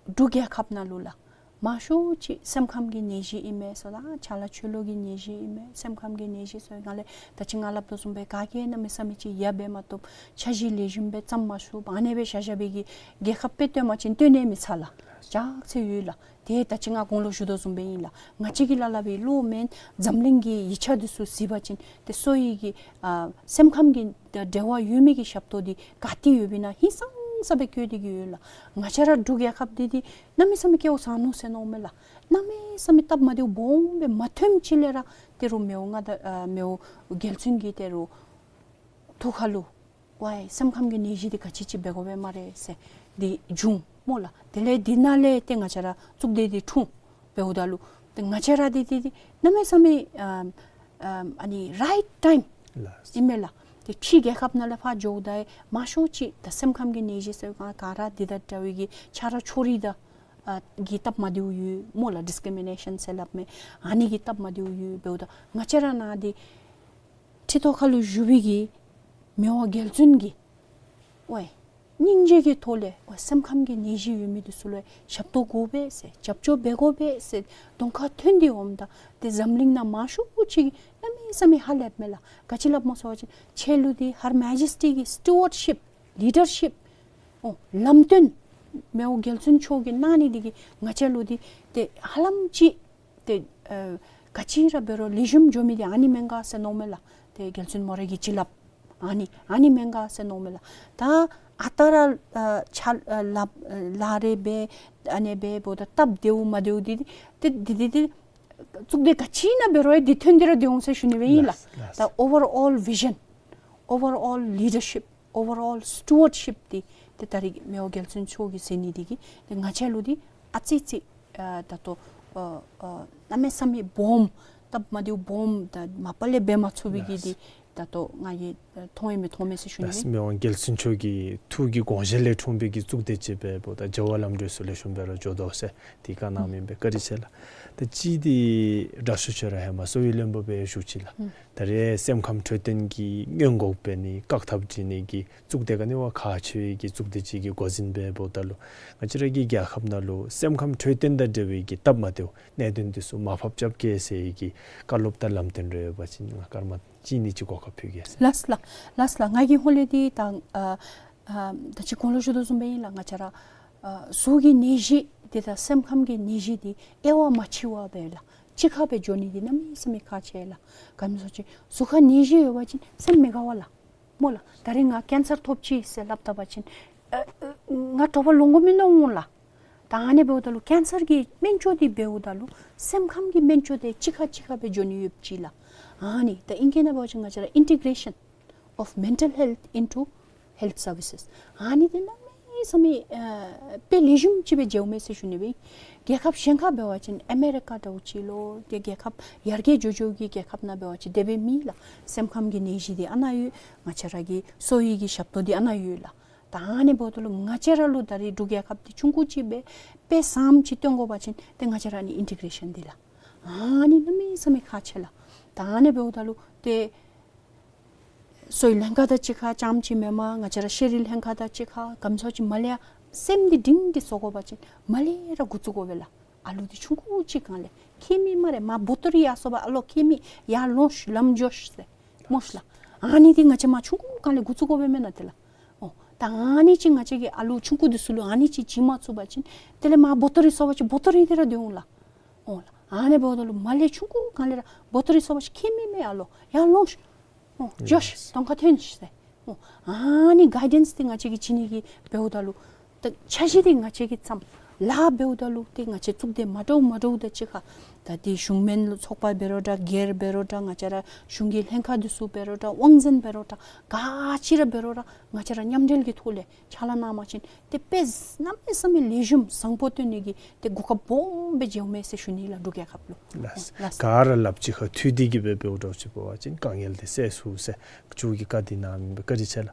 འབྲུག་རྒྱལ་ཁབ་ནང་ལུ་ལགས་མང་ཤོས་ཅིག་སེམས་ཁམས་ཀྱི་ནད་གཞི་ཨིན་མས་ཟེར་ལགས། ཆ་ལ་ཆོས་ལུགས་ཀྱི་ནད་གཞི་ཨིན་མས། སེམས་ཁམས་ཀྱི་ནད་གཞི་ཟེར་ང་ལས་ད་ཅི་ང་སླབ་དོ་བཟུམ་སྦེ་ག་གིས་གནམ་མེད་ས་མེད་ཅིག་ཡ་འབད་མ་བཏུབ། འཆར་གཞི་ལེགས་ཤོམ་སྦེ་བརྩམ་མ་ཚུགས། ཨ་ནི་སྦེ་བཞག་བཞག་པའི་གི་རྒྱལ་ཁབ་སྦེ་སྟོན་པ་ཅིན་སྟོན་ནི་མི་ཚར་ལགས། ཅག་ཚེ་ཡོད་ལགས། ཏེ་ད་ཅི་ང་གོང་ལུ་ཞུ་དོ་བཟུམ་སྦེ་ཨིན་ལགས། ང་བཅས་ཀྱི་ལཱ་ལཱ་སྦེ་ལུ་མེན་འཛམ་གླིང་གི་ཡིག་ཆ་འདི་ཚུ་གཟིགས་པ་ཅིན་ཏེ་གསོ་བའི་གི་ཨ་སེམས་ཁམས་ཀྱི་འབྲེལ་བ་ཡོད་མི་གི་ཞབས་ཏོག་འདི་ག་ཏེ་ཡོདཔ་ཨིན་ན་ཧིང་སངས་ས་སྦེ་བཀོད་དེ་གིས་ཡོད་ལགས། ང་བཅས་ར་འབྲུག་རྒྱལ་ཁབ་འདི་འདི་གནམ་མེད་ས་མེད་སྐལཝ་བཟང་ནུག་ཟེར་མནོཝ་མས་ལགས། གནམ་མེད་ས་མེད་སྟབས་མ་བདེཝ་སྦོམ་སྦེ་མ་ཐོནམ་ཅིག་ལས་ར་ཏེ་རུང་མི་དབང་མངའ་བདག་ཨ་མི་དབང་རྒྱལ་བཙུན་གྱི་ཏེ་རུང་ཐུགས་ཁ་ལུ་ཝའི་སེམས་ཁམས་ཀྱི་ནད་གཞི་འདི་ག་ཅི་ཅིག་འབད་དགོ་པས་སྨ་རེ་ཟེར་འདི་བྱུང་སྨོ་ལགས། དེ་ལས་འདི་ནང་ལས་ཏེ་ང་བཅས་ར་གཙུག་སྡེ་འདི་འཁྲུངས། འབདཝ་ད་ལུ་ཏེ་ང་བཅས་ར་འདི་འདི་འདི་གནམ་མེད་ས་མེད་ཨམ་ཨམ་ཨ་ནི་རའིཊ་ཊའིམ་ལགས། ཨིན་མས་ལགས། ཏེ་ཕྱི་རྒྱལ་ཁབ་ནང་ལས་ཕར་འགྱོཝ་ད་མང་ཤོས་ཅིག་ད་སེམས་ཁམས་ཀྱི་ནད་གཞི་ཟེར་ག་ག་ར་འདི་དང་འདྲ་བའི་གི་ཆ་རོགས་ཕྱོགས་རིས་དང་ཨ་གི་སྟབས་མ་བདེཝ་ཡོད་སྨོ་ལགས། ཌིསི་ཀི་རི་མི་ནེ་ཤཱན་ཟེར་སླབ་མས། ཨ་ནི་གི་སྟབས་མ་བདེཝ་ཡོད། འབདཝ་ད་ང་བཅས་ར་ནང་འདི་ཁྲི་ཐོག་ཁ་ལུ་བཞུགས་པའི་གི་མི་དབང་རྒྱལ་བཙུན་གྱིས་ཝའི་སྙིང་རྗེ་གི་ཐོག་ལས་ཝའི་སེམས་ཁམས་ཀྱི་ནད་གཞི་ཡོད་མི་འདི་ཚུ་ལུ་ཞབས་ཏོག་དགོ་པས་ཟེར་རྒྱབ་སྐྱོར་འབད་དགོ་པས་ཟེར་གདོང་ཁར་ཐོན་ཏེ་འོངམ་ད་ཏེ་འཛམ་གླིང་ནང་མང་ཤོས་ཅིག་གིས་གནམ་མེད་ས་མེད་ཧ་ལས་མས་ལགས། ག་ཅི་སླབ་སྨོ་ཟེར་བ་ཅིན་ཁྱེད་ལུ་འདི་ཧར་མེ་ཇེསི་ཊི་གི་སི་ཊུ་ཝརཌ་ཤིཔ་ལི་ཌར་ཤིཔ་ཨོ་ལམ་སྟོན་མི་དབང་རྒྱལ་བཙུན་མཆོག་གིས་གནང་ནི་འདི་གིས་ང་བཅས་ལུ་འདི་ཏེ་ཧ་ལམ་ཅིག་ཏེ་ཨ་ག་ཅི་ར་འབད་རུང་ལེགས་ཤོམ་འགྱོ་མི་འདི་ཨ་ནི་མེན་ག་ཟེར་མནོཝ་མས་ལགས། ཏེ་རྒྱལ་བཙུན་མོ་རའི་གི་བྱིན་རླབས་ཨ་ནི་ཨ་ནི་མེན་ག་ཟེར་མནོཝ་མས་ལགས། ད་ཨ་རྟག་ར་ཨ་ཆ་ཨ་ལགཔ་ཨ་ལག་རེ་འབད་ཨ་ནི་འབདཝ་ད་སྟབས་བདེཝ་མ་བདེཝ་འདི་ཏེ་འདི་འདི་ཏེ་གཙུག་སྡེ་ག་ཅི་ནང་འབད་རུང་འདི་ཐོན་ཏེ་ར་སྡོད་འོང་ཟེར་ཞུ་ནི་སྦེ་ཨིན་ལགས། ལགས་ལགས། ད་ཨོ་ཝར་ཨོལ་བི་ཞཱན་ཨོ་ཝར་ཨོལ་ལི་ཌར་ཤིཔ་ཨོ་ཝར་ཨོལ་སི་ཊུ་ཝརཌ་ཤིཔ་འདི་ཏེ་ད་རེས་མི་དབང་རྒྱལ་བཙུན་མཆོག་གིས་མཛད་ནི་འདི་གིས་ཏེ་ང་བཅས་ལུ་འདི་ཨ་ཙི་ཙི་ཨ་ད་ལྟོ་ཨ་ཨ་གནམ་མེད་ས་མེད་སྦོམ་སྟབས་མ་བདེཝ་སྦོམ་ད་མ་པ་ལས་འབད་མ་ཚུགས་པའི་གི་ལགས། འདི་ད་ལྟོ་ང་གིས་མཐོང་ཡི་མི་མཐོང་མས་ཟེར་ཞུ་ནི་ལགས། སྦེ། མི་དབང་རྒྱལ་བཙུན་མཆོག་གི་ཐུགས་ཀྱི་དགོངས་བཞེད་ལས་འཁྲུངས་པའི་གི་གཙུག་སྡེ་ཅིག་འབདཝ་ད་རྒྱལ་བ་ལམ་འགྲོ་ཚུ་ལེགས་ཤོམ་སྦེ་ར་འགྱོ་དོ་ཟེར་འདི་བཀའ་གནང་མི་ཨིན་པས། བཀའ་དྲིན་ཆེ་ལགས། ད་ཅི་འདི་དྲག་ཤོས་ཁྱོད་ར་ཧེ་མ་གསོ་བའི་བློན་པོ་སྦེ་བཞུགས་ཅི་ལགས། ཨུམ། ད་རེས་སེམས་ཁམས་འཕྲོད་བསྟེན་གྱི་སྔོན་འགོག་འབད་ནི་བཀག་ཐབས་འབད་ནི་གི་གཙུག་སྡེ་ག་ནི་བ་ཁག་ཆེ་བའི་གི་གཙུག་སྡེ་ཅིག་གི་འགོ་འཛིན་འབདཝ་ད་ལུ་ང་བཅས་ར་གི་རྒྱལ་ཁབ་ནང་ལུ་སེམས་ཁམས་འཕྲོད་བསྟེན་དང་འབྲེལ་བའི་གི་སྟབས་མ་བདེཝ་གནད་དོན་འདི་ཚུ་མར་ཕབ་རྐྱབ་གེ་ཟེར་བའི་གི་བཀའ་སློབ་དང་ལམ་སྟོན་རེ་ཡོད་པ་ཅིན་ང་སྐར་མ་གཅིག་གཉིས་ཅིག་གོ་སྐབས་ཕུལ་གེ་ཟེར། ལགས་ལགས། ལགས་ལགས། ང་གི་ཧོང་ལས་འདི་ད་ཨ་ཨ་ད་ཅི་གོང་ལུ་ཞུ་དོ་བཟུམ་སྦེ་ཨིན་ལགས། ང་བཅས་ར་ ཨ་གཟུགས་ཀྱི་ནད་གཞི་འདི་དང་སེམས་ཁམས་ཀྱི་ནད་གཞི་འདི་དབྱེ་བ་མ་ཕྱེ་བར་སྦེ་ལགས་གཅིག་ཁར་སྦེ་འགྱོ་ནི་འདི་གནམ་མེད་ས་མེད་ཁག་ཆེ་ལགས། ག་ཅི་སྨོ་ཟེར་བ་ཅིན་གཟུགས་ཁར་ནད་གཞི་ཡོད་པ་ཅིན་སེམས་མི་དགའ་བས་ལགས། སྨོ་ལགས། ད་རིས་ང་ཀེན་སར་ཐོབ་ཅི་ཟེར་སླབ་ད་པ་ཅིན་ཨ་ཨ་ང་དྲོ་པ་ལོང་དགོ་མི་མནོ་འོང་ལགས། ད་ཨ་ནི་འབདཝ་ད་ལུ་ཀེན་སར་གྱི་སྨན་བཅོས་འདི་འབདཝ་ད་ལུ་སེམས་ཁམས་ཀྱི་སྨན་བཅོས་འདི་གཅིག་ཁར་གཅིག་ཁར་སྦེ་འགྱོ་ནི་ཡོདཔ་ཅིག་ལགས། ཨ་ནི་ད་ཨིང་སྐད་ནང་འབད་བ་ཅིན་ང་བཅས་ར་integration of mental health into health services. ཨ་ནི་འདི་གནམ་མེད་ས་མེད་ཨ་དཔེ་ལེགས་ཤོམ་ཅིག་སྦེ་མཇལཝ་མས་ཟེར་ཞུ་ནི་སྦེ། རྒྱལ་ཁབ་གཞན་ཁར་འབད་བ་ཅིན་ཨ་མེ་རི་ཀ་འདྲཝ་ཅིག་ལོ་ཏེ་རྒྱལ་ཁབ་ཡར་རྒྱས་འགྱོ་འགྱོཝ་གི་རྒྱལ་ཁབ་ནང་འབད་བ་ཅིན་དེ་སྦེ་མེད་ལགས། སེམས་ཁམས་ཀྱི་ནད་གཞི་འདི་ཨ་ནཱ་ཡོད། ང་བཅས་ར་གི་གསོ་བའི་གི་ཞབས་ཏོག་འདི་ཨ་ནཱ་ཡོད་ལགས། ད་ཨ་ནི་འབདཝ་ད་ལུ་ང་བཅས་ར་ལུ་ད་རིས་འབྲུག་རྒྱལ་ཁབ་འདི་ཆུང་ཀུ་ཅིག་སྦེ་དཔེ་བཟངམ་ཅིག་སྟོན་དགོ་པ་ཅིན་ཏེ་ང་བཅས་ར་ཨ་ནི་ཨིན་ཊི་གེ་རེ་ཤཱན་འདི་ལགས། ཨ་ནི་གནམ་མེད་ས་མེད་ཁག་ཆེ་ལགས། ད་ཨ་ནི་འབདཝ་ད་ལུ་ཏེ་གསོ་བའི་ལྷན་ཁག་དང་གཅིག་ཁར་རྐྱངམ་ཅིག་མེན་པར་ང་བཅས་ར་ཤེས་རིག་ལྷན་ཁག་དང་གཅིག་ཁར་ག་ཅི་སྨོ་ཟེར་བ་ཅིན་མར་ལས་ཡར་སེམས་འདི་སྒྲིང་སྒྲི་བཟོ་དགོ་པ་ཅིན་མར་ལས་ར་འགོ་བཙུགས་དགོ་པས་ལགས། ཨ་ལུ་འདི་ཆུང་ཀུ་ཅིག་སྒང་ལས་ཁྱད་མེད་སྨ་རེ། མར་བོ་ཏོ་རི་ཡར་སོང་པ་ཨ་ལོ་ཁྱད་མེད་ཡར་ལོངས་ཤིག་ལམ་འགྱོ་ཤིག་ཟེར་སྨོ་ཤིག་ལགས། ཨ་ནི་འདི་ང་བཅས་མར་ཆུང་ཀུ་སྒང་ལས་འགོ་བཙུགས་དགོ་པས་མེན་ན་ཏེ་ལགས། ཨོ་ད་ཨ་ནི་ཅིག་ང་བཅས་ཀྱིས་ཨ་ལུ་ཆུང་ཀུ་འདི་ཚུ་ལུ་ཨ་ནི་ཅིག་བྱིན་མ་ཚུགས་པ་ཅིན་དེ་ལས་མར་བོ་ཏོ་རི་སོང་པ་ཅིན་བོ་ཏོ་རི་འདི་ར་སྡོད་འོང་ལགས། ཨོ་ལགས། ཨ་ནི་འབདཝ་ད་ལུ་མར་ལས་ཆུང་ཀུ་སྒང་ལས་ར་བོ་ཏོ་རི་སོང་པ་ཅིན་ཁྱད་མེད་མེད་ཨ་ལོ་ཡར་ལོངས་ཤིག། ཨོ་འགྱོ་ཤིག། གདོང་ཁར་ཐོན་ཤིག་ཟེར། ཨོ་ཨ་ནི་གའི་ཌེནསི་འདི་ང་བཅས་ཀྱིས་བྱིན་ནི་གི་འབདཝ་ད་ལུ་ད་འཆར་གཞི་འདི་ང་བཅས་ཀྱིས་བརྩམས། ལཱ་འབདཝ་ད་ལུ་ཏེ་ང་བཅས་གཙུག་སྡེ་མ་འདྲཝ་མ་འདྲཝ་དང་གཅིག་ཁར་ད་འདི་གཞུང་མིན་ཚོགས་པ་འབད་རུང་འདྲ་སྒེར་འབད་རུང་འདྲ་ང་བཅས་ར་གཞུང་གི་ལྷན་ཁག་འདི་ཚུ་འབད་རུང་འདྲ་དབང་འཛིན་འབད་རུང་འདྲ་ག་ཅི་ར་འབད་རུང་འདྲ་ང་བཅས་ར་མཉམ་འབྲེལ་གྱི་ཐོག་ལས་ཕྱག་ལཱ་གནང་པ་ཅིན་ཏེ་དཔེ་གནམ་མེད་ས་མེད་ལེགས་ཤོམ་བཟང་པོ་སྟོན་ནི་གི་ཏེ་གོ་སྐབས་སྦོམ་སྦེ་མཇལཝ་མས་ཟེར་ཞུ་ནི་ལགས་འབྲུག་རྒྱལ་ཁབ་ལུ། ལགས། ལགས། ག་ར་སླབ་གཅིག་ཁར་མཐུད་དེ་གི་སྦེ་འབདཝ་འདྲཝ་ཅིག་འབད་བ་ཅིན་དཀའ་ངལ་འདི་སེལ་ཚུགས་ཟེར་མཆོག་གིས་བཀའ་འདི་གནང་མི་སྦེ་བཀའ་དྲིན་ཆེ་ལགས།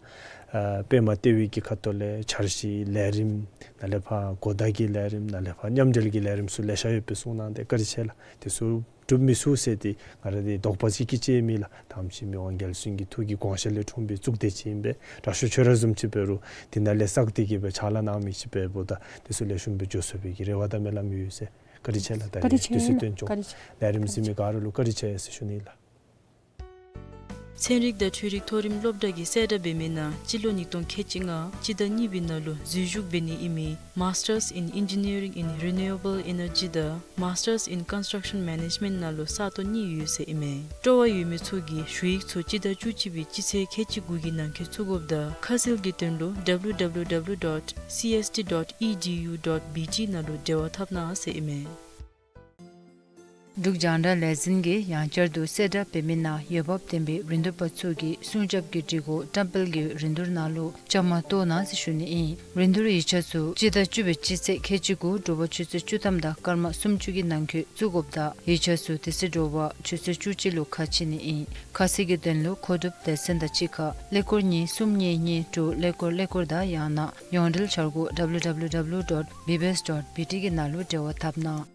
ཨ་པདྨ་ལྟེ་བའི་གི་ཁ་ཐུག་ལས་འཆར་གཞི་ལས་རིམ་ནཱ་ལས་ཕར་གོ་བརྡ་གི་ལས་རིམ་ནཱ་ལས་ཕར་མཉམ་འབྲེལ་གྱི་ལས་རིམ་ཚུ་ལེ་ཤ་ཡོད་པའི་གསུང་གནང་སྟེ་བཀའ་དྲིན་ཆེ་ལགས། དེ་ཚུ་འགྲུབ་མི་ཚུགས་ཟེར་ཏེ་ང་ར་འདི་དོགས་པ་ཅིག་གི་ཅིག་མེད་ལགས། དམ་ཅན་མི་དབང་རྒྱལ་བཙུན་གྱི་ཐུགས་ཀྱི་དགོངས་ཞལ་ལས་འཁྲུངས་པའི་གཙུག་སྡེ་ཅིག་ཨིན་པས། དྲག་ཤོས་ཁྱོད་ར་བཟུམ་ཅིག་འབད་རུང་འདི་ནང་ལས་བསགས་ཏེ་གི་སྦེ་ཕྱག་ལཱ་གནང་མི་ཅིག་འབདཝ་ད་དེ་ཚུ་ལེགས་ཤོམ་སྦེ་འགྱོ་ཚུགས་པའི་གི་རེ་བ་དང་སྨོན་ལམ་ཡོད་ཟེར། བཀའ་དྲིན་ཆེ་ལགས། ད་བཀའ་དྲིན་རིས་ཆེ། དུས་ཚོད་བཏོན་ཆོག། བཀའ་དྲིན་ཆེ། ལས་རིམ་གཟིགས་མི་ག་ར་ལུ་བཀའ་དྲིན་ཆེ་ཟེར་ཞུ་ནི་ལགས། ཚན་རིག་དང་འཕྲུལ་རིག་མཐོ་རིམ་སློབ་གྲྭ་གིས་གསལ་བསྒྲགས་འབད་མི་ནང་སྤྱི་ལོ་ཉིས་སྟོང་ཁལ་གཅིག་ལྔ་སྤྱི་ཟླ་གཉིས་པའི་ནང་ལུ་འཛུལ་ཞུགས་འབད་ནི་ཨིན་མི་Masters in Engineering in Renewable Energy དང་Masters in Construction Management ནང་ལུ་ས་སྟོང་གཉིས་ཡོད་ཟེར་ཨིན་མས། སྤྲོ་བ་ཡོད་མི་ཚུ་གིས་ཞུ་ཡིག་ཚུ་སྤྱི་ཟླ་བཅུ་གཅིག་པའི་སྤྱི་ཚེས་ཁལ་གཅིག་དགུ་གི་ནང་འཁོད་བཙུགས་དགོཔ་དང་ཁ་གསལ་གྱི་དོན་ལུ W W W dot C S T dot E D U dot B T ནང་ལུ་འབྲེལ་བ་འཐབ་གནང་ཟེར་ཨིན་མས། འབྲུག་རྒྱང་བསྒྲགས་ལས་འཛིན་གྱིས་ཡང་བསྐྱར་དུ་གསལ་བསྒྲགས་འབད་མི་ནང་འོས་འབབ་ལྡན་པའི་རིན་བསྡུར་པ་ཚུ་གིས་སྲུང་སྐྱོབ་ཀྱི་སྒྲིག་གོ་བཀྲམ་སྤེལ་གྱི་རིན་བསྡུར་ནང་ལུ་བཅའ་མར་གཏོགས་གནང་ཟེར་ཞུ་ནི་ཨིན། རིན་བསྡུར་ཡིག་ཆ་ཚུ་སྤྱི་ཟླ་བཅུ་པའི་སྤྱི་ཚེས་ཁལ་གཅིག་དགུ་དྲོ་པ་ཆུ་ཚོད་བཅུ་ཐམ་དང་སྐར་མ་སུམ་ཅུ་གི་ནང་འཁོད་བཙུགས་དགོཔ་དང་ཡིག་ཆ་ཚུ་དེ་ཚེ་དྲོ་པ་ཆུ་ཚོད་བཅུ་གཅིག་ལུ་ཁ་ཕྱེ་ནི་ཨིན། ཁ་གསལ་གྱི་དོན་ལུ་མཁོ་སྒྲུབ་སྡེ་ཚན་དང་གཅིག་ཁར་ཀླད་ཀོར་གཉིས་གསུམ་གཉིས་གཉིས་དྲུག་ཀླད་ཀོར་ཀླད་ཀོར་དང་ཡང་ན་ཡོངས་འབྲེལ་འཆར་སྒོ་W W W dot B B S dot B T གི་ནང་ལུ་འབྲེལ་བ་འཐབ་གནང་།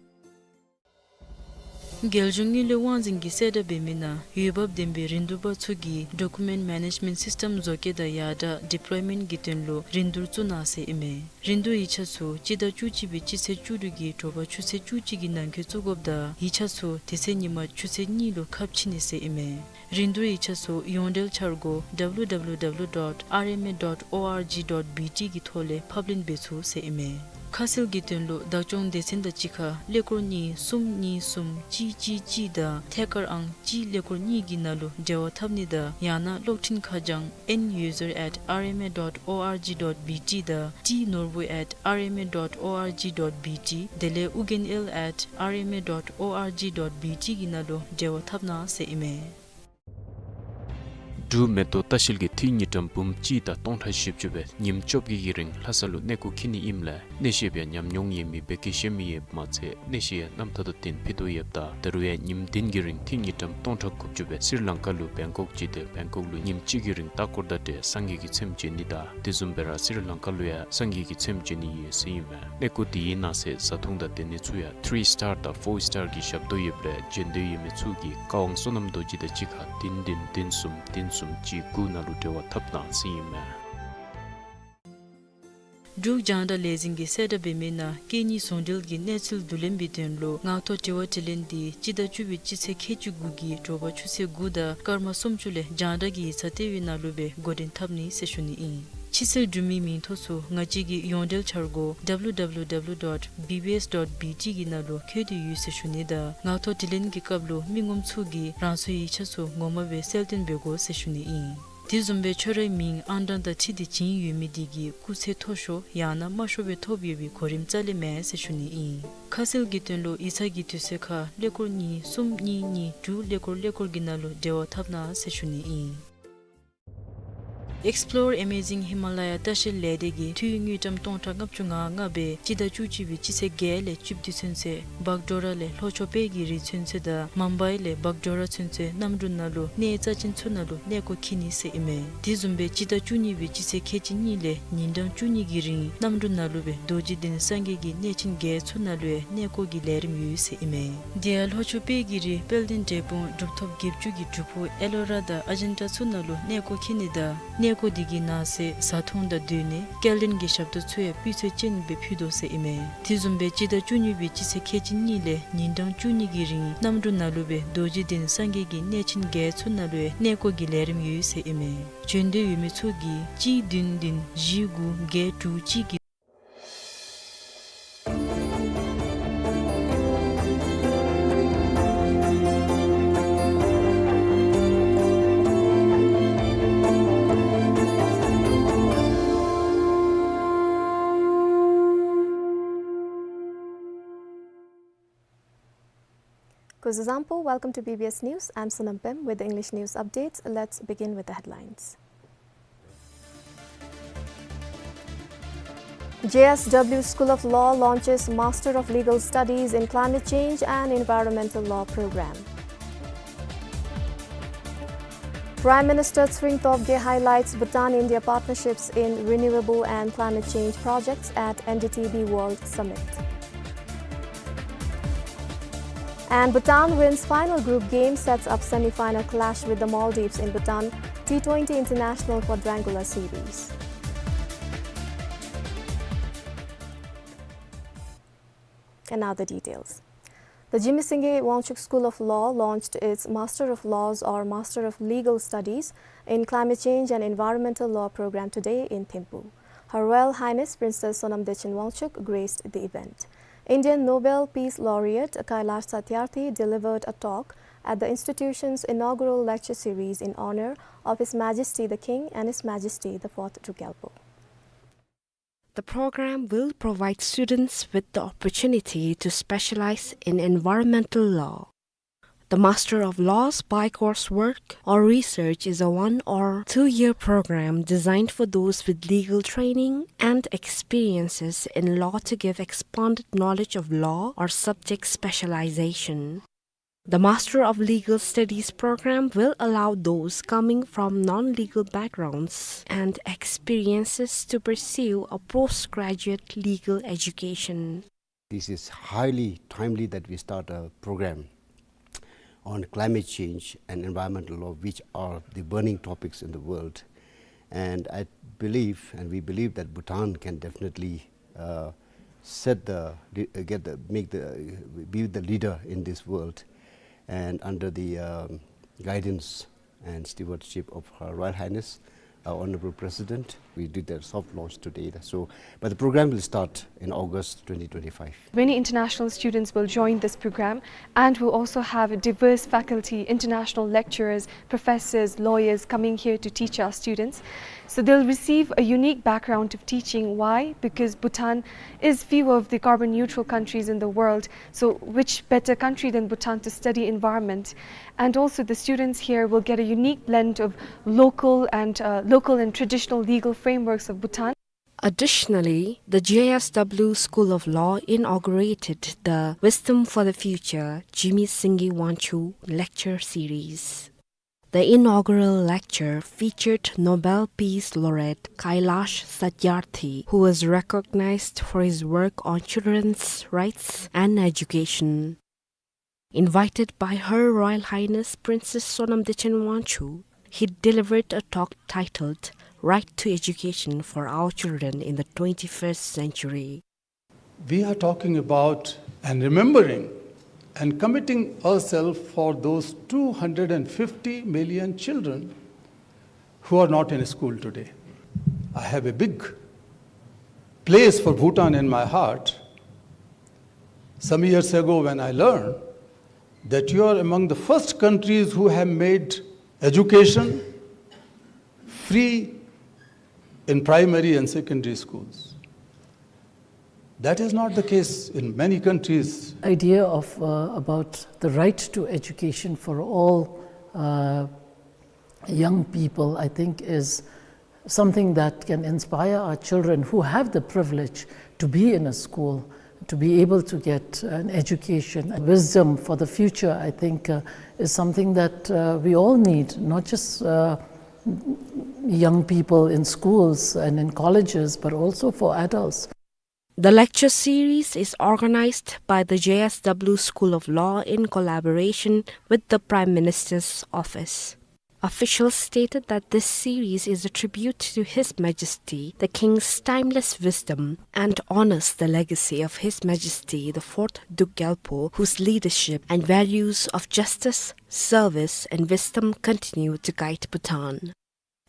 རྒྱལ་གཞུང་དངུལ་ལས་དབང་འཛིན་གྱིས་གསལ་བསྒྲགས་འབད་མི་ནང་འོས་འབབ་ལྡན་པའི་རིན་བསྡུར་པ་ཚུ་གིས་Document Management System བཟོ་བཀོད་དང་ཡར་དྲགས་Deployment གྱི་དོན་ལུ་རིན་བསྡུར་བཙུགས་གནང་ཟེར་ཨིན་མས། རིན་བསྡུར་ཡིག་ཆ་ཚུ་སྤྱི་ཟླ་བཅུ་གཅིག་པའི་སྤྱི་ཚེས་བཅུ་དྲུག་གི་དྲོ་པ་ཆུ་ཚོད་བཅུ་གཅིག་གི་ནང་འཁོད་བཙུགས་དགོཔ་དང་ཡིག་ཆ་ཚུ་དེ་ཚེ་ཉིན་མ་ཆུ་ཚོད་གཉིས་ལུ་ཁ་ཕྱེ་ནི་ཟེར་ཨིན་མས། རིན་བསྡུར་ཡིག་ཆ་ཚུ་ཡོངས་འབྲེལ་འཆར་སྒོ་W W W dot R M A dot O R G dot B T གི་ཐོག་ལས་ཕབ་ལེན་འབད་ཚུགས་ཟེར་ཨིན་མས། ཁ་གསལ་གྱི་དོན་ལུ་བདག་སྐྱོང་སྡེ་ཚན་དང་གཅིག་ཁར་ཀླད་ཀོར་གཉིས་གསུམ་གཉིས་གསུམ་གཅིག་གཅིག་གཅིག་དང་ཐད་ཀར་ཨང་གཅིག་ཀླད་ཀོར་གཉིས་ཀྱི་ནང་ལུ་འབྲེལ་བ་འཐབ་ནི་དང་ཡང་ན་གློག་འཕྲིན་ཁ་བྱང་N user at R M A dot O R G dot B T དང་T norbu at R M A dot O R G dot B T དེ་ལས་ཨུ་རྒྱན་ཨེལ་at R M A dot O R G dot B T གི་ནང་ལུ་འབྲེལ་བ་འཐབ་གནང་ཟེར་ཨིན་མས། འབྲུག་མེ་ཏོག་ལྟ་བཤལ་གྱིས་ཐིག་ཉིས་ཀྲམ་འབུམ་གཅིག་དང་སྟོང་ཕྲག་བཞི་བཅུ་སྦེ་ཉིནམ་བཅོ་བརྒྱད་ཀྱི་རིང་ལྷ་ས་ལུ་གནས་སྐོར་འཁྱིད་ནི་ཨིནམ་ལས་གནས་བཤད་པའི་ཉམས་མྱོང་ཡོད་མི་བོད་སྐད་ཤེས་མི་ཡོདཔ་མ་ཚད་གནས་བཤད་ཡང་རྣམ་ཐར་དང་དེ་ཕུལ་དོ་ཡོདཔ་ད་ད་རུང་ཡང་ཉིནམ་བདུན་གྱི་རིང་ཐིག་ཉིས་ཀྲམ་སྟོང་ཕྲག་དགུ་བཅུ་སྦེ་སི་རི་ལང་ཀ་ལུ་བེང་ཀོག་བརྒྱུད་དེ་བེང་ཀོག་ལུ་ཉིནམ་གཅིག་གི་རིང་ལྟ་སྐོར་དང་འབྲེལ་སངས་རྒྱས་ཀྱི་ཚེམས་མཇལ་ནི་དང་དེ་བཟུམ་སྦེ་ར་སི་རི་ལང་ཀ་ལུ་ཡང་སངས་རྒྱས་ཀྱི་ཚེམས་མཇལ་ནི་ཡོད་ཟེར་ཨིན་མས། གནས་སྐོར་དེའི་ནང་གསེས་བཟའ་འཐུང་དང་སྡོད་གནས་ཚུ་ཡང་ཐི་རི་སི་ཊར་དང་ཕོར་སི་ཊར་གྱི་ཞབས་ཏོག་ཡོདཔ་ལས་འབྱོན་འདོད་ཡོད་མི་ཚུ་གིས་བཀའ་དབང་བསོད་ནམས་རྡོ་རྗེ་དང་གཅིག་ཁར་བདུན་བདུན་བདུན་གསུམ་བདུན་གསུམ་གཅིག་དགུ་ནང་ལུ་འབྲེལ་བ་འཐབ་གནང་ཟེར་ཨིན་མས། འབྲུག་རྒྱང་བསྒྲགས་ལས་འཛིན་གྱིས་གསལ་བསྒྲགས་འབད་མི་ནང་སྐད་གཉིས་ཟུང་འབྲེལ་གྱི་གནས་ཚུལ་བསྡུ་ལེན་པའི་དོན་ལུ་ངག་ཐོག་དྲི་བ་དྲིས་ལན་འདི་སྤྱི་ཟླ་བཅུ་པའི་སྤྱི་ཚེས་ཁལ་གཅིག་དགུ་གི་དྲོ་པ་ཆུ་ཚོད་དགུ་དང་སྐར་མ་སུམ་ཅུ་ལས་རྒྱང་བསྒྲགས་ཀྱི་ཡིག་ཚང་ལྟེ་བའི་ནང་ལུ་སྦེ་འགོ་འདྲེན་འཐབ་ནི་ཟེར་ཞུ་ནི་ཨིན། ཕྱི་སེལ་འབྲུ་མེད་མིང་ཐོ་ཚུ་ང་བཅས་ཀྱི་ཡོངས་འབྲེལ་འཆར་སྒོ་W W W dot B B S dot B T གི་ནང་ལུ་འཁོད་དེ་ཡོད་ཟེར་ཞུ་ནི་དང་ངག་ཐོག་དྲི་ལན་གྱི་སྐབས་ལུ་མི་ངོམ་ཚུ་གིས་རང་སོའི་ཡིག་ཆ་ཚུ་ངོ་མ་སྦེ་གསལ་སྟོན་འབད་དགོ་ཟེར་ཞུ་ནི་ཨིན། དེ་བཟུམ་སྦེ་ཁྱོད་རའི་མིང་ཨང་གྲངས་དང་འཁྲིལ་ཏེ་བྱིན་ཡོད་མི་དེ་གིས་སྐུགས་ཚད་མཐོ་ཤོས་ཡང་ན་དམའ་ཤོས་སྦེ་ཐོབ་ཡོད་པའི་གོ་རིམ་རྩ་ལས་མེན་ཟེར་ཞུ་ནི་ཨིན། ཁ་གསལ་གྱི་དོན་ལུ་ཡིག་ཚང་གི་དུས་ཚོད་ཁར་ཀླད་ཀོར་གཉིས་གསུམ་གཉིས་གཉིས་དྲུག་ཀླད་ཀོར་ཀླད་ཀོར་གྱི་ནང་ལུ་འབྲེལ་བ་འཐབ་གནང་ཟེར་ཞུ་ནི་ཨིན། Explore Amazing Himalaya ལྟ་བཤལ་ལས་སྡེ་གིས་འཐུས་དངུལ་ཀྲམ་སྟོང་ཕྲག་ལྔ་བཅུ་ང་ལྔ་སྦེ་སྤྱི་ཟླ་བཅུ་གཅིག་པའི་སྤྱི་ཚེས་བརྒྱད་ལས་བཅུ་བདུན་ཚུན་ཚོད་བག་ཌོ་ར་ལས་ལྷོ་ཕྱོགས་དཔལ་གྱི་རི་ཚུན་ཚོད་དང་མུམ་བའི་ལས་བག་ཌོ་ར་ཚུན་ཚོད་གནམ་གྲུ་ནང་ལུ་གནས་རྩ་ཅན་ཚུ་ནང་ལུ་གནས་སྐོར་འཁྱིད་ནི་ཟེར་ཨིན་མས། དེ་བཟུམ་སྦེ་སྤྱི་ཟླ་བཅུ་གཉིས་པའི་སྤྱི་ཚེས་ཁལ་གཅིག་གཉིས་ལས་ཉིན་གྲངས་བཅུ་གཉིས་ཀྱི་རིང་གནམ་གྲུ་ནང་ལུ་སྦེ་རྡོ་རྗེ་གདན་སངས་རྒྱས་ཀྱི་གནས་ཆེན་བརྒྱད་ཚུ་ནང་ལུ་ཡང་གནས་སྐོར་གྱི་ལས་རིམ་ཡོད་ཟེར་ཨིན་མས། དེ་ཡང་ལྷོ་ཕྱོགས་དཔལ་གྱི་རི་དཔལ་ལྡན་འབྲས་སྤུངས་གྲུབ་ཐོབ་བརྒྱད་ཅུ་གི་སྒྲུབ་ཕུག་ཨེ་ལོ་ར་དང་ཨ་ཇན་ཏ་ཚུ་ནང་ལུ་གནས་སྐོར་འཁྱིད་ནི་དང་གནས་སྐོར་དེ་གི་ནང་གསེས་བཟའ་འཐུང་དང་སྡོད་གནས་སྐྱེལ་འདྲེན་གྱི་ཞབས་ཏོག་ཚུ་ཡང་སྤུས་ཚད་ཅན་སྦེ་ཕུལ་དོ་ཟེར་ཨིན་མས། དེ་བཟུམ་སྦེ་སྤྱི་ཟླ་བཅུ་གཉིས་པའི་སྤྱི་ཚེས་ཁལ་གཅིག་གཉིས་ལས་ཉིན་གྲངས་བཅུ་གཉིས་ཀྱི་རིང་གནམ་གྲུ་ནང་ལུ་སྦེ་རྡོ་རྗེ་གདན་སངས་རྒྱས་ཀྱི་གནས་ཆེན་བརྒྱད་ཚུ་ནང་ལུ་ཡང་གནས་སྐོར་གྱི་ལས་རིམ་ཡོད་ཟེར་ཨིན་མས། བྱོན་འདོད་ཡོད་མི་ཚུ་གིས་གཅིག་བདུན་བདུན་བཞི་དགུ་བརྒྱད་དྲུག་གཅིག་གི Kuzuzangpo, welcome to B B S News. I'm Sonam Pem with the English news updates. Let's begin with the headlines. J S W School of Law launches Master of Legal Studies in Climate Change and Environmental Law program. Prime Minister Tshering Tobgay highlights Bhutan-India partnerships in renewable and climate change projects at N D T B World Summit. And Bhutan wins final group game, sets up semi-final clash with the Maldives in Bhutan T twenty International Quadrangular Series. And now the details. The Jigme Singye Wangchuck School of Law launched its Master of Laws or Master of Legal Studies in Climate Change and Environmental Law program today in Thimphu. Her Royal Highness Princess Sonam Dechen Wangchuck graced the event. Indian Nobel Peace Laureate Kailash Satyarthi delivered a talk at the institution's inaugural lecture series in honor of His Majesty the King and His Majesty the Fourth Druk Gyalpo. The program will provide students with the opportunity to specialize in environmental law. The Master of Laws by coursework or research is a one or two-year program designed for those with legal training and experiences in law to give expanded knowledge of law or subject specialization. The Master of Legal Studies program will allow those coming from non-legal backgrounds and experiences to pursue a postgraduate legal education. This is highly timely that we start a program on climate change and environmental law, which are the burning topics in the world. And I believe, and we believe that Bhutan can definitely, uh, set the, uh, get the, make the, uh, be the leader in this world. And under the, um, guidance and stewardship of Her Royal Highness, our Honorable President, we did the soft launch today. So, but the program will start in August twenty twenty-five. Many international students will join this program, and we'll also have a diverse faculty, international lecturers, professors, lawyers coming here to teach our students. So they'll receive a unique background of teaching. Why? Because Bhutan is few of the carbon neutral countries in the world. So which better country than Bhutan to study environment? And also the students here will get a unique blend of local and, uh, local and traditional legal frameworks of Bhutan. Additionally, the J S W School of Law inaugurated the Wisdom for the Future Jigme Singye Wangchuck Lecture Series. The inaugural lecture featured Nobel Peace Laureate Kailash Satyarthi, who was recognized for his work on children's rights and education. Invited by Her Royal Highness Princess Sonam Dechen Wangchuck, he delivered a talk titled Right to Education for Our Children in the twenty-first Century. We are talking about and remembering and committing ourselves for those two hundred and fifty million children who are not in school today. I have a big place for Bhutan in my heart. Some years ago, when I learned that you are among the first countries who have made education free in primary and secondary schools. That is not the case in many countries. Idea of, uh, about the right to education for all, uh, young people, I think, is something that can inspire our children who have the privilege to be in a school, to be able to get an education. Wisdom for the future, I think, uh, is something that, uh, we all need, not just, uh, young people in schools and in colleges, but also for adults. The lecture series is organized by the J S W School of Law in collaboration with the Prime Minister's Office. Officials stated that this series is a tribute to His Majesty the King's timeless wisdom and honors the legacy of His Majesty the Fourth Druk Gyalpo, whose leadership and values of justice, service, and wisdom continue to guide Bhutan.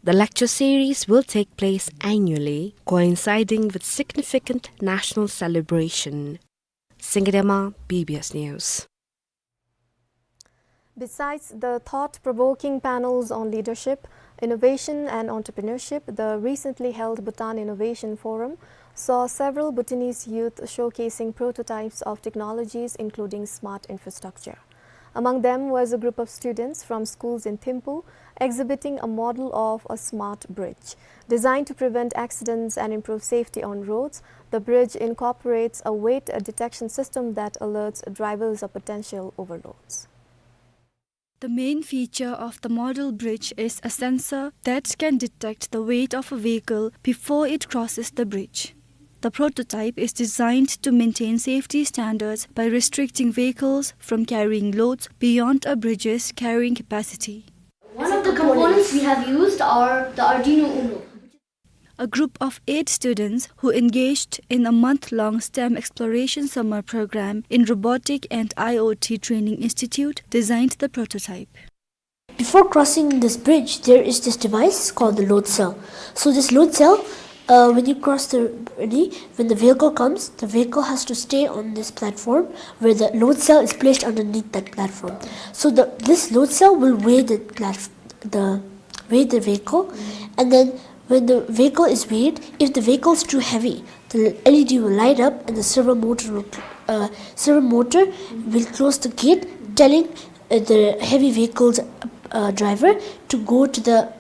The lecture series will take place annually, coinciding with significant national celebration. Singye Dema, B B S News. Besides the thought-provoking panels on leadership, innovation, and entrepreneurship, the recently held Bhutan Innovation Forum saw several Bhutanese youth showcasing prototypes of technologies, including smart infrastructure. Among them was a group of students from schools in Thimphu exhibiting a model of a smart bridge. Designed to prevent accidents and improve safety on roads, the bridge incorporates a weight detection system that alerts drivers of potential overloads. The main feature of the model bridge is a sensor that can detect the weight of a vehicle before it crosses the bridge. The prototype is designed to maintain safety standards by restricting vehicles from carrying loads beyond a bridge's carrying capacity. One of the components we have used are the Arduino Uno. A group of eight students who engaged in a month-long STEM exploration summer program in Robotic and I O T Training Institute designed the prototype. Before crossing this bridge, there is this device called the load cell. So this load cell, uh, when you cross the, when the vehicle comes, the vehicle has to stay on this platform where the load cell is placed underneath that platform. So the, this load cell will weigh the plat-, the, weigh the vehicle, and then when the vehicle is weighed, if the vehicle is too heavy, the L E D will light up and the servo motor will, uh, servo motor will close the gate, telling, uh, the heavy vehicle's, uh, driver to go to the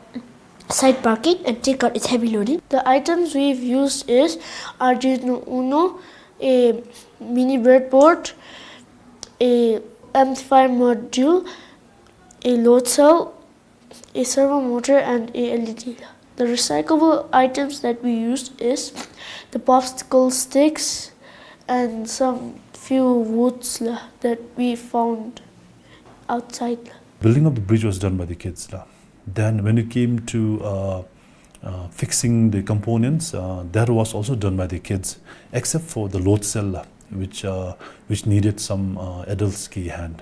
side parking and take out its heavy loading. The items we've used is Arduino Uno, a mini breadboard, a amplifier module, a load cell, a servo motor and a L E D. The recyclable items that we used is the popsicle sticks and some few woods la that we found outside la. Building of the bridge was done by the kids la. Then when it came to, uh, uh, fixing the components, uh, that was also done by the kids, except for the load cell la, which, uh, which needed some, uh, adults' key hand.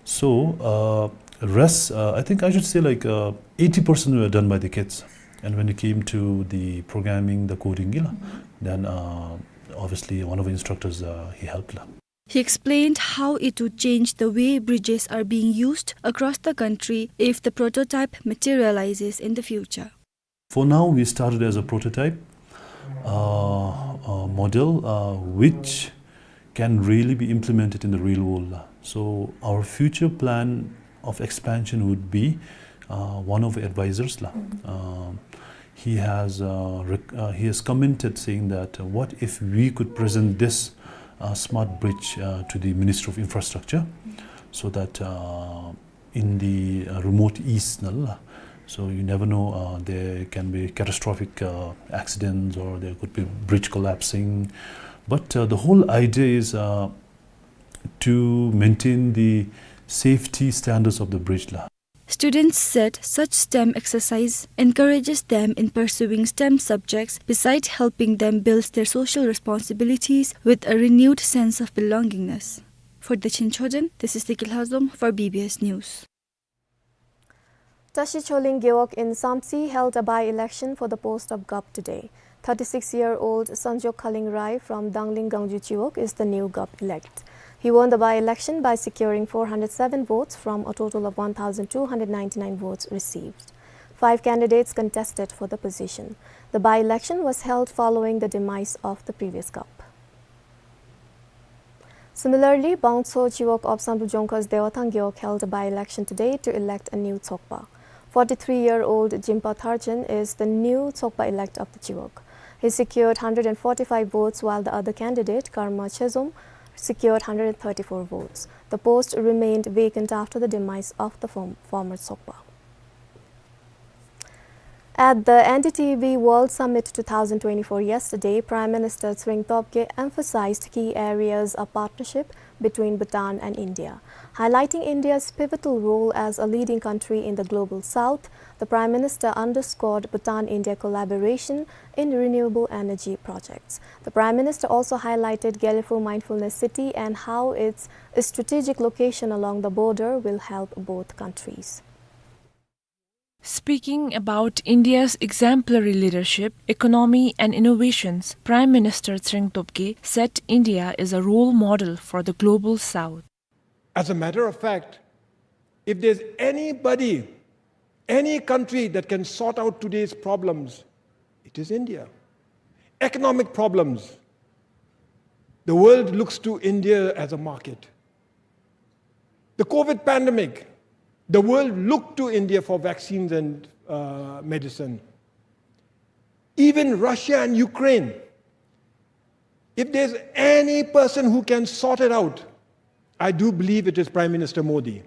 So, uh, rest, uh, I think I should say, like, uh, eighty percent were done by the kids. And when it came to the programming, the coding, you know, then, uh, obviously one of the instructors, uh, he helped la. He explained how it would change the way bridges are being used across the country if the prototype materializes in the future. For now, we started as a prototype, uh, uh, model, uh, which can really be implemented in the real world. So our future plan of expansion would be, uh, one of the advisors la, uh, he has, uh, rec-, uh, he has commented saying that, uh, what if we could present this, uh, smart bridge, uh, to the Ministry of Infrastructure, so that, uh, in the, uh, remote east, nal. So you never know, uh, there can be catastrophic, uh, accidents, or there could be bridge collapsing. But, uh, the whole idea is, uh, to maintain the safety standards of the bridge la. Students said such STEM exercise encourages them in pursuing STEM subjects, beside helping them build their social responsibilities with a renewed sense of belongingness. For Dechen Chodem, this is Deki Lhazom for B B S News. Tashi Choling Gewog in Samtse held a by-election for the post of Gup today. Thirty-six-year-old Sanjog Khaling Rai from Dangling Gangju Chiwog is the new Gup elect. He won the by-election by securing four hundred seven votes from a total of one thousand two hundred ninety-nine votes received. Five candidates contested for the position. The by-election was held following the demise of the previous Gup. Similarly, Bangtso Chiwog of Samdrup Jongkhas Dewathang Gewog held a by-election today to elect a new Tsokpa. Forty-three-year-old Jimpa Tharchen is the new Tsokpa elect of the Chiwog. He secured hundred and forty-five votes, while the other candidate, Karma Chezom, secured hundred and thirty-four votes. The post remained vacant after the demise of the form-, former Tsokpa. At the N D T V World Summit two thousand twenty-four yesterday, Prime Minister Tshering Tobgay emphasized key areas of partnership between Bhutan and India. Highlighting India's pivotal role as a leading country in the Global South, the Prime Minister underscored Bhutan-India collaboration in renewable energy projects. The Prime Minister also highlighted Gelephu Mindfulness City and how its strategic location along the border will help both countries. Speaking about India's exemplary leadership, economy and innovations, Prime Minister Tshering Tobgay said India is a role model for the Global South. As a matter of fact, if there's anybody, any country that can sort out today's problems, it is India. Economic problems, the world looks to India as a market. The COVID pandemic, the world looked to India for vaccines and, uh, medicine. Even Russia and Ukraine, if there's any person who can sort it out, I do believe it is Prime Minister Modi.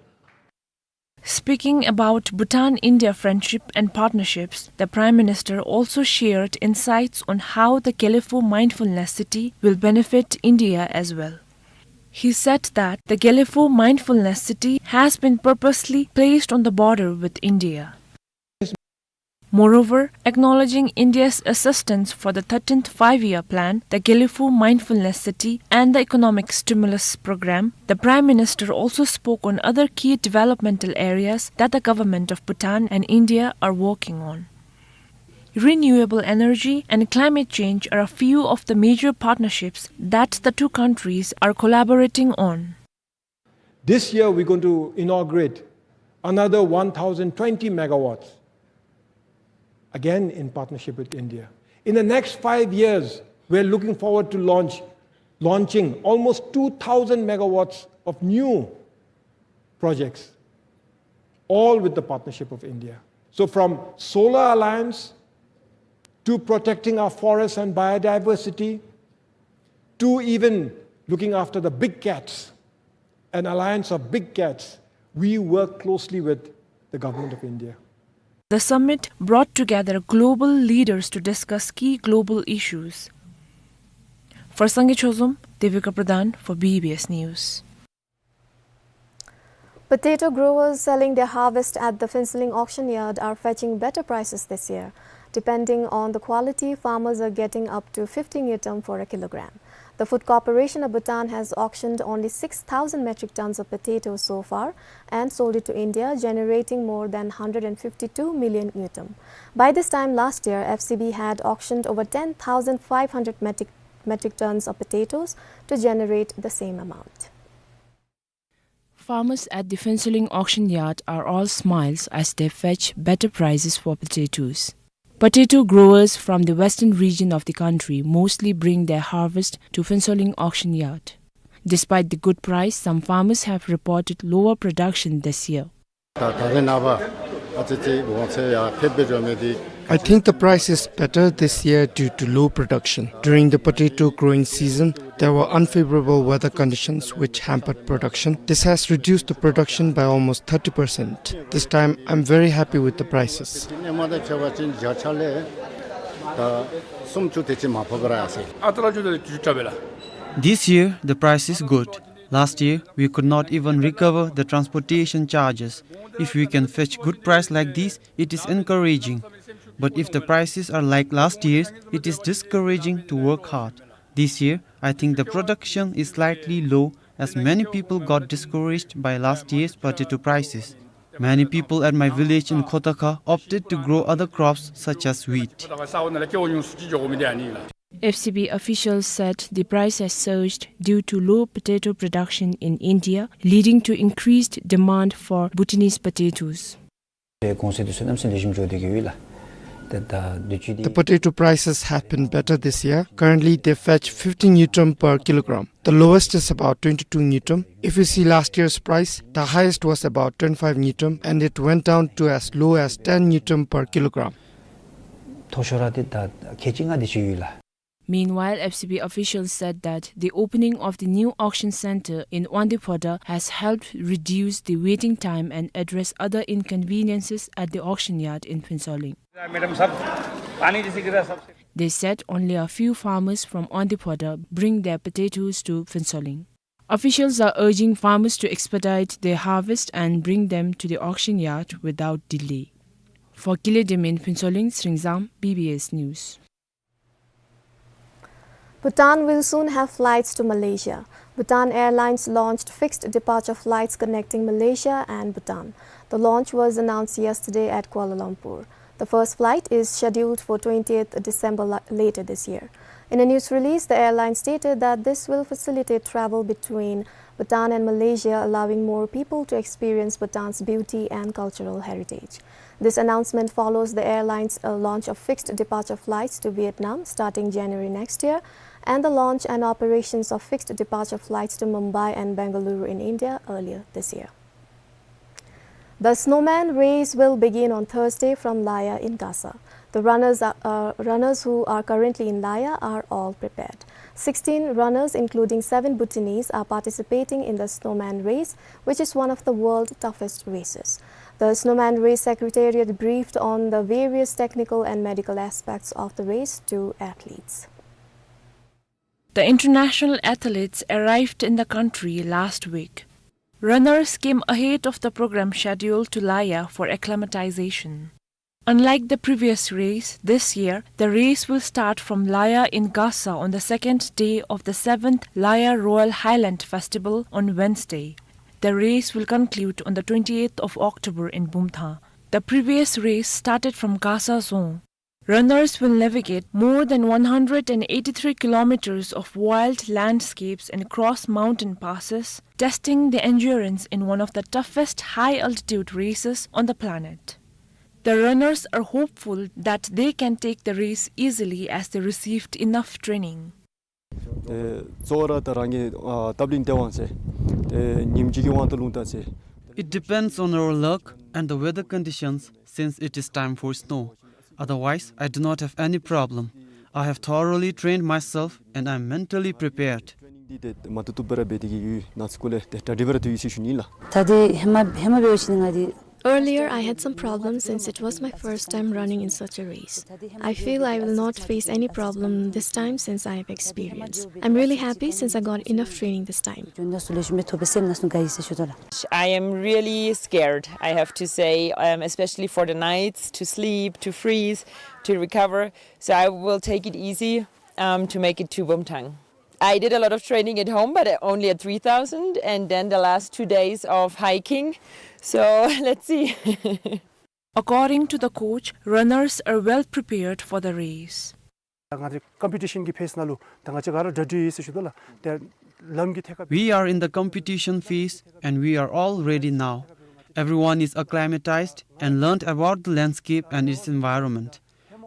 Speaking about Bhutan-India friendship and partnerships, the Prime Minister also shared insights on how the Gelephu Mindfulness City will benefit India as well. He said that the Gelephu Mindfulness City has been purposely placed on the border with India. Moreover, acknowledging India's assistance for the thirteenth Five-Year Plan, the Gelephu Mindfulness City, and the Economic Stimulus Program, the Prime Minister also spoke on other key developmental areas that the government of Bhutan and India are working on. Renewable energy and climate change are a few of the major partnerships that the two countries are collaborating on. This year, we're going to inaugurate another one thousand twenty megawatts, again in partnership with India. In the next five years, we're looking forward to launch, launching almost two thousand megawatts of new projects, all with the partnership of India. So from solar alliance to protecting our forests and biodiversity, to even looking after the big cats, an alliance of big cats, we work closely with the Government of India. The summit brought together global leaders to discuss key global issues. For Sangay Chozom, Devika Pradhan for B B S News. Potato growers selling their harvest at the Phuentsholing auction yard are fetching better prices this year. Depending on the quality, farmers are getting up to fifty ngultrum for a kilogram. The Food Corporation of Bhutan has auctioned only six thousand metric tons of potatoes so far and sold it to India, generating more than hundred and fifty-two million ngultrum. By this time last year, F C B had auctioned over ten thousand five hundred metric, metric tons of potatoes to generate the same amount. Farmers at the Phuentsholing auction yard are all smiles as they fetch better prices for potatoes. Potato growers from the western region of the country mostly bring their harvest to Phuentsholing auction yard. Despite the good price, some farmers have reported lower production this year. ད་ད་རེས་ནངས་པ་ཨ་ཙི་ཙི་འོང་ཚད་ཡར་ཕེབས་པའི་རོ་མེད་དེ། I think the price is better this year due to low production. During the potato growing season, there were unfavorable weather conditions which hampered production. This has reduced the production by almost thirty percent. This time, I'm very happy with the prices. དེ་ནས་མ་ད་ཁྱད་པར་ཅན་བརྒྱ་ཆ་ལས་ད་སུམ་ཅུ་དེ་ཅིག་མ་ཕོག་པ་ར་ཨ་སེ། ཨ་ཏ་ལ་ཅུ་དེ་ཅུ་ཏྲ་བེ་ལ། This year, the price is good. Last year, we could not even recover the transportation charges. If we can fetch good price like this, it is encouraging. But if the prices are like last year's, it is discouraging to work hard. This year, I think the production is slightly low as many people got discouraged by last year's potato prices. Many people at my village in Khotaka opted to grow other crops such as wheat. F C B officials said the price has surged due to low potato production in India, leading to increased demand for Bhutanese potatoes. The potato prices have been better this year. Currently, they fetch fifteen ngultrum per kilogram. The lowest is about twenty-two ngultrum. If you see last year's price, the highest was about twenty-five ngultrum, and it went down to as low as ten ngultrum per kilogram. མཐོ་ཤོས་ར་འདི་ད་ཁལ་གཅིག་ལྔ་དེ་ཅིག་ཡོད་ལགས། Meanwhile, F C B officials said that the opening of the new auction center in Wangdue Phodrang has helped reduce the waiting time and address other inconveniences at the auction yard in Phuentsholing. They said only a few farmers from Wangdue Phodrang bring their potatoes to Phuentsholing. Officials are urging farmers to expedite their harvest and bring them to the auction yard without delay. For Kile Deme in Phuentsholing, Sringzam, B B S News. Bhutan will soon have flights to Malaysia. Bhutan Airlines launched fixed departure flights connecting Malaysia and Bhutan. The launch was announced yesterday at Kuala Lumpur. The first flight is scheduled for twentieth December la-, later this year. In a news release, the airline stated that this will facilitate travel between Bhutan and Malaysia, allowing more people to experience Bhutan's beauty and cultural heritage. This announcement follows the airline's, uh, launch of fixed departure flights to Vietnam starting January next year, and the launch and operations of fixed departure flights to Mumbai and Bengaluru in India earlier this year. The snowman race will begin on Thursday from Laya in Gasa. The runners are, uh, runners who are currently in Laya are all prepared. Sixteen runners, including seven Bhutanese, are participating in the snowman race, which is one of the world's toughest races. The snowman race secretariat briefed on the various technical and medical aspects of the race to athletes. The international athletes arrived in the country last week. Runners came ahead of the program schedule to Laya for acclimatization. Unlike the previous race, this year, the race will start from Laya in Gasa on the second day of the seventh Laya Royal Highland Festival on Wednesday. The race will conclude on the twenty-eighth of October in Bumthang. The previous race started from Gasa Dzong. Runners will navigate more than one hundred and eighty-three kilometers of wild landscapes and cross mountain passes, testing the endurance in one of the toughest high-altitude races on the planet. The runners are hopeful that they can take the race easily as they received enough training. ཏེ་གཙོ་བོ་ར་ད་རང་གི་ཨ་སྟབས་ལེགས་དེ་དབང་ཚེ། ཏེ་ཉིམ་གཅིག་གི་དབང་དུ་ལུང་ད་ཚེ། It depends on our luck and the weather conditions since it is time for snow. Otherwise, I do not have any problem. I have thoroughly trained myself and I am mentally prepared. ཊེ་རེ་ནིང་འདི་ཏེ་མ་བཏུབ་བཏུབ་སྦེ་ར་འབད་དེ་གི་ཡོད། ནཱ་ཚུ་སྐོར་ལས་ཏེ་གྲ་སྒྲིག་སྦེ་ར་འདུག་ཡོད་ཟེར་ཞུ་ནི་ལགས། ད་ཏེ་ཧེ་མ་ཧེ་མ་འབད་བ་ཅིན་ང་འདི། Earlier, I had some problems since it was my first time running in such a race. I feel I will not face any problem this time since I have experience. I'm really happy since I got enough training this time. འཇོན་ན་སུ་ལེགས་ཤོམ་སྦེ་ཐོབ་པའི་སེམས་ནང་སུ་དགའ་ཡི་ཟེར་ཞུ་དོ་ལགས། I am really scared, I have to say, um, especially for the nights, to sleep, to freeze, to recover. So I will take it easy, um, to make it to Bumthang. I did a lot of training at home, but only at three thousand, and then the last two days of hiking. So, let's see. According to the coach, runners are well prepared for the race. ང་འདི་ཀམ་པི་ཊི་ཤཱན་གྱི་ཕེསི་ནང་ལུ་ད་ང་བཅས་ག་ར་གྲ་སྒྲིག་ཡོད་ཟེར་ཞུ་དོ་ལགས། ཏེ་ལམ་གྱི་ཐད་ཁར། We are in the competition phase and we are all ready now. Everyone is acclimatized and learned about the landscape and its environment.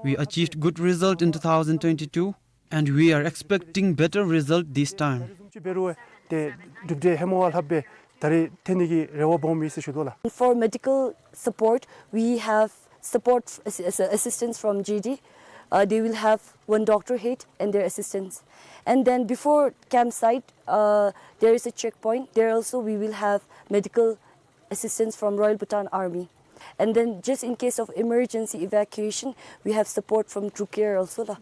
We achieved good result in two thousand twenty-two and we are expecting better result this time. ཏེ་གྲུབ་འབྲས་ཧེ་མ་བ་ལྷགཔ་སྦེ་ད་རེས་ཐོན་ནི་གི་རེ་བ་སྦོམ་ཡོད་ཟེར་ཞུ་དོ་ལགས། For medical support, we have support, assi-, assi-, assistance from G D. Uh, they will have one doctor aid and their assistance. And then before campsite, uh, there is a checkpoint. There also we will have medical assistance from Royal Bhutan Army. And then just in case of emergency evacuation, we have support from Trukir also lah.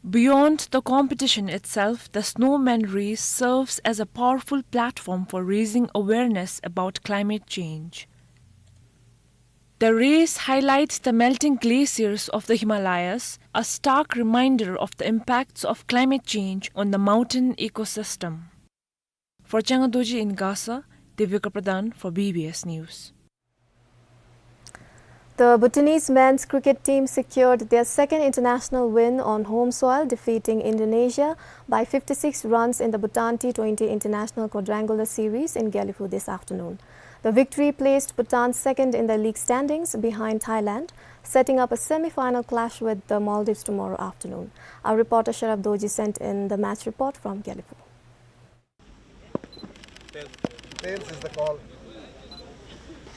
Beyond the competition itself, the Snowman Race serves as a powerful platform for raising awareness about climate change. The race highlights the melting glaciers of the Himalayas, a stark reminder of the impacts of climate change on the mountain ecosystem. For Changa Dorji in Gasa, Devika Pradhan for B B S News. The Bhutanese men's cricket team secured their second international win on home soil, defeating Indonesia by fifty-six runs in the Bhutan T twenty International Quadrangular Series in Gelephu this afternoon. The victory placed Bhutan second in the league standings behind Thailand, setting up a semi-final clash with the Maldives tomorrow afternoon. Our reporter Sharaf Dorji sent in the match report from Gelephu. Tails is the call.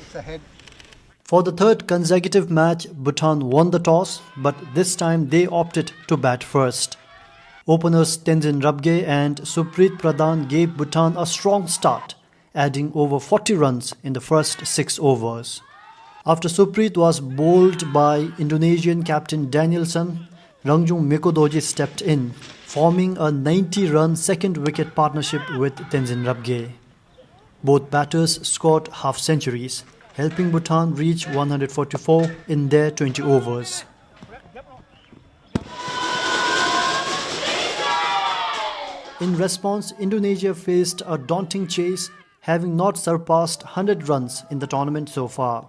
It's ahead. For the third consecutive match, Bhutan won the toss, but this time they opted to bat first. Openers Tenzin Rabgay and Supreet Pradhan gave Bhutan a strong start, adding over forty runs in the first six overs. After Supreet was bowled by Indonesian captain Danielson, Rangjung Mikodorji stepped in, forming a ninety-run second wicket partnership with Tenzin Rabgay. Both batters scored half centuries, helping Bhutan reach one hundred forty-four in their twenty overs. In response, Indonesia faced a daunting chase, having not surpassed hundred runs in the tournament so far.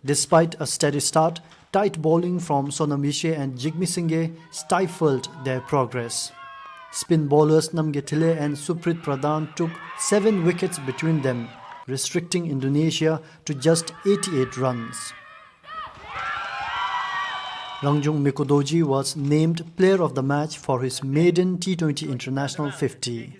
Despite a steady start, tight bowling from Sonam Yishe and Jigme Singye stifled their progress. Spin bowlers Namgay Tilley and Supreet Pradhan took seven wickets between them, restricting Indonesia to just eighty-eight runs. Rangjung Mikodorji was named player of the match for his maiden T twenty international fifty.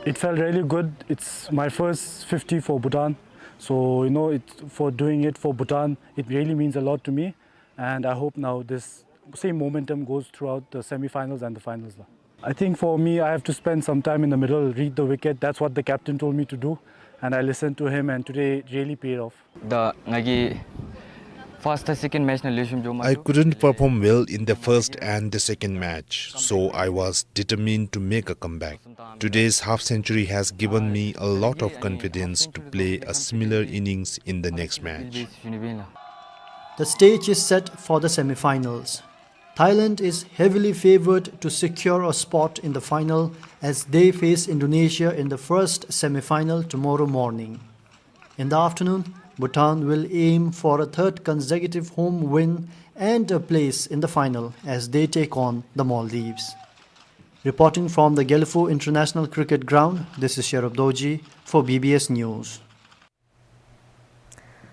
It felt really good. It's my first fifty for Bhutan. So, you know, it, for doing it for Bhutan, it really means a lot to me. And I hope now this same momentum goes throughout the semi-finals and the finals. I think for me, I have to spend some time in the middle, read the wicket. That's what the captain told me to do. And I listened to him, and today it really paid off. The ngagi first, second match na leshum jo I couldn't perform well in the first and the second match, so I was determined to make a comeback. Today's half century has given me a lot of confidence to play a similar innings in the next match. The stage is set for the semi-finals. Thailand is heavily favored to secure a spot in the final as they face Indonesia in the first semi-final tomorrow morning. In the afternoon, Bhutan will aim for a third consecutive home win and a place in the final as they take on the Maldives. Reporting from the Gelephu International Cricket Ground, this is Sherub Dorji for B B S News.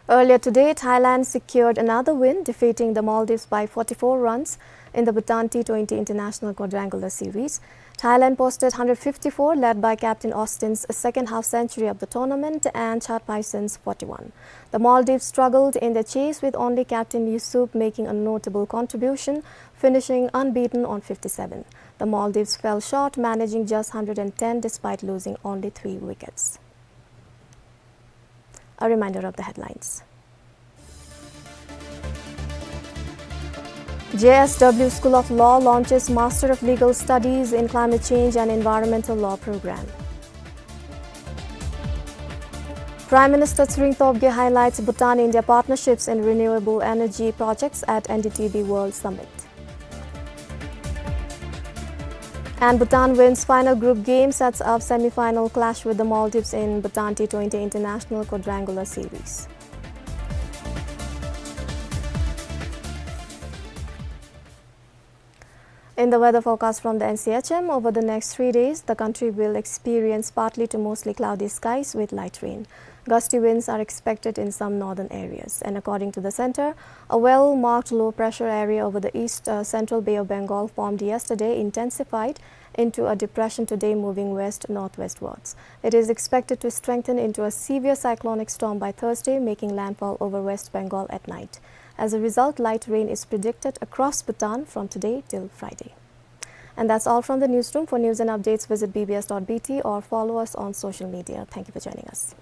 Earlier today, Thailand secured another win, defeating the Maldives by forty-four runs in the Bhutan T twenty International Quadrangular Series. Thailand posted hundred fifty-four, led by captain Austin's second half century of the tournament and Chatpaison's forty-one. The Maldives struggled in the chase, with only captain Yusuf making a notable contribution, finishing unbeaten on fifty-seven. The Maldives fell short, managing just hundred and ten despite losing only three wickets. A reminder of the headlines. J S W School of Law launches Master of Legal Studies in Climate Change and Environmental Law program. Prime Minister Tshering Tobgay highlights Bhutan-India partnerships in renewable energy projects at N D T V World Summit. And Bhutan wins final group game, sets up semi-final clash with the Maldives in Bhutan T twenty International Quadrangular Series. In the weather forecast from the N C H M, over the next three days, the country will experience partly to mostly cloudy skies with light rain. Gusty winds are expected in some northern areas. And according to the center, a well-marked low-pressure area over the east, uh, central Bay of Bengal formed yesterday intensified into a depression today, moving west-northwestwards. It is expected to strengthen into a severe cyclonic storm by Thursday, making landfall over West Bengal at night. As a result, light rain is predicted across Bhutan from today till Friday. And that's all from the newsroom. For news and updates, visit B B S dot B T or follow us on social media. Thank you for joining us.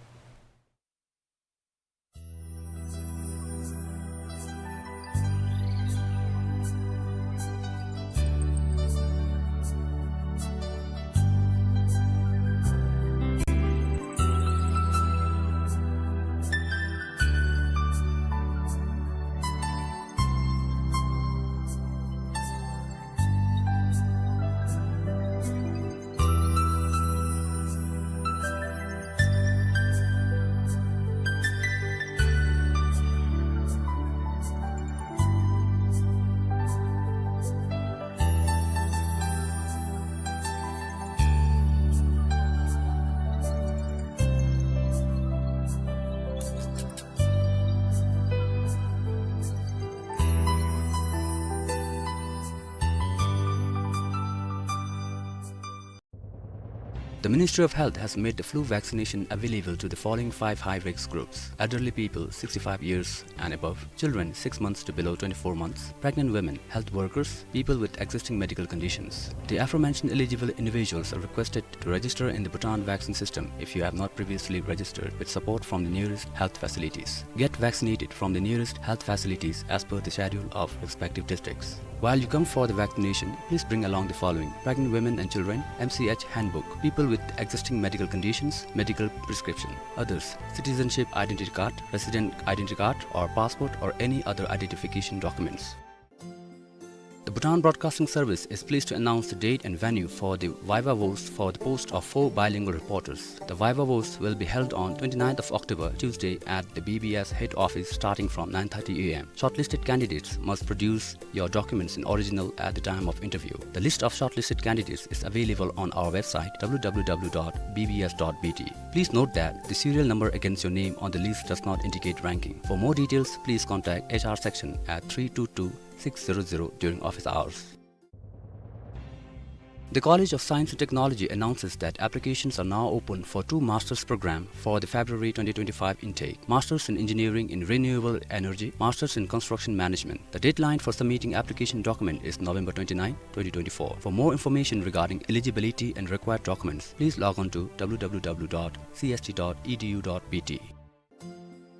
The Ministry of Health has made the flu vaccination available to the following five high-risk groups: elderly people sixty-five years and above, children six months to below twenty-four months, pregnant women, health workers, people with existing medical conditions. The aforementioned eligible individuals are requested to register in the Bhutan vaccine system if you have not previously registered, with support from the nearest health facilities. Get vaccinated from the nearest health facilities as per the schedule of respective districts. While you come for the vaccination, please bring along the following: pregnant women and children, M C H handbook, people with existing medical conditions, medical prescription, others, citizenship identity card, resident identity card or passport or any other identification documents. The Bhutan Broadcasting Service is pleased to announce the date and venue for the viva voce for the post of four bilingual reporters. The viva voce will be held on twenty-ninth of October, Tuesday, at the B B S head office starting from nine thirty A M. Shortlisted candidates must produce your documents in original at the time of interview. The list of shortlisted candidates is available on our website, W W W dot B B S dot B T. Please note that the serial number against your name on the list does not indicate ranking. For more details, please contact H R section at three two two six zero zero during office hours. The College of Science and Technology announces that applications are now open for two master's program for the February twenty twenty-five intake: Master's in Engineering in Renewable Energy, Master's in Construction Management. The deadline for submitting application document is November twenty-ninth, twenty twenty-four. For more information regarding eligibility and required documents, please log on to W W W dot C S T dot E D U dot B T.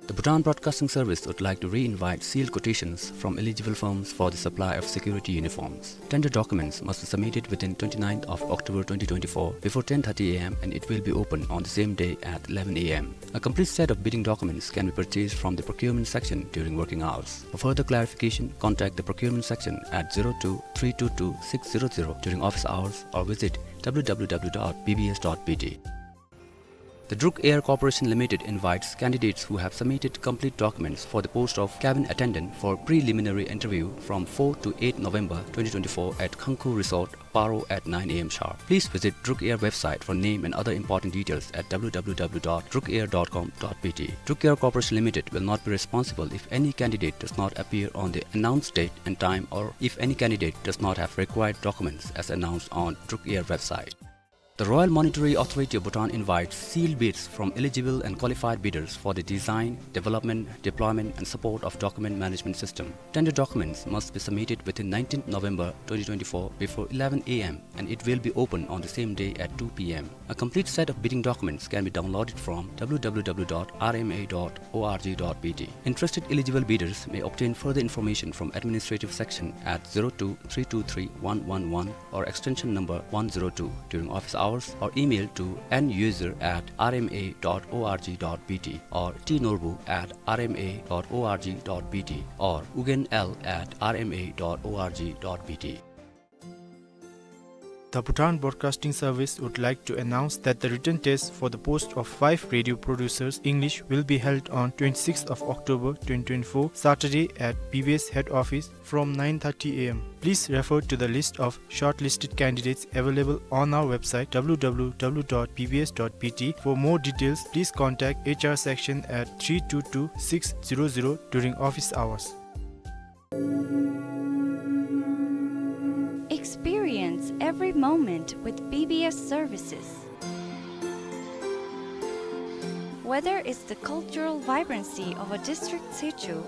The Bhutan Broadcasting Service would like to re-invite sealed quotations from eligible firms for the supply of security uniforms. Tender documents must be submitted within twenty-ninth of October twenty twenty-four before ten thirty A M and it will be open on the same day at eleven A M. A complete set of bidding documents can be purchased from the procurement section during working hours. For further clarification, contact the procurement section at zero two three two two six zero zero during office hours or visit W W W dot B B S dot B T. The Druk Air Corporation Limited invites candidates who have submitted complete documents for the post of cabin attendant for preliminary interview from fourth to eighth November twenty twenty-four at Khangkhu Resort, Paro at nine A M sharp. Please visit Druk Air website for name and other important details at W W W dot druk air dot com dot B T. Druk Air Corporation Limited will not be responsible if any candidate does not appear on the announced date and time or if any candidate does not have required documents as announced on Druk Air website. The Royal Monetary Authority of Bhutan invites sealed bids from eligible and qualified bidders for the design, development, deployment and support of document management system. Tender documents must be submitted within nineteenth November twenty twenty-four before eleven A M and it will be open on the same day at two P M. A complete set of bidding documents can be downloaded from W W W dot R M A dot O R G dot B T. Interested eligible bidders may obtain further information from administrative section at zero two three two three one one one or extension number one zero two during office hours or email to N user at R M A dot O R G dot B T or T Norbu at R M A dot O R G dot B T or Ugyen L at R M A dot O R G dot B T. The Bhutan Broadcasting Service would like to announce that the written test for the post of five radio producers English will be held on twenty-sixth of October twenty twenty-four, Saturday at B B S head office from nine thirty A M. Please refer to the list of shortlisted candidates available on our website W W W dot B B S dot B T. For more details, please contact H R section at three two two six zero zero during office hours. Experience every moment with B B S services. Whether it's the cultural vibrancy of a district situ,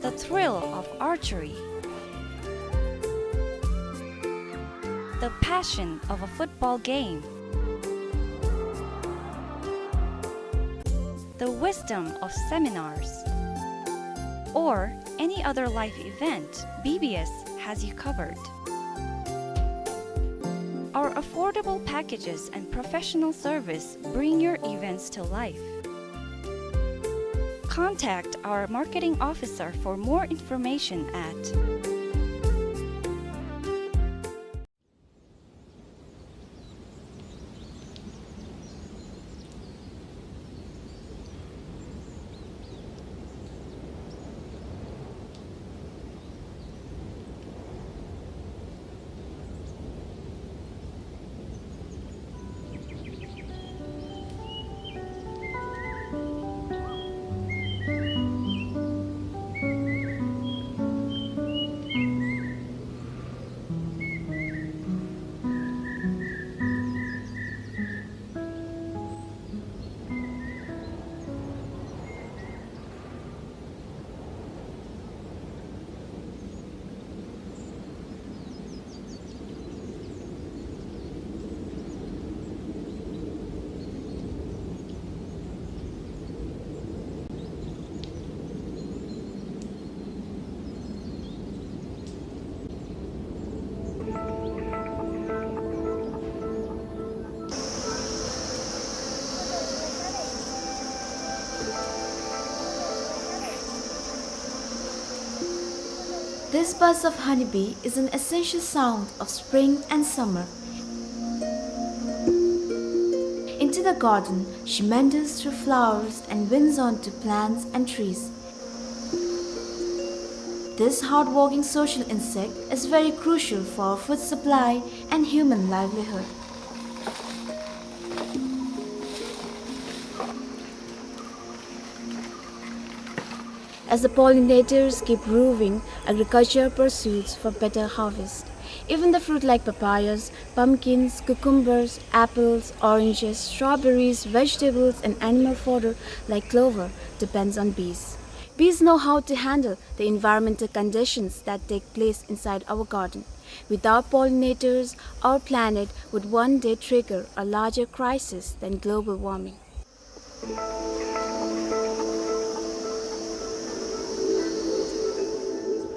the thrill of archery, the passion of a football game, the wisdom of seminars, or any other life event, B B S has you covered. Our affordable packages and professional service bring your events to life. Contact our marketing officer for more information at This buzz of honeybee is an essential sound of spring and summer. Into the garden, she meanders through flowers and winds onto plants and trees. This hardworking social insect is very crucial for food supply and human livelihood. As the pollinators keep roving, agriculture pursues for better harvest. Even the fruit like papayas, pumpkins, cucumbers, apples, oranges, strawberries, vegetables, and animal fodder like clover depends on bees. Bees know how to handle the environmental conditions that take place inside our garden. Without pollinators, our planet would one day trigger a larger crisis than global warming.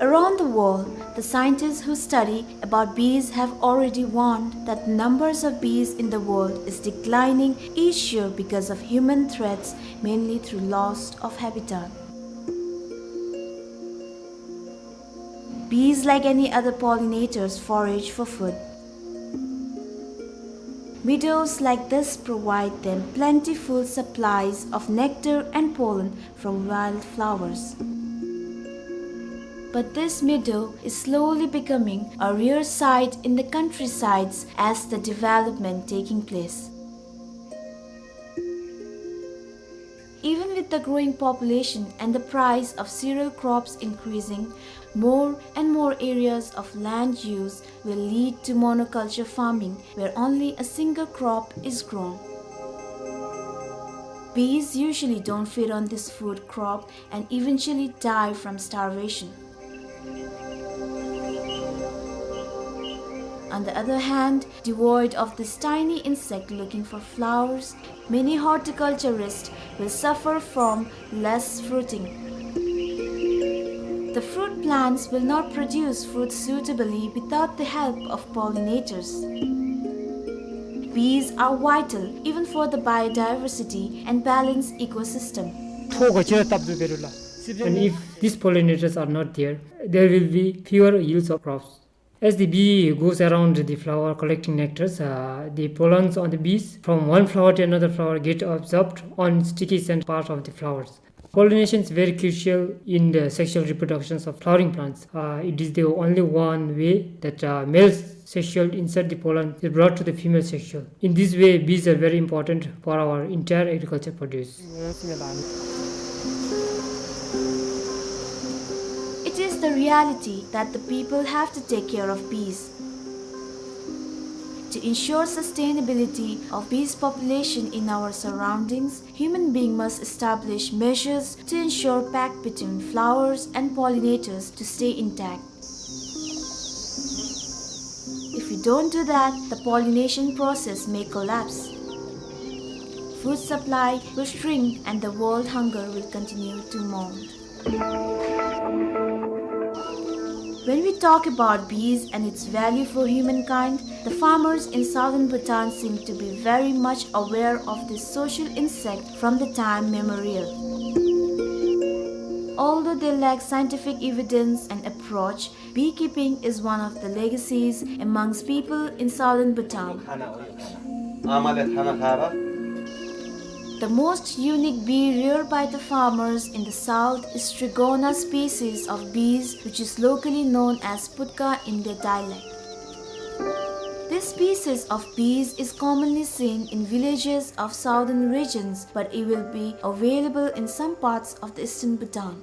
Around the world, the scientists who study about bees have already warned that the numbers of bees in the world is declining each year because of human threats, mainly through loss of habitat. Bees, like any other pollinators, forage for food. Meadows like this provide them plentiful supplies of nectar and pollen from wildflowers. But this meadow is slowly becoming a rare sight in the countrysides as the development taking place. Even with the growing population and the price of cereal crops increasing, more and more areas of land use will lead to monoculture farming, where only a single crop is grown. Bees usually don't feed on this food crop and eventually die from starvation. On the other hand, devoid of this tiny insect looking for flowers, many horticulturists will suffer from less fruiting. The fruit plants will not produce fruit suitably without the help of pollinators. Bees are vital even for the biodiversity and balanced ecosystem. ཐོག་ག་ཅི་ར་སྟབས་བདེ་རུ་ལ། And if these pollinators are not there, there will be fewer yields of crops. As the bee goes around the flower collecting nectars, uh, the pollens on the bees from one flower to another flower get absorbed on sticky scent part of the flowers. Pollination is very crucial in the sexual reproductions of flowering plants. Uh, it is the only one way that, uh, male sexual insert the pollen is brought to the female sexual. In this way, bees are very important for our entire agriculture produce. It is the reality that the people have to take care of bees. To ensure sustainability of bees population in our surroundings, human being must establish measures to ensure pact between flowers and pollinators to stay intact. If we don't do that, the pollination process may collapse. Food supply will shrink and the world hunger will continue to mount. When we talk about bees and its value for humankind, the farmers in southern Bhutan seem to be very much aware of this social insect from the time memorial. Although they lack scientific evidence and approach, beekeeping is one of the legacies amongst people in southern Bhutan. The most unique bee reared by the farmers in the south is Strigona species of bees, which is locally known as putka in their dialect. This species of bees is commonly seen in villages of southern regions, but it will be available in some parts of the eastern Bhutan.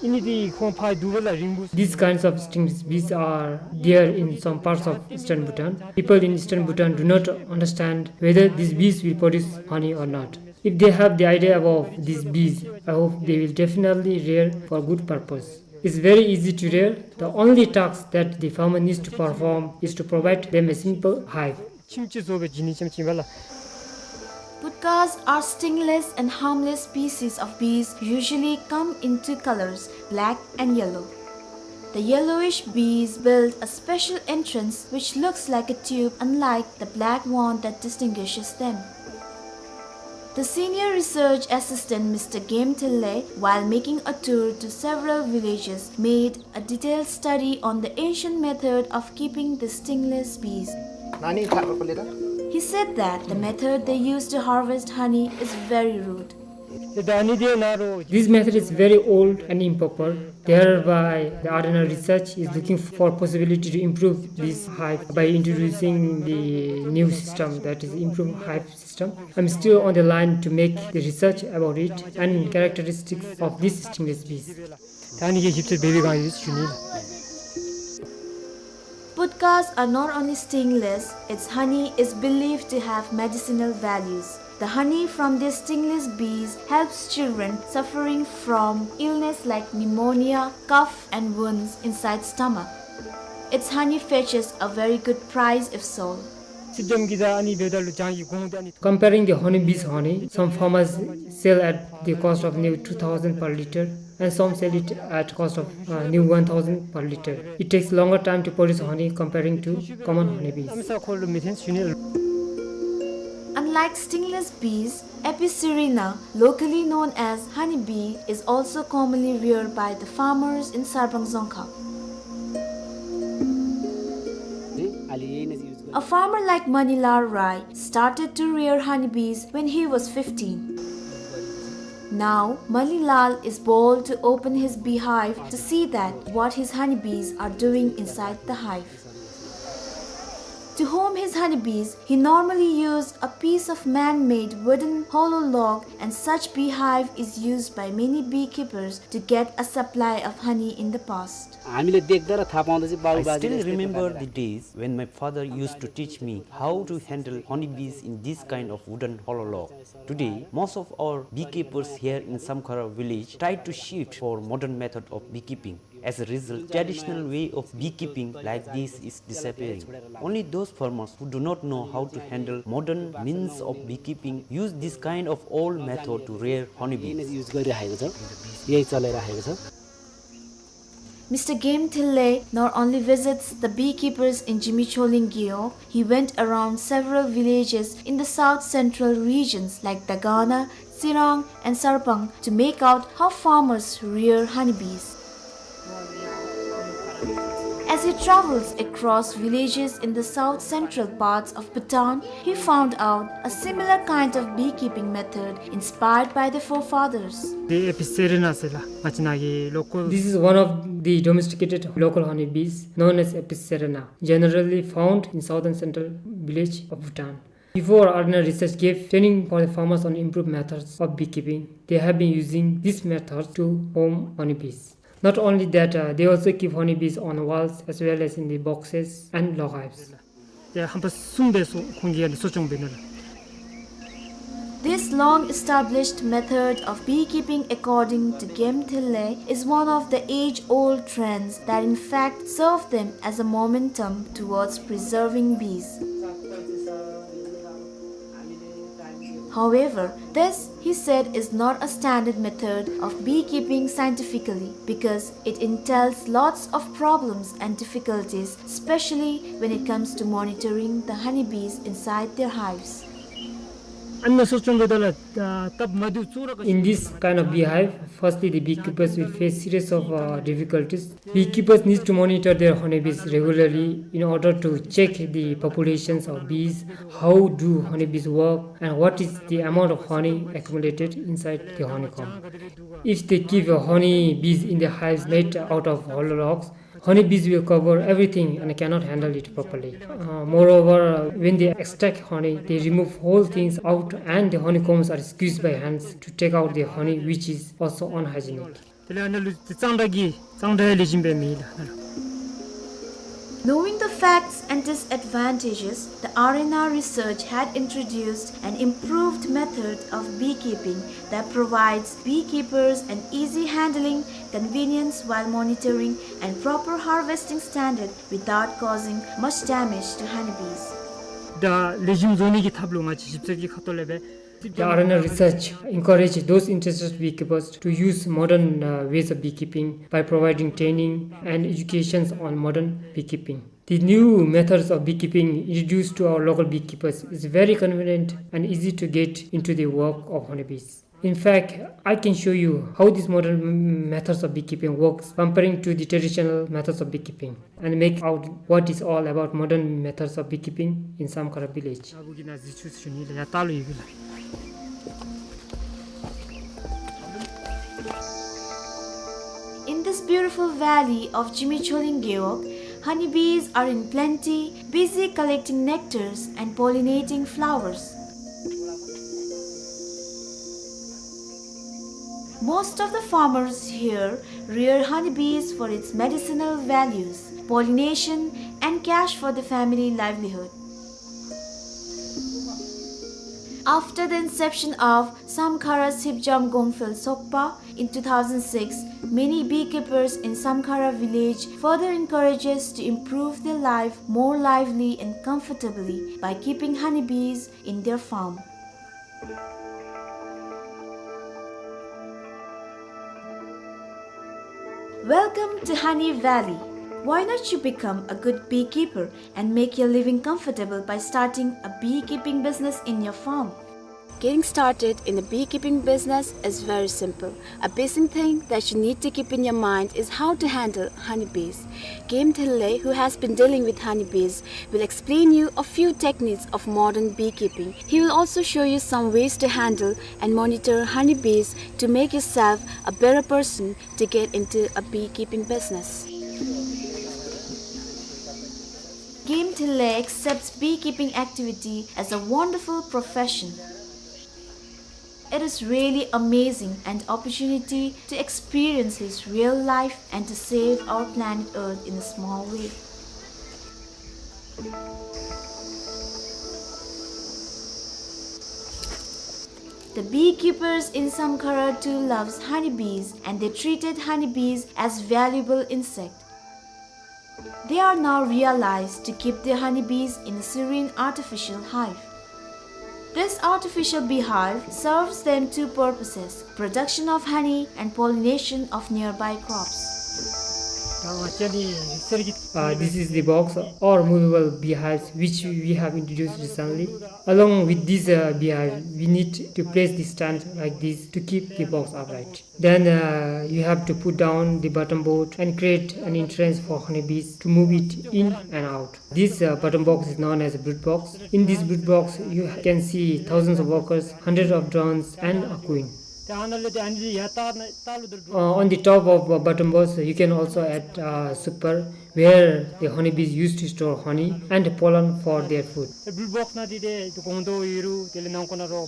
These kinds of stingless bees are there in some parts of eastern Bhutan. People in eastern Bhutan do not understand whether these bees will produce honey or not. If they have the idea about these bees, I hope they will definitely rear for good purpose. It's very easy to rear. The only task that the farmer needs to perform is to provide them a simple hive. Putkas are stingless and harmless species of bees, usually come in two colors, black and yellow. The yellowish bees build a special entrance which looks like a tube, unlike the black one that distinguishes them. The senior research assistant, Mister Game Thille, while making a tour to several villages, made a detailed study on the ancient method of keeping the stingless bees. He said that the method they use to harvest honey is very rude. This method is very old and improper. Thereby, the R N R research is looking for possibility to improve this hive by introducing the new system, that is, improve hive system. I'm still on the line to make the research about it and characteristics of these stingless bees. Putkas are not only stingless, its honey is believed to have medicinal values. The honey from these stingless bees helps children suffering from illness like pneumonia, cough, and wounds inside stomach. Its honey fetches a very good price if sold. Comparing the honeybee's honey, some farmers sell at the cost of near two thousand per liter, and some sell it at cost of, uh, near one thousand per liter. It takes longer time to produce honey comparing to common honeybees. Unlike stingless bees, Apis cerana, locally known as honeybee, is also commonly reared by the farmers in Sarbang Dzongkhag. A farmer like Manilal Rai started to rear honeybees when he was fifteen. Now, Manilal is bold to open his beehive to see that what his honeybees are doing inside the hive. To home his honeybees, he normally used a piece of man-made wooden hollow log, and such beehive is used by many beekeepers to get a supply of honey in the past. I still remember the days when my father used to teach me how to handle honeybees in this kind of wooden hollow log. Today, most of our beekeepers here in Samkhara village tried to shift for modern method of beekeeping. As a result, traditional way of beekeeping like this is disappearing. Only those farmers who do not know how to handle modern means of beekeeping use this kind of old method to rear honeybees. Mister Game Thille not only visits the beekeepers in Jimicholing Gyo, he went around several villages in the south central regions like Dagana, Tsirang, and Sarbang to make out how farmers rear honeybees. As he travels across villages in the south central parts of Bhutan, he found out a similar kind of beekeeping method inspired by the forefathers. This is one of the domesticated local honeybees known as Apis cerana, generally found in southern central village of Bhutan. Before, R N R research gave training for the farmers on improved methods of beekeeping. They have been using this method to home honeybees. Not only that, uh, they also keep honeybees on walls as well as in the boxes and log hives. This long-established method of beekeeping, according to Game Thille, is one of the age-old trends that in fact serve them as a momentum towards preserving bees. However, this, he said, is not a standard method of beekeeping scientifically because it entails lots of problems and difficulties, especially when it comes to monitoring the honeybees inside their hives. In this kind of beehive, firstly, the beekeepers will face series of, uh, difficulties. Beekeepers need to monitor their honeybees regularly in order to check the populations of bees, how do honeybees work, and what is the amount of honey accumulated inside the honeycomb. If they keep, uh, honeybees in the hives made out of hollow logs, honeybees will cover everything and cannot handle it properly. Uh, moreover, uh, when they extract honey, they remove whole things out and the honeycombs are squeezed by hands to take out the honey, which is also unhygienic. Knowing the facts and disadvantages, the R N R research had introduced an improved method of beekeeping that provides beekeepers an easy handling, convenience while monitoring, and proper harvesting standard without causing much damage to honeybees. The R N R research encouraged those interested beekeepers to use modern, uh, ways of beekeeping by providing training and educations on modern beekeeping. The new methods of beekeeping introduced to our local beekeepers is very convenient and easy to get into the work of honeybees. In fact, I can show you how these modern m-, methods of beekeeping works comparing to the traditional methods of beekeeping and make out what is all about modern methods of beekeeping in Samkhara village. In this beautiful valley of Jimi Choling Gewog, honeybees are in plenty, busy collecting nectars and pollinating flowers. Most of the farmers here rear honeybees for its medicinal values, pollination, and cash for the family livelihood. After the inception of Samkhara Sipjam Gongphel Sokpa in two thousand six, many beekeepers in Samkhara village further encourages to improve their life more lively and comfortably by keeping honeybees in their farm. Welcome to Honey Valley. Why not you become a good beekeeper and make your living comfortable by starting a beekeeping business in your farm? Getting started in a beekeeping business is very simple. A basic thing that you need to keep in your mind is how to handle honeybees. Game Thille, who has been dealing with honeybees, will explain you a few techniques of modern beekeeping. He will also show you some ways to handle and monitor honeybees to make yourself a better person to get into a beekeeping business. Game Thille accepts beekeeping activity as a wonderful profession. It is really amazing an opportunity to experience his real life and to save our planet Earth in a small way. The beekeepers in Samkhara too loves honeybees, and they treated honeybees as valuable insect. They are now realized to keep their honeybees in a serene artificial hive. This artificial beehive serves them two purposes, production of honey and pollination of nearby crops. Uh, this is the box or movable beehives which we have introduced recently. Along with this, uh, beehive, we need to place the stand like this to keep the box upright. Then, uh, you have to put down the bottom board and create an entrance for honeybees to move it in and out. This, uh, bottom box is known as a brood box. In this brood box, you can see thousands of workers, hundreds of drones, and a queen. Uh, on the top of, uh, bottom box, you can also add, uh, super, where the honeybees used to store honey and pollen for their food. Brood box ནང་འདི་ཏེ་ཏེ་སྒོང་རྡོག་ཡོད་རུང་དེ་ལས་ནང་ཁོག་ནང་རོ་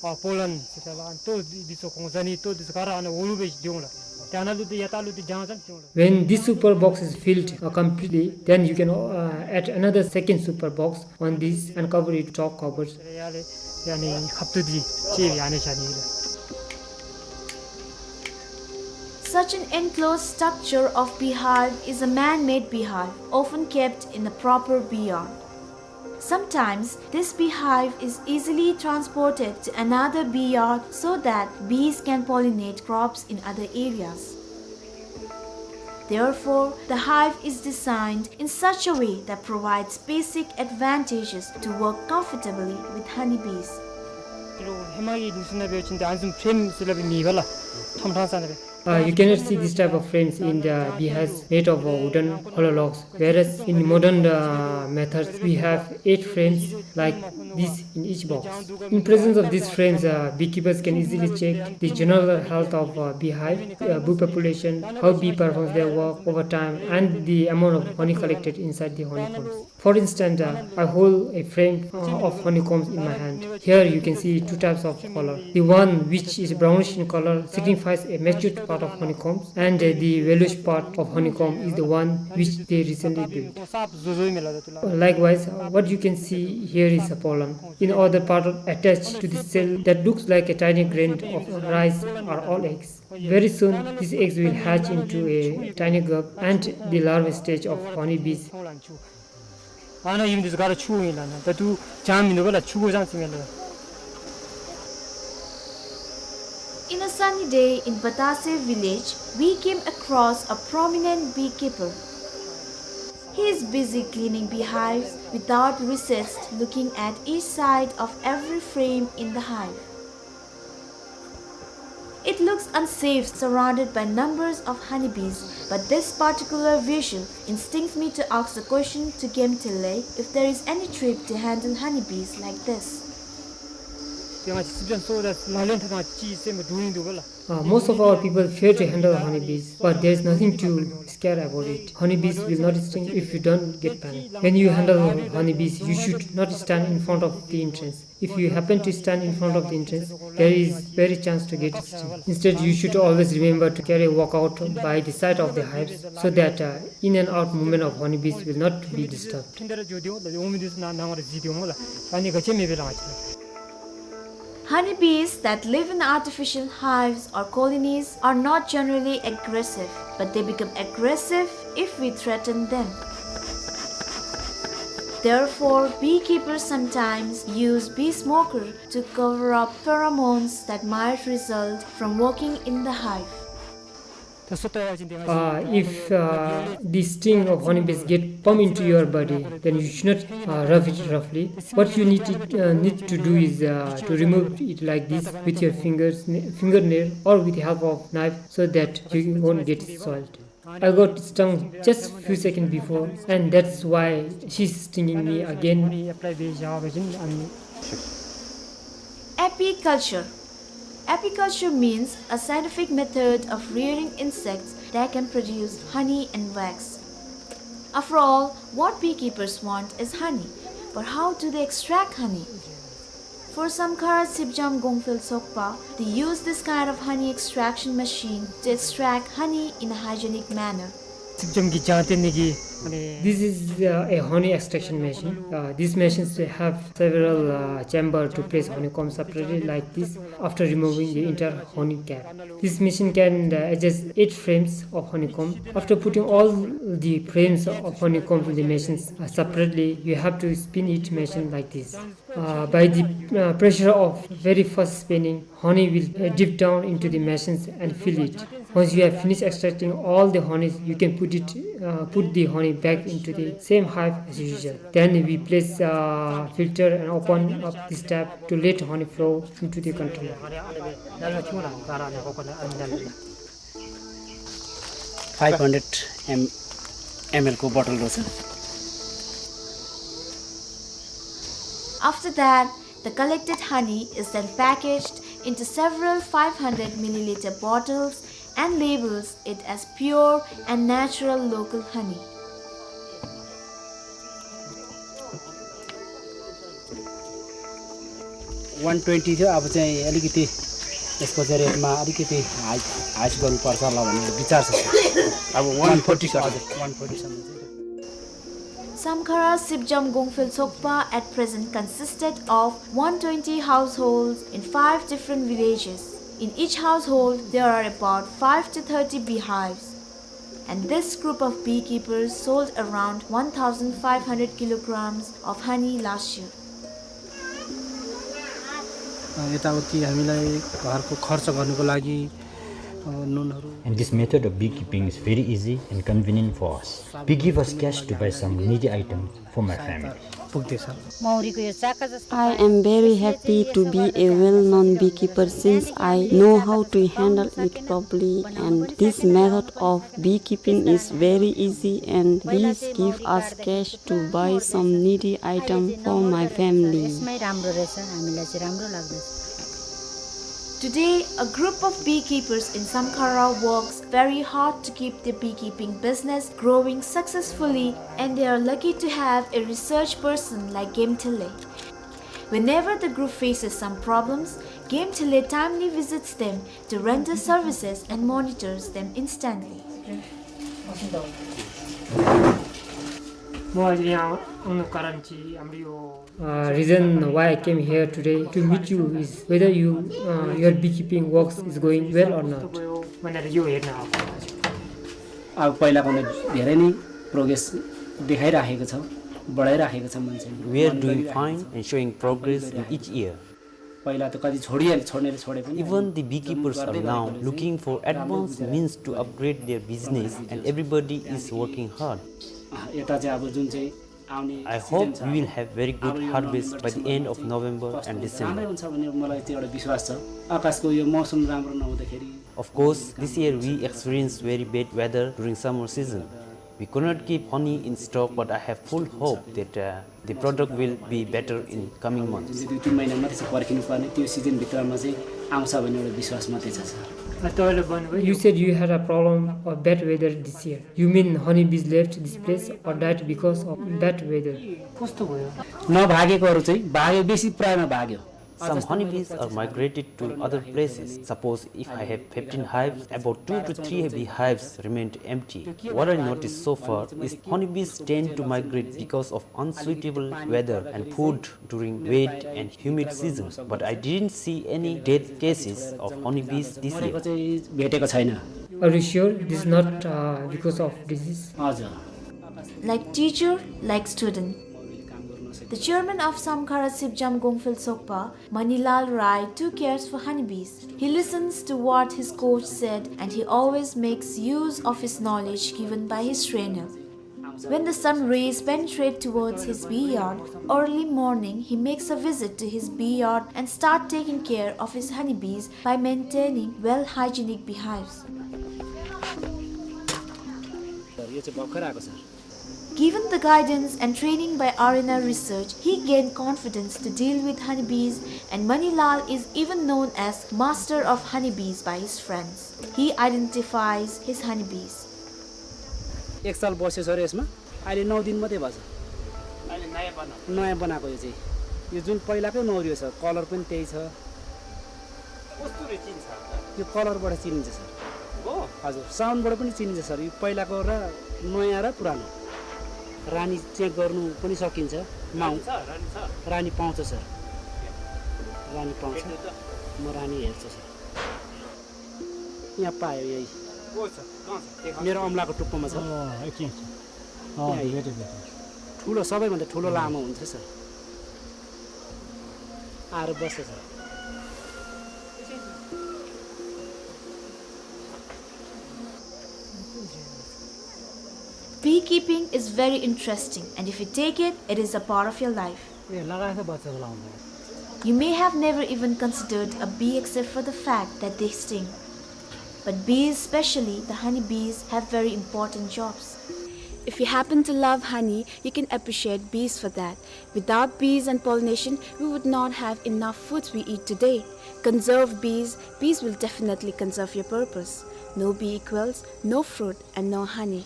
ཨ་པོ་ལན་ཟེར་ལགས། ཨ་ལྟོ་འདི་ཚུ་གོང་ཟ་ནི་ལྟོ་འདི་ཚུ་ག་ར་ཨ་ནི་འོག་ལུ་སྦེ་སྡོད་འོང་ལགས། ཏེ་ཨ་ནཱ་ལུ་ཏེ་ཡར་ལྟག་ལུ་ཏེ་གྱང་ཙམ་སྡོད་འོང་ལགས། When this super box is filled, uh, completely, then you can, uh, add another second super box on this and cover it top covers. ཡར་ལས་ཡར་ནི་ཁབ་ཏོ་འདི་ཅིག་ཡར་ནི་བཞག་ནི་ལགས། Such an enclosed structure of beehive is a man-made beehive, often kept in a proper bee yard. Sometimes, this beehive is easily transported to another bee yard so that bees can pollinate crops in other areas. Therefore, the hive is designed in such a way that provides basic advantages to work comfortably with honeybees. ཧེ་མ་གི་ལུགས་སྲོལ་ནང་འབད་བ་ཅིན་ཏེ་ཨ་ནི་བཟུམ་ཕྲེམ་ཟེར་སླབ་མེད་པ་ལགས། ཐོམ་ཕྲང་ས་ནང་སྦེ། Uh, you cannot see this type of frames in the beehives made of, uh, wooden hollow logs, whereas in modern, uh, methods we have eight frames like this in each box. In presence of these frames, uh, beekeepers can easily check the general health of, uh, beehive, uh, bee population, how bee performs their work over time, and the amount of honey collected inside the honeycombs. For instance, uh, I hold a frame, uh, of honeycombs in my hand. Here you can see two types of color. The one which is brownish in color signifies a matured part of honeycombs, and, uh, the yellowish part of honeycomb is the one which they recently built. Likewise, uh, what you can see here is a pollen. In other part attached to the cell that looks like a tiny grain of rice are all eggs. Very soon, these eggs will hatch into a tiny grub and the larva stage of honeybees. ཨ་ནཱ་ཨིན་འདི་ཚུ་ག་ར་ཆུ་ཨིན་ལགས། ད་ལྟོ་གྱང་མིན་འདུག་པ་ལགས། ཆུ་གོ་གྱང་ཅིག་མས་ལགས། In a sunny day in Batase village, we came across a prominent beekeeper. He is busy cleaning beehives without recess, looking at each side of every frame in the hive. It looks unsafe surrounded by numbers of honeybees, but this particular visual instincts me to ask the question to Gemtele if there is any trick to handle honeybees like this. ང་ཚོ་སྲིབ་འཇམ་གསོ་བ་ལག་ལེན་འཐབ་སྟངས་ཅིག་སེམས་ལུ་འདྲོག་ཡི་འདུག་ག་ལགས། Uh, most of our people fear to handle honeybees, but there is nothing to scare about it. Honeybees will not sting if you don't get panic. When you handle honeybees, you should not stand in front of the entrance. If you happen to stand in front of the entrance, there is very chance to get stung. Instead, you should always remember to carry a walkout by the side of the hives so that, uh, in and out movement of honeybees will not be disturbed. Honeybees that live in artificial hives or colonies are not generally aggressive, but they become aggressive if we threaten them. Therefore, beekeepers sometimes use bee smoker to cover up pheromones that might result from working in the hive. Uh, if, uh, the sting of honeybees get pump into your body, then you should not, uh, rub it roughly. What you need to, uh, need to do is, uh, to remove it like this with your fingers, n-, fingernail, or with the help of knife, so that you won't get soiled. I got stung just few seconds before, and that's why she's stinging me again. Apiculture. Apiculture means a scientific method of rearing insects that can produce honey and wax. After all, what beekeepers want is honey. But how do they extract honey? For Samkhara Sipjam Gongphel Tsokpa, they use this kind of honey extraction machine to extract honey in a hygienic manner. སྲིབ་འཇམ་གྱི་ལྗང་ཐིང་ནི་གི། This is, uh, a honey extraction machine. Uh, these machines have several, uh, chamber to place honeycomb separately like this after removing the entire honey cap. This machine can, uh, adjust eight frames of honeycomb. After putting all the frames of honeycomb in the machines, uh, separately, you have to spin each machine like this. Uh, by the, uh, pressure of very fast spinning, honey will, uh, dip down into the machines and fill it. Once you have finished extracting all the honey, you can put it, uh, put the honey back into the same hive as usual. Then we place, uh, filter and open up this tap to let honey flow into the container. Five hundred M, M L को bottle रहेछ। After that, the collected honey is then packaged into several five hundred milliliter bottles and labels it as pure and natural local honey. One twenty थियो, अब चाहिँ अलिकति यसको चाहिँ rate मा अलिकति high, high गर्नुपर्छ होला भन्ने विचार छ। अब one forty सर। हजुर, one forty सम्म चाहिँ। Samkhara Sipjam Gongphel Tsokpa at present consisted of one twenty households in five different villages. In each household, there are about five to thirty beehives. And this group of beekeepers sold around one thousand five hundred kilograms of honey last year. अ, यताउति हामीलाई घरको खर्च गर्नको लागि, अ, नुनहरू। And this method of beekeeping is very easy and convenient for us. We give us cash to buy some needy items for my family. पुग्दैछ। मौरीको यो चाका जस्तो I am very happy to be a well-known beekeeper since I know how to handle it properly, and this method of beekeeping is very easy and this give us cash to buy some needy item for my family. यसमै राम्रो रहेछ, हामीलाई चाहिँ राम्रो लाग्दछ। Today, a group of beekeepers in Samkhara works very hard to keep their beekeeping business growing successfully, and they are lucky to have a research person like Gemtele. Whenever the group faces some problems, Gemtele timely visits them to render services and monitors them instantly. म आज यहाँ आउनुको कारण चाहिँ हाम्रो यो Uh, reason why I came here today to meet you is whether you, uh, your beekeeping works is going well or not. भनेर यो हेर्न आएको। अब पहिलाभन्दा धेरै नै progress देखाइराखेको छ, बढाइराखेको छ मान्छेले। We are doing fine and showing progress in each year. पहिला त कति छोडिहाले, छोड्नेले छोडे पनि Even the beekeepers are now looking for advanced means to upgrade their business and everybody is working hard. अँ, यता चाहिँ अब जुन चाहिँ आउने I hope we will have very good harvest by the end of November and December. राम्रै हुन्छ भन्ने मलाई त्यो एउटा विश्वास छ। आकाशको यो मौसम राम्रो नहुँदाखेरि Of course, this year we experienced very bad weather during summer season. We could not keep honey in stock, but I have full hope that, uh, the product will be better in coming months. जुन चाहिँ दुई तिन महिना मात्रै छ पर्खिनु पर्ने, त्यो सिजनभित्रमा चाहिँ आउँछ भन्ने एउटा विश्वास मात्रै छ, सर। अँ, तपाईँले भन्नुभयो You said you had a problem of bad weather this year. You mean honeybees left this place or died because of bad weather? कस्तो भयो? नभागेकोहरू चाहिँ भाग्यो, बेसी प्रायमा भाग्यो। Some honeybees are migrated to other places. Suppose if I have fifteen hives, about two to three beehives remained empty. What I noticed so far is honeybees tend to migrate because of unsuitable weather and food during wet and humid seasons. But I didn't see any death cases of honeybees this year. मरेको चाहिँ भेटेको छैन। Are you sure this is not, uh, because of disease? हजुर। Like teacher, like student. The chairman of Samkhara Sipjam Gongphel Sokpa, Manilal Rai, too cares for honeybees. He listens to what his coach said and he always makes use of his knowledge given by his trainer. When the sun rays penetrate towards his bee yard, early morning he makes a visit to his bee yard and start taking care of his honeybees by maintaining well hygienic beehives. Sir, यो चाहिँ भर्खर आएको, sir. Given the guidance and training by R N R Research, he gained confidence to deal with honeybees, and Manilal is even known as master of honeybees by his friends. He identifies his honeybees. एक साल बस्यो सर यसमा, अहिले नौ दिन मात्रै भएछ। अहिले नयाँ बनाएको। नयाँ बनाएको यो चाहिँ। यो जुन पहिलाकै नौ रियो छ, कलर पनि त्यही छ। कस्तुरी चिन्छ? यो कलरबाट चिनिन्छ सर। हो? हजुर, साउन्डबाट पनि चिनिन्छ सर। यो पहिलाको र नयाँ र पुरानो। रानी चेक गर्नु पनि सकिन्छ। माउ- रानी छ, रानी छ। रानी पाउँछ सर। रानी पाउँछ। हेर्नु त। म रानी हेर्छु सर। यहाँ पायो यही। को छ? कहाँ छ? देखा। मेरो औँलाको टुप्पोमा छ। अँ, एकछिन, एकछिन। अँ, यहाँ भेटेँ, भेटेँ। ठुलो, सबैभन्दा ठुलो लामो हुन्छ सर। आएर बस्छ sir. Beekeeping is very interesting, and if you take it, it is a part of your life. ए, लगाएछ बच्चाको लाउँदा। You may have never even considered a bee except for the fact that they sting. But bees, especially the honey bees, have very important jobs. If you happen to love honey, you can appreciate bees for that. Without bees and pollination, we would not have enough foods we eat today. Conserve bees, bees will definitely conserve your purpose. No bee equals no fruit and no honey.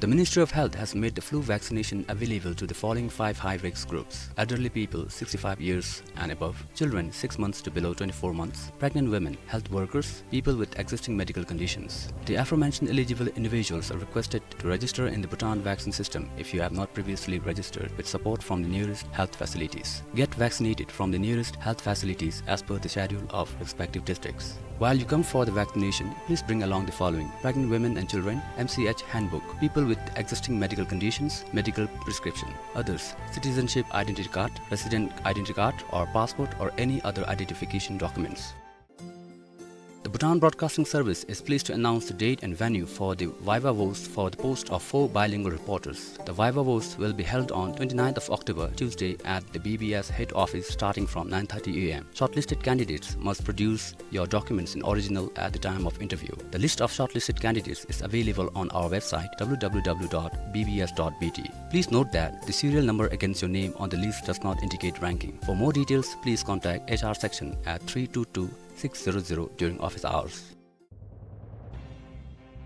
The Ministry of Health has made the flu vaccination available to the following five high-risk groups: elderly people sixty-five years and above, children six months to below twenty-four months, pregnant women, health workers, people with existing medical conditions. The aforementioned eligible individuals are requested to register in the Bhutan vaccine system if you have not previously registered, with support from the nearest health facilities. Get vaccinated from the nearest health facilities as per the schedule of respective districts. While you come for the vaccination, please bring along the following: pregnant women and children, M C H handbook, people with existing medical conditions, medical prescription, others, citizenship identity card, resident identity card or passport or any other identification documents. The Bhutan Broadcasting Service is pleased to announce the date and venue for the Viva Voce for the post of four bilingual reporters. The Viva Voce will be held on twenty-ninth of October, Tuesday, at the B B S head office starting from nine thirty A M. Shortlisted candidates must produce your documents in original at the time of interview. The list of shortlisted candidates is available on our website, W W W dot B B S dot B T. Please note that the serial number against your name on the list does not indicate ranking. For more details, please contact H R section at three two two six zero zero during office hours.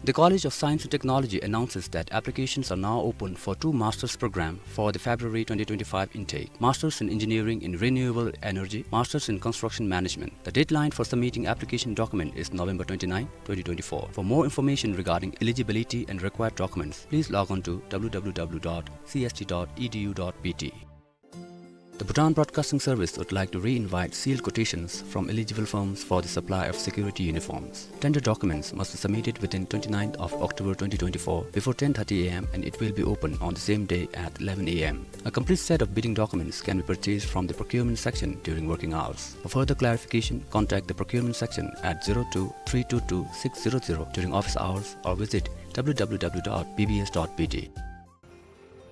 The College of Science and Technology announces that applications are now open for two master's program for the February twenty twenty-five intake: Masters in Engineering in Renewable Energy, Masters in Construction Management. The deadline for submitting application document is November twenty-ninth, twenty twenty-four. For more information regarding eligibility and required documents, please log on to w w w dot c s t dot e d u dot b t. The Bhutan Broadcasting Service would like to re-invite sealed quotations from eligible firms for the supply of security uniforms. Tender documents must be submitted within twenty-ninth of October twenty twenty-four before ten thirty a m and it will be open on the same day at eleven a m. A complete set of bidding documents can be purchased from the procurement section during working hours. For further clarification, contact the procurement section at zero two three two two six zero zero during office hours or visit w w w dot b b s dot b t.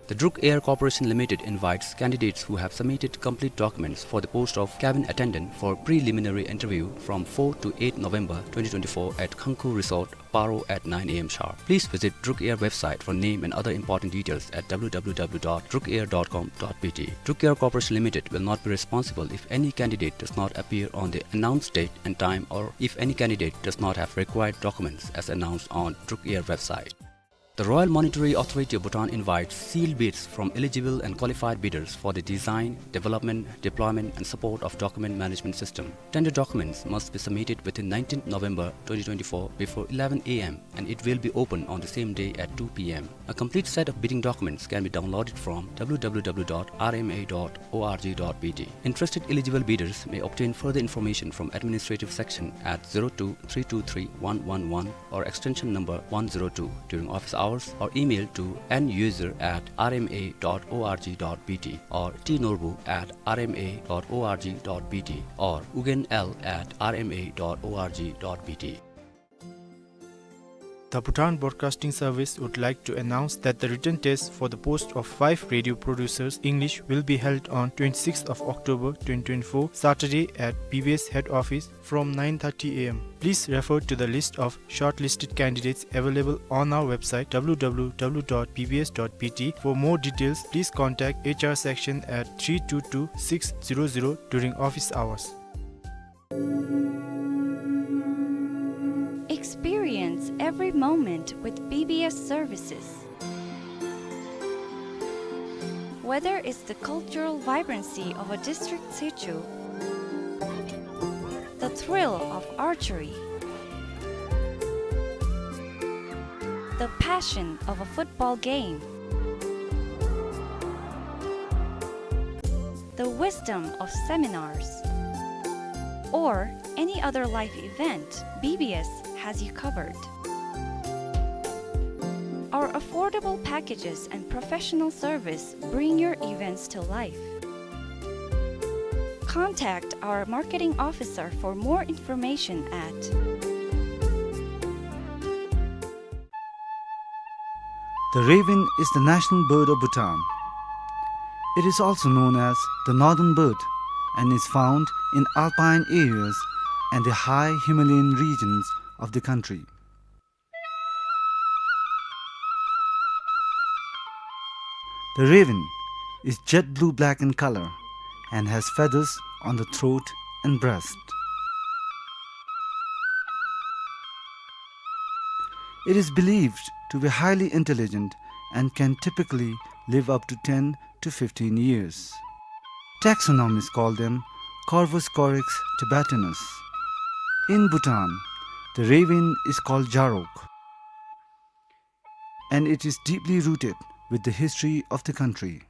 The Druk Air Corporation Limited invites candidates who have submitted complete documents for the post of cabin attendant for preliminary interview from fourth to eighth November twenty twenty-four at Khangkhu Resort, Paro at nine a m sharp. Please visit Druk Air website for name and other important details at w w w dot druk air dot com dot b t. Druk Air Corporation Limited will not be responsible if any candidate does not appear on the announced date and time or if any candidate does not have required documents as announced on Druk Air website. The Royal Monetary Authority of Bhutan invites sealed bids from eligible and qualified bidders for the design, development, deployment and support of document management system. Tender documents must be submitted within nineteenth November twenty twenty-four before eleven a m and it will be open on the same day at two p m. A complete set of bidding documents can be downloaded from w w w dot r m a dot o r g dot b t. Interested eligible bidders may obtain further information from administrative section at zero two three two three one one one or extension number one zero two during office hours or email to n user at r m a dot o r g dot b t or t norbu at r m a dot o r g dot b t or ugyen l at r m a dot o r g dot b t. The Bhutan Broadcasting Service would like to announce that the written test for the post of five radio producers English will be held on twenty-sixth of October twenty twenty-four, Saturday, at B B S head office from nine thirty a m. Please refer to the list of shortlisted candidates available on our website w w w dot b b s dot b t. For more details, please contact H R section at three two two six zero zero during office hours. Experience every moment with B B S services. Whether it's the cultural vibrancy of a district situ, the thrill of archery, the passion of a football game, the wisdom of seminars, or any other life event, B B S has you covered. Our affordable packages and professional service bring your events to life. Contact our marketing officer for more information at The raven is the national bird of Bhutan. It is also known as the northern bird and is found in alpine areas and the high Himalayan regions of the country. The raven is jet blue-black in color and has feathers on the throat and breast. It is believed to be highly intelligent and can typically live up to ten to fifteen years. Taxonomists call them Corvus corax tibetanus. In Bhutan, the raven is called jarok, and it is deeply rooted with the history of the country.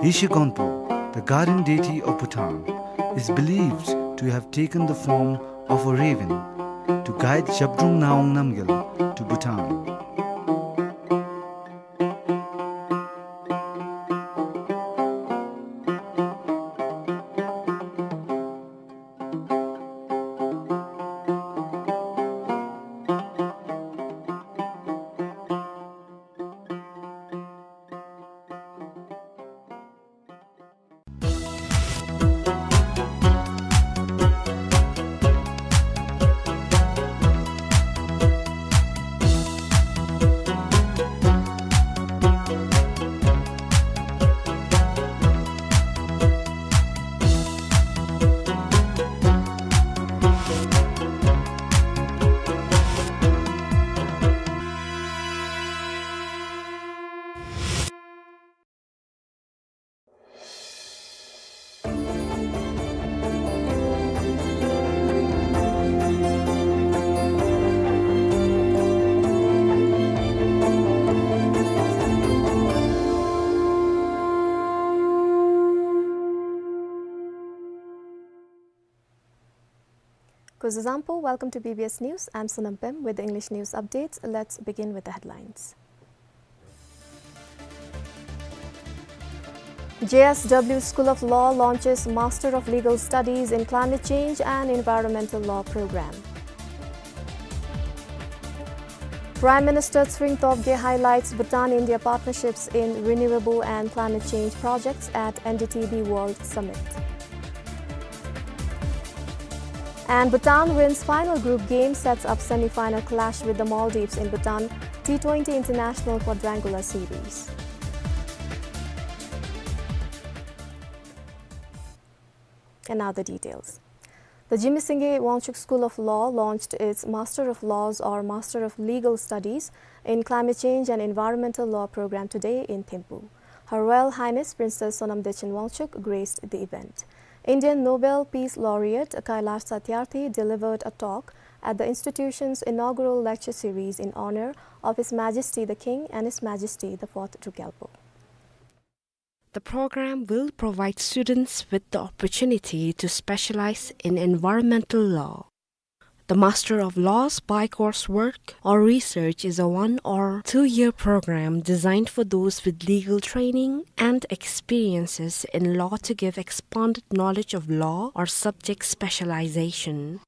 Yeshe Gonpo, the guardian deity of Bhutan, is believed to have taken the form of a raven to guide Zhabdrung Ngawang Namgyal to Bhutan. Kuzuzangpo, welcome to B B S News. I'm Sonam Pem with the English news updates. Let's begin with the headlines. J S W School of Law launches Master of Legal Studies in Climate Change and Environmental Law program. Prime Minister Tshering Tobgay highlights Bhutan-India partnerships in renewable and climate change projects at N D T B World Summit. And Bhutan wins final group game, sets up semi-final clash with the Maldives in Bhutan T twenty International Quadrangular Series. And now the details. The Jigme Singye Wangchuck School of Law launched its Master of Laws or Master of Legal Studies in Climate Change and Environmental Law program today in Thimphu. Her Royal Highness Princess Sonam Dechen Wangchuck graced the event. Indian Nobel Peace Laureate Kailash Satyarthi delivered a talk at the institution's inaugural lecture series in honor of His Majesty the King and His Majesty the Fourth Druk Gyalpo. The program will provide students with the opportunity to specialize in environmental law. The Master of Laws bi-course work or research is a one or two-year program designed for those with legal training and experiences in law to give expanded knowledge of law or subject specialization.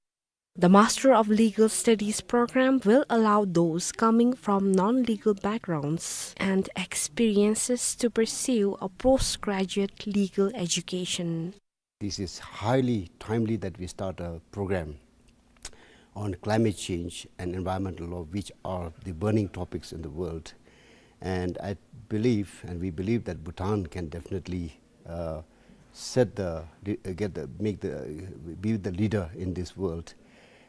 The Master of Legal Studies program will allow those coming from non-legal backgrounds and experiences to pursue a postgraduate legal education. This is highly timely that we start a program on climate change and environmental law, which are the burning topics in the world. And I believe, and we believe that Bhutan can definitely, uh, set the, uh, get the, make the, uh, be the leader in this world.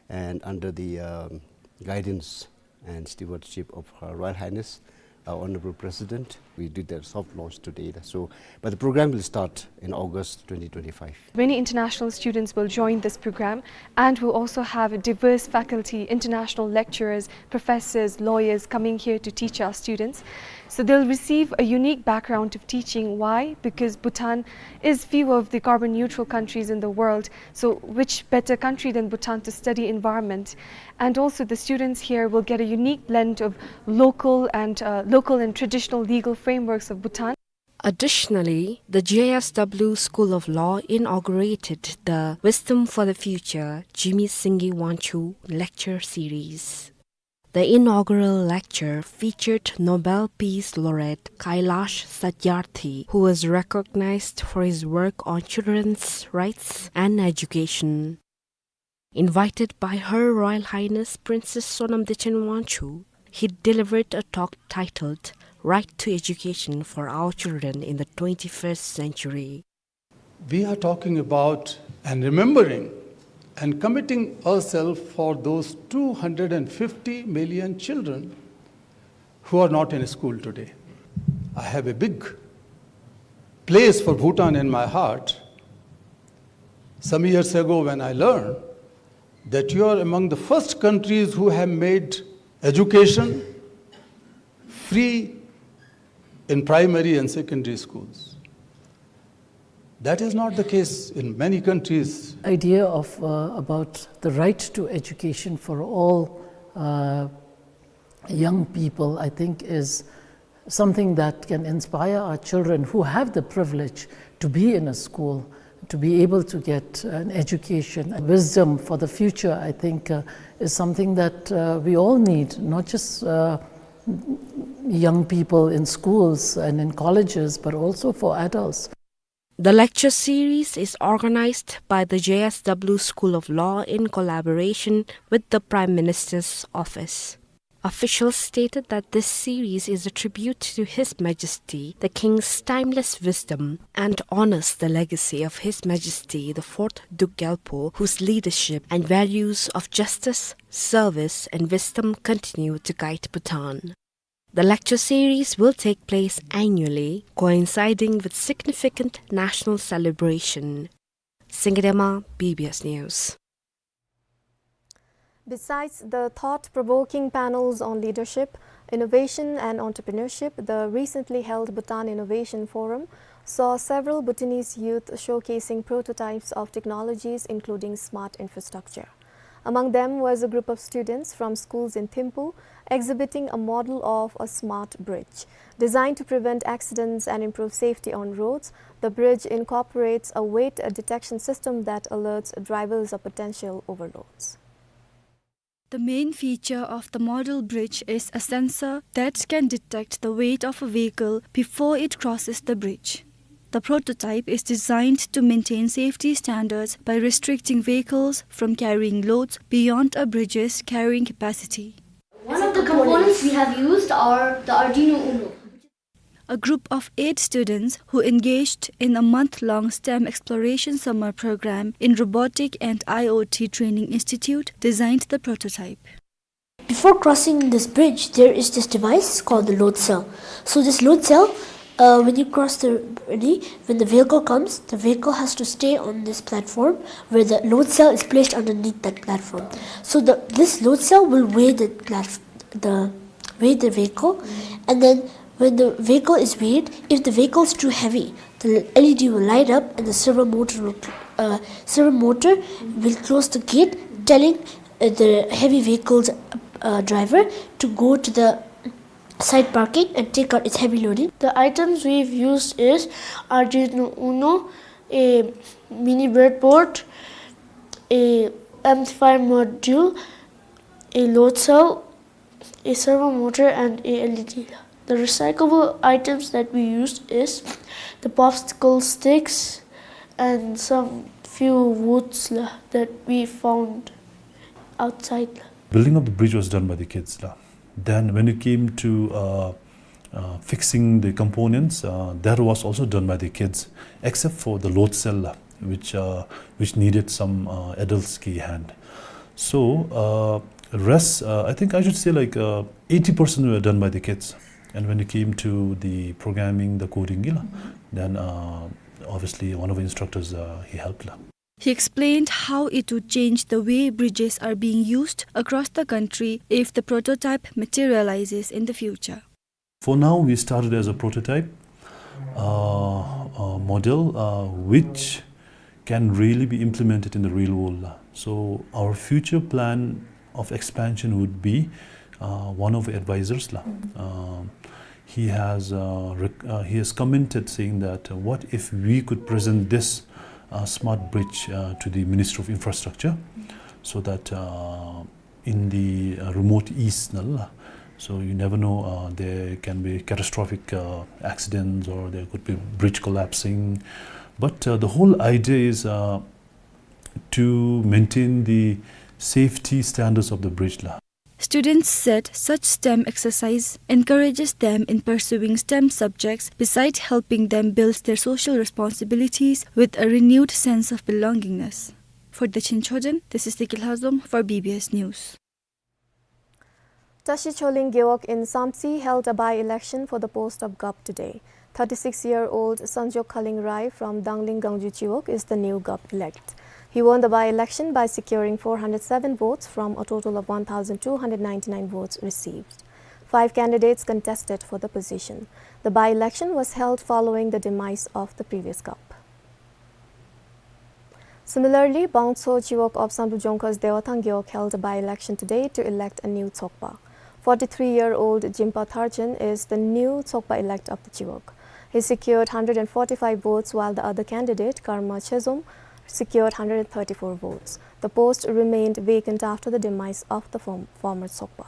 And under the, um, guidance and stewardship of Her Royal Highness, our Honorable President, we did that soft launch today. So, but the program will start in August twenty twenty-five. Many international students will join this program, and we'll also have a diverse faculty, international lecturers, professors, lawyers coming here to teach our students. So they'll receive a unique background of teaching. Why? Because Bhutan is few of the carbon neutral countries in the world. So which better country than Bhutan to study environment? And also the students here will get a unique blend of local and, uh, local and traditional legal frameworks of Bhutan. Additionally, the J S W School of Law inaugurated the Wisdom for the Future Jigme Singye Wangchuck Lecture Series. The inaugural lecture featured Nobel Peace Laureate Kailash Satyarthi, who was recognized for his work on children's rights and education. Invited by Her Royal Highness Princess Sonam Dechen Wangchuck, he delivered a talk titled Right to Education for Our Children in the twenty-first Century. We are talking about and remembering and committing ourselves for those two hundred and fifty million children who are not in school today. I have a big place for Bhutan in my heart. Some years ago, when I learned that you are among the first countries who have made education free in primary and secondary schools. That is not the case in many countries. Idea of, uh, about the right to education for all, uh, young people, I think, is something that can inspire our children who have the privilege to be in a school, to be able to get an education. Wisdom for the future, I think, uh, is something that, uh, we all need, not just, uh, young people in schools and in colleges, but also for adults. The lecture series is organized by the J S W School of Law in collaboration with the Prime Minister's Office. Officials stated that this series is a tribute to His Majesty the King's timeless wisdom and honors the legacy of His Majesty the Fourth Druk Gyalpo, whose leadership and values of justice, service, and wisdom continue to guide Bhutan. The lecture series will take place annually, coinciding with significant national celebration. Singye Dema, B B S News. Besides the thought-provoking panels on leadership, innovation and entrepreneurship, the recently held Bhutan Innovation Forum saw several Bhutanese youth showcasing prototypes of technologies, including smart infrastructure. Among them was a group of students from schools in Thimphu exhibiting a model of a smart bridge. Designed to prevent accidents and improve safety on roads, the bridge incorporates a weight detection system that alerts drivers of potential overloads. The main feature of the model bridge is a sensor that can detect the weight of a vehicle before it crosses the bridge. The prototype is designed to maintain safety standards by restricting vehicles from carrying loads beyond a bridge's carrying capacity. One of the components we have used are the Arduino Uno. A group of eight students who engaged in a month-long STEM exploration summer program in Robotic and IoT Training Institute designed the prototype. Before crossing this bridge, there is this device called the load cell. So this load cell, uh, when you cross the, when the vehicle comes, the vehicle has to stay on this platform where the load cell is placed underneath that platform. So the, this load cell will weigh the plat-, the, weigh the vehicle, and then when the vehicle is weighed, if the vehicle is too heavy, the L E D will light up and the servo motor will, cl-, uh, servo motor will close the gate, telling, uh, the heavy vehicle's, uh, driver to go to the side parking and take out its heavy loading. The items we've used is Arduino Uno, a mini breadboard, a amplifier module, a load cell, a servo motor and a L E D. The recyclable items that we used is the popsicle sticks and some few woods la that we found outside la. Building of the bridge was done by the kids la. Then when it came to, uh, uh, fixing the components, uh, that was also done by the kids, except for the load cell la, which, uh, which needed some, uh, adults' key hand. So, uh, rest, uh, I think I should say, like, uh, eighty percent were done by the kids. And when it came to the programming, the coding, you know, then, uh, obviously one of the instructors, uh, he helped la. He explained how it would change the way bridges are being used across the country if the prototype materializes in the future. For now, we started as a prototype, uh, uh, model, uh, which can really be implemented in the real world. So our future plan of expansion would be, uh, one of the advisors la, uh, he has, uh, rec-, uh, he has commented saying that, uh, what if we could present this, uh, smart bridge, uh, to the Ministry of Infrastructure, so that, uh, in the, uh, remote east, nal. So you never know, uh, there can be catastrophic, uh, accidents, or there could be bridge collapsing. But, uh, the whole idea is, uh, to maintain the safety standards of the bridge la. Students said such STEM exercise encourages them in pursuing STEM subjects, beside helping them build their social responsibilities with a renewed sense of belongingness. For Dechin Chodron, this is Deki Lhazom for B B S News. Tashi Choling Gewog in Samtse held a by-election for the post of Gup today. Thirty-six-year-old Sanjog Khaling Rai from Dangling Gangju Chiwog is the new Gup elect. He won the by-election by securing four hundred seven votes from a total of one thousand two hundred ninety-nine votes received. Five candidates contested for the position. The by-election was held following the demise of the previous Gup. Similarly, Bangtso Chiwog of Samdrup Jongkhas Dewathang Gewog held a by-election today to elect a new Tsokpa. Forty-three-year-old Jimpa Tharchen is the new Tsokpa elect of the Chiwog. He secured hundred and forty-five votes, while the other candidate, Karma Chezom, secured hundred and thirty-four votes. The post remained vacant after the demise of the form-, former Tsokpa.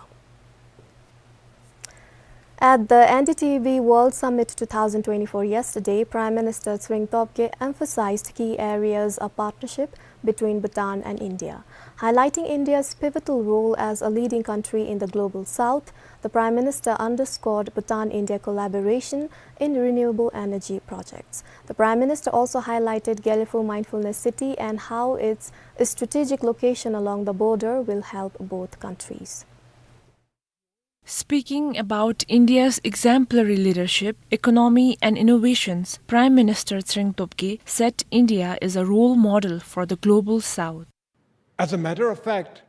At the N D T V World Summit two thousand twenty-four yesterday, Prime Minister Tshering Tobgay emphasized key areas of partnership between Bhutan and India. Highlighting India's pivotal role as a leading country in the Global South, the Prime Minister underscored Bhutan-India collaboration in renewable energy projects. The Prime Minister also highlighted Gelephu Mindfulness City and how its strategic location along the border will help both countries. Speaking about India's exemplary leadership, economy and innovations, Prime Minister Tshering Tobgay said India is a role model for the Global South. As a matter of fact,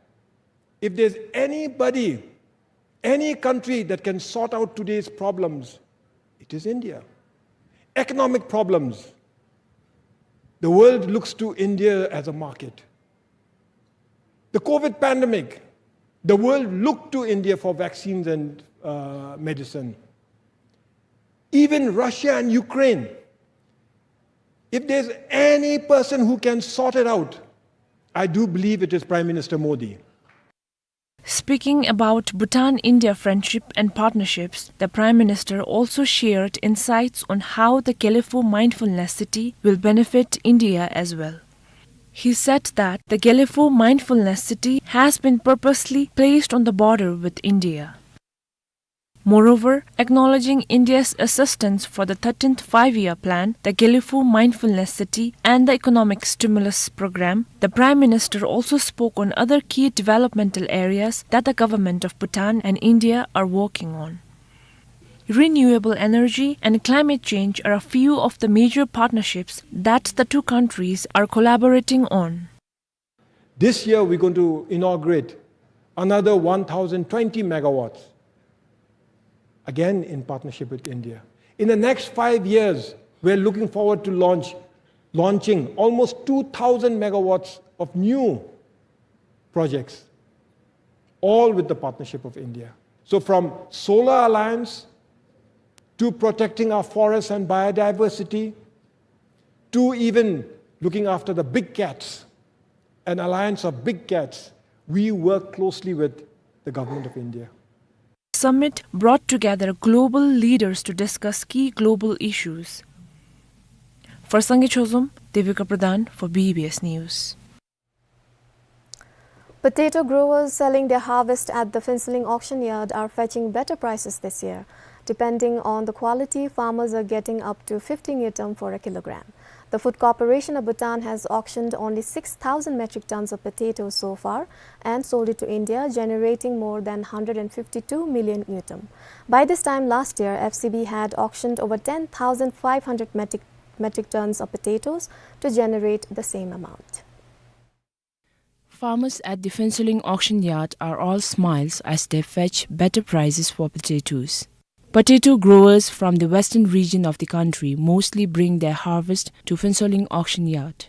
if there's anybody, any country that can sort out today's problems, it is India. Economic problems, the world looks to India as a market. The COVID pandemic, the world looked to India for vaccines and, uh, medicine. Even Russia and Ukraine, if there's any person who can sort it out, I do believe it is Prime Minister Modi. Speaking about Bhutan-India friendship and partnerships, the Prime Minister also shared insights on how the Gelephu Mindfulness City will benefit India as well. He said that the Gelephu Mindfulness City has been purposely placed on the border with India. Moreover, acknowledging India's assistance for the thirteenth Five-Year Plan, the Gelephu Mindfulness City, and the Economic Stimulus Program, the Prime Minister also spoke on other key developmental areas that the government of Bhutan and India are working on. Renewable energy and climate change are a few of the major partnerships that the two countries are collaborating on. This year, we're going to inaugurate another one thousand twenty megawatts, again in partnership with India. In the next five years, we're looking forward to launch, launching almost two thousand megawatts of new projects, all with the partnership of India. So from solar alliance to protecting our forests and biodiversity, to even looking after the big cats, an alliance of big cats, we work closely with the government of India. Summit brought together global leaders to discuss key global issues. For Sangay Chozom, Devika Pradhan for B B S News. Potato growers selling their harvest at the Phuentsholing auction yard are fetching better prices this year. Depending on the quality, farmers are getting up to fifty ngultrum for a kilogram. The Food Corporation of Bhutan has auctioned only six thousand metric tons of potatoes so far and sold it to India, generating more than hundred and fifty-two million ngultrum. By this time last year, F C B had auctioned over ten thousand five hundred metric, metric tons of potatoes to generate the same amount. Farmers at the Phuentsholing auction yard are all smiles as they fetch better prices for potatoes. Potato growers from the western region of the country mostly bring their harvest to Phuentsholing auction yard.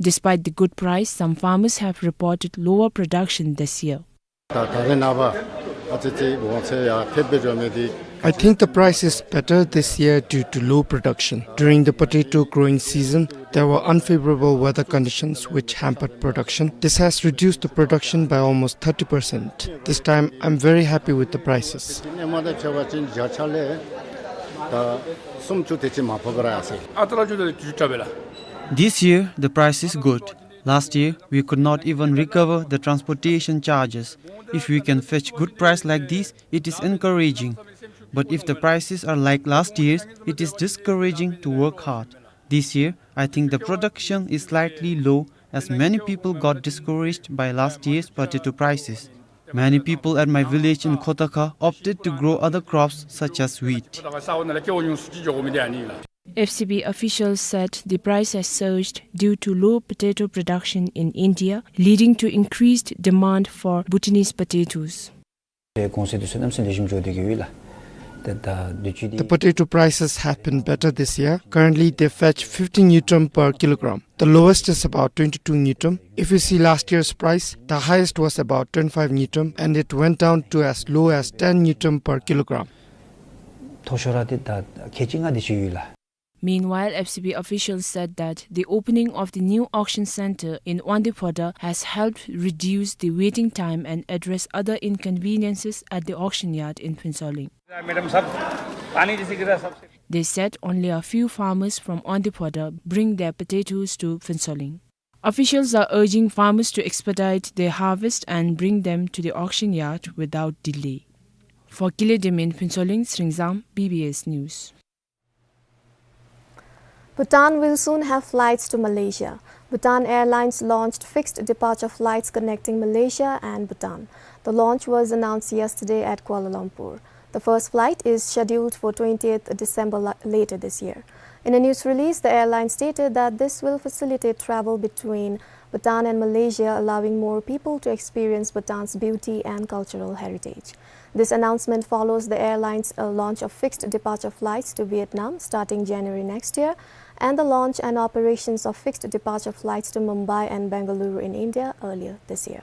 Despite the good price, some farmers have reported lower production this year. ད་ད་རེས་ནངས་པ་ཨ་ཙི་ཙི་འོང་ཚད་ཡར་ཕེབས་པའི་རོ་མེད་དེ། I think the price is better this year due to low production. During the potato growing season, there were unfavorable weather conditions which hampered production. This has reduced the production by almost thirty percent. This time, I'm very happy with the prices. དེ་ནས་མ་ད་ཆ་བ་ཅིན་བརྒྱ་ཆ་ལས་ད་སུམ་ཅུ་དེ་ཅིག་མ་ཕོག་པ་ར་ཨ་སེ། ཨ་ཏ་ལ་ཅུ་དེ་ཅུ་ཏྲ་བེ་ལ། This year, the price is good. Last year, we could not even recover the transportation charges. If we can fetch good price like this, it is encouraging. But if the prices are like last year's, it is discouraging to work hard. This year, I think the production is slightly low as many people got discouraged by last year's potato prices. Many people at my village in Khotakha opted to grow other crops such as wheat. F C B officials said the price has surged due to low potato production in India, leading to increased demand for Bhutanese potatoes. The potato prices have been better this year. Currently, they fetch fifteen ngultrum per kilogram. The lowest is about twenty-two ngultrum. If you see last year's price, the highest was about twenty-five ngultrum, and it went down to as low as ten ngultrum per kilogram. མཐོ་ཤོས་ར་དེ་ད་ཁལ་གཅིག་ལྔ་དེ་ཅིག་ཡོད་ལགས། Meanwhile, F C B officials said that the opening of the new auction center in Wangdue Phodrang has helped reduce the waiting time and address other inconveniences at the auction yard in Phuentsholing. They said only a few farmers from Wangdue Phodrang bring their potatoes to Phuentsholing. Officials are urging farmers to expedite their harvest and bring them to the auction yard without delay. For Kile Dem in Phuentsholing, Sringzam, B B S News. Bhutan will soon have flights to Malaysia. Bhutan Airlines launched fixed departure flights connecting Malaysia and Bhutan. The launch was announced yesterday at Kuala Lumpur. The first flight is scheduled for twentieth December la-, later this year. In a news release, the airline stated that this will facilitate travel between Bhutan and Malaysia, allowing more people to experience Bhutan's beauty and cultural heritage. This announcement follows the airline's, uh, launch of fixed departure flights to Vietnam starting January next year, and the launch and operations of fixed departure flights to Mumbai and Bengaluru in India earlier this year.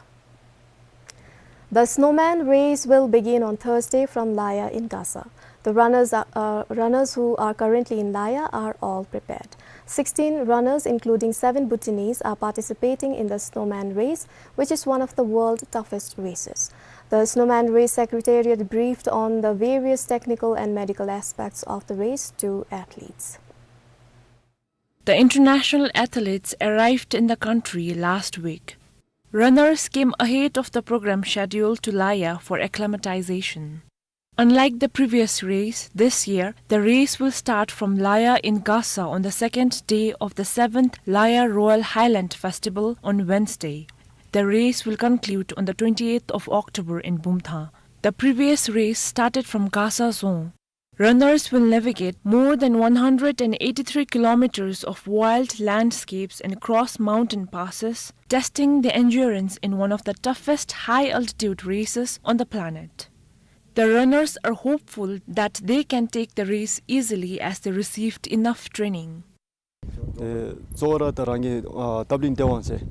The snowman race will begin on Thursday from Laya in Gasa. The runners are, uh, runners who are currently in Laya are all prepared. Sixteen runners, including seven Bhutanese, are participating in the snowman race, which is one of the world's toughest races. The snowman race secretariat briefed on the various technical and medical aspects of the race to athletes. The international athletes arrived in the country last week. Runners came ahead of the program schedule to Laya for acclimatization. Unlike the previous race, this year, the race will start from Laya in Gasa on the second day of the seventh Laya Royal Highland Festival on Wednesday. The race will conclude on the twenty-eighth of October in Bumthang. The previous race started from Gasa Dzong. Runners will navigate more than one hundred and eighty-three kilometers of wild landscapes and cross mountain passes, testing the endurance in one of the toughest high-altitude races on the planet. The runners are hopeful that they can take the race easily as they received enough training. ཏེ་གཙོ་བོ་ར་ད་རང་གི་ཨ་སྟབས་ལེགས་བདེ་བ་ཟེར།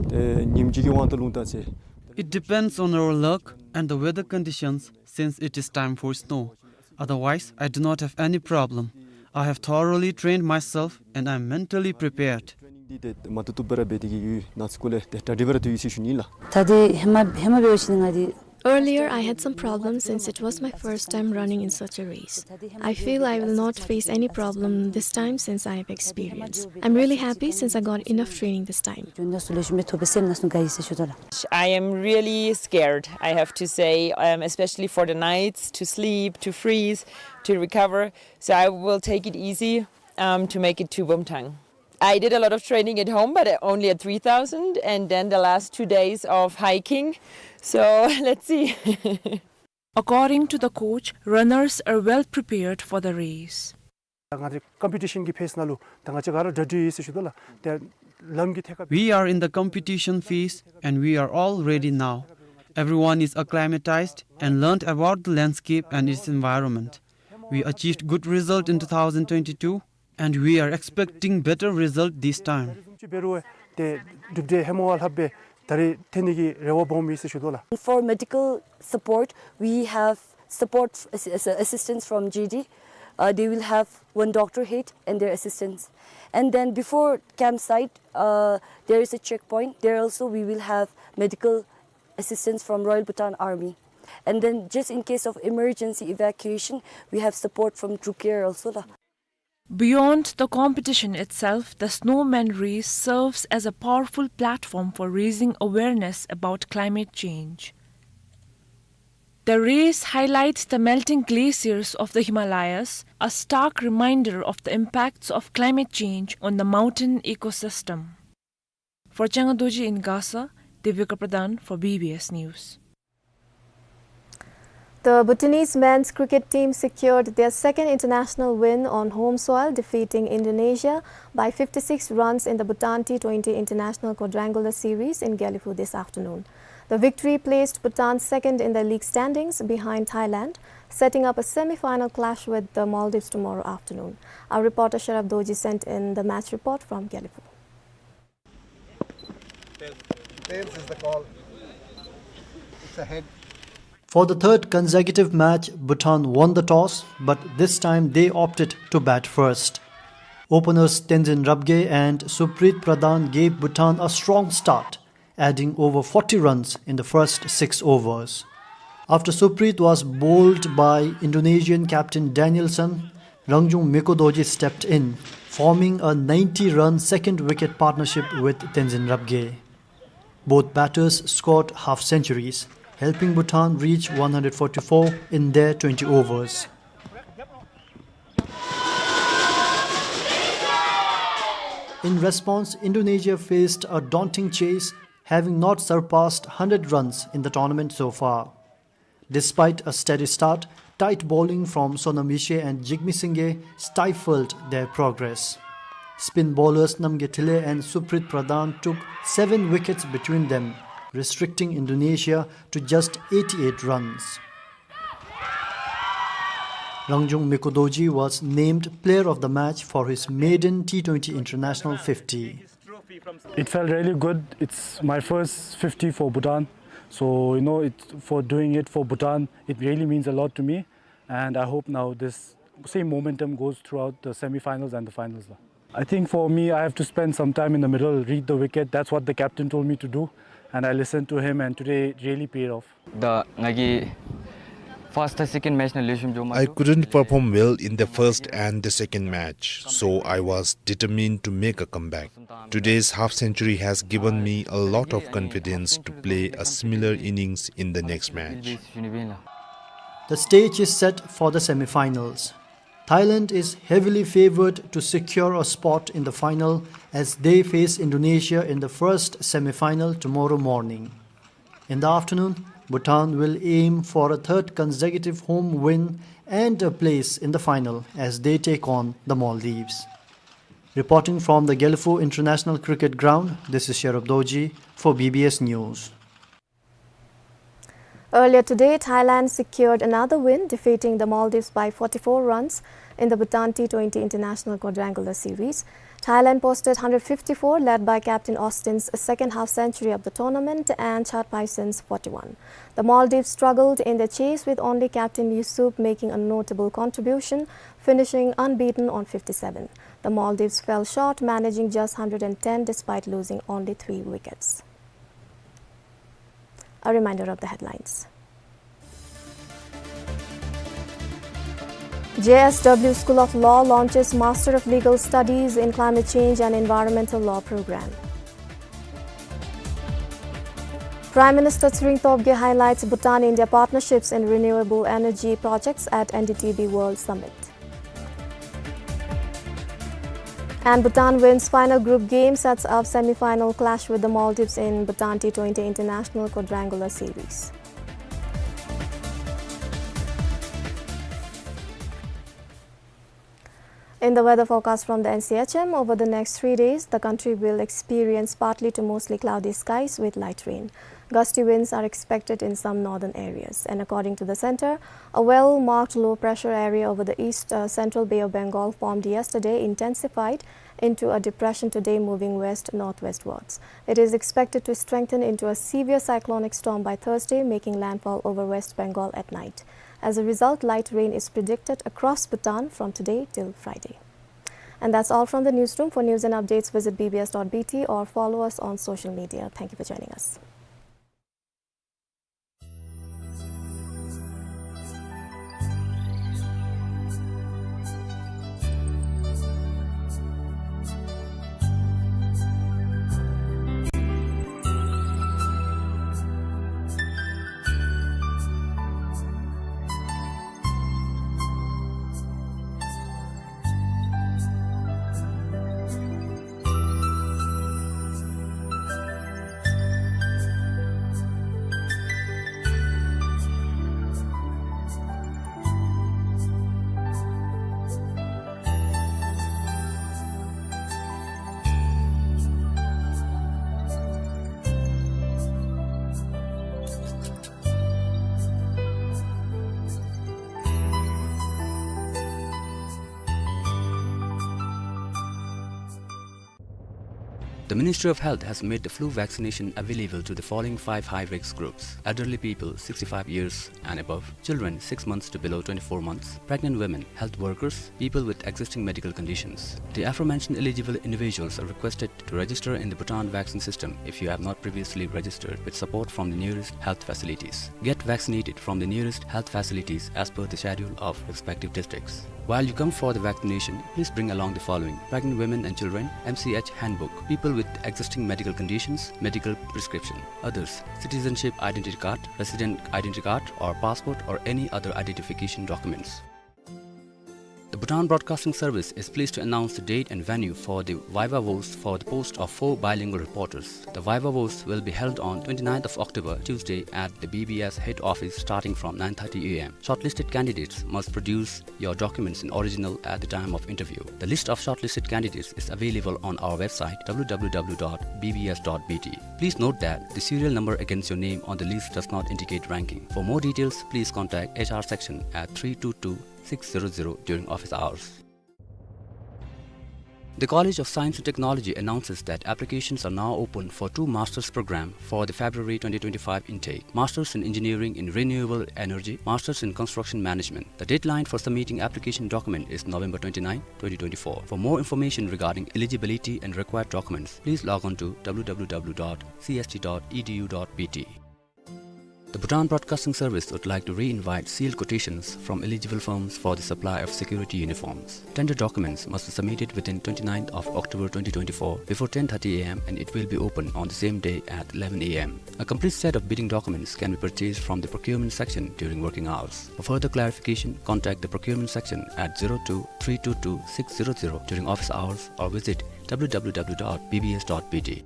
ཏེ་ཉིནམ་གཅིག་གི་དབང་དུ་བླངས་ད་ཟེར། It depends on our luck and the weather conditions since it is time for snow. Otherwise, I do not have any problem. I have thoroughly trained myself and I am mentally prepared. ཊེ་ནིང་འདི་ཏེ་མ་བཏུབ་བཏུབ་སྦེ་ར་འབད་དེ་གི་ཡོད། ནཱ་སྐོར་ལས་ཏེ་གྲ་སྒྲིག་སྦེ་ར་ཏེ་ཡོད་ཟེར་ཞུ་ནི་ལགས། ད་ཏེ་ཧེ་མ་ཧེ་མ་འབད་བ་ཅིན་ང་འདི Earlier, I had some problems since it was my first time running in such a race. I feel I will not face any problem this time since I have experience. I'm really happy since I got enough training this time. འབྱོན་ནི་ཚུ་ལེགས་ཤོམ་སྦེ་ཐོབ་པའི་སེམས་ནང་ལུ་དགའ་ཡི་ཟེར་ཞུ་དོ་ལགས། I am really scared, I have to say, um, especially for the nights, to sleep, to freeze, to recover. So I will take it easy, um, to make it to Bumthang. I did a lot of training at home, but only at three thousand, and then the last two days of hiking. So, let's see. According to the coach, runners are well prepared for the race. ང་འདི་ཀམ་པི་ཊི་ཤཱན་གྱི་ཕེསི་ནང་ལུ་ད་ང་བཅས་ག་ར་གྲ་སྒྲིག་ཡོད་ཟེར་ཞུ་དོ་ལགས། ཏེ་ལམ་གྱི་ཐད་ཁར། We are in the competition phase and we are all ready now. Everyone is acclimatized and learned about the landscape and its environment. We achieved good result in two thousand twenty-two and we are expecting better result this time. ཏེ་གྲུབ་འབྲས་ཧེ་མ་བ་ལྷགཔ་སྦེ་ད་རེས་ཐོན་ནི་གི་རེ་བ་སྦོམ་ཡོད་ཟེར་ཞུ་དོ་ལགས། For medical support, we have support assi-, assi-, assistance from G D. Uh, they will have one doctor head and their assistants. And then before campsite, uh, there is a checkpoint. There also we will have medical assistance from Royal Bhutan Army. And then just in case of emergency evacuation, we have support from Drucare also, la. Beyond the competition itself, the Snowman Race serves as a powerful platform for raising awareness about climate change. The race highlights the melting glaciers of the Himalayas, a stark reminder of the impacts of climate change on the mountain ecosystem. For Changa Dorji in Gasa, Devika Pradhan for B B S News. The Bhutanese men's cricket team secured their second international win on home soil, defeating Indonesia by fifty-six runs in the Bhutan T twenty International Quadrangular Series in Gelephu this afternoon. The victory placed Bhutan second in the league standings behind Thailand, setting up a semi-final clash with the Maldives tomorrow afternoon. Our reporter Sharaf Dorji sent in the match report from Gelephu. Tails is the call. It's a head. For the third consecutive match, Bhutan won the toss, but this time they opted to bat first. Openers Tenzin Rabgay and Supreet Pradhan gave Bhutan a strong start, adding over forty runs in the first six overs. After Supreet was bowled by Indonesian captain Danielson, Rangjung Mikodorji stepped in, forming a ninety-run second wicket partnership with Tenzin Rabgay. Both batters scored half centuries, helping Bhutan reach one hundred forty-four in their twenty overs. In response, Indonesia faced a daunting chase, having not surpassed hundred runs in the tournament so far. Despite a steady start, tight bowling from Sonam Yishe and Jigme Singye stifled their progress. Spin bowlers Namgay Tilley and Supreet Pradhan took seven wickets between them, restricting Indonesia to just eighty-eight runs. Rangjung Mikodorji was named player of the match for his maiden T twenty international fifty. It felt really good. It's my first fifty for Bhutan. So, you know, it, for doing it for Bhutan, it really means a lot to me. And I hope now this same momentum goes throughout the semi-finals and the finals. I think for me, I have to spend some time in the middle, read the wicket. That's what the captain told me to do. And I listened to him, and today it really paid off. The ngagi first, second match na leshum jo I couldn't perform well in the first and the second match, so I was determined to make a comeback. Today's half century has given me a lot of confidence to play a similar innings in the next match. The stage is set for the semi-finals. Thailand is heavily favored to secure a spot in the final as they face Indonesia in the first semi-final tomorrow morning. In the afternoon, Bhutan will aim for a third consecutive home win and a place in the final as they take on the Maldives. Reporting from the Gelephu International Cricket Ground, this is Sherub Dorji for B B S News. Earlier today, Thailand secured another win, defeating the Maldives by forty-four runs in the Bhutan T twenty International Quadrangular Series. Thailand posted hundred fifty-four, led by captain Austin's second half century of the tournament and Chad Paison's forty-one. The Maldives struggled in the chase, with only captain Yusup making a notable contribution, finishing unbeaten on fifty-seven. The Maldives fell short, managing just hundred and ten despite losing only three wickets. A reminder of the headlines. J S W School of Law launches Master of Legal Studies in Climate Change and Environmental Law program. Prime Minister Tshering Tobgay highlights Bhutan-India partnerships in renewable energy projects at N D T B World Summit. And Bhutan wins final group game, sets up semi-final clash with the Maldives in Bhutan T twenty International Quadrangular Series. In the weather forecast from the N C H M, over the next three days, the country will experience partly to mostly cloudy skies with light rain. Gusty winds are expected in some northern areas. And according to the center, a well-marked low-pressure area over the east, uh, central Bay of Bengal formed yesterday intensified into a depression today, moving west-northwestwards. It is expected to strengthen into a severe cyclonic storm by Thursday, making landfall over West Bengal at night. As a result, light rain is predicted across Bhutan from today till Friday. And that's all from the newsroom. For news and updates, visit B B S dot B T or follow us on social media. Thank you for joining us. The Ministry of Health has made the flu vaccination available to the following five high-risk groups: elderly people sixty-five years and above, children six months to below twenty-four months, pregnant women, health workers, people with existing medical conditions. The aforementioned eligible individuals are requested to register in the Bhutan vaccine system if you have not previously registered, with support from the nearest health facilities. Get vaccinated from the nearest health facilities as per the schedule of respective districts. While you come for the vaccination, please bring along the following: pregnant women and children, M C H handbook, people with existing medical conditions, medical prescription, others, citizenship identity card, resident identity card or passport or any other identification documents. The Bhutan Broadcasting Service is pleased to announce the date and venue for the viva voce for the post of four bilingual reporters. The viva voce will be held on twenty-ninth of October, Tuesday, at the B B S head office starting from nine thirty A M. Shortlisted candidates must produce your documents in original at the time of interview. The list of shortlisted candidates is available on our website, W W W dot B B S dot B T. Please note that the serial number against your name on the list does not indicate ranking. For more details, please contact H R section at three two two six zero zero during office hours. The College of Science and Technology announces that applications are now open for two master's program for the February twenty twenty-five intake: Masters in Engineering in Renewable Energy, Masters in Construction Management. The deadline for submitting application document is November twenty-ninth, twenty twenty-four. For more information regarding eligibility and required documents, please log on to w w w dot c s t dot e d u dot b t. The Bhutan Broadcasting Service would like to re-invite sealed quotations from eligible firms for the supply of security uniforms. Tender documents must be submitted within twenty-ninth of October twenty twenty-four before ten thirty a m and it will be open on the same day at eleven a m. A complete set of bidding documents can be purchased from the procurement section during working hours. For further clarification, contact the procurement section at zero two three two two six zero zero during office hours or visit w w w dot b b s dot b t.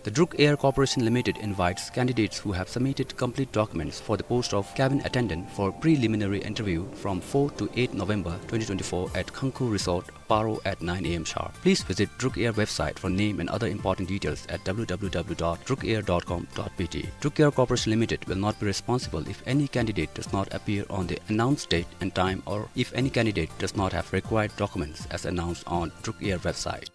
The Druk Air Corporation Limited invites candidates who have submitted complete documents for the post of cabin attendant for preliminary interview from fourth to eighth November twenty twenty-four at Khangkhu Resort, Paro at nine a m sharp. Please visit Druk Air website for name and other important details at w w w dot druk air dot com dot b t. Druk Air Corporation Limited will not be responsible if any candidate does not appear on the announced date and time or if any candidate does not have required documents as announced on Druk Air website.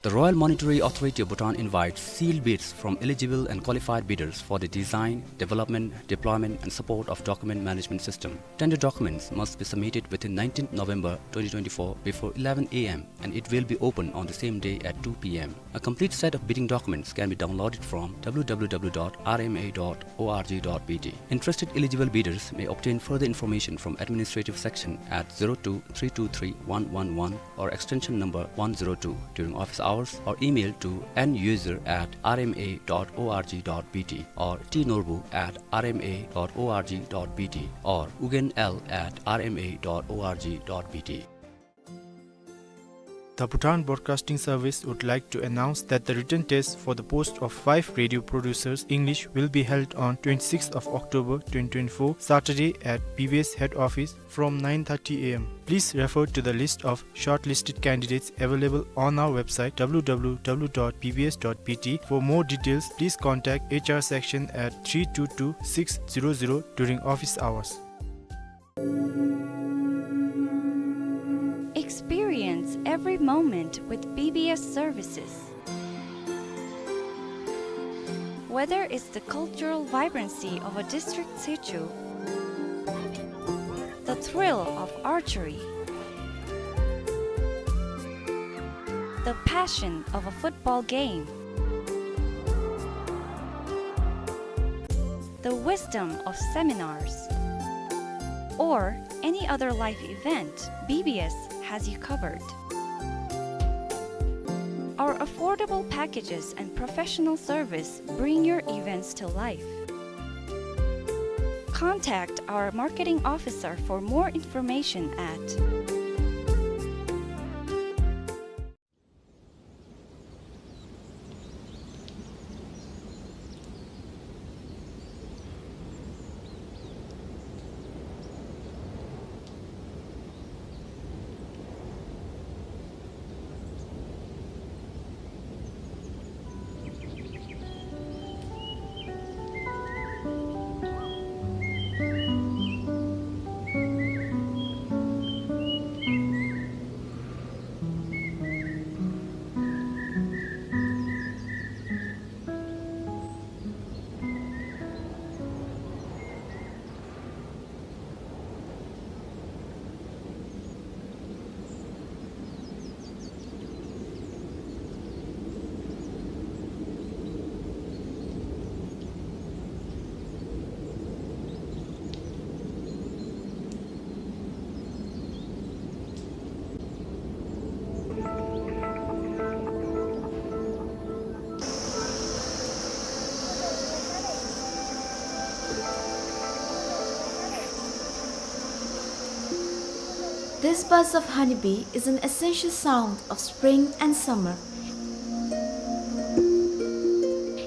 The Royal Monetary Authority of Bhutan invites sealed bids from eligible and qualified bidders for the design, development, deployment and support of document management system. Tender documents must be submitted within nineteenth November twenty twenty-four before eleven a m and it will be open on the same day at two p m. A complete set of bidding documents can be downloaded from w w w dot r m a dot org dot b t. Interested eligible bidders may obtain further information from administrative section at zero two three two three one one one or extension number one zero two during office hours or email to n user at r m a dot org dot b t or t norbu at r m a dot org dot b t or ugyen l at r m a dot org dot b t. The Bhutan Broadcasting Service would like to announce that the written test for the post of five radio producers English will be held on twenty-sixth of October twenty twenty-four, Saturday, at B B S head office from nine thirty a m. Please refer to the list of shortlisted candidates available on our website w w w dot b b s dot b t. For more details, please contact H R section at three two two six zero zero during office hours. Experience every moment with B B S services. Whether it's the cultural vibrancy of a district situ, the thrill of archery, the passion of a football game, the wisdom of seminars, or any other life event, B B S has you covered. Our affordable packages and professional service bring your events to life. Contact our marketing officer for more information at This buzz of honeybee is an essential sound of spring and summer.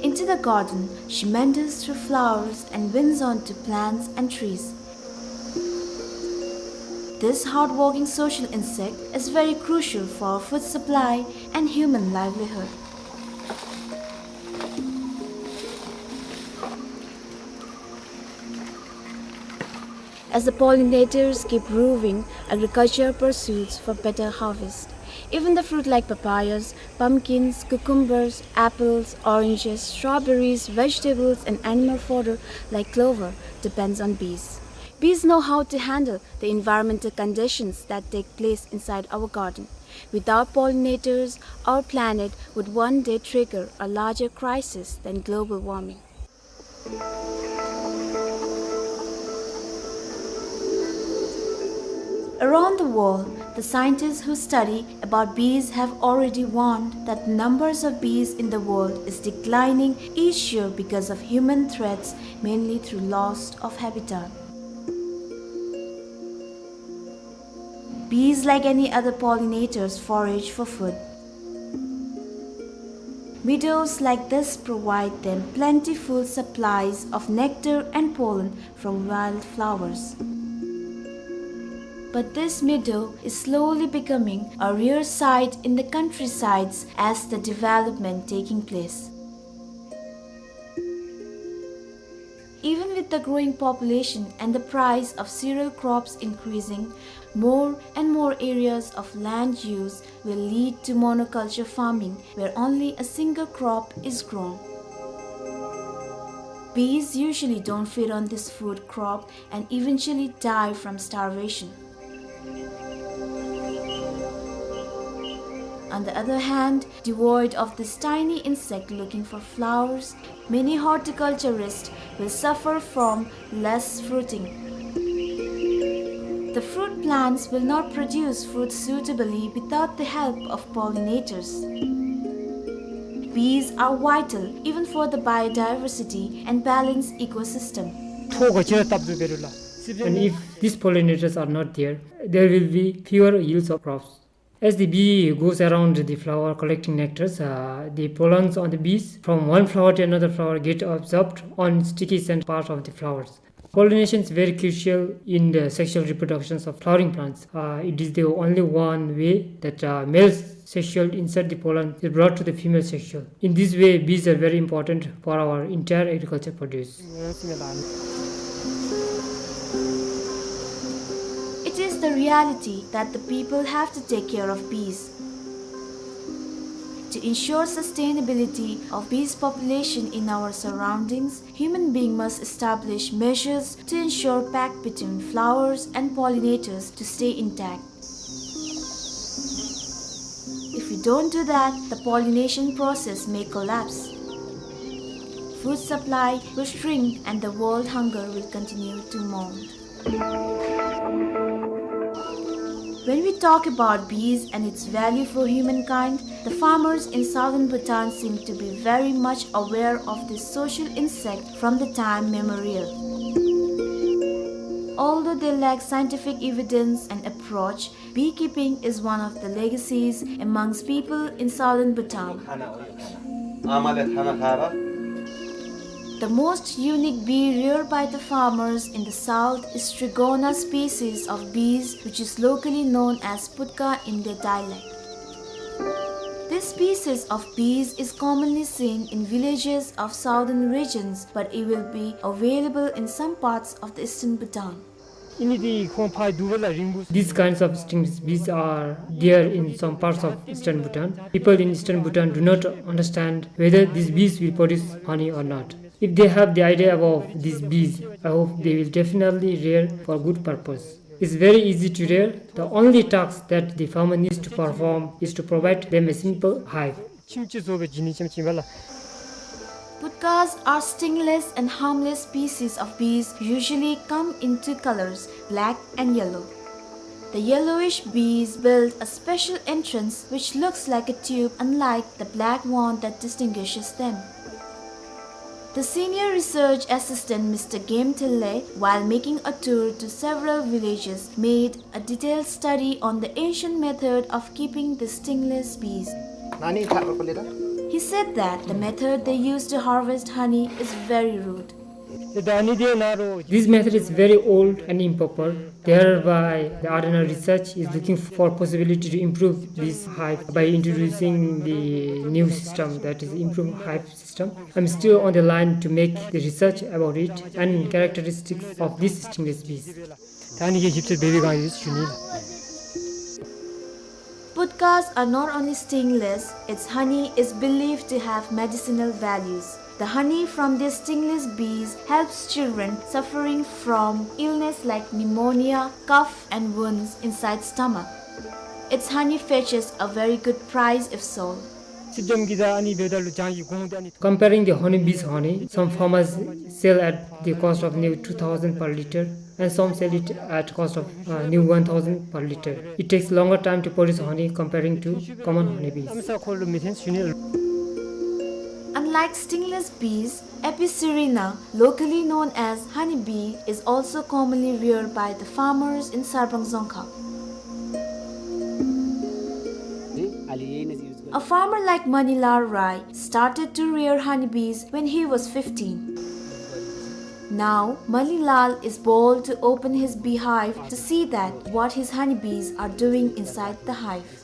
Into the garden, she meanders through flowers and winds onto plants and trees. This hardworking social insect is very crucial for food supply and human livelihood. As the pollinators keep roving, agriculture pursues for better harvest. Even the fruit like papayas, pumpkins, cucumbers, apples, oranges, strawberries, vegetables, and animal fodder like clover depends on bees. Bees know how to handle the environmental conditions that take place inside our garden. Without pollinators, our planet would one day trigger a larger crisis than global warming. Around the world, the scientists who study about bees have already warned that the numbers of bees in the world is declining each year because of human threats, mainly through loss of habitat. Bees, like any other pollinators, forage for food. Meadows like this provide them plentiful supplies of nectar and pollen from wildflowers. But this meadow is slowly becoming a rare sight in the countrysides as the development taking place. Even with the growing population and the price of cereal crops increasing, more and more areas of land use will lead to monoculture farming, where only a single crop is grown. Bees usually don't feed on this food crop and eventually die from starvation. On the other hand, devoid of this tiny insect looking for flowers, many horticulturists will suffer from less fruiting. The fruit plants will not produce fruit suitably without the help of pollinators. Bees are vital even for the biodiversity and balanced ecosystem. And if these pollinators are not there, there will be fewer yields of crops. As the bee goes around the flower collecting nectars, uh, the pollens on the bees from one flower to another flower get absorbed on sticky scent part of the flowers. Pollination is very crucial in the sexual reproductions of flowering plants. Uh, it is the only one way that, uh, male sexual insert the pollen is brought to the female sexual. In this way, bees are very important for our entire agriculture produce. It is the reality that the people have to take care of bees. To ensure sustainability of bees population in our surroundings, human being must establish measures to ensure pact between flowers and pollinators to stay intact. If we don't do that, the pollination process may collapse. Food supply will shrink and the world hunger will continue to mount. When we talk about bees and its value for humankind, the farmers in southern Bhutan seem to be very much aware of this social insect from the time memorial. Although they lack scientific evidence and approach, beekeeping is one of the legacies amongst people in southern Bhutan. The most unique bee reared by the farmers in the south is Trigona species of bees, which is locally known as putka in their dialect. This species of bees is commonly seen in villages of southern regions, but it will be available in some parts of the eastern Bhutan. These kinds of stingless bees are there in some parts of eastern Bhutan. People in eastern Bhutan do not understand whether these bees will produce honey or not. If they have the idea about these bees, I hope they will definitely rear for good purpose. It's very easy to rear. The only task that the farmer needs to perform is to provide them a simple hive. Putkas are stingless and harmless species of bees, usually come in two colors, black and yellow. The yellowish bees build a special entrance which looks like a tube, unlike the black one that distinguishes them. The senior research assistant, Mister Game Thille, while making a tour to several villages, made a detailed study on the ancient method of keeping the stingless bees. He said that the method they use to harvest honey is very rude. This method is very old and improper. Thereby, the Ardhanar's research is looking for possibility to improve this hive by introducing the new system, that is, improved hive system. I'm still on the line to make the research about it and characteristics of these stingless bees. Putka Tuscas are not only stingless, its honey is believed to have medicinal values. The honey from these stingless bees helps children suffering from illness like pneumonia, cough, and wounds inside stomach. Its honey fetches a very good price if sold. Comparing the honeybees honey, some farmers sell at the cost of near two thousand per liter, and some sell it at cost of, uh, near one thousand per liter. It takes longer time to produce honey comparing to common honeybees. Unlike stingless bees, Apis cerana, locally known as honeybee, is also commonly reared by the farmers in Sarbang Dzongkhag. A farmer like Manilal Rai started to rear honeybees when he was fifteen. Now, Manilal is bold to open his beehive to see that what his honeybees are doing inside the hive.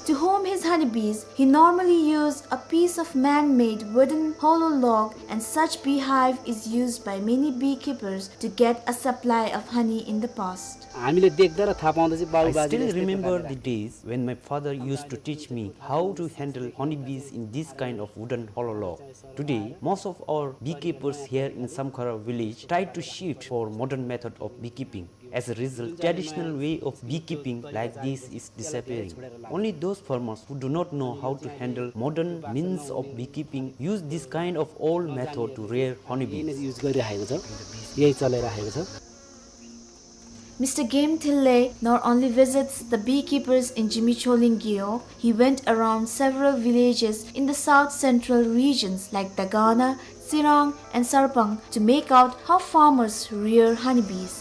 To home his honeybees, he normally used a piece of man-made wooden hollow log, and such beehive is used by many beekeepers to get a supply of honey in the past. हामीले देख्दा र थाहा पाउँदा चाहिँ बाबु I बाजेले still यस्तै remember प्रकारले the days when my father used to teach me how to handle honeybees in this kind of wooden hollow log. Today, most of our beekeepers here in Samkhara village try to shift for modern method of beekeeping. As a result, traditional way of beekeeping like this is disappearing. Only those farmers who do not know how to handle modern means of beekeeping use this kind of old method to rear honeybees. यही युज गरिराखेको छ, यही चलाइराखेको छ। Mister Game Thille not only visits the beekeepers in Zimichholing Gewog, he went around several villages in the south central regions like Dagana, Tsirang, and Sarpang to make out how farmers rear honeybees.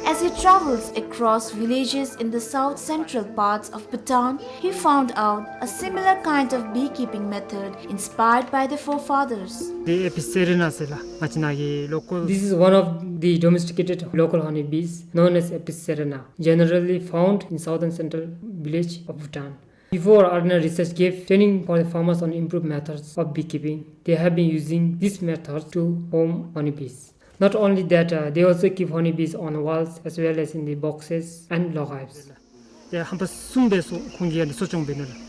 As he travels across villages in the south central parts of Bhutan, he found out a similar kind of beekeeping method inspired by the forefathers. དེ་ཨེ་པི་སེ་རི་ན་ཟེར་ལགས། ང་བཅས་ནཱ་གི་local This is one of the domesticated local honeybees known as Apis cerana, generally found in southern central village of Bhutan. Before, Arena Research gave training for the farmers on improved methods of beekeeping, they have been using this method to home honeybees. Not only that, uh, they also keep honeybees on walls as well as in the boxes and log hives. དེ་ཧམ་པ་གསུམ་སྦེ་སོ་ཁོང་གིས་ཡང་འདི་གསོ་སྐྱོང་འབད་ནུག་ལགས།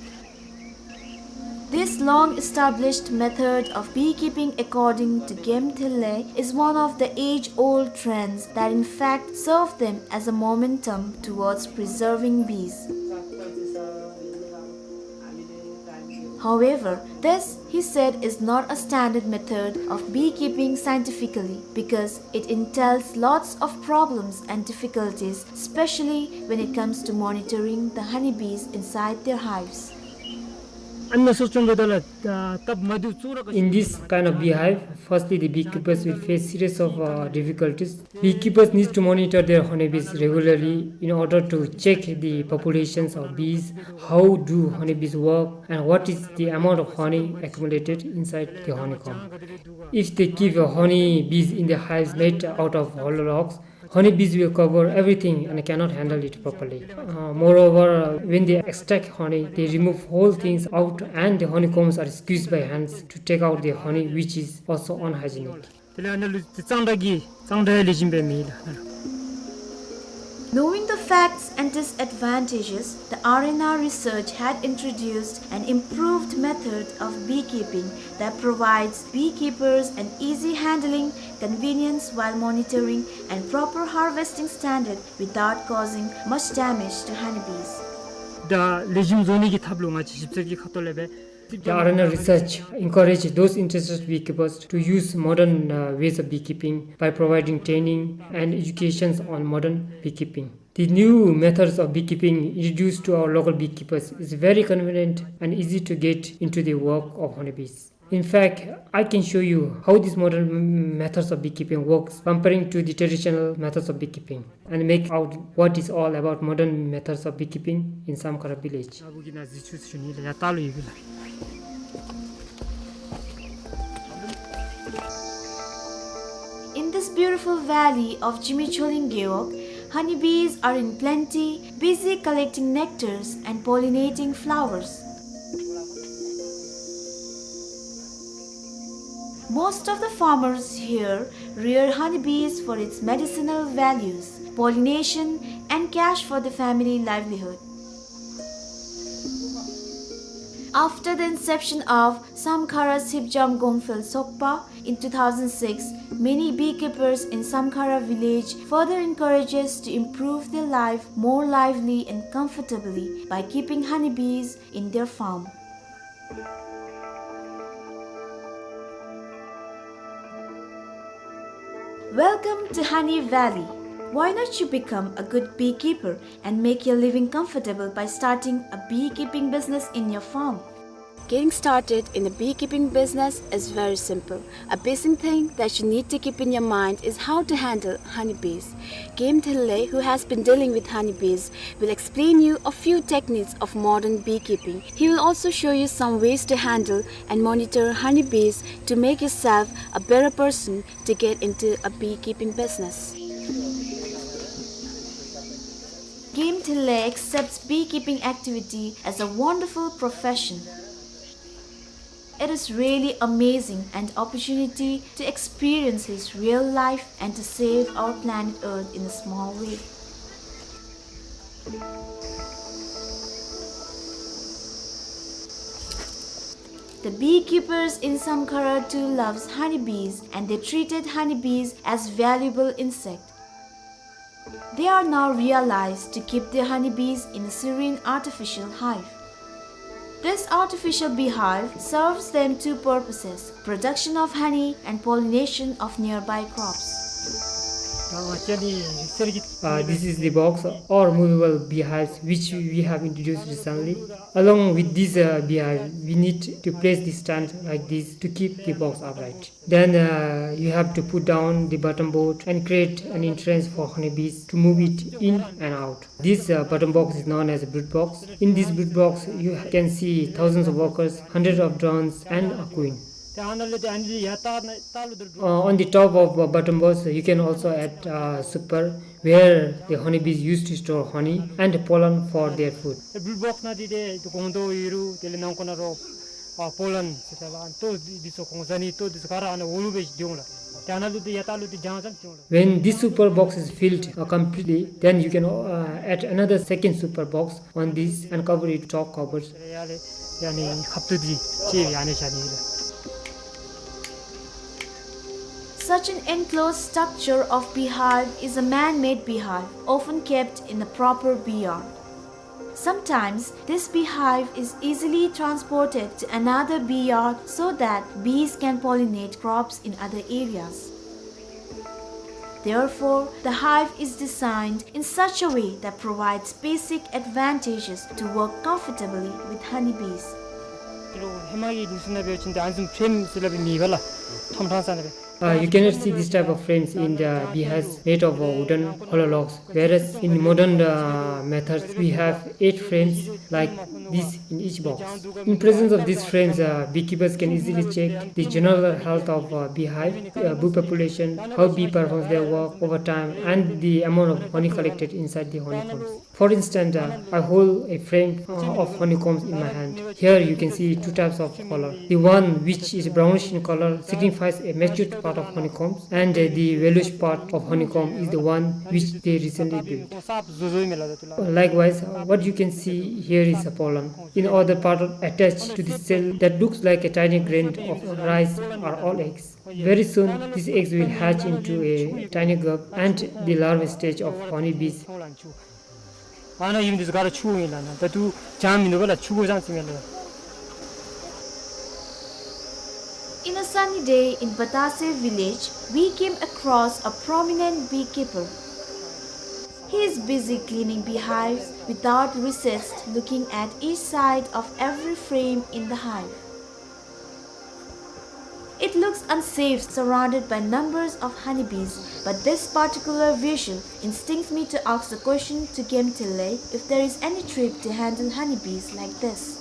This long-established method of beekeeping, according to Game Thille, is one of the age-old trends that in fact serve them as a momentum towards preserving bees. However, this, he said, is not a standard method of beekeeping scientifically because it entails lots of problems and difficulties, especially when it comes to monitoring the honeybees inside their hives. In this kind of beehive, firstly the beekeepers will face series of, uh, difficulties. Beekeepers need to monitor their honeybees regularly in order to check the populations of bees, how do honeybees work, and what is the amount of honey accumulated inside the honeycomb. If they keep, uh, honeybees in the hives made out of hollow logs, honeybees will cover everything and cannot handle it properly. Uh, moreover, uh, when they extract honey, they remove whole things out and the honeycombs are squeezed by hands to take out the honey, which is also unhygienic. དེ་ལས་ཨ་ནཱ་ལུ་གཙང་སྦྲ་གི་གཙང་སྦྲ་ལེགས་ཤོམ་སྦེ་མེད་ལགས། Knowing the facts and disadvantages, the Arena Research had introduced an improved method of beekeeping that provides beekeepers an easy handling, convenience while monitoring, and proper harvesting standard without causing much damage to honeybees. ད་ལེགས་ཤོམ་བཟོ་ནི་གི་ཐབས་ལུ་ང་བཅས་ཞིབ་འཚོལ་གྱི་ཁ་ཐུག་ལས་སྦེ། The Arena Research encourage those interested beekeepers to use modern, uh, ways of beekeeping by providing training and educations on modern beekeeping. The new methods of beekeeping introduced to our local beekeepers is very convenient and easy to get into the work of honeybees. In fact, I can show you how these modern m-, methods of beekeeping works comparing to the traditional methods of beekeeping and make out what is all about modern methods of beekeeping in Samkhara village. In this beautiful valley of Zimichholing Gewog, honeybees are in plenty, busy collecting nectars and pollinating flowers. Most of the farmers here rear honeybees for its medicinal values. Pollination and cash for the family livelihood. After the inception of Samkhara Sipjam Gomphel Sokpa in two thousand six, many beekeepers in Samkhara village further encourages to improve their life more lively and comfortably by keeping honeybees in their farm. Welcome to Honey Valley. Why not you become a good beekeeper and make your living comfortable by starting a beekeeping business in your farm? Getting started in the beekeeping business is very simple. A basic thing that you need to keep in your mind is how to handle honeybees. Game Thille, who has been dealing with honeybees, will explain you a few techniques of modern beekeeping. He will also show you some ways to handle and monitor honeybees to make yourself a better person to get into a beekeeping business. Game Thille accepts beekeeping activity as a wonderful profession. It is really amazing an opportunity to experience his real life and to save our planet Earth in a small way. The beekeepers in Samkhara too loves honeybees, and they treated honeybees as valuable insect. They are now realized to keep their honeybees in a serene artificial hive. This artificial beehive serves them two purposes, production of honey and pollination of nearby crops. Uh, this is the box or movable beehives which we have introduced recently. Along with these uh, beehives, we need to place the stand like this to keep the box upright. Then uh, you have to put down the bottom board and create an entrance for honeybees to move it in and out. This uh, bottom box is known as a brood box. In this brood box, you can see thousands of workers, hundreds of drones, and a queen. Uh, on the top of uh, bottom box, you can also add uh, super, where the honeybees used to store honey and pollen for their food. When this super box is filled uh, completely, then you can uh, add another second super box on this and cover it top covers. Such an enclosed structure of beehive is a man-made beehive, often kept in a proper bee yard. Sometimes this beehive is easily transported to another bee yard so that bees can pollinate crops in other areas. Therefore, the hive is designed in such a way that provides basic advantages to work comfortably with honeybees. Uh, you cannot see this type of frames in the beehives made of uh, wooden hollow logs, whereas in modern uh, methods we have eight frames like this in each box. In presence of these frames, uh, beekeepers can easily check the general health of uh, beehive, uh, bee population, how bee performs their work over time, and the amount of honey collected inside the honeycombs. For instance, uh, I hold a frame uh, of honeycombs in my hand. Here you can see two types of color. The one which is brownish in color signifies a matured part of honeycombs, and uh, the yellowish part of honeycomb is the one which they recently built. Likewise, uh, what you can see here is a pollen. In other part attached to the cell that looks like a tiny grain of rice are all eggs. Very soon, these eggs will hatch into a tiny grub and the larva stage of honeybees. In a sunny day in Batase village, we came across a prominent beekeeper. He is busy cleaning beehives without recess, looking at each side of every frame in the hive. It looks unsafe, surrounded by numbers of honeybees, but this particular visual instincts me to ask the question to Game Thille if there is any trick to handle honeybees like this.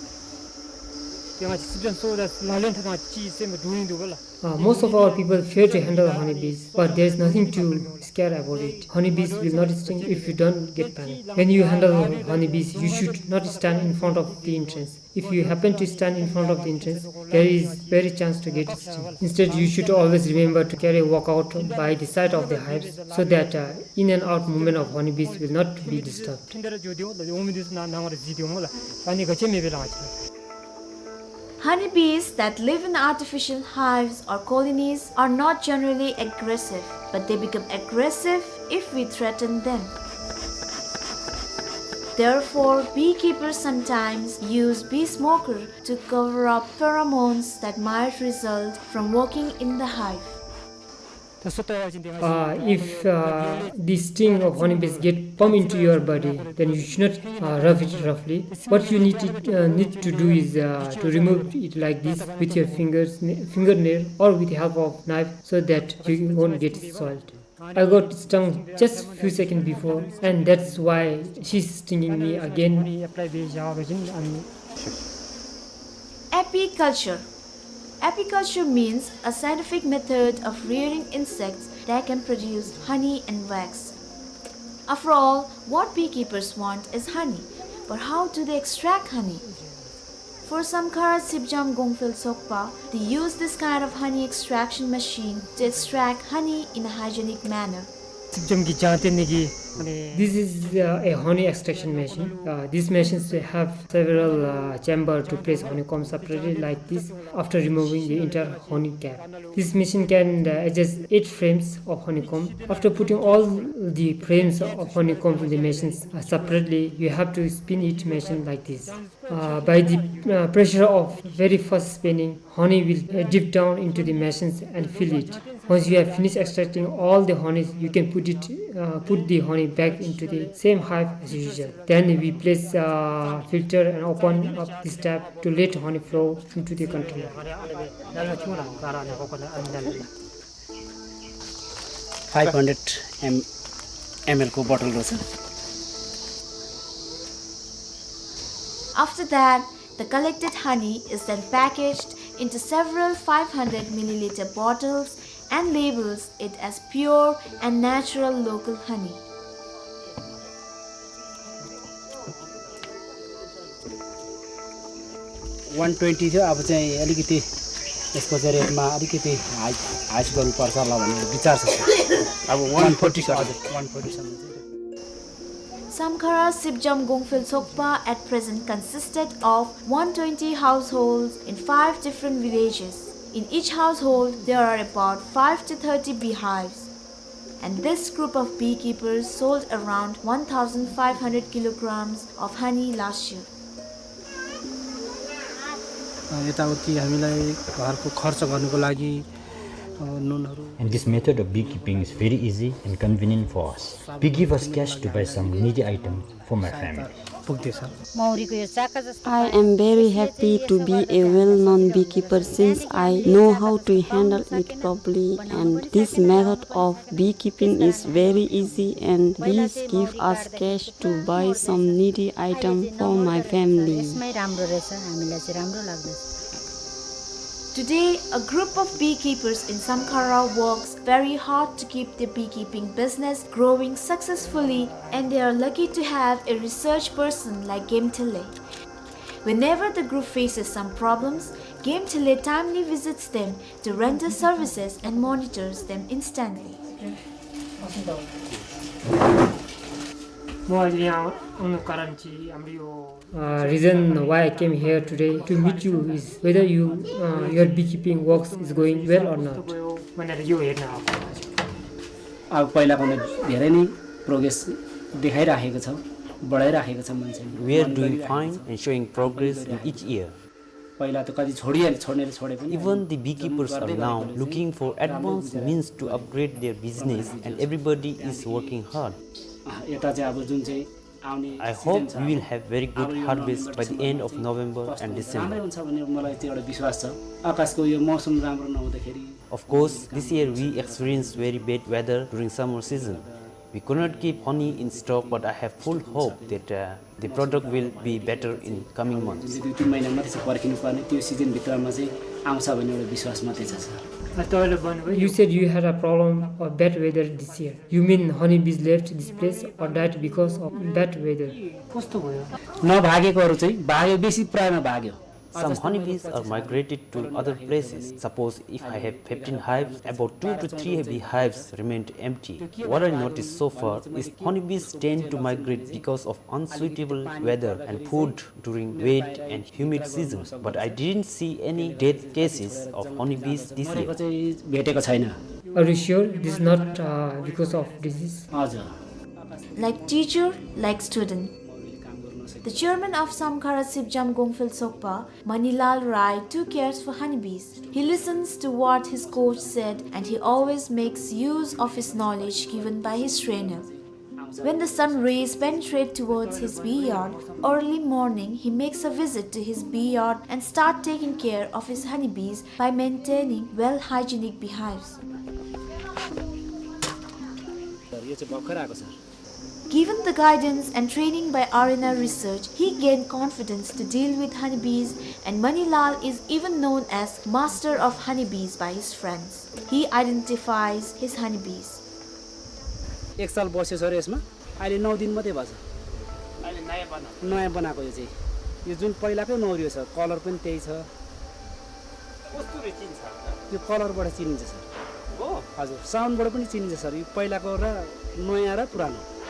ཡང་ཅི་སི་ཏམ་སོ་ད་ལག་ལེན་འཐབ་ན་ཅི་སེམས་འདྲོག་ཡི་འདུག་ག་ལགས། Uh, most of our people fear to handle honeybees, but there is nothing to scare about it. Honeybees will not sting if you don't get panic. When you handle honeybees, you should not stand in front of the entrance. If you happen to stand in front of the entrance, there is very chance to get stung. Instead, you should always remember to carry a walk out by the side of the hives so that uh, in and out movement of honeybees will not be disturbed. Honeybees that live in artificial hives or colonies are not generally aggressive, but they become aggressive if we threaten them. Therefore, beekeepers sometimes use bee smoker to cover up pheromones that might result from working in the hive. Uh, if uh, the sting of honeybees get pump into your body, then you should not uh, rub it roughly. What you need to, uh, need to do is uh, to remove it like this with your fingers, n- fingernail, or with the help of knife, so that you won't get soiled. I got stung just few seconds before, and that's why she's stinging me again. Apiculture. Apiculture means a scientific method of rearing insects that can produce honey and wax. After all, what beekeepers want is honey. But how do they extract honey? For Samkhara Sipjam Gongphel Sokpa, they use this kind of honey extraction machine to extract honey in a hygienic manner. Sipjam གྱི་ལྗང་ཐིང་གི། This is uh, a honey extraction machine. Uh, these machines have several uh, chamber to place honeycomb separately like this after removing the entire honey cap. This machine can uh, adjust eight frames of honeycomb. After putting all the frames of honeycomb in the machines uh, separately, you have to spin each machine like this. Uh, by the uh, pressure of very fast spinning, honey will uh, dip down into the machines and fill it. Once you have finished extracting all the honey, you can put it, uh, put the honey back into the same hive as usual. Then we place uh, filter and open up this tap to let honey flow into the container. Five hundred M- ml को बोतल रहेछ। After that, the collected honey is then packaged into several five hundred milliliter bottles and labels it as pure and natural local honey. One twenty थियो, अब चाहिँ अलिकति यसको चाहिँ रेटमा अलिकति हाई हाई गर्नुपर्छ होला भन्ने विचार छ। अब one forty सर। हजुर, one forty सम्म चाहिँ। Samkhara Sipjam Gongphel Sokpa at present consisted of one twenty households in five different villages. In each household, there are about five to thirty beehives. And this group of beekeepers sold around one thousand five hundred kilograms of honey last year. यताउति हामीलाई घरको खर्च गर्नको लागि नुनहरू। And this method of beekeeping is very easy and convenient for us. We give us cash to buy some needy item for my family. पुग्दैछ। I am very happy to be a well-known beekeeper since I know how to handle it properly, and this method of beekeeping is very easy and this give us cash to buy some needy item for my family. यसमै राम्रो रहेछ, हामीलाई चाहिँ राम्रो लाग्दछ। Today, a group of beekeepers in Samkhara works very hard to keep their beekeeping business growing successfully, and they are lucky to have a research person like Gemthele. Whenever the group faces some problems, Gemthele timely visits them to render services and monitors them instantly. म अहिले यहाँ आउनुको कारण चाहिँ हाम्रो यो Uh, reason why I came here today to meet you is whether you, uh, your beekeeping works is going well or not. भनेर यो हेर्न आएको। अब पहिलाभन्दा धेरै नै प्रोग्रेस देखाइराखेको छ, बढाइराखेको छ मान्छेले। We are doing fine and showing progress in each year. पहिला त कति छोडिहाले, छोड्नेले छोडे पनि। Even the beekeepers are now looking for advanced means to upgrade their business and everybody is working hard. अँ, यता चाहिँ अब जुन चाहिँ आउने season छ, I hope we will have very good harvest by the end of November and December. अब यो नोभेम्बर, डिसेम्बर कस्तो नराम्रो हुन्छ भनेर मलाई त्यो एउटा विश्वास छ। आकाशको यो मौसम राम्रो नहुँदाखेरि Of course, this year we experienced very bad weather during summer season. We could not keep honey in stock, but I have full hope that, uh, the product will be better in coming months. दुई तिन महिना मात्रै छ पर्खिनु पर्ने, त्यो सिजनभित्रमा चाहिँ आउँछ भन्ने एउटा विश्वास मात्रै छ, सर। अ, तपाईँले भन्नुभयो, you said you had a problem of bad weather this year. You mean honeybees left this place or died because of bad weather? कस्तो भयो? नभागेकोहरू चाहिँ भाग्यो, बेसी प्रायमा भाग्यो। Some honeybees are migrated to other places. Suppose if I have fifteen hives, about two to three beehives remained empty. What I noticed so far is honeybees tend to migrate because of unsuitable weather and food during wet and humid seasons, but I didn't see any death cases of honeybees this year. मरेको चाहिँ भेटेको छैन। Are you sure this is not, uh, because of disease? हजुर। Like teacher, like student. The chairman of Samkhara Sipjam Gongphel Sokpa, Manilal Rai, too cares for honeybees. He listens to what his coach said and he always makes use of his knowledge given by his trainer. When the sun rays penetrate towards his bee yard, early morning he makes a visit to his bee yard and start taking care of his honeybees by maintaining well hygienic beehives. Sir, यो चाहिँ भर्खर आएको, sir. Given the guidance and training by R N R Research, he gained confidence to deal with honeybees, and Manilal is even known as master of honeybees by his friends. He identifies his honeybees. एक साल बस्यो सर यसमा, अहिले नौ दिन मात्रै भएछ। अहिले नयाँ बनाएको। नयाँ बनाएको यो चाहिँ। यो जुन पहिलाकै नौ रियो छ, कलर पनि त्यही छ। कस्तुरी चिन्छ? यो कलरबाट चिनिन्छ सर। हो? हजुर, साउन्डबाट पनि चिनिन्छ सर। यो पहिलाको र नयाँ र पुरानो।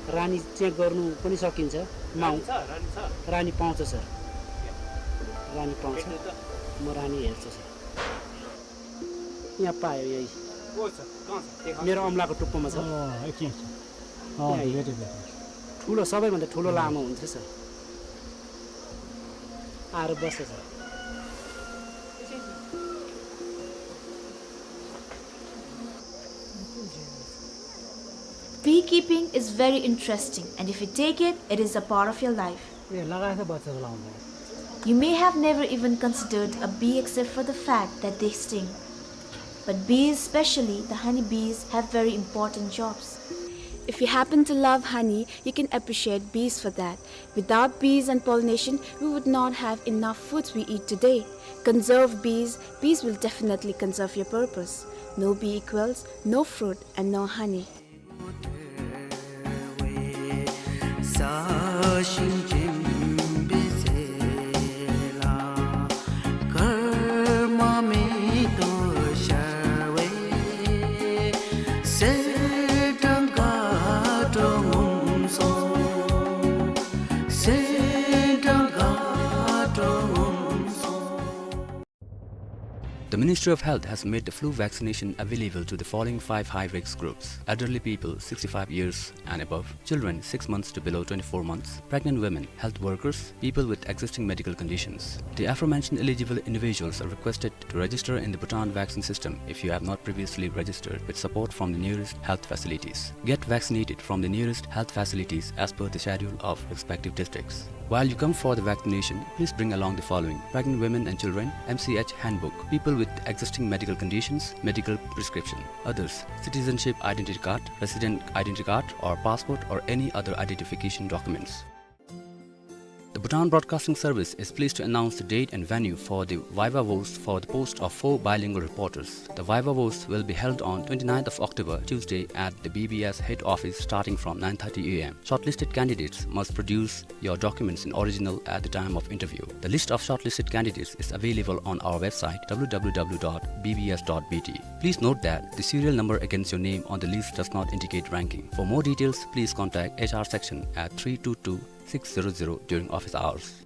रानी चेक गर्नु पनि सकिन्छ। माउ-, रानी छ, रानी छ। रानी पाउँछ सर। रानी पाउँछ। भेट्नु त। म रानी हेर्छु सर। यहाँ पायो यही। को छ? कहाँ छ? देखा। मेरो औँलाको टुप्पोमा छ। अँ, एकछिन, एकछिन। अँ, यहाँ भेटेँ, भेटेँ। ठुलो, सबैभन्दा ठुलो लामो हुन्छ सर। आएर बस्छ sir. Beekeeping is very interesting, and if you take it, it is a part of your life. ए, लगाएछ बच्चा बोलाउँदा। You may have never even considered a bee except for the fact that they sting. But bees, especially the honeybees, have very important jobs. If you happen to love honey, you can appreciate bees for that. Without bees and pollination, we would not have enough foods we eat today. Conserve bees, bees will definitely conserve your purpose. No bee equals no fruit and no honey. The Ministry of Health has made the flu vaccination available to the following five high-risk groups: elderly people sixty-five years and above, children six months to below twenty-four months, pregnant women, health workers, people with existing medical conditions. The aforementioned eligible individuals are requested to register in the Bhutan vaccine system if you have not previously registered, with support from the nearest health facilities. Get vaccinated from the nearest health facilities as per the schedule of respective districts. While you come for the vaccination, please bring along the following: pregnant women and children, M C H handbook, people with existing medical conditions, medical prescription, others, citizenship identity card, resident identity card or passport or any other identification documents. The Bhutan Broadcasting Service is pleased to announce the date and venue for the viva voce for the post of four bilingual reporters. The viva voce will be held on twenty-ninth of October, Tuesday, at the B B S head office starting from nine thirty A M. Shortlisted candidates must produce your documents in original at the time of interview. The list of shortlisted candidates is available on our website, W W W dot B B S dot B T. Please note that the serial number against your name on the list does not indicate ranking. For more details, please contact H R section at three two two six zero zero during office hours.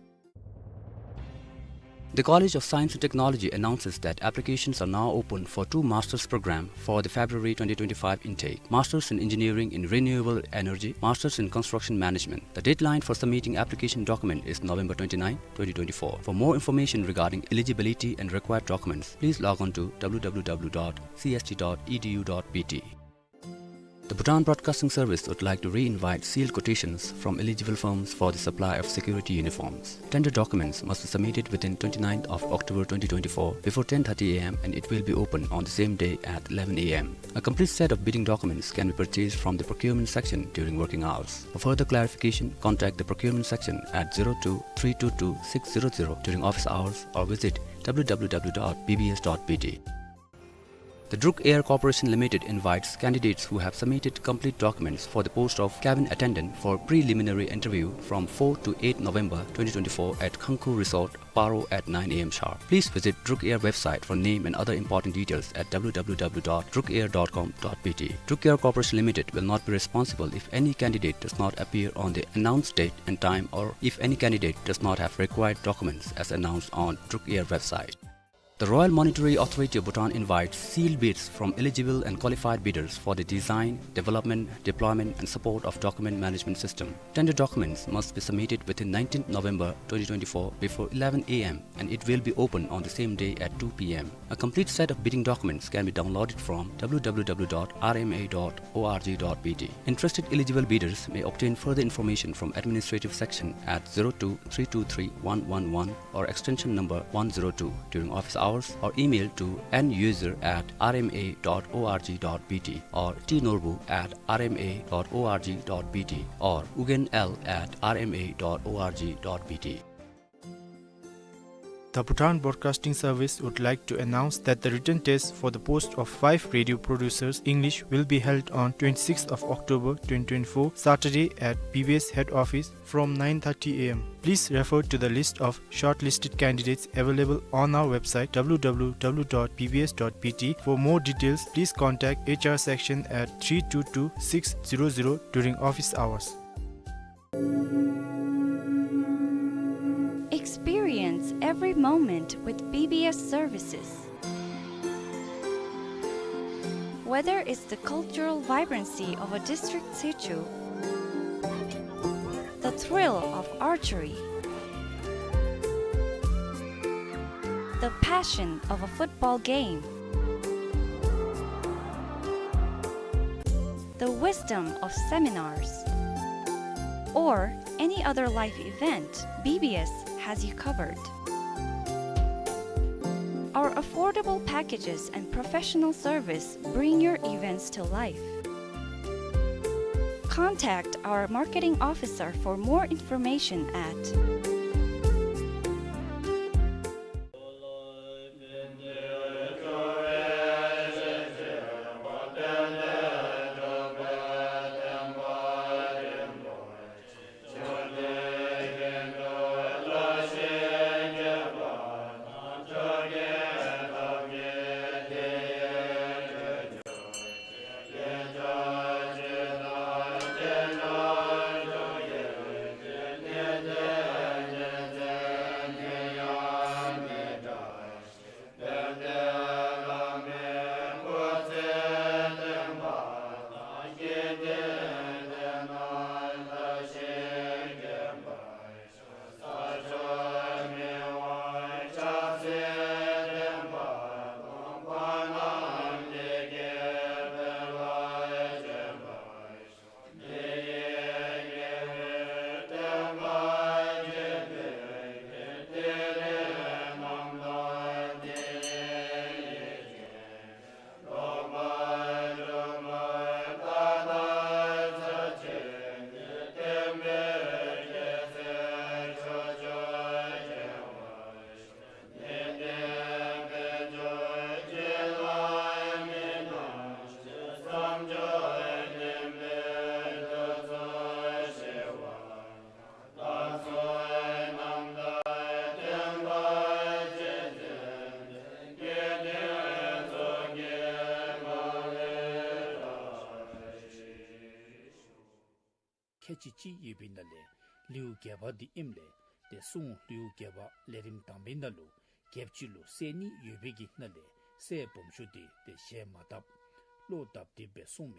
The College of Science and Technology announces that applications are now open for two master's program for the February twenty twenty-five intake: Masters in Engineering in Renewable Energy, Masters in Construction Management. The deadline for submitting application document is November twenty-ninth, twenty twenty-four. For more information regarding eligibility and required documents, please log on to W W W dot C S T dot E D U dot B T. The Bhutan Broadcasting Service would like to re-invite sealed quotations from eligible firms for the supply of security uniforms. Tender documents must be submitted within twenty-ninth of October twenty twenty-four before ten thirty a m and it will be open on the same day at eleven a m. A complete set of bidding documents can be purchased from the procurement section during working hours. For further clarification, contact the procurement section at zero two three two two six zero zero during office hours or visit w w w dot b b s dot b t. The Druk Air Corporation Limited invites candidates who have submitted complete documents for the post of cabin attendant for preliminary interview from fourth to eighth November twenty twenty-four at Khangkhu Resort, Paro at nine a m sharp. Please visit Druk Air website for name and other important details at w w w dot druk air dot com dot b t. Druk Air Corporation Limited will not be responsible if any candidate does not appear on the announced date and time or if any candidate does not have required documents as announced on Druk Air website. The Royal Monetary Authority of Bhutan invites sealed bids from eligible and qualified bidders for the design, development, deployment, and support of document management system. Tender documents must be submitted within nineteenth November twenty twenty-four before eleven a m and it will be open on the same day at two p m. A complete set of bidding documents can be downloaded from w w w dot r m a dot o r g dot b t. Interested eligible bidders may obtain further information from administrative section at zero two three two three one one one or extension number one zero two during office hours or email to n user at r m a dot o r g dot b t or t norbu at r m a dot o r g dot b t or ugyen l at r m a dot o r g dot b t. The Bhutan Broadcasting Service would like to announce that the written test for the post of five radio producers English will be held on twenty-sixth of October twenty twenty-four, Saturday at B B S head office from nine thirty a m. Please refer to the list of shortlisted candidates available on our website w w w dot b b s dot b t. For more details, please contact H R section at three two two six zero zero during office hours. Experience every moment with B B S services. Whether it's the cultural vibrancy of a district situ, the thrill of archery, the passion of a football game, the wisdom of seminars, or any other life event, B B S has you covered. Our affordable packages and professional service bring your events to life. Contact our marketing officer for more information at ཁལ་གཅིག་གཅིག་ཡོད་པའི་ནང་ལས་ལེའུ་བརྒྱད་པ་འདི་ཨིནམ་ལས་ཏེ་སྲུང་ལེའུ་བརྒྱད་པ་ལས་རིམ་དང་པའི་ནང་ལུ་རྒྱབ་ཅིག་ལུ་གསལ་ནི་ཡོད་པའི་གི་ནང་ལས་གསལ་སྦོམ་ཤོས་འདི་ཏེ་གཞལ་མ་བཏབ་བློ་དགའ་སྟེ་སྦེ་གསུངས་